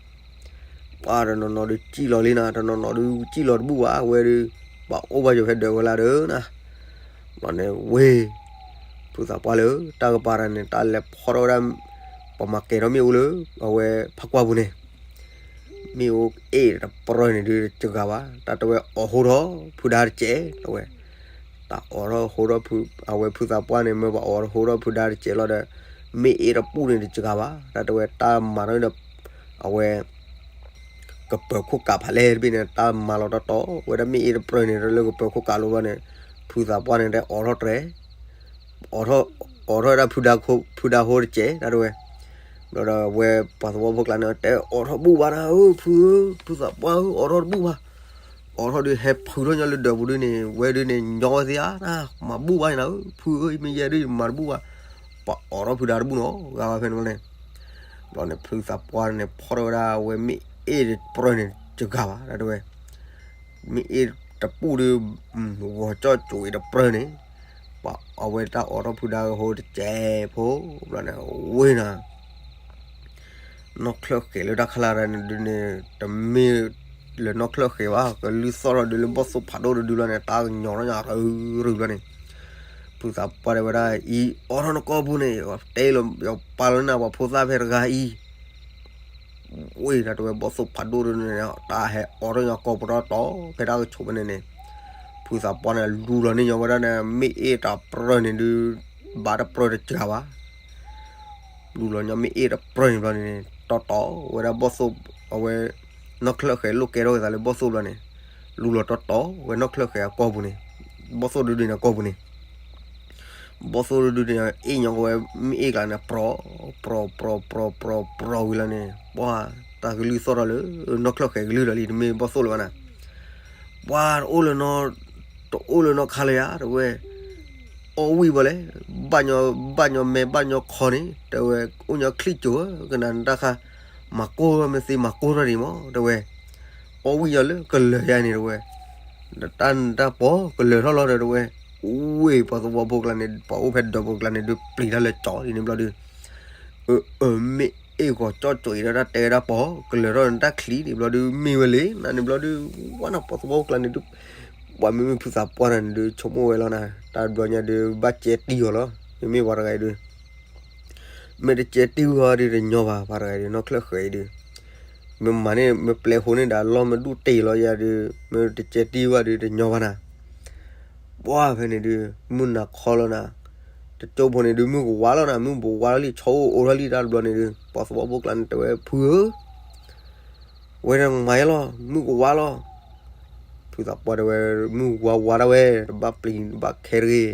ပှၤတနီၤနီၤဒုးစံၣ်လီၤလံနၤ, တနီၤနီၤဒုးစံၣ်လီၤတဘူၣ်ဘၣ်, အဝဲဒုး ပှၤအိၣ်ဘၣ်ယိၤဖဲဒၢးဝဲလၢဒၢးနၤ, ဘျီန့ၣ်ဝ့ၢ် ဖုသးပှၢ်လၢတၢ်ကပၤတၢ်န့ၣ် တၢ်လဲၤဖီထီၣ်ဝဲဒၣ် ပှၤမၤကဲၤထီၣ်မ့ၣ်အူလၢ အဝဲဖးကွၢ်ပူၤန့ၣ်, မ့ၣ်အူအ့ၣ်တပြၢန့ၣ်ဒုးတစှၤဘၣ်, တၢ်တဲဝဲအိးထီၣ်ထီၣ်ဖုဒါတစဲး, တဲဝဲ တၢ်အိးထီၣ်ဟိထီၣ်ဖု, အဝဲဖုသးပှၢ်န့ၣ် မ့ၢ်ပှၤအိးထီၣ်ဟိထီၣ်ဖုဒါတစဲးလီၤဒီး, မ့ၣ်အ့ၣ်တပူၣ်န့ၣ်တစှၤဘၣ်, တၢ်တဲဝဲတၢ်မၤထီၣ်ဒီး အဝဲ ကပၢၤခိၣ်ကးဖးလဲၢ်တဘ့ၣ်န့ၣ် တၢ်မၤလီၤတီတီဝဲဒၣ်မ့ၣ်အ့ၣ်တပြၢန့ၣ် လၢကပၢၤခိၣ်ကးလိၤဘျီန့ၣ်, ဖုသးပှၢ်န့ၣ် တၢ်အိးထီၣ်တြဲၤ အိးထီၣ်, အိးထီၣ်ဝဲဒၣ်ဖုဒါ, ဖုဒါဟိတစဲး တၢ်တဲဝဲ, ဘျီဒီးအဝဲပှၤသဝီဖိကျါန့ၣ် တဲအိးထီၣ်ဘူၣ်ဘၣ်နၤဧၢ ဖုဧၢ, ဖုသးပှၢ်ဧၢ အိးထီၣ်တဘူၣ်ဘၣ်, အိးထီၣ်ဒုးဟဲဖုးထီၣ်ညီလၢဒၢးပူၤဒုးန့ၣ် ဝဲဒုးန့ၣ်ညီဝဲသ့ဧါနၤ, မၤဘူၣ်ဘၣ်နၤဧၢ ဖုဧၢ, မ့ၢ်ယဲဒုးမၤတဘူၣ်ဘၣ်, ပှၤအိးထီၣ်ဖုဒါတဘူၣ်နီၤ ဂၤဝဲဖဲန့ၣ်ဘျီန့ၣ်, ဘျီန့ၣ် ဖုသးပှၢ်န့ၣ် ဖီၣ်ထီၣ်ဝဲဒၣ်အဝဲမ့ၣ်အ့ၣ်တပြၢန့ၣ် တစှၤဘၣ် တၢ်တဲဝဲ မ့ၢ်အ့ၣ်တပူၣ်ဒီး ဂီၤကၠီၣ်ကၠိအ့ၣ်တပြၢန့ၣ်, ပှၤအဝဲတၢ်အိးထီၣ်ဖုဒါကဟိတစဲးဖိ, ဘျီန့ၣ် ဝ့ၢ်နၤ နီၢ်ချၢၣ်ဃဲၤလၢတၢ်ခါလၢ်တၢ်န့ၣ်ဒုးန့ၣ် တမ့ၢ်လၢနီၢ်ချၢၣ်ဃဲၤဘၣ်, ကလုၢ်သီၣ်ထီၣ်ဒုးလၢဘီၣ်သိၣ်ဖးဒိၣ်တဒုလီၤန့ၣ် တၢ်ကညီၤထီၣ်ညါရူၤရူၤဘျီန့ၣ်, ဖုသးပှၢ်တဲဝဲဒၣ် အံၤအိးထီၣ်နကိာ်ပူၤန့ၣ် တဲလီၤယပာ်လီၤနၤပှၤဖိသၣ်ဖဲတဂၤအံၤ ဝ့ၢ်တၢ်တဲဝဲဘီၣ်သိၣ်ဖးဒိၣ်ဒုးန့ၣ် တၢ်ဟဲအိးထီၣ်ညါကိာ်ပူၤတီတီ ဖဲတၢ်ကဆိးဖဲန့ၣ်န့ၣ်, ဖုသးပှၢ်န့ၣ် လူလီၤန့ၢ်ညီဝဲဒၣ်န့ၣ် မ့ၣ်အ့ၣ်တပြၢန့ၣ်ဒုး ဘၣ်တပြၢတစှၤဘၣ် လူလီၤညီမ့ၣ်အ့ၣ်တပြၢန့ၣ်ဘျီန့ၣ် တီတီဝဲဒၣ်ဘီၣ်သိၣ်, အဝဲ နီၢ်ချၢၣ်ဃဲၤလိၣ်ကဲထီၣ်က့ၤသးလၢဘီၣ်သိၣ်ဘျီန့ၣ်, လူလီၤတီတီဝဲနီၢ်ချၢၣ်ဃဲၤအကိာ်ပူၤန့ၣ်, ဘီၣ်သိၣ်ဒုဒုန့ၣ်အကိာ်ပူၤန့ၣ်, ဘီၣ်သိၣ်ဒုဒုန့ၣ် အ့ၣ်ညီကဝဲမ့ၣ်အ့ၣ်ကျါန့ၣ် ပြီၤ ပြီၤ ပြီၤ ပြီၤ ပြီၤ ပြီၤဝံၤလီၤန့ၣ်, ပှၤ တၢ်ကလုၢ်သီၣ်ထီၣ်လၢ နီၢ်ချၢၣ်ဃဲၤကလုၢ်ဒီးလံ တမ့ၢ်ဘီၣ်သိၣ်လၢၤဘၣ်နၤ, ပှၤတအိၣ်လၢၤနီတအိၣ်လၢၤနီတခါလၢၤယၤ တဲဝဲ, အီၣ်ဝံၣ်ဘၣ်လဲၣ်, ဘၣ်ညီ ဘၣ်ညီမဲ ဘၣ်ညီခီန့ၣ် တဲဝဲ, အိၣ်ညီချံၣ်ကၠိၤဧၢ ကနၤနတၢ်ခါ, မၤကိၢ်ထီၣ်မ့ၢ်သ့မၤကိၢ်ထီၣ်ဒံးမး တဲဝဲ, အီၣ်ဝံၣ်ညီလၢကလၢၤယၤန့ၣ် တဲဝဲ, ဒီးတၢ်နတၢ်ပီၤကလၢၤထီၣ်လီၤဒီး တဲဝဲ, ဝ့ၢ်ပှၤသဝီဖိကျါန့ၣ် ပှၤအိၣ်ဖဲဒၢးပူၤကျါန့ၣ်ဒုး ပျံၤတၢ်လၢကၠီဒ်န့ၣ်ဘျီဒုး အၢ အၢ မ့ၢ်အ့ၣ်ဂီၤကၠီၣ်ကၠိၤအံၤဒီးတၢ်တဲဝဲဒၣ်ပီၤ ကလၢၤထီၣ်နတၢ်ချံန့ၣ်ဘျီဒုး မ့ၢ်ဝဲလံ နၤန့ၣ်ဘျီဒုး ဝဲနၤပှၤသဝီဖိကျါန့ၣ်ဒုး ပှၤမ့မ့ၢ်ဖုသးပှၢ်နၤန့ၣ်ဒုး ဆိကမိၣ်ဝဲလီၤနၤ တၢ်ဘျီညါဒုး ဘၣ်ကဲတံၢ်အီၤလီၤ မ့မ့ၢ်ပှၤတဂၤအံၤဒုး မ့ၢ်တကဲတံၢ်ဝဲဒုးတညီဘၣ် ပှၤတဂၤအံၤဒုး နီၢ်ချၢၣ်ဃဲၤအံၤဒုး မ့ၢ်မၤန့ၢ် မ့ၢ်ပျဲဃိန့ၢ်ဒၣ်လီၢ်မ့ၢ်ဒူၣ်တ့ၢ်လီၤယၤဒုး မ့ၢ်တကဲတံၢ်ဝဲဒုးတညီဘၣ်နၤ ပှၢ်ဖဲန့ၣ်ဒုး မုၢ်နၤခီလီၤနၤ, တကၠိဖိန့ၣ်ဒုး မုၢ်ကဝါလီၤနၤ, မုၢ်ကဝါလီၤလံ ဆီအိၣ်အိၣ်ထီၣ်လံတၢ်တဘျီန့ၣ်ဒုး ပှၤသဝီဖိကျါန့ၣ်တဲဝဲ ဖုဧၢ, ဝဲဒၣ်မၤယဲလီၤ မုၢ်ကဝါလီၤ. ဖုသးပှၢ်တဲဝဲ မုၢ်ဝါဝါဒၣ်ဝဲ တဘၣ်ပျံၤတဘၣ်ခဲတဂ့ၤ,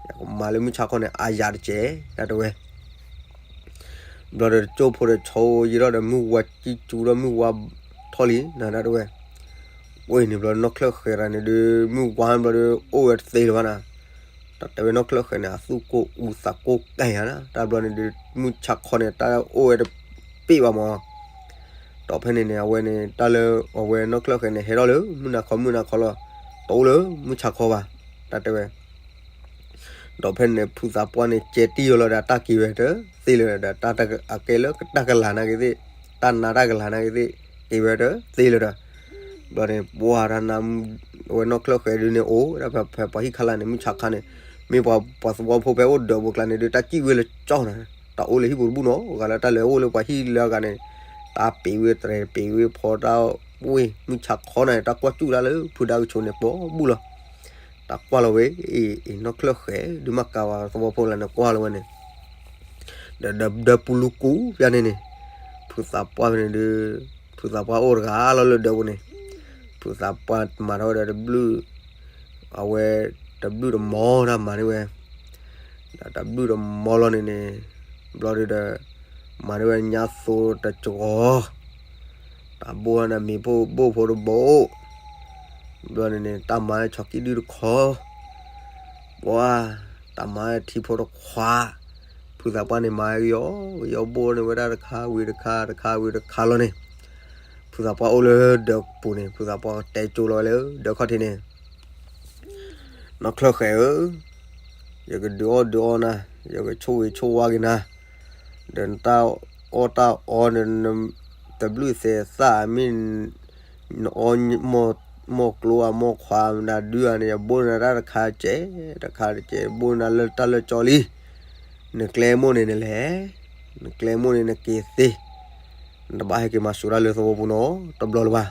ယကမၤလၢမုၢ်ဆါခီန့ၣ် အါယၤတကဲး တၢ်တဲဝဲ ဘျီဒီးတကၠိဖိဒီးဆီအိၣ်ယံၤထီၣ်ဒီးမုၢ်ဝါကံစူၤဒီးမုၢ်ဝါထီၣ်လံနၤ တၢ်တဲဝဲ, အိၣ်အံၤန့ၣ်ဘျီနီၢ်ချၢၣ်ဃဲၤတဂၤန့ၣ်ဒုး မုၢ်ဝါဘျီဒီးအိၣ်ဝဲတသ့လၢၤဘၣ်နၤ, တၢ်တဲဝဲနီၢ်ချၢၣ်ဃဲၤန့ၣ် အသူၣ်ကိၢ်အူသးကိၢ်ကဲယၤနၤ တၢ်ဘျီန့ၣ်ဒုး မုၢ်ဆါခီန့ၣ် တၢ်အိၣ်ဝဲတပ့ၢ်ဘၣ်မး ဒီးဖဲန့ၣ်န့ၣ် အဝဲန့ၣ် တၢ်လၢအဝဲနီၢ်ချၢၣ်ဃဲၤန့ၣ် ဟဲထီၣ်လၢ မုၢ်နၤခီမုၢ်နၤခီလီၤ, တအိၣ်လၢမုၢ်ဆါခီဘၣ် တၢ်တဲဝဲ ဒီးဖဲန့ၣ် ဖုသးပှၢ်န့ၣ် ကဲတံၢ်ဝဲလီၤဒီး တၢ်က့ၤဝဲတသ့လၢၤဒီး တၢ်အကဲလၢတၢ်ကလၤနာ်က့ၤသ့ၣ်, တၢ်နါတၢ်ကလၤနာ်က့ၤသ့ၣ်, က့ၤဝဲတသ့လၢၤဒီး ဘျီန့ၣ် ပှၤတၢ်နါ အဝဲနီၢ်ချၢၣ်ဃဲၤဒုးန့ၣ် အိၣ်ဝဲဒၣ်ဖဲပှၤဟံၣ်ခါလၢ်န့ၣ် မုၢ်ဆါခါန့ၣ်, မ့ၢ်ပှၤသဝီဖိဖဲအိၣ်ဒၢးပူၤကျါန့ၣ်ဒုး တၢ်စံၣ်ဝဲလၢကၠီနၤ, တၢ်အိၣ်လၢဟံၣ်ပူၤတဘူၣ်နီၤ, ဂၤလၢတၢ်လဲၤအိၣ်လၢပှၤဟံၣ်လၢအဂၤန့ၣ်, တၢ်ပ့ၤဝဲတြဲၤပ့ၤဝဲဖီတၢ်ဝ့ၢ် မုၢ်ဆါခီန့ၣ် တၢ်ကွၢ်စူၣ်တၢ်လၢဖုဒါကဆိးန့ၣ် ပိာ်ဘူၣ်လီၤ. တၢ်ကွၢ်လီၤဝဲ အံၤ အံၤ နီၢ်ချၢၣ်ဃဲၤ ဒုးမၤကၤဝဲသဝီဖိလၢန့ၣ် ကွၢ်လီၤဝဲန့ၣ်, ဒီး ဒီးပူၤလူၤကူၣ်ဖဲန့ၣ်န့ၣ်, ဖုသးပှၢ်ဖဲန့ၣ်ဒုး, ဖုသးပှၢ်အိၣ်တဂၤလီၤလၢဒၢးပူၤန့ၣ်, ဖုသးပှၢ်မၤထီၣ်ဝဲဒီးတဘျုး, အဝဲ တဘျုးတမီၤတၢ်မၤန့ၢ်ဝဲ, ဒီးတဘျုးတမီၤလီၤန့ၣ်န့ၣ်, ဘျီဒုးဒီး, မၤန့ၢ်ဝဲညါသိတကီၤ တၢ်ဘိၣ်န့ၣ်မ့ၤဘိၣ်ဖိတဘိၣ်, ဘျီန့ၣ်န့ၣ် တၢ်မၤဆီၣ်ကံၣ်ဒုၣ်တခီ, ပှၤ, တၢ်မၤထံဖိတခွး, ဖုသးပှၢ်န့ၣ်မၤကယီကယီဘိၣ်န့ၢ်ဝဲဒၣ်တခါဝံၤတခါ တခါဝံၤတခါလီၤန့ၣ်, ဖုသးပှၢ်အိၣ်လၢဒၢးပူၤန့ၣ် ဖုသးပှၢ်တဲကၠိလီၤဝဲလၢဒၢးခီၣ်ထံးန့ၣ် နီၢ်ချၢၣ်ဃဲၤဧၢ, ယကဒုးအီၣ်ဒုးအီနၤ, ယကဆိၣ်ဂ့ၤဆိၣ်ဝါက့ၤနၤ, ဒီးနတၢ်အီၣ်တၢ်အီဒီး နတဘျုးသဲးသၣ်မ့ၢ် နအီၣ်မီၢ်ကျိအမိၢ်ခွါမတၤဒုဧါန့ၣ် ယဘိၣ်နၤတၢ်တခါတကဲး, တခါတကဲး ဘိၣ်နၤလၢတၢ်လၢကၠီလံ. နကျဲမိၢ်န့ၣ်နလဲၤ, နကျဲမိၢ်န့ၣ်နက့ၤသ့, နတဘၣ်ဟဲက့ၤမၤစၢၤတၢ်လၢသဝီပူၤနီတဘျီလၢၤဘၣ်.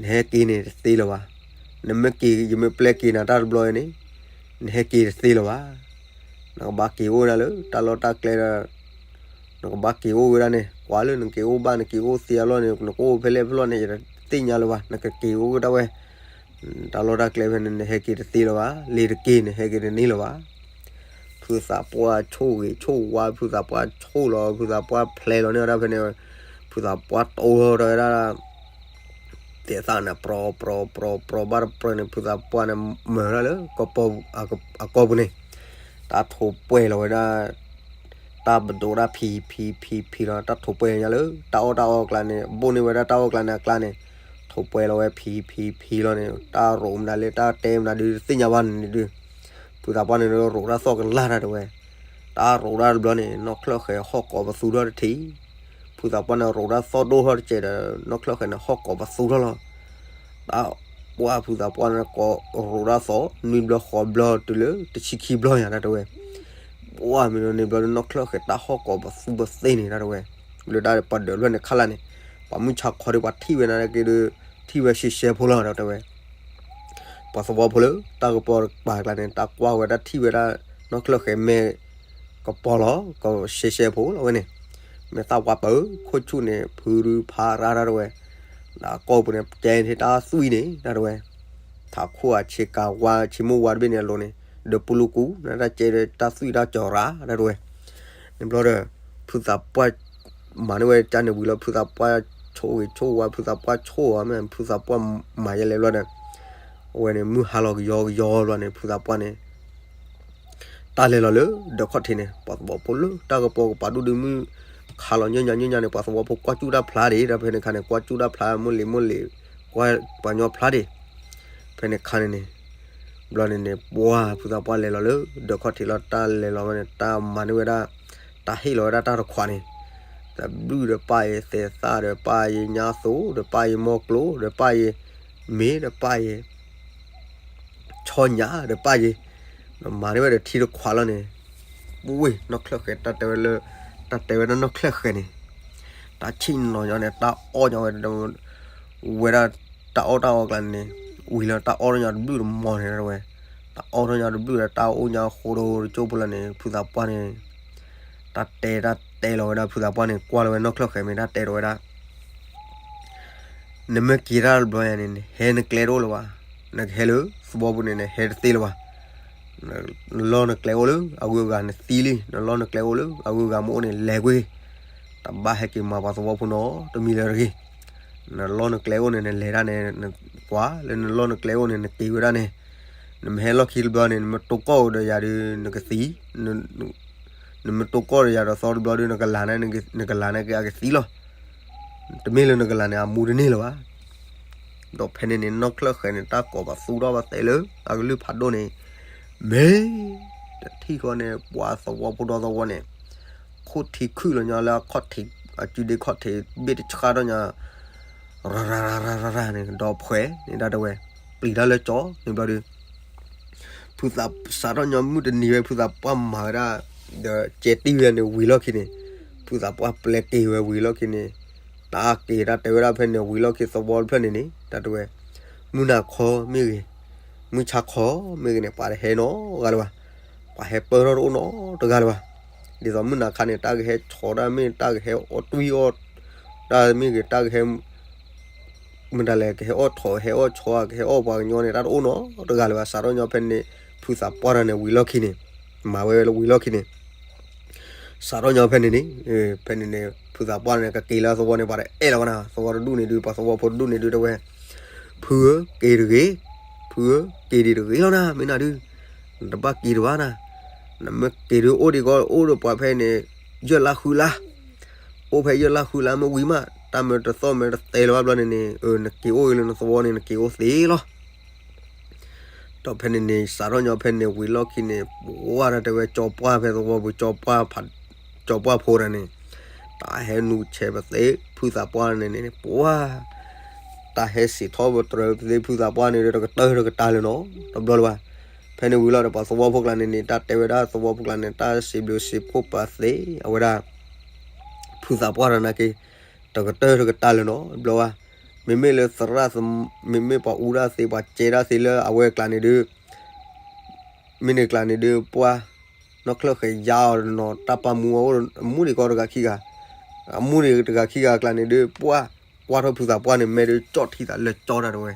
နဟဲက့ၤန့ၣ်တသ့လၢၤဘၣ်. နမ့ၢ်က့ၤ ယမ့ၢ်ပျဲက့ၤနၤတၢ်တဘျီအံၤန့ၣ် နဟဲက့ၤတသ့လၢၤဘၣ်. နကဘၣ်က့ၤအိၣ်ဒၣ်လၢတၢ်လီၢ်တၢ်ကျဲဒီး နကဘၣ်က့ၤအိၣ်ဝဲဒၣ်န့ၣ် ကွၢ်လၢနက့ၤအိၣ်ဘၣ် နက့ၤအိၣ်သ့အလီၢ်န့ၣ် နကအိၣ်ဖဲလဲၣ်ဖဲလဲၣ်န့ၣ် ယတသ့ၣ်ညါလၢၤဘၣ်. နကက့ၤအိၣ်ဝဲဒၣ်ဝဲ တၢ်လီၢ်တၢ်ကျဲဖဲန့ၣ် နဟဲက့ၤတသ့လၢၤဘၣ်, လ့ၤတက့ၤ နဟဲက့ၤတန့ၢ်လၢၤဘၣ်. ဖုသးပှၢ်ဆိၣ်ဂ့ၤဆိၣ်ဝါ ဖုသးပှၢ်ဆိၣ်လီၤ ဖုသးပှၢ်ဖျဲးလီၤန့ၢ်ဝဲဒၣ်ဖဲန့ၣ်, ဖုသးပှၢ်တိၢ်ထီၣ်ဝဲဒၣ် သဲးသၣ်န့ၣ် ပြီပြီပြီပြီဘၣ်တပြီန့ၣ် ဖုသးပှၢ်န့ၣ် မၤဝဲဒၣ်လၢ ကပီၤအကီၢ်ပူၤန့ၣ်, တၢ်ထိးပှဲၤလီၤဝဲဒၣ် တၢ်ပဒိးတၢ်ဖံးဖံးဖံးဖံးလီၤ တၢ်ထိးပှဲၤညါလၢ တၢ်အီၣ်တၢ်အီအကျါန့ၣ် ဘိၣ်န့ၢ်ဝဲဒၣ်တၢ်အီၣ်ကျါန့ၣ်အကျါန့ၣ်, ထိးပှဲၤလီၤဝဲဖံးဖံးဖံးလီၤန့ၣ် တၢ်ရိးမနုၤလၢတၢ်တဲမနုၤဒုး တသ့ၣ်ညါဘၣ်န့ၣ်ဒုး, ဖုသးပှၢ်န့ၣ် ရိးတၢ်သီၣ်ကလၢ်တၢ်တဝဲ, တၢ်ရိးတၢ်တဘျီန့ၣ် နီၢ်ချၢၣ်ဃဲၤဟီၣ်ကိးပသူထီၣ်တထံး, ဖုသးပှၢ်န့ၣ် ရိးတၢ်သီၣ်ဒိၣ်ထီၣ်တစဲးဒီး နီၢ်ချၢၣ်ဃဲၤန့ၣ် ဟီၣ်ကိးပသူထီၣ်လီၤ. တၢ်ပှၢ်ဖုသးပှၢ်န့ၣ် ကိးရိးတၢ်သီၣ် နွံဘျီဃိးဘျီတုၤလၢ တဆံခံဘျီညါတၢ်တဝဲ, ပှၢ်မ့ၢ်န့ၣ်ဘျီဒီး နီၢ်ချၢၣ်ဃဲၤတၢ်ဟီၣ်ကိးပသူပသ့န့ၣ်တၢ်တဝဲ, လၢတၢ်ပှၤဒၢးဖျၢၣ်န့ၣ်ခါလၢ်န့ၣ်, ပှၤမုၢ်ဆါခီဒီး ပှၤထံၣ်ဝဲနာ်က့ဒီး ထံၣ်ဝဲရှဲရှဲဖိလီၤတၢ်တဝဲ ပှၤသဝီဖိလၢ တၢ်ကပီၤတကပၤကျါန့ၣ် တၢ်ကွၢ်ဝဲဒၣ်ထံၣ်ဝဲဒၣ် နီၢ်ချၢၣ်ဃဲၤမ့ၢ်ကပီၤလီၤ ကရှဲရှဲဖိလီၤဝဲန့ၣ်, မ့ၢ်သၣ်ဝါပၢၤခိၣ်ဆူၣ်န့ၣ် ဖုရူဖးရၣ်တၢ်တဝဲ, ဒီးအကီၢ်ပူၤန့ၣ် ကဲထီၣ်တၢ်သွံၣ်န့ၣ်တၢ်တဝဲ, ထးခိၣ်အဆ့ကၤဝါ ဆ့မိၢ်ဝါတဘ့ၣ်န့ၣ်အလိၤန့ၣ် ဒီးပူၤလူၤကူ နတၢ်ကဲဒီးတၢ်သွံၣ်တၢ်ကၠီၤရၣ်တၢ်တဝဲ, န့ၣ်ဘျီဒီး ဖုသးပှၢ် မၤန့ၢ်ဝဲကန့ၣ်ဝံၤလီၤ ဖုသးပှၢ်ဆိၣ်ဂ့ၤဆိၣ်ဝါ ဖုသးပှၢ်ဆိၣ်အီၤမ့ၢ် ဖုသးပှၢ်မၤယဲလဲၣ်ဘျီဒီး အဝဲန့ၣ် မုၢ်ဟါလီၤကယီကယီဘျီန့ၣ် ဖုသးပှၢ်န့ၣ် တၢ်လဲၤလီၤလၢဒၢးခီၣ်ထံးန့ၣ် ပှၤသဝီဖိလၢတၢ်ကပီၤကပၤဒူၣ်ဒုး မုၢ်ခါလီၤညၣ်ညါညၣ်ညါန့ၣ် ပှၤသဝီဖိကွၢ်ကၠူၣ်တၢ်ဖျါဒံး ဒီးဖဲန့ၣ်ခါန့ၣ် ကွၢ်ကၠူၣ်တၢ်ဖျါ မိၢ်လံၤမိၢ်လံၤ ကွၢ်ပှၤညီဖျါဒံး ဖဲန့ၣ်ခါန့ၣ်န့ၣ် ဘျီန့ၣ်န့ၣ် ပှၢ်ဖုသးပှၢ်လဲၤလီၤလၢဒၢးခီၣ်ထံးလီၤ တၢ်လဲၤလီၤဝဲန့ၣ် တၢ်မၤန့ၢ်ဝဲဒၣ် တၢ်ဟ့ၣ်လီၤဝဲဒၣ်တၢ်တခွးန့ၣ် တဘျုးဒီးပၢ်အံၤ သဲးသၣ်ဒီးပၢ်အံၤ ညါသိးဒီးပၢ်အံၤ မိၢ်ကျိဒီးပၢ်အံၤ မ့ၢ်ဒီးပၢ်အံၤ ဆီညၣ်ဒီးပၢ်ယံၤ, မၤန့ၢ်ဝဲဒီးထံတခွးလီၤန့ၣ်, ဝ့ၢ်နီၢ်ချၢၣ်ဃဲၤ တၢ်တဲဝဲလၢ တၢ်တဲဝဲဒၣ်နီၢ်ချၢၣ်ဃဲၤန့ၣ်, တၢ်ဆံၣ်နီၤညီန့ၣ် တၢ်အီၣ်ညီဝဲ ဝဲဒၣ်တၢ်အီၣ်တၢ်အီကျါန့ၣ်, ဝံၤလၢတၢ်အီၣ်ထီၣ်ညီတဘျုးတမီၤန့ၣ်ဝဲ, တၢ်အီၣ်ထီၣ်ညီတဘျုးဒီး တၢ်အိၣ်ညီဃိဒီးတကၠိဖိလီၤန့ၣ် ဖုသးပှၢ်န့ၣ် တၢ်တဲတၢ်တဲလီၤဝဲဒၣ် ဖုသးပှၢ်န့ၣ် ကွၢ်လီၤဝဲနီၢ်ချၢၣ်ဃဲၤမ့ၢ်တၢ်တဲဒီးဝဲဒၣ် နမ့ၢ်က့ၤတၢ်တဘျီညါန့ၣ် နဟဲနကျဲတအိၣ်လၢၤဘၣ်, နကဟဲလၢသဝီပူၤန့ၣ် နဟဲတသ့လၢၤဘၣ်, နလီၢ်နကျဲအိၣ်လၢအဂုၤအဂၤနသံလံ, နလီၢ်နကျဲအိၣ်လၢအဂုၤအဂၤမ့ၢ်အိၣ်န့ၣ် လဲၤကွံာ်, တဘၣ်ဟဲက့ၤမၤပှၤသဝီဖိနီတမံၤလၢၤတဂ့ၤ, နလီၢ်နကျဲအိၣ်န့ၣ် နလဲၤဒၣ်န့ၣ် နကွၢ်လၢနလီၢ်နကျဲအိၣ်န့ၣ် နက့ၤဝဲဒၣ်န့ၣ်, နမ့ၢ်ဟဲလီၢ်ခံတဘျီန့ၣ် နမ့ၢ်တိၢ်ကီၢ်ဒီးယၤဒီး နကသံ နမ့ၢ်တိၢ်ကီၢ်ဒီးယၤဒီးသီတဘျီဒီး နကလၤန့ၣ် နကလၤန့ၣ်က့ၤအကသံလီၤ, တမ့ၢ်လၢနကလၤန့ၣ် အမူတန့ၢ်လၢၤဘၣ်, ဒီးဖဲန့ၣ်န့ၣ် နီၢ်ချၢၣ်ဃဲၤန့ၣ် တၢ်ကိးပသူထီၣ်ဘၣ်တဲလၢ အကလုၢ်ဖးဒိၣ်န့ၣ်, မ့ၢ်တထံၣ်ဃီန့ၣ် ပှၤသဝီဖိဒီသဝီန့ၣ်, ခိၣ်ထံးခုၣ်လီၤညီလၢအခီၣ်ထံး အစုဒ့ခီၣ်ထံး ဘ့ၣ်တဆှၣ်ထီၣ်ညီ ရၤရၤရၤရၤန့ၣ် ဒီးဖှဲးန့ၣ်ဒၣ်တဝဲ, ပျံၤတၢ်လၢကၠီန့ၣ်ဘျီဒီး ဖုသးစးထီၣ်ညီမုၢ်တနံၤဝဲ ဖုသးပှၢ်မၤဝဲဒၣ် ဒီးကဲတံၢ်ဝဲန့ၣ်ဝံၤလီၢ်ခံန့ၣ်, ဖုသးပှၢ်ပျဲက့ၤဝဲဝံၤလီၢ်ခံန့ၣ်, တၢ်က့ၤတၢ်တဲဝဲဒၣ်ဖဲန့ၣ်ဝံၤလီၢ်ခံသဝီတဖျၢၣ်န့ၣ်န့ၣ် တၢ်တဲဝဲ, မုၢ်နၤခီမ့ၢ်ဂ့ၤ, မုၢ်ဆါခီမ့ၢ်ဂ့ၤန့ၣ် ပှၤတဟဲနီတဂၤလၢၤဘၣ်, ပှၤဟဲပၢထီၣ်တအိၣ်နီတဂၤလၢၤဘၣ်, ဒ်သိးမုၢ်နၤခါန့ၣ် တၢ်ကဟဲဆီးတၢ်မ့ၢ် တၢ်ကဟဲအီၣ်တွံၢ်အီၣ် တၢ်မ့ၢ်ဂ့ၤ တၢ်ကဟဲ မတၤလဲၣ် ကဟဲအီၣ်ထိး ဟဲအီၣ်ဆီ ကဟဲအီၣ်ပှၤကညီန့ၣ် တၢ်တအိၣ်နီတဂၤလၢၤဘၣ်, စးထီၣ်ညီဖဲန့ၣ် ဖုသးပှၢ်တၢ်န့ၣ်ဝံၤလီၢ်ခံန့ၣ်, မၤဝဲလၢဝံၤလီၢ်ခံန့ၣ်, စးထီၣ်ညီဖဲန့ၣ်န့ၣ်, ဖဲန့ၣ်န့ၣ် ဖုသးပှၢ်န့ၣ် ကက့ၤလၢသဝီန့ၣ် ပှၤတအဲၣ်လီၤဝဲနၤ, သဝီတဒူၣ်န့ၣ်ဒုး ပှၤသဝီဖိတဒူၣ်န့ၣ်ဒုးတဲဝဲ, ဖုဧၢ က့ၤတဂ့ၤ, ဖုဧၢ က့ၤဒံးတဂ့ၤလီၤနၤ, မ့ၢ်နၤဒုး နတဘၣ်က့ၤတဘၣ်နၤ, နမ့ၢ်က့ၤဒုးအိၣ်ဒံးကီး အိၣ်ဒီးပှၤဖဲန့ၣ် ယဲၢ်လါဃုလါ အိၣ်ဖဲယဲၢ်လါဃုလါမ့ၢ်ဝံၤမး တၢ်မ့ၢ်တသီၣ်မ့ၢ်တတဲလၢၤဘၣ်ဘျီန့ၣ်န့ၣ် နက့ၤအိၣ်ဂ့ၤလၢနသဝီန့ၣ် နက့ၤအိၣ်သ့လီၤ. ဒီးဖဲန့ၣ်န့ၣ် စးထီၣ်ညီဖဲန့ၣ်ဝံၤလီၢ်ခံန့ၣ် ပှၢ်တၢ်တဲဝဲ ကၠီပှၢ်ဖဲသဝီပူၤ ကၠီပှၢ်ဖိတၢ်န့ၣ် တၢ်ဟဲနုာ်ဆဲးပသ့ ဖုသးပှၢ်န့ၣ်န့ၣ် ပှၢ် တၢ်ဟဲစံးထီၣ်ပတြၢၤပသ့ဖုသးပှၢ်န့ၣ်ဒီး တကတၢၢ်တကတၢၢ်လၢၤနီၤ တဘျီလၢၤဘၣ်. ဖဲန့ၣ်ဝံၤလီၤဒီး ပှၤသဝီဖိကျါန့ၣ်န့ၣ် တၢ်တဲဝဲဒၣ်သဝီဖိကျါန့ၣ် တၢ်စံးဘျုးစံးဖှိၣ်ပာ်သ့ အဝဲဒၣ် ဖုသးပှၢ်တၢ်နာ်က့ တကတၢၢ်တကတၢၢ်လၢၤနီၤ တဘျီဘၣ်. မ့မ့ၢ်လၢသရၣ် မ့မ့ၢ်ပှၤအူဒၣ်သ့ ပှၤကဲဒၣ်သ့လၢအဝဲကျါန့ၣ်ဒုး မ့ၢ်န့ၣ်ကျါန့ၣ်ဒုး ပှၢ် နီၢ်ချၢၣ်ဃဲၤယါအီၤနီၤ တၢ်ပာ်မူအီၤ အမူဒံးကီတဂၤခံဂၤ, အမူဒံးတဂၤခံဂၤကျါန့ၣ်ဒုး ပှၢ်ကွၢ်ထီၣ်ဖုသးပှၢ်န့ၣ် မဲာ်ဒုးကၠီၣ်ထံသးလၢကၠီတၢ်တဝဲ.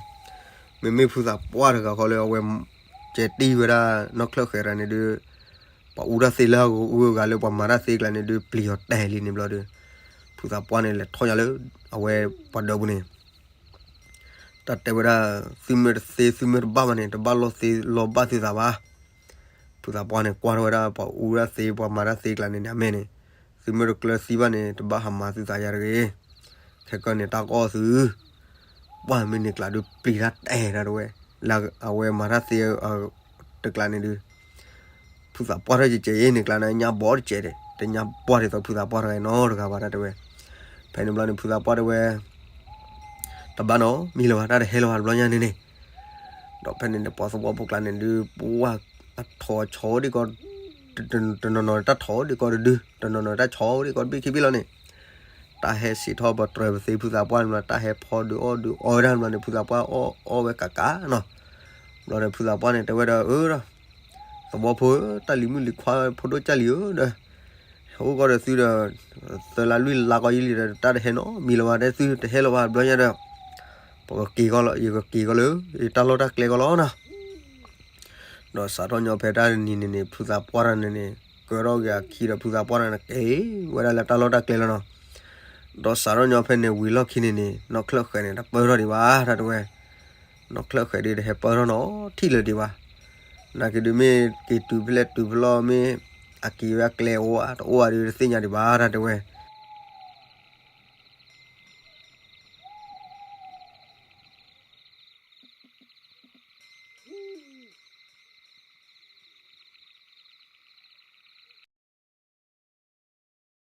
မ့မ့ၢ်ဖုသးပှၢ်တဂၤဃီလၢအဝဲ ကဲတံၢ်ဝဲဒၣ် နီၢ်ချၢၣ်ဃဲၤတၢ်န့ၣ်ဒုး ပှၤအူဒၣ်သ့လၢအဂုၤအဂၤလၢပှၤမၤတၢ်သ့ကျါန့ၣ်ဒုး ပျံၤအီၤတဲာ်လံန့ၣ်ဘျီဒီး ဖုသးပှၢ်န့ၣ်လဲၤထီၣ်ညါလၢ အဝဲပှၤဒၢးပူၤန့ၣ် တၢ်တဲဝဲဒၣ် သုမ့ၢ်တသ့ သုမ့ၢ်တဘၣ်ဘၣ်န့ၣ် တဘၣ်လီၢ်သ့လီၢ်ဘၣ်သုသးဘၣ်. ဖုသးပှၢ်န့ၣ် ကွၢ်ထီၣ်ဝဲဒၣ် ပှၤအူဒၣ်သ့ ပှၤမၤတၢ်သ့ကျါန့ၣ်န့ၣ် အမဲာ်န့ၣ် သုမ့ၢ်တကျၢၤသံဘၣ်န့ၣ် တဘၣ်ဟးမၤသုသးယါတဂ့ၤ. ခဲကနံၣ်န့ၣ် တၢ်ကအီၣ်သု ပှၢ်မ့ၢ်န့ၣ်ကျါဒုး ပျံၤတၢ်တဲာ်တၢ်တဝဲ လၢအဝဲမၤတၢ်သ့ တကျါန့ၣ်ဒုး ဖုသးပှၢ်ထီၣ်ကဲကဲအံၤန့ၣ်ကျါန့ၣ် ညါဘီတကဲးဒဲး တညါဘီဒ်သိးဖုသးပှၢ်တဂၤနီတဂၤဘၣ်တၢ်တဲဝဲ. ဖဲန့ၣ်ဘျီန့ၣ် ဖုသးပှၢ်တဲဝဲ တဘၣ်နီတမံၤလၢၤဘၣ် တၢ်တဟဲလၢၤဘၣ်တဘျီညါန့ၣ်န့ၣ်. ဒီးဖဲန့ၣ်န့ၣ် ပှၤသဝီဖိကျါန့ၣ်ဒုး ပှၢ်အထီၣ်ဆီဒံးကီး တနီၤနီၤတၢ်ထီၣ်ဒံးကီးတဒု တနီၤနီၤတၢ်ဆီဒံးကီးတဘ့ၣ်ခံဘ့ၣ်လီၤန့ၣ် တၢ်ဟဲစံးထီၣ်ပတြၢၤပသ့ဖုသးပှၢ်န့ၣ်ဘျီ တၢ်ဟဲဖီဒုးအီၣ်ဒုးအီဝဲဒၣ်ဘျီန့ၣ် ဖုသးပှၢ်အီၣ်အီၣ်ဝဲကးကးနီၤ. ဘျီဒီးဖုသးပှၢ်န့ၣ် တဲဝဲဒီး အၢဒီး သဝီဖိဧၢ တၢ်လံၤမုၣ်လံၤခွါဖိဒိၣ်ကၢ်လံၤဧၢဒီး ဟဲအိၣ်ကီးဒီးသုဒီး သၢလါလွံၢ်လါကီးယံာ်လံဒီး တၢ်တဟဲနီတမံၤလၢၤဘၣ် တဲသုတဟဲလၢၤဘၣ်တဘျီညါဒီး ပကက့ၤကီးလီၤ ယကက့ၤကီးလၢ ယတၢ်လီၢ်တၢ်ကျဲကီးလီၤနီၤ. ဒီးစးထီၣ်ညီဖဲတၢ်တနံၤန့ၣ်န့ၣ် ဖုသးပှၢ်တၢ်န့ၣ်န့ၣ် ကၢထီၣ်က့ၤအခံဒီးဖုသးပှၢ်တၢ်န့ၣ် က့ၤဝဲဒၣ်လၢတၢ်လီၢ်တၢ်ကျဲလီၤနီၤ. ဒီးစးထီၣ်ညီဖဲန့ၣ်ဝံၤလီၢ်ခံန့ၣ်န့ၣ် နီၢ်ချၢၣ်ဃဲၤန့ၣ် တပၢၢ်ထီၣ်ဒံးဘၣ်တၢ်တဝဲ နီၢ်ချၢၣ်ဃဲၤဒုးတဟဲပၢၢ်ထီၣ်နီထံၣ်လၢၤဒံးဘၣ်. နာ်က့ဒုးမ့ၢ်က့ၤတုၤဖဲလဲၣ်တုၤဖဲလဲၣ်မ့ၢ် အက့ၤဝဲအကျဲအိၣ်ဧါ တအိၣ်ဧါဒုးတသ့ၣ်ညါဒံးဘၣ်တၢ်တဲဝဲ.